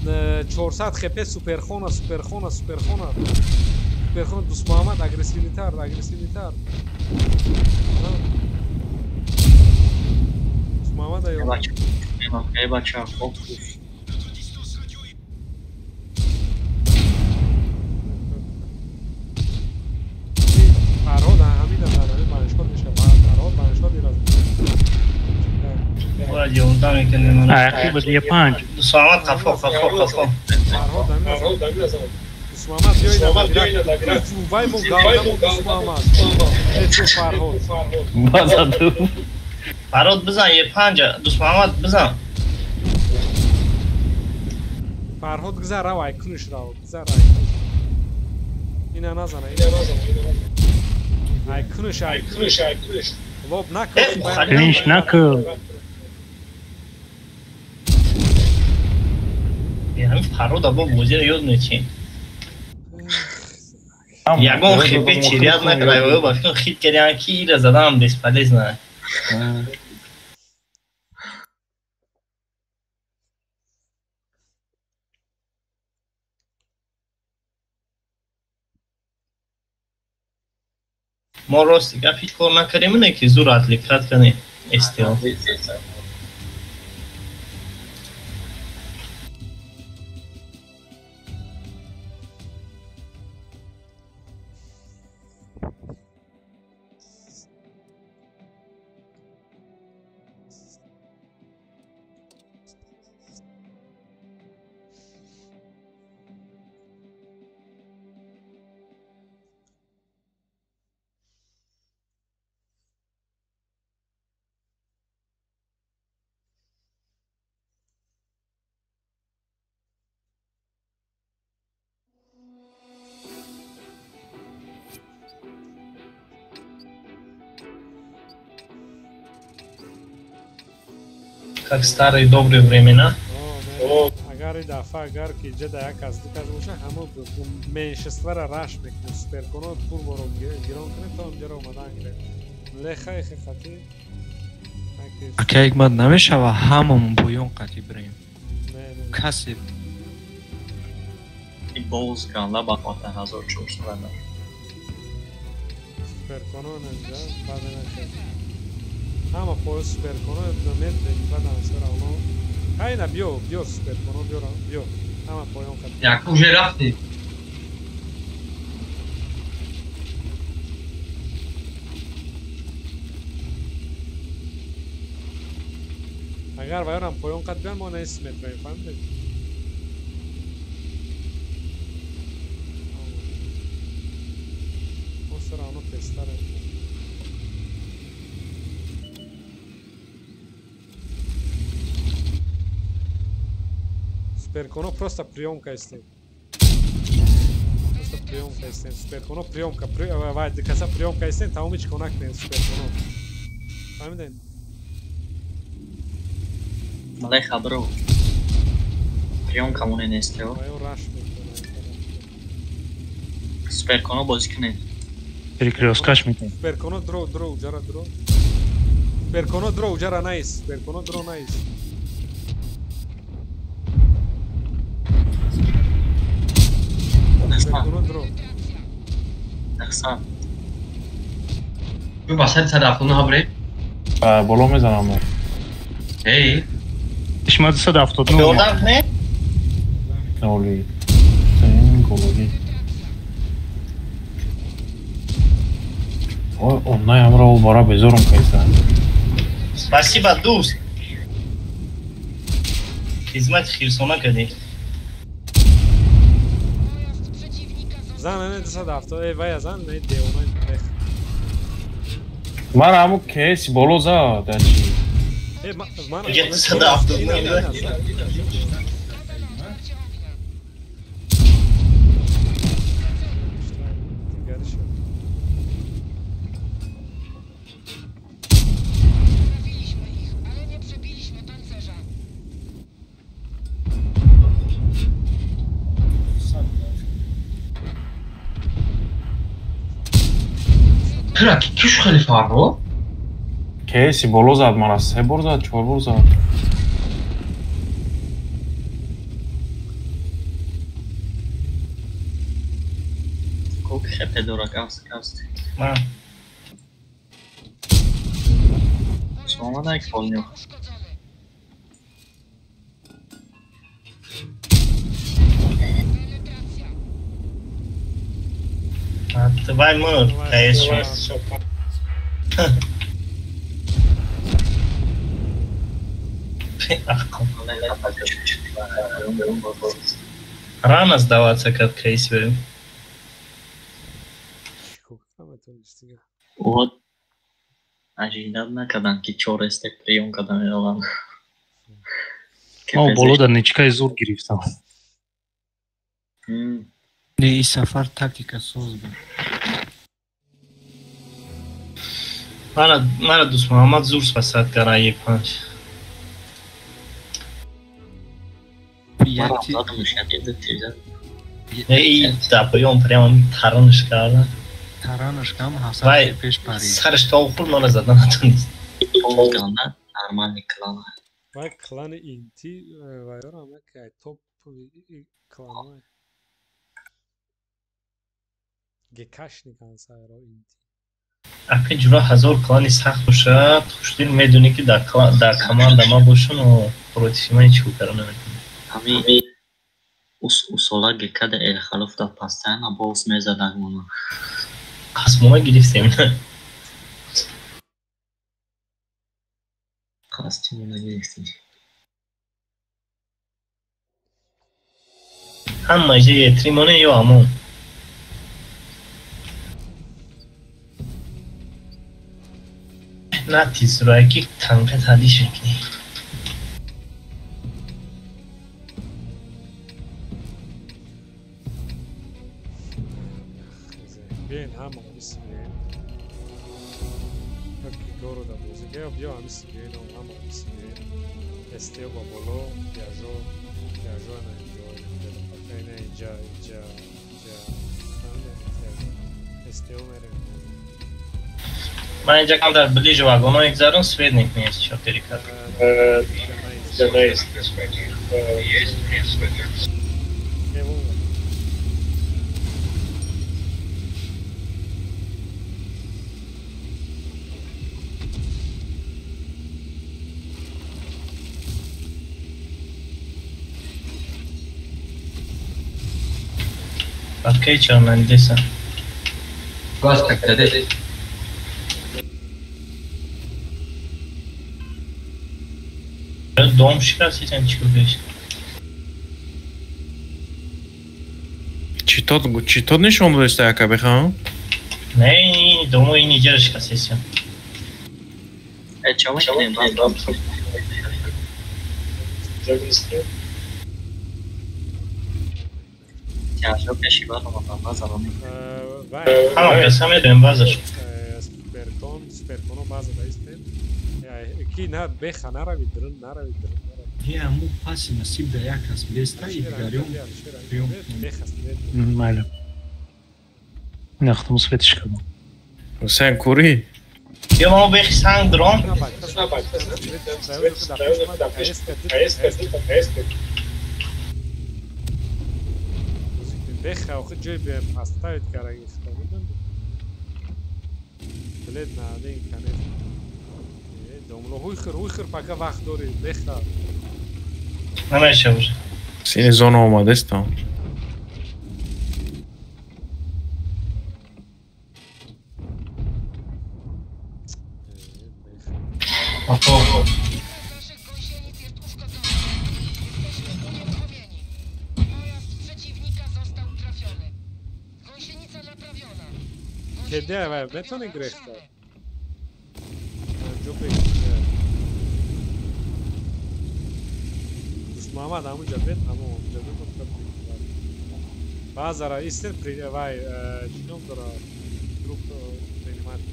400 хп суперхона, суперхона, суперхона. Суперхона Дӯстмуҳаммад агрессивнитар, агрессивнитар. Дӯстмуҳаммад аё. Эй бача, фокус. Фарҳод ҳамида дар ҳамин баншкор мешавад. Фарҳод баншкор меразад. Бояд ёрдам мекардем. Ақиб я панҷ. Дӯстмуҳаммад қафо, қафо, қафо. Фарҳод ҳамин азад. Дӯстмуҳаммад биёед вай мо галдамо Дӯстмуҳаммад. Э ту Фарҳод. Базаду. Фарҳод бизан, е панҷа. Дӯстмуҳаммад бизан. Фарҳод гузар рав, айкуниш рав, гузар айкуниш. Ина назана, ина назана. Айкуниш, айкуниш, айкуниш. Лоб накун. Клинч накун. Ҳамин Фарҳода бо бозиро ёд мечи. Ягон хипе чиряд накарда, ба фикр хит кардиан ки ира задан бесполезно. Мо рости гап ҳеҷ кор накардем, не ки зур отвлекать кардем СТО. Как старые добрые времена. Агар и дафъа агар ки ҷада як аз ду кас боша, ҳамо меньшинствора раш мекунем, суперконо турборо гирон кунем, то онҷаро омадан гирем. Лехай хати. Ака ҳикмат намешава ҳамамон поён қатӣ бирем. Касе боз ганда ба 1400 на. Суперконо нанҷа баъд накард. Ҳама поё суперконо медрем баъд ансера оно. Хайна биё, биё суперконо биё, биё. Ҳама поён қад. Як уже рафтем. Агар вайонам поён қад биён, мо нест метроем, фаҳмидед? Мо всё равно тезтарем. Суперконо просто приёмка истем. Просто приёмка истем. Суперконо приёмка. Вай, каса приёмка истем, тамоми чӣ кор накунем суперконо. Фаҳмидед? Малай хабро. Приёмка моне нестео. Вай раш мекунад. Суперконо бозӣ кунед. Перекрёсткаш мекунем. Суперконо дро, дро, уҷара дро. Суперконо дро, уҷара найс. Суперконо дро найс. Суперконо дро. Ахсан. Ю басад 179 бре. Боло мезанам. Эй. Шума 279. Ёрдам не? Оли. Сен гологи. Ой, оннай амра ол бара безорум кайса. Спасибо, дӯст. Хизмати хирсона кардӣ. Зан не 270. Эй, вай зан не девона. Ман ҳамун кес боло зад, дачи. Э, ман 279. Тура киш хеле фарро? Кеси боло зад мана, се бор зад, чор бор зад. Колко хепе дора кавст кавст. Ман. Шумо дай помню. Вай мыр, конечно. Рано сдаваться, как крейсеры. Вот. Ожидал накадан ки чор эстек приём кадан меолам. Мо боло дар нечкаи зур гирифтам. Не, и сафар тактика соз буд. Мара дӯст Муҳаммад зур спасад кард Е5. Не, и да, поём прямо таранаш карда. Таранаш кам ҳасан пеш парид. Сараш то хӯрд мара зада натонист. Нормальный клан. Вай клани инти вайорам як топ клан. Гекашникан сайро инти. Ака ҷура ҳазор клани сахт бошад, хушдил медонӣ ки дар команда ма бошам ва против ман ҳеҷ кор наметавонам. Ҳами усола гекада Элхалуф дар постоянно бос мезадан мона. Қасмона гирифтем. Қасмона гирифтем. Ҳама ҷи Е3 моне ё ҳамон. На тизрӯяки танқа тадиш мекунӣ. Биёин ҳама ҳамиси биёин. Ки города бозӣ биё, биё ҳамиси биёин, ҳама ҳамиси биёин. Эстео ба боло, яжо, яжо на инҷо, ина инҷа, инҷа, инҷа. Эстео мерем. Ман инҷа камтар ближе вагоно мегзарам, средник нест, чо перекат. Пока чаро надидеса. Газ так даде. Дом шикастисан чӣ кӯпеш? Читот нишон додеста яка бехам? Не, дому ини ҷара шикастесиям. Чо мекунем? Тяжо пеши бад омадам, база Ҳама каса медоем базаш. Суперкон, суперконо база даистем. Ки на беха нарави дрн, нарави дрн. Е, аму паси насиб да як кас беста и дигарём. Беха свет. Майли. Нахтам светиш кардам. Ҳусайн курӣ? Ё мо бехи санг дрон. Беха охи ҷой бе поставит караги хто медони? Билет наадин канет. Домло ҳуйхир, ҳуйхир пока вақт дорӣ, беха. Намеша уже. Сини зона омадеста. Кеде, вай, метони грехта? Дӯстмуҳаммад ҳамунҷа бед, ҳамон онҷа бед, баъзара истер вай чӣ ном дора друг принимать.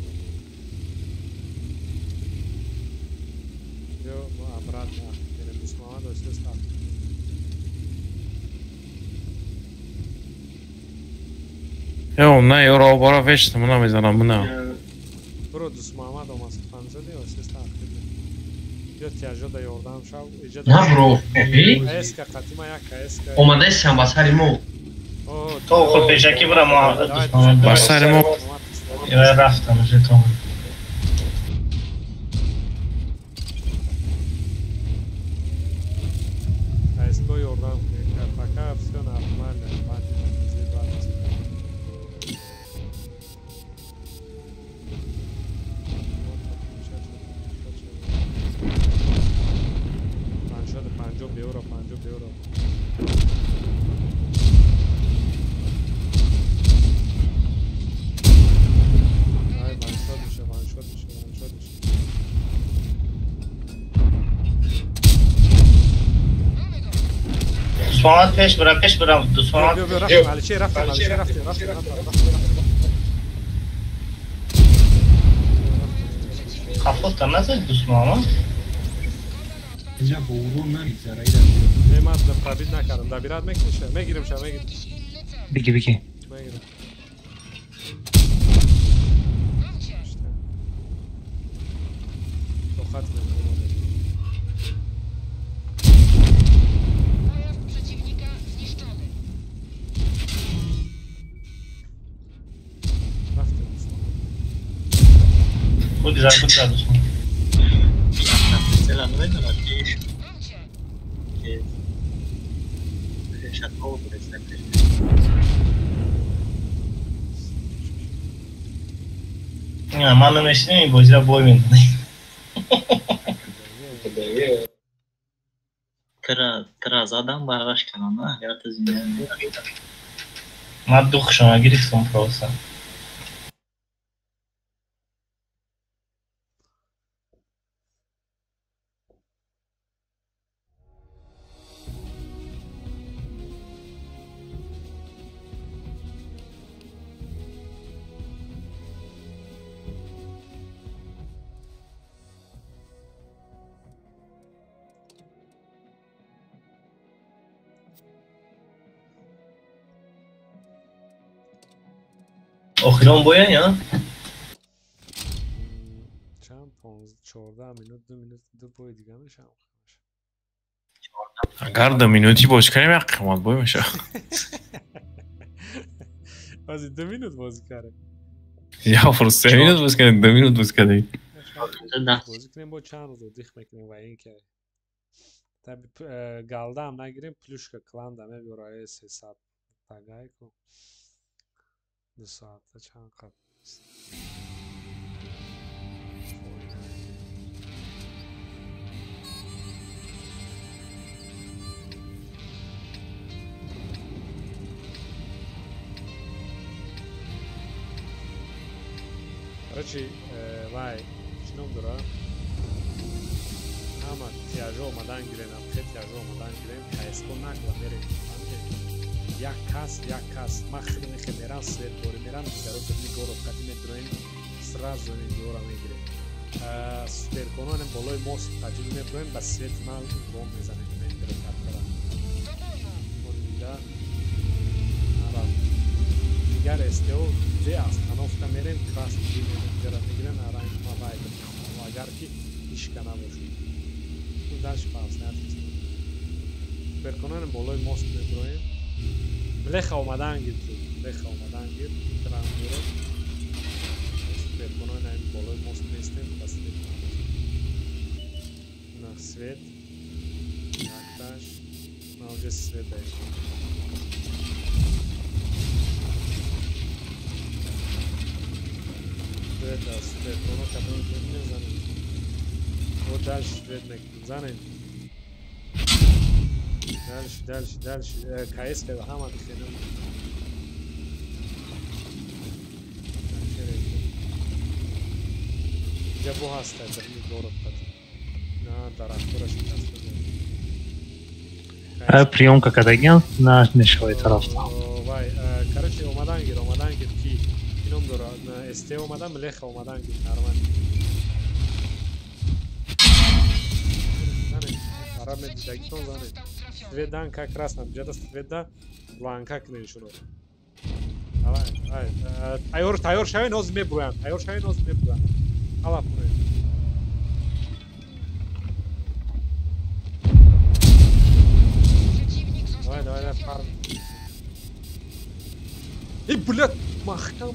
Ё обратно мерем Дӯстмуҳаммад оҳиста Ё, на, ёро обора вешта, муна мезанам, муна. Бро Дӯстмуҳаммад омад фаҳмзадӣ оҳиста ё тяжо да ёрдам шав. На бро, эска қатима як эска. Омадаистам ба сари мо. То худ пешакӣ бира мо ба сари мо. Рафтам уже то. Эско ёрдам пока всё нормально. Дӯстмуҳаммад пеш бира, пеш бира, Дӯстмуҳаммад. Алишер рафтем, Алишер рафтем, рафтем, рафтем. Хафота назад Дӯстмуҳаммад. Инҷа бо урон намегзара ида. Не, ман пробит накардам. Добират мекунӣ? Мегирим ша, мегирим. Беги, беги. Мегирим. Тоқат мекунам. Бигзар, бигзар дӯстон. Ман намешинем ин бозиро бой медодем. Тра задам барғаш кардам, на? Ҳаёти зинда. Ман духшона гирифтам просто. Охирон боян я? Чанд 14 минут, 2 минут, ду бой дига мешавам. Агар 2 минути бозӣ кунем, як қимат бой мешавад. Баъзи 2 минут бозӣ кардем. Я просто 3 минут бозӣ кардем, 2 минут бозӣ кардем. Бозӣ кунем бо чанд рӯз отдых мекунем ва ин ки галдаам нагирем, плюшка кланда мебиёра 300 тагайку. Ду соата чанд қад Короче, вай, чӣ ном дора? Ҳама тиражо омадан гирем, амхе тиражо омадан гирем, КСК нагла мерем. Як кас, як кас. Ман худам ихе мерам, свет бори мерам, дигаро дурни город қати медроем, сразу дора мегирем. Суперкононем болои мост таҷил меброем, ба свет ман гом мезанем, мегирем картара. Онда дигар СТО де остановка мерем, красный дим ҷара мегирем, ранг ма вай агар ки ҳичка набошад. Дальше по обстоятельствам. Суперкононем болои мост меброем. Блеха омадан гирд, блеха омадан гирд, трангуро. Суперкононем болои мост местем, ба свет на свет. Якташ. На уже свет даем. Света, суперконо кадом мезанем. Вот дальше свет мезанем. Дальше, дальше, дальше. КС ҳама бихенам. Инҷа бо ҳаста дар город қад. На дарахтора шикаста. Приёмка кардагиам на мешавад тарафта. Вай, короче, омадан гир, омадан гир ки ном дора, СТ омадан, леха омадан гир, нормально. Араб медидагитон занед. Свет дан как раз нам ҷада свет да бланка кунед шуно. Давай, давай. Тайёр, тайёр шавед, ҳозир мебуранд. Тайёр шавед, ҳозир мебуранд. Ала пуред. Давай, давай, давай, пар. Эй, блядь, маҳкам.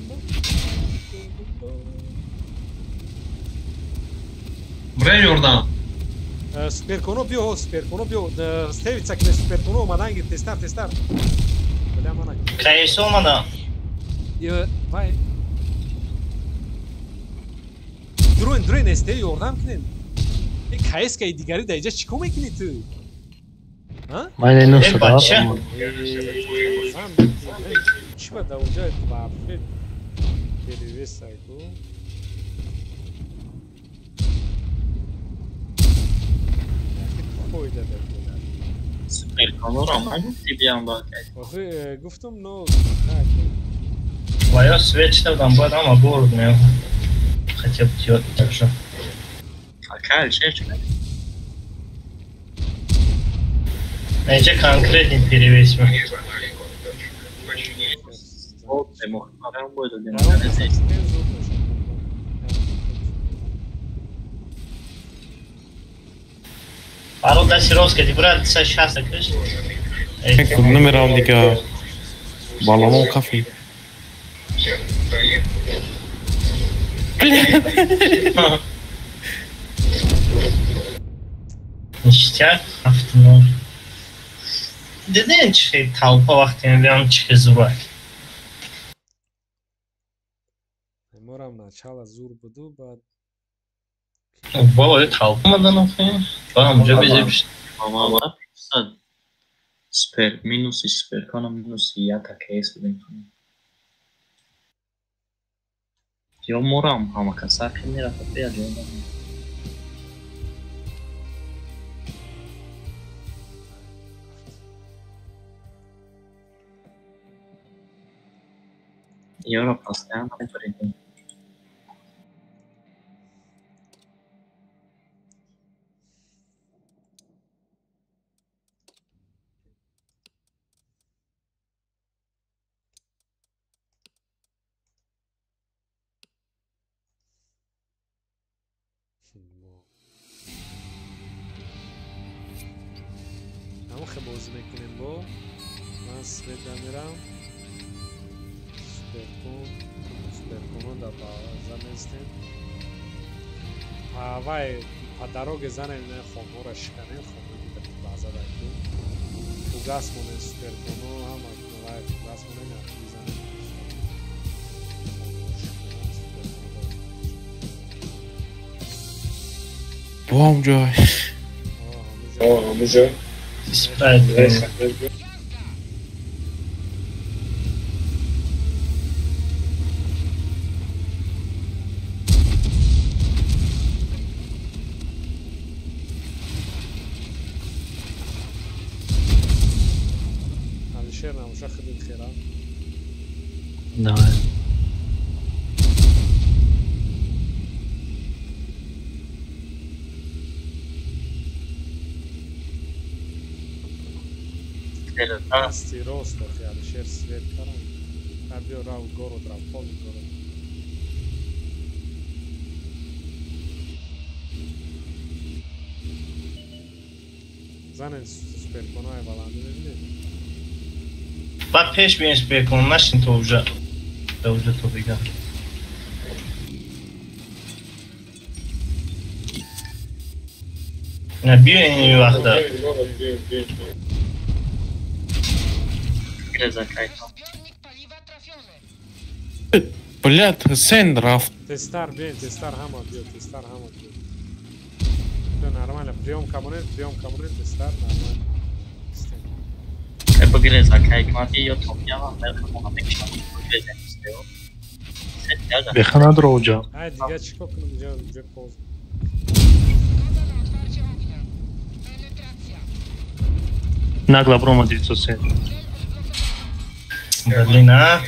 Брем ёрдам. Суперконо биё, суперконо биё. Стевица кне суперконо омадан гир, тестар, тестар. Бля, мана. КС омадам. Вай. Дроин, дроин, СТ ёрдам кунед. Э, КС каи дигари дар инҷа чӣ кор мекунӣ ту? Ман ино шуда. Чӣ ба дар онҷа вообще перевес айку? Фойда дад. Суперконора нагуфтӣ биям ба Охи гуфтум, но Ва я свет читал, бояд ҳама борд мео. Хотя бы делать так же. Ака, Алишер чӣ? Инҷа конкретный перевес ме. Парол даси рост кардӣ, брат, 260 каш. Намерам дига. Баламон кафи. Ништяк, 7-0. Дидем чи толпа вақте мебиям чи зурак. Морам начала зур буду, баъд Баба, толпа омадан охи. Ба ҳамҷо безеб. Супер, минуси суперкона минуси яка КС будем. Ё морам ҳама каса ки мерафт бия ҷо. Ёро постоянно придем. Ҳамахе бозӣ мекунем бо ман свет дамерам. Суперкон, суперконо дар база местем. Вай по дороге занем, хонҳоро шиканем, хонҳое ки дар база дайку. Фугас монем суперконо, ҳама вай фугас монем, бизанем. Бом ҷой. Спрайт. Алишер намуша худит хера. Давай. Дасти рост охи Алишер свет карам. Биё рав город рав, поли город. Занен суперконаи баланди мебинед? Баъд пеш биёем суперкон нашин то уже. Да уже то бигам. На биёем ин вақта. Блядь, Ҳусейн рафт. Тестар биёем, тестар ҳама биё, тестар ҳама биё. Биё нормально, приём камонед, приём камонед, тестар нормально. Беха надро уҷа. Ай, дига чӣ кор кунам, иҷа иҷа поз. Нагла брома 907. Блин, а?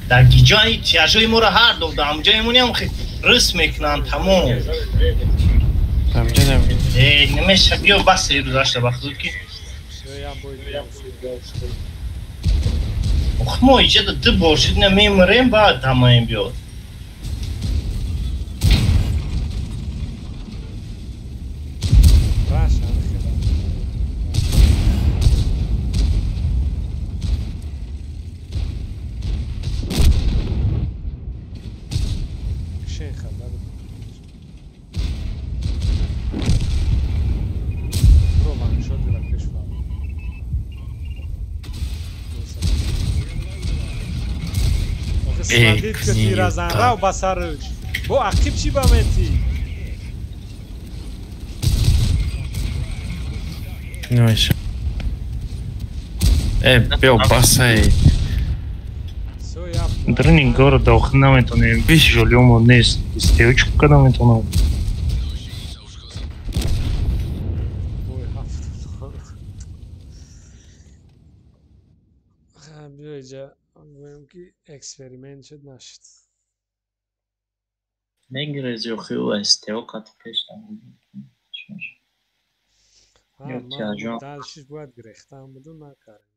Дар гиҷои тяжои моро ҳар дод, ҳамҷои моням рис мекунанд тамом. Э, намеша биё бас гузашта ба хузур ки. Ох, мо иҷа ду бор шуд на мемирем, баъд ҳамаем биёд. Свадит ки тиразан рав ба сарш. Бо ақиб чӣ ба метӣ? Намеша. Э, биё басай. Дрни город да охир наметонем. Виш жолиомо нест. Истеочку када метонам. Биё иҷа гӯем ки эксперимент шуд нашуд. Мегирез ё хиу СТО қати пеш Дальшиш бояд гирехтан буду накардем.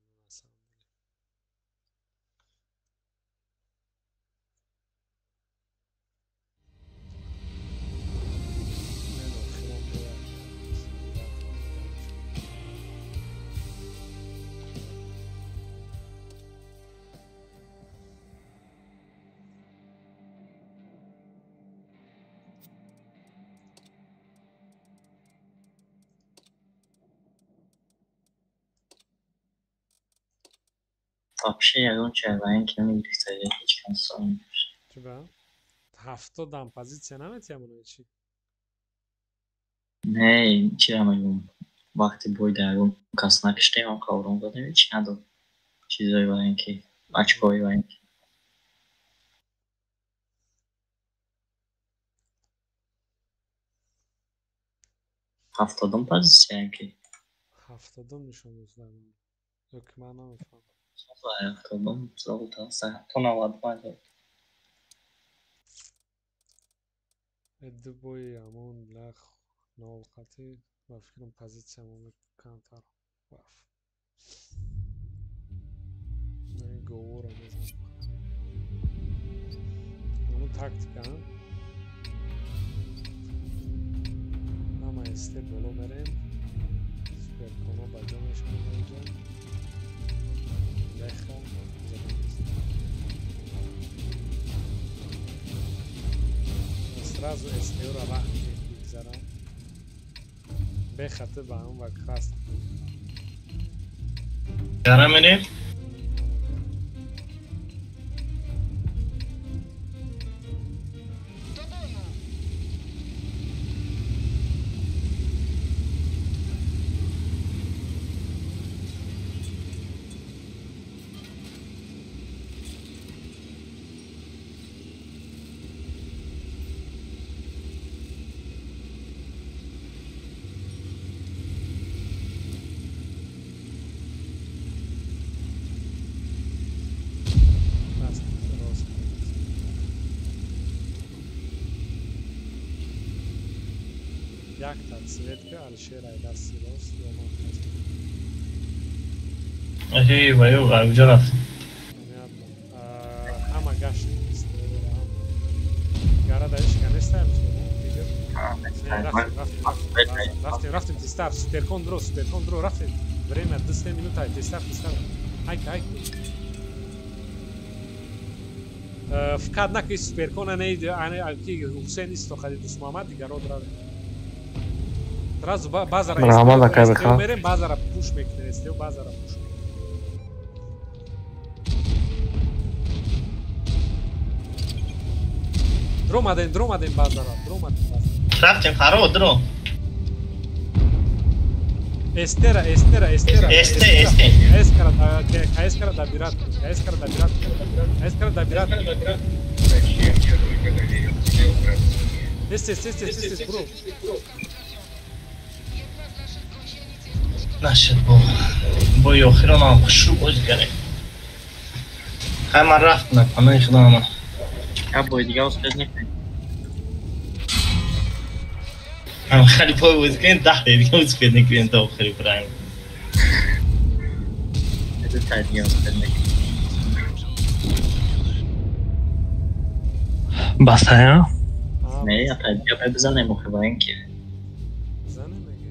Вообще ягон чайваин ки намегирифта ҳеҷ кас Чиба? Ҳафтодам позитсия наметиҳам оно чӣ? Не, чира мегӯм. Вақти бойда ягон кас накиштем, ам қаврон додем, ҳеҷ надод. Чизои ваин ки, очкои ваин ки. Ҳафтодум позитсия ки? Ҳафтодум нишон дод. Ё ки ман намефаҳмам. Ҳафтодум золото, то 95 золото. Ду бои ҳамон лах нол қатӣ ба фикрам позитсиямон камтар рафт. Говора мезанам. Ҳамон тактика, ҳама СТ боло мерем, суперконо ба ҷо мешаванд инҷа. Леха сразу СТО-ро раҳ мегузарам. Бехаты ба ҳамон ва краст. Гара мерем? Якта цветка Алишер Айдар Силос ё ман. Эй, ваю, куҷо рафт? Ҳама гашт. Гара да ишка неста. Рафтем, рафтем, тестар, суперкон дро, суперкон дро, рафтем. Время 2 минута, тестар, тестар. Хайка, хайка. Фақат наки суперкона не, ки Ҳусейн исто хади Дӯст Муҳаммад дигаро драве. Сразу базара мерем, базара пуш мекунем, СТО базара пуш мекунем. Дромадем, дромадем базара, дромадем базара. Рафтем, харо, дро. Эстера, Эстера, Эстера. Эсте, Эсте. Эскара, Эскара добират, Эскара добират, Эскара добират. Эсте, Эсте, Эсте, Эсте, бро. Нашед бо. Бои охиро ман хушрӯ боз гарем. Хай ман рафт на панои худо ама. Я бой дига успеть накунем. Ам хали бой боз кунем, 10 дақиқа дига успеть накунем то охири прайм. Это та дига успеть накунем. Басая? Не, я та дига бизанем охи ба ин ки. Бизанем меге.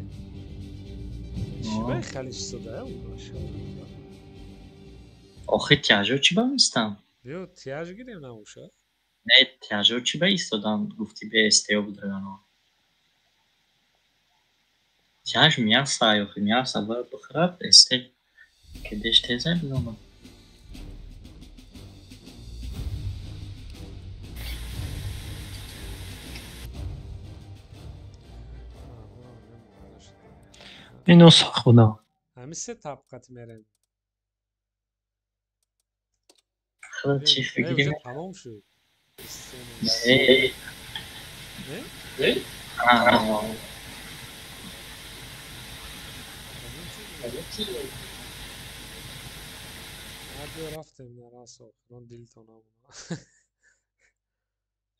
Чӣ бай хали чизода, машалло. Охи тяжо чӣ ба мистам? Биё тяж гирем набоша. Не, тяжо чӣ ба истодан гуфти бе СТО будрано. Тяж мяса, охи мяса бояд бихӯрад, СТ ки деш теза бидонам. Ино сахт буда. Ҳамин се табқат мерем. Худо чӣ фикр тамом шуд. Не. Не? Биё рафтем нарас охирон дилтон амона.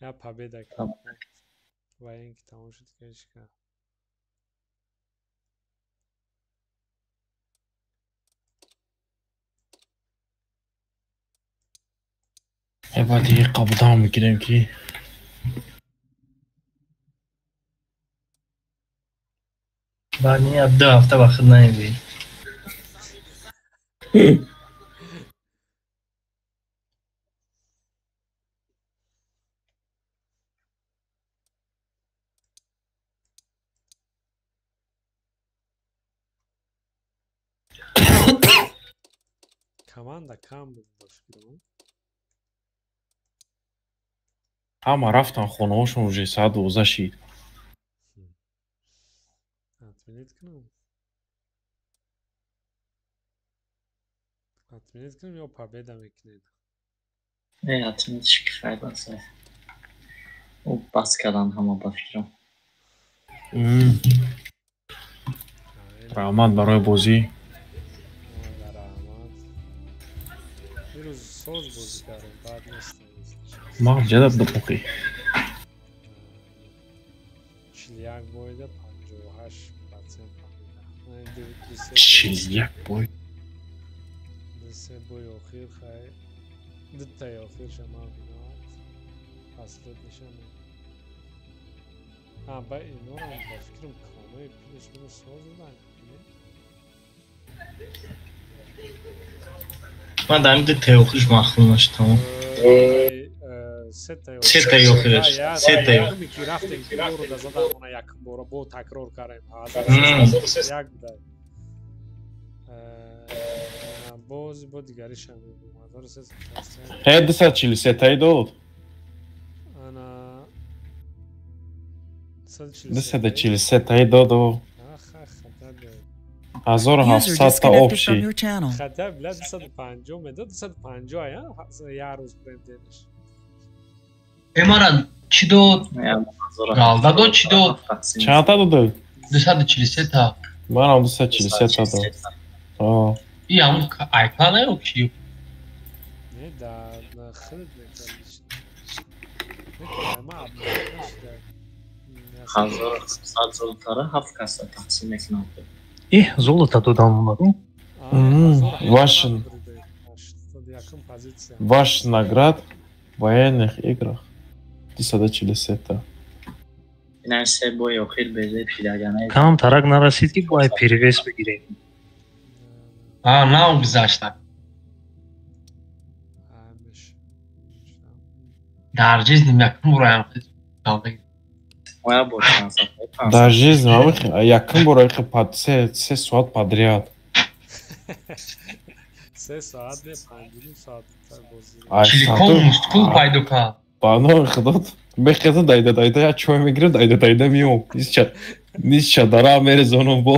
Я победа ва ин ки тамом шуд кешка. Баъд дига қабудам мекунем ки баъд ин 2 ҳафта ба худ наебӣ. Команда кам буд ба фикрам. Ҳама рафтан хонаҳошон уже соат 12 шид. Отменить кунам? Отменить кунам ё победа мекунед? Не, отменить кифоят аст. Ӯ бас кардан ҳама ба фикрам. Раҳмат барои бозӣ. Раҳмат. Ирӯз соз бозӣ кардем, баъд нест. Ман ҷада будам охи. 41 бойда 58% победа. 41 бой. Се бой охир хай. Дутаи охирша ман виноват. Последнийша не. А, ба инорам ба фикрам клонои плюс минус соз буданд. Ман дар ҳамин дутаи охирш маҳрум нашудам. Сетаи охираш. Сетаи. Ки рафтем ки бору задам она як бора бо такрор кардем. 1301 буда. Боз бо дигаришам мегӯм. 1361. Ҳе 243 дод. Ана 243 дод. 1700 та общий. Хата бля 250 медод, 250 ая, як рӯз премдениш. Эмара чӣ дод? Галда дод чӣ дод? Чанд та дод? 243 та. Манам 243 та дод. Аа. И ҳамун айкла на ё чӣ? Не, да, на худат мекардиш. 1100 золотара ҳафт каса тақсим мекунам. Эҳ, золота додам омаду. Ваш наград в военных играх 243-та. Ина се бои охир безеб шидаганай. Кам тарак нарасид ки бояд перевес бигирем. А, нав гузашта. Дар жизни якум бора Моя бор Дар жизни якум бора под се соат подряд. Се соат не, панҷ соат бозӣ. Чиликон мускул пайдо кард. Ба номи худо мехезам, дайда дайда як чой мегирам, дайда дайда миём. Нисча дара мерезонам бо.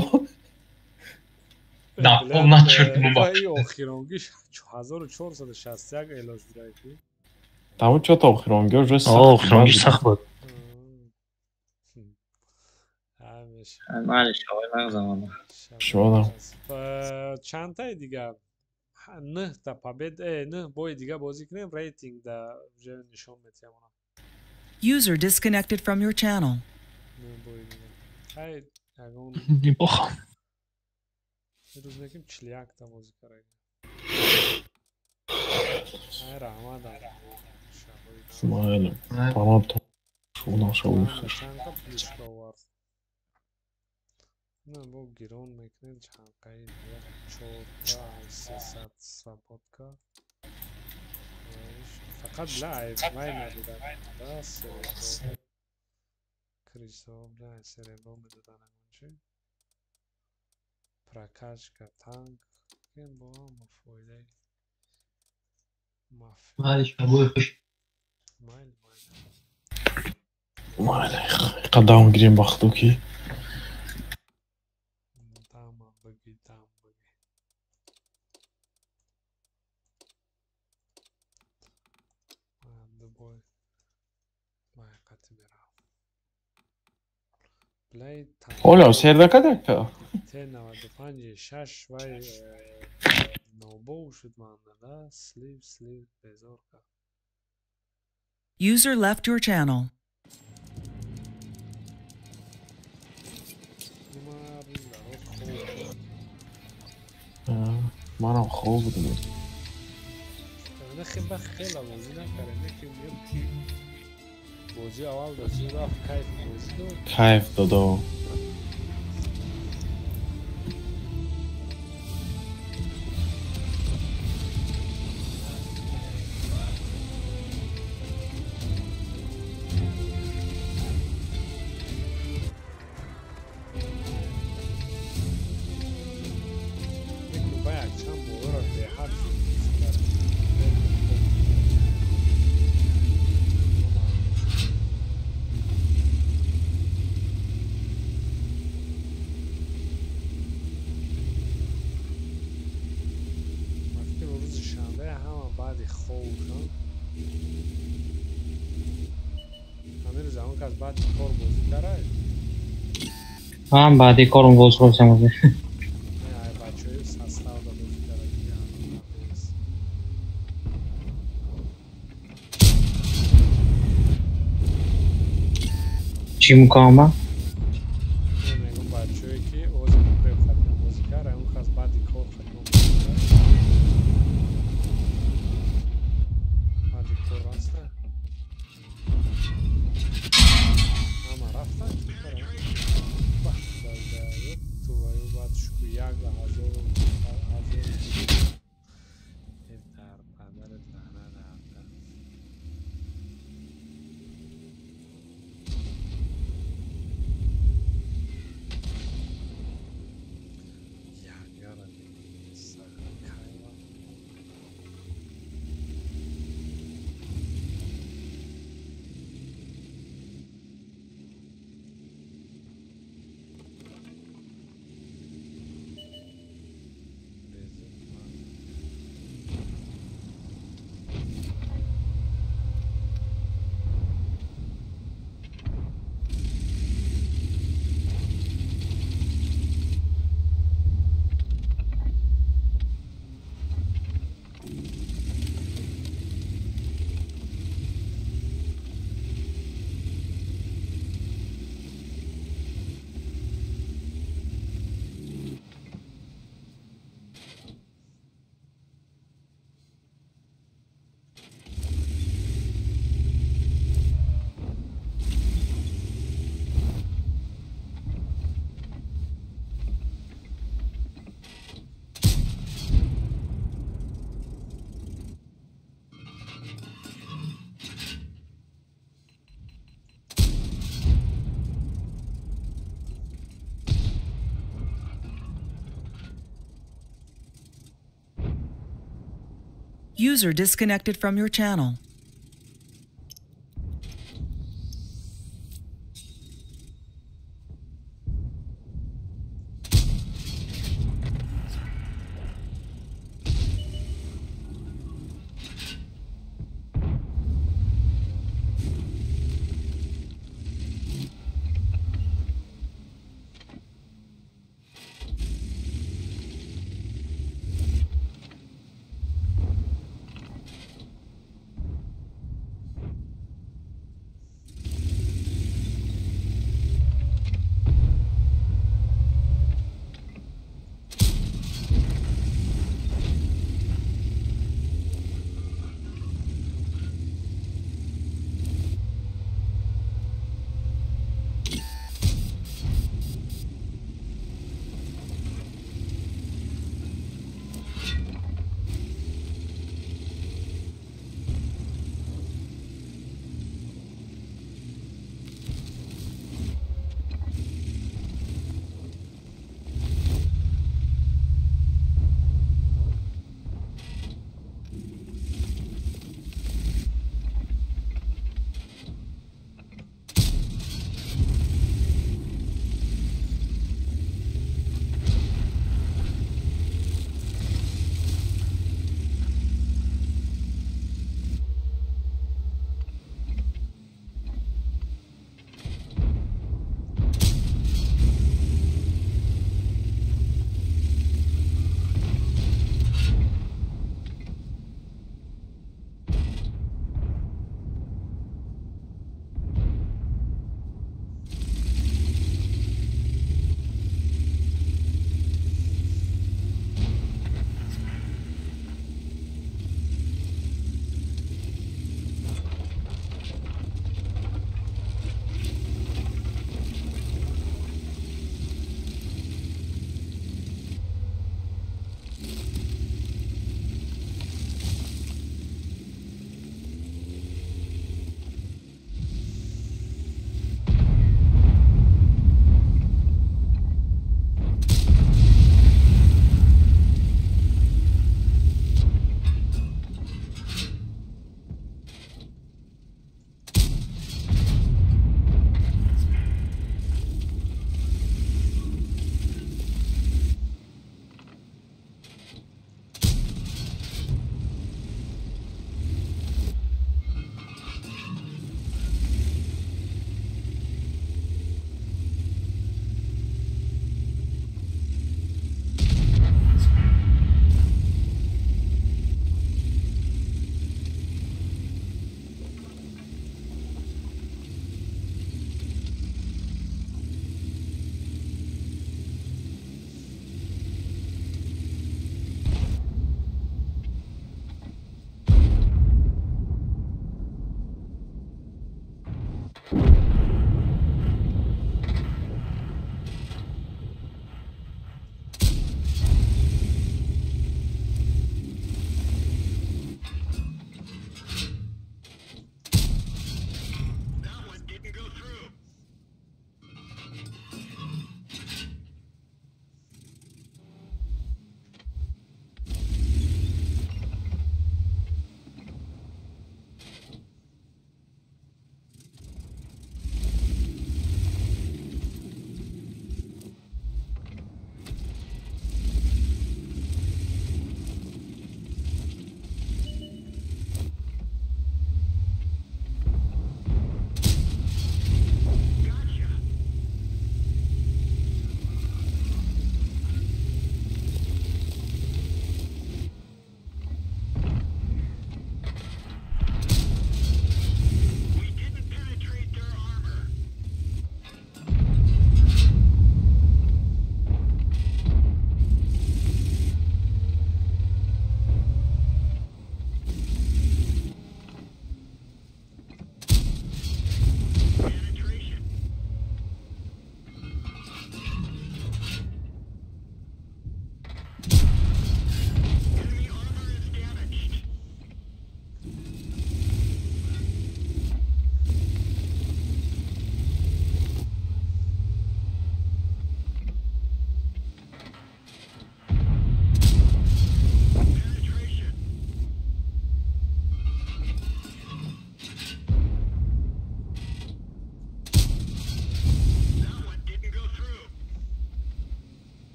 Да, на чёрт муба. Охиронгиш 1461 элош будаки. Тамом чё-то охиронги уже сахт. Охиронгиш сахт буд. Майли шавай нағзамона. Шодам. Чандтаи дига? Нӯҳта побед, нӯҳ бои дига бозӣ кунем, рейтинг да уже нишон метиҳам она. User disconnected from your channel. Нӯҳ бои дига. Хай, ягон Неплохо. Рӯз мекунем 41-та бозӣ карда. Ай, раҳмат. Майли. Панато. Шудам шавӣ. Чандта плюска овард? На, бо гирон мекунем чанқаи чорта 300 свободка. Фақат бла вай надидан. Да, серебро. Крисо, бла серебро медодан чи. Прокачка танк. Кен бо ма фоидаи. Майли шабои хуш. Майли, майли. Майли, қадам гирем бахту ки. Дам бигӣ. Дубой маҳиқати меравам. Блай. Оля, серда кадакта? Т95 шаш вай нобов шуд манда, слив слив безор кард. User left your channel. Ма рӯз дароз хоб. Манам хоб будам. Нахи ба хела бозӣ накардем, ки мегӯям ки бозӣ аввал бозӣ рафт, кайф бозӣ дод. Кайф додо. Ба якчанд болоро беҳад зуд бозӣ кард. Ма фикр рӯзи шанбе ҳама баъди хобшон ҳамин рӯз ҳамон кас баъди кор бозӣ кард. Ман баъди корм боз хобшам. Ай бачаҳои составда бозӣ кард. Чӣ мукома? Мегӯм бачаҳое ки ҳозир прем хатима бозӣ кард, ҳамон кас баъди кор хатима бозӣ кард. Баъди кор раста. Ҳама рафтанд чӣ кора? Бах, ту ваю баъд шуку як ҳазору ҳазору дар падарат лаънат рафта. User disconnected from your channel.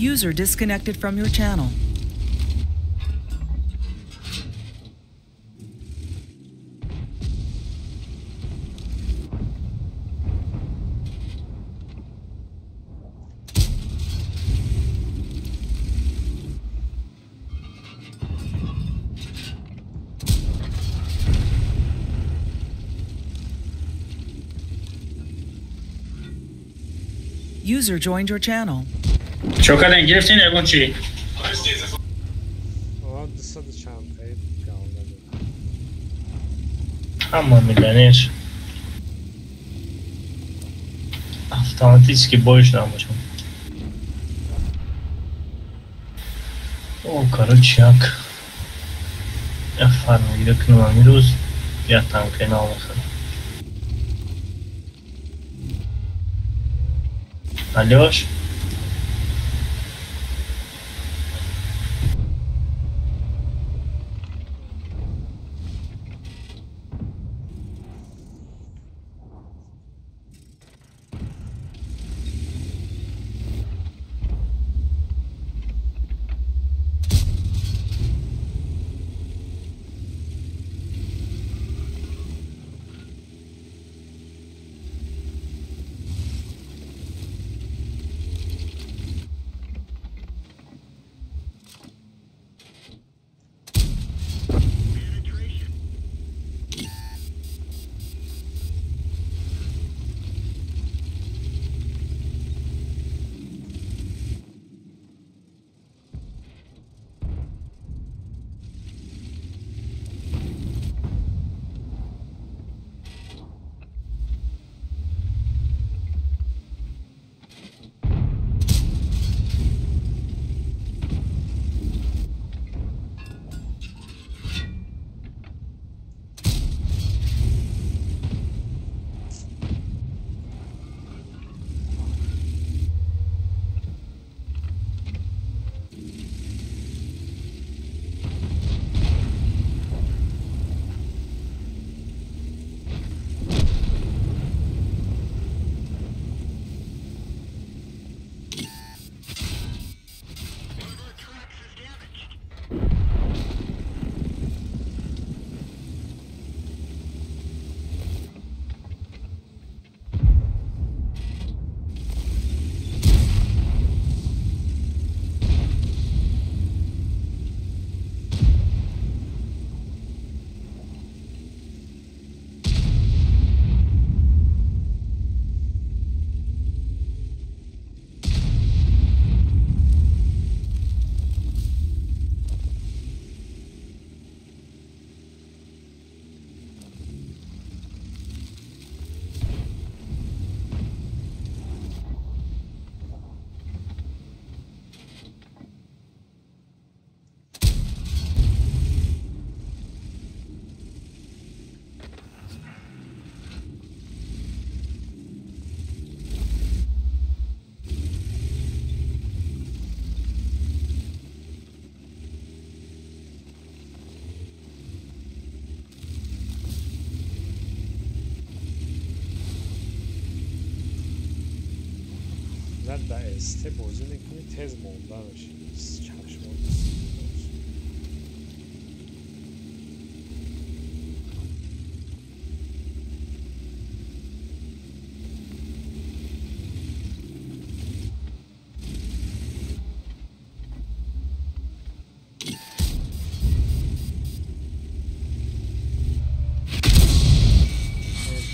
User disconnected from your channel. User joined your channel. Чо кардем, гирифтин ягон чӣ? 200 чанд таи галда. Ҳама миллионер. Автоматически бой шудам бошам. О, короче, як фармгирӣ кунам амирӯз, як танкаи нав мехарам. Алёш? Да СТ бозӣ мекунӣ, тез монда мешӣ. Чашмон.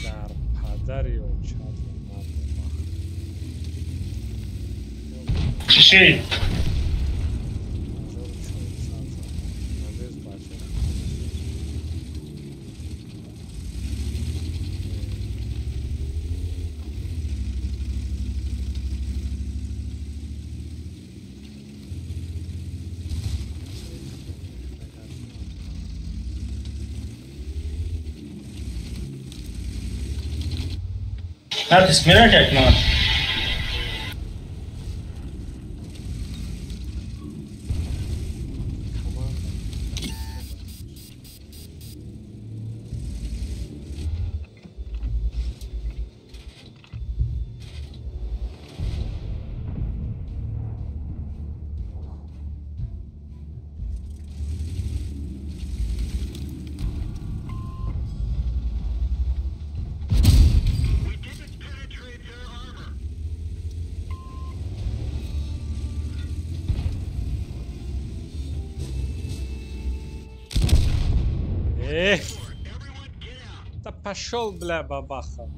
Дар падари очад. Чӣ? Натиск миракак ман. Эх! Да пошел, бля, бабаха.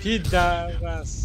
Пидарас.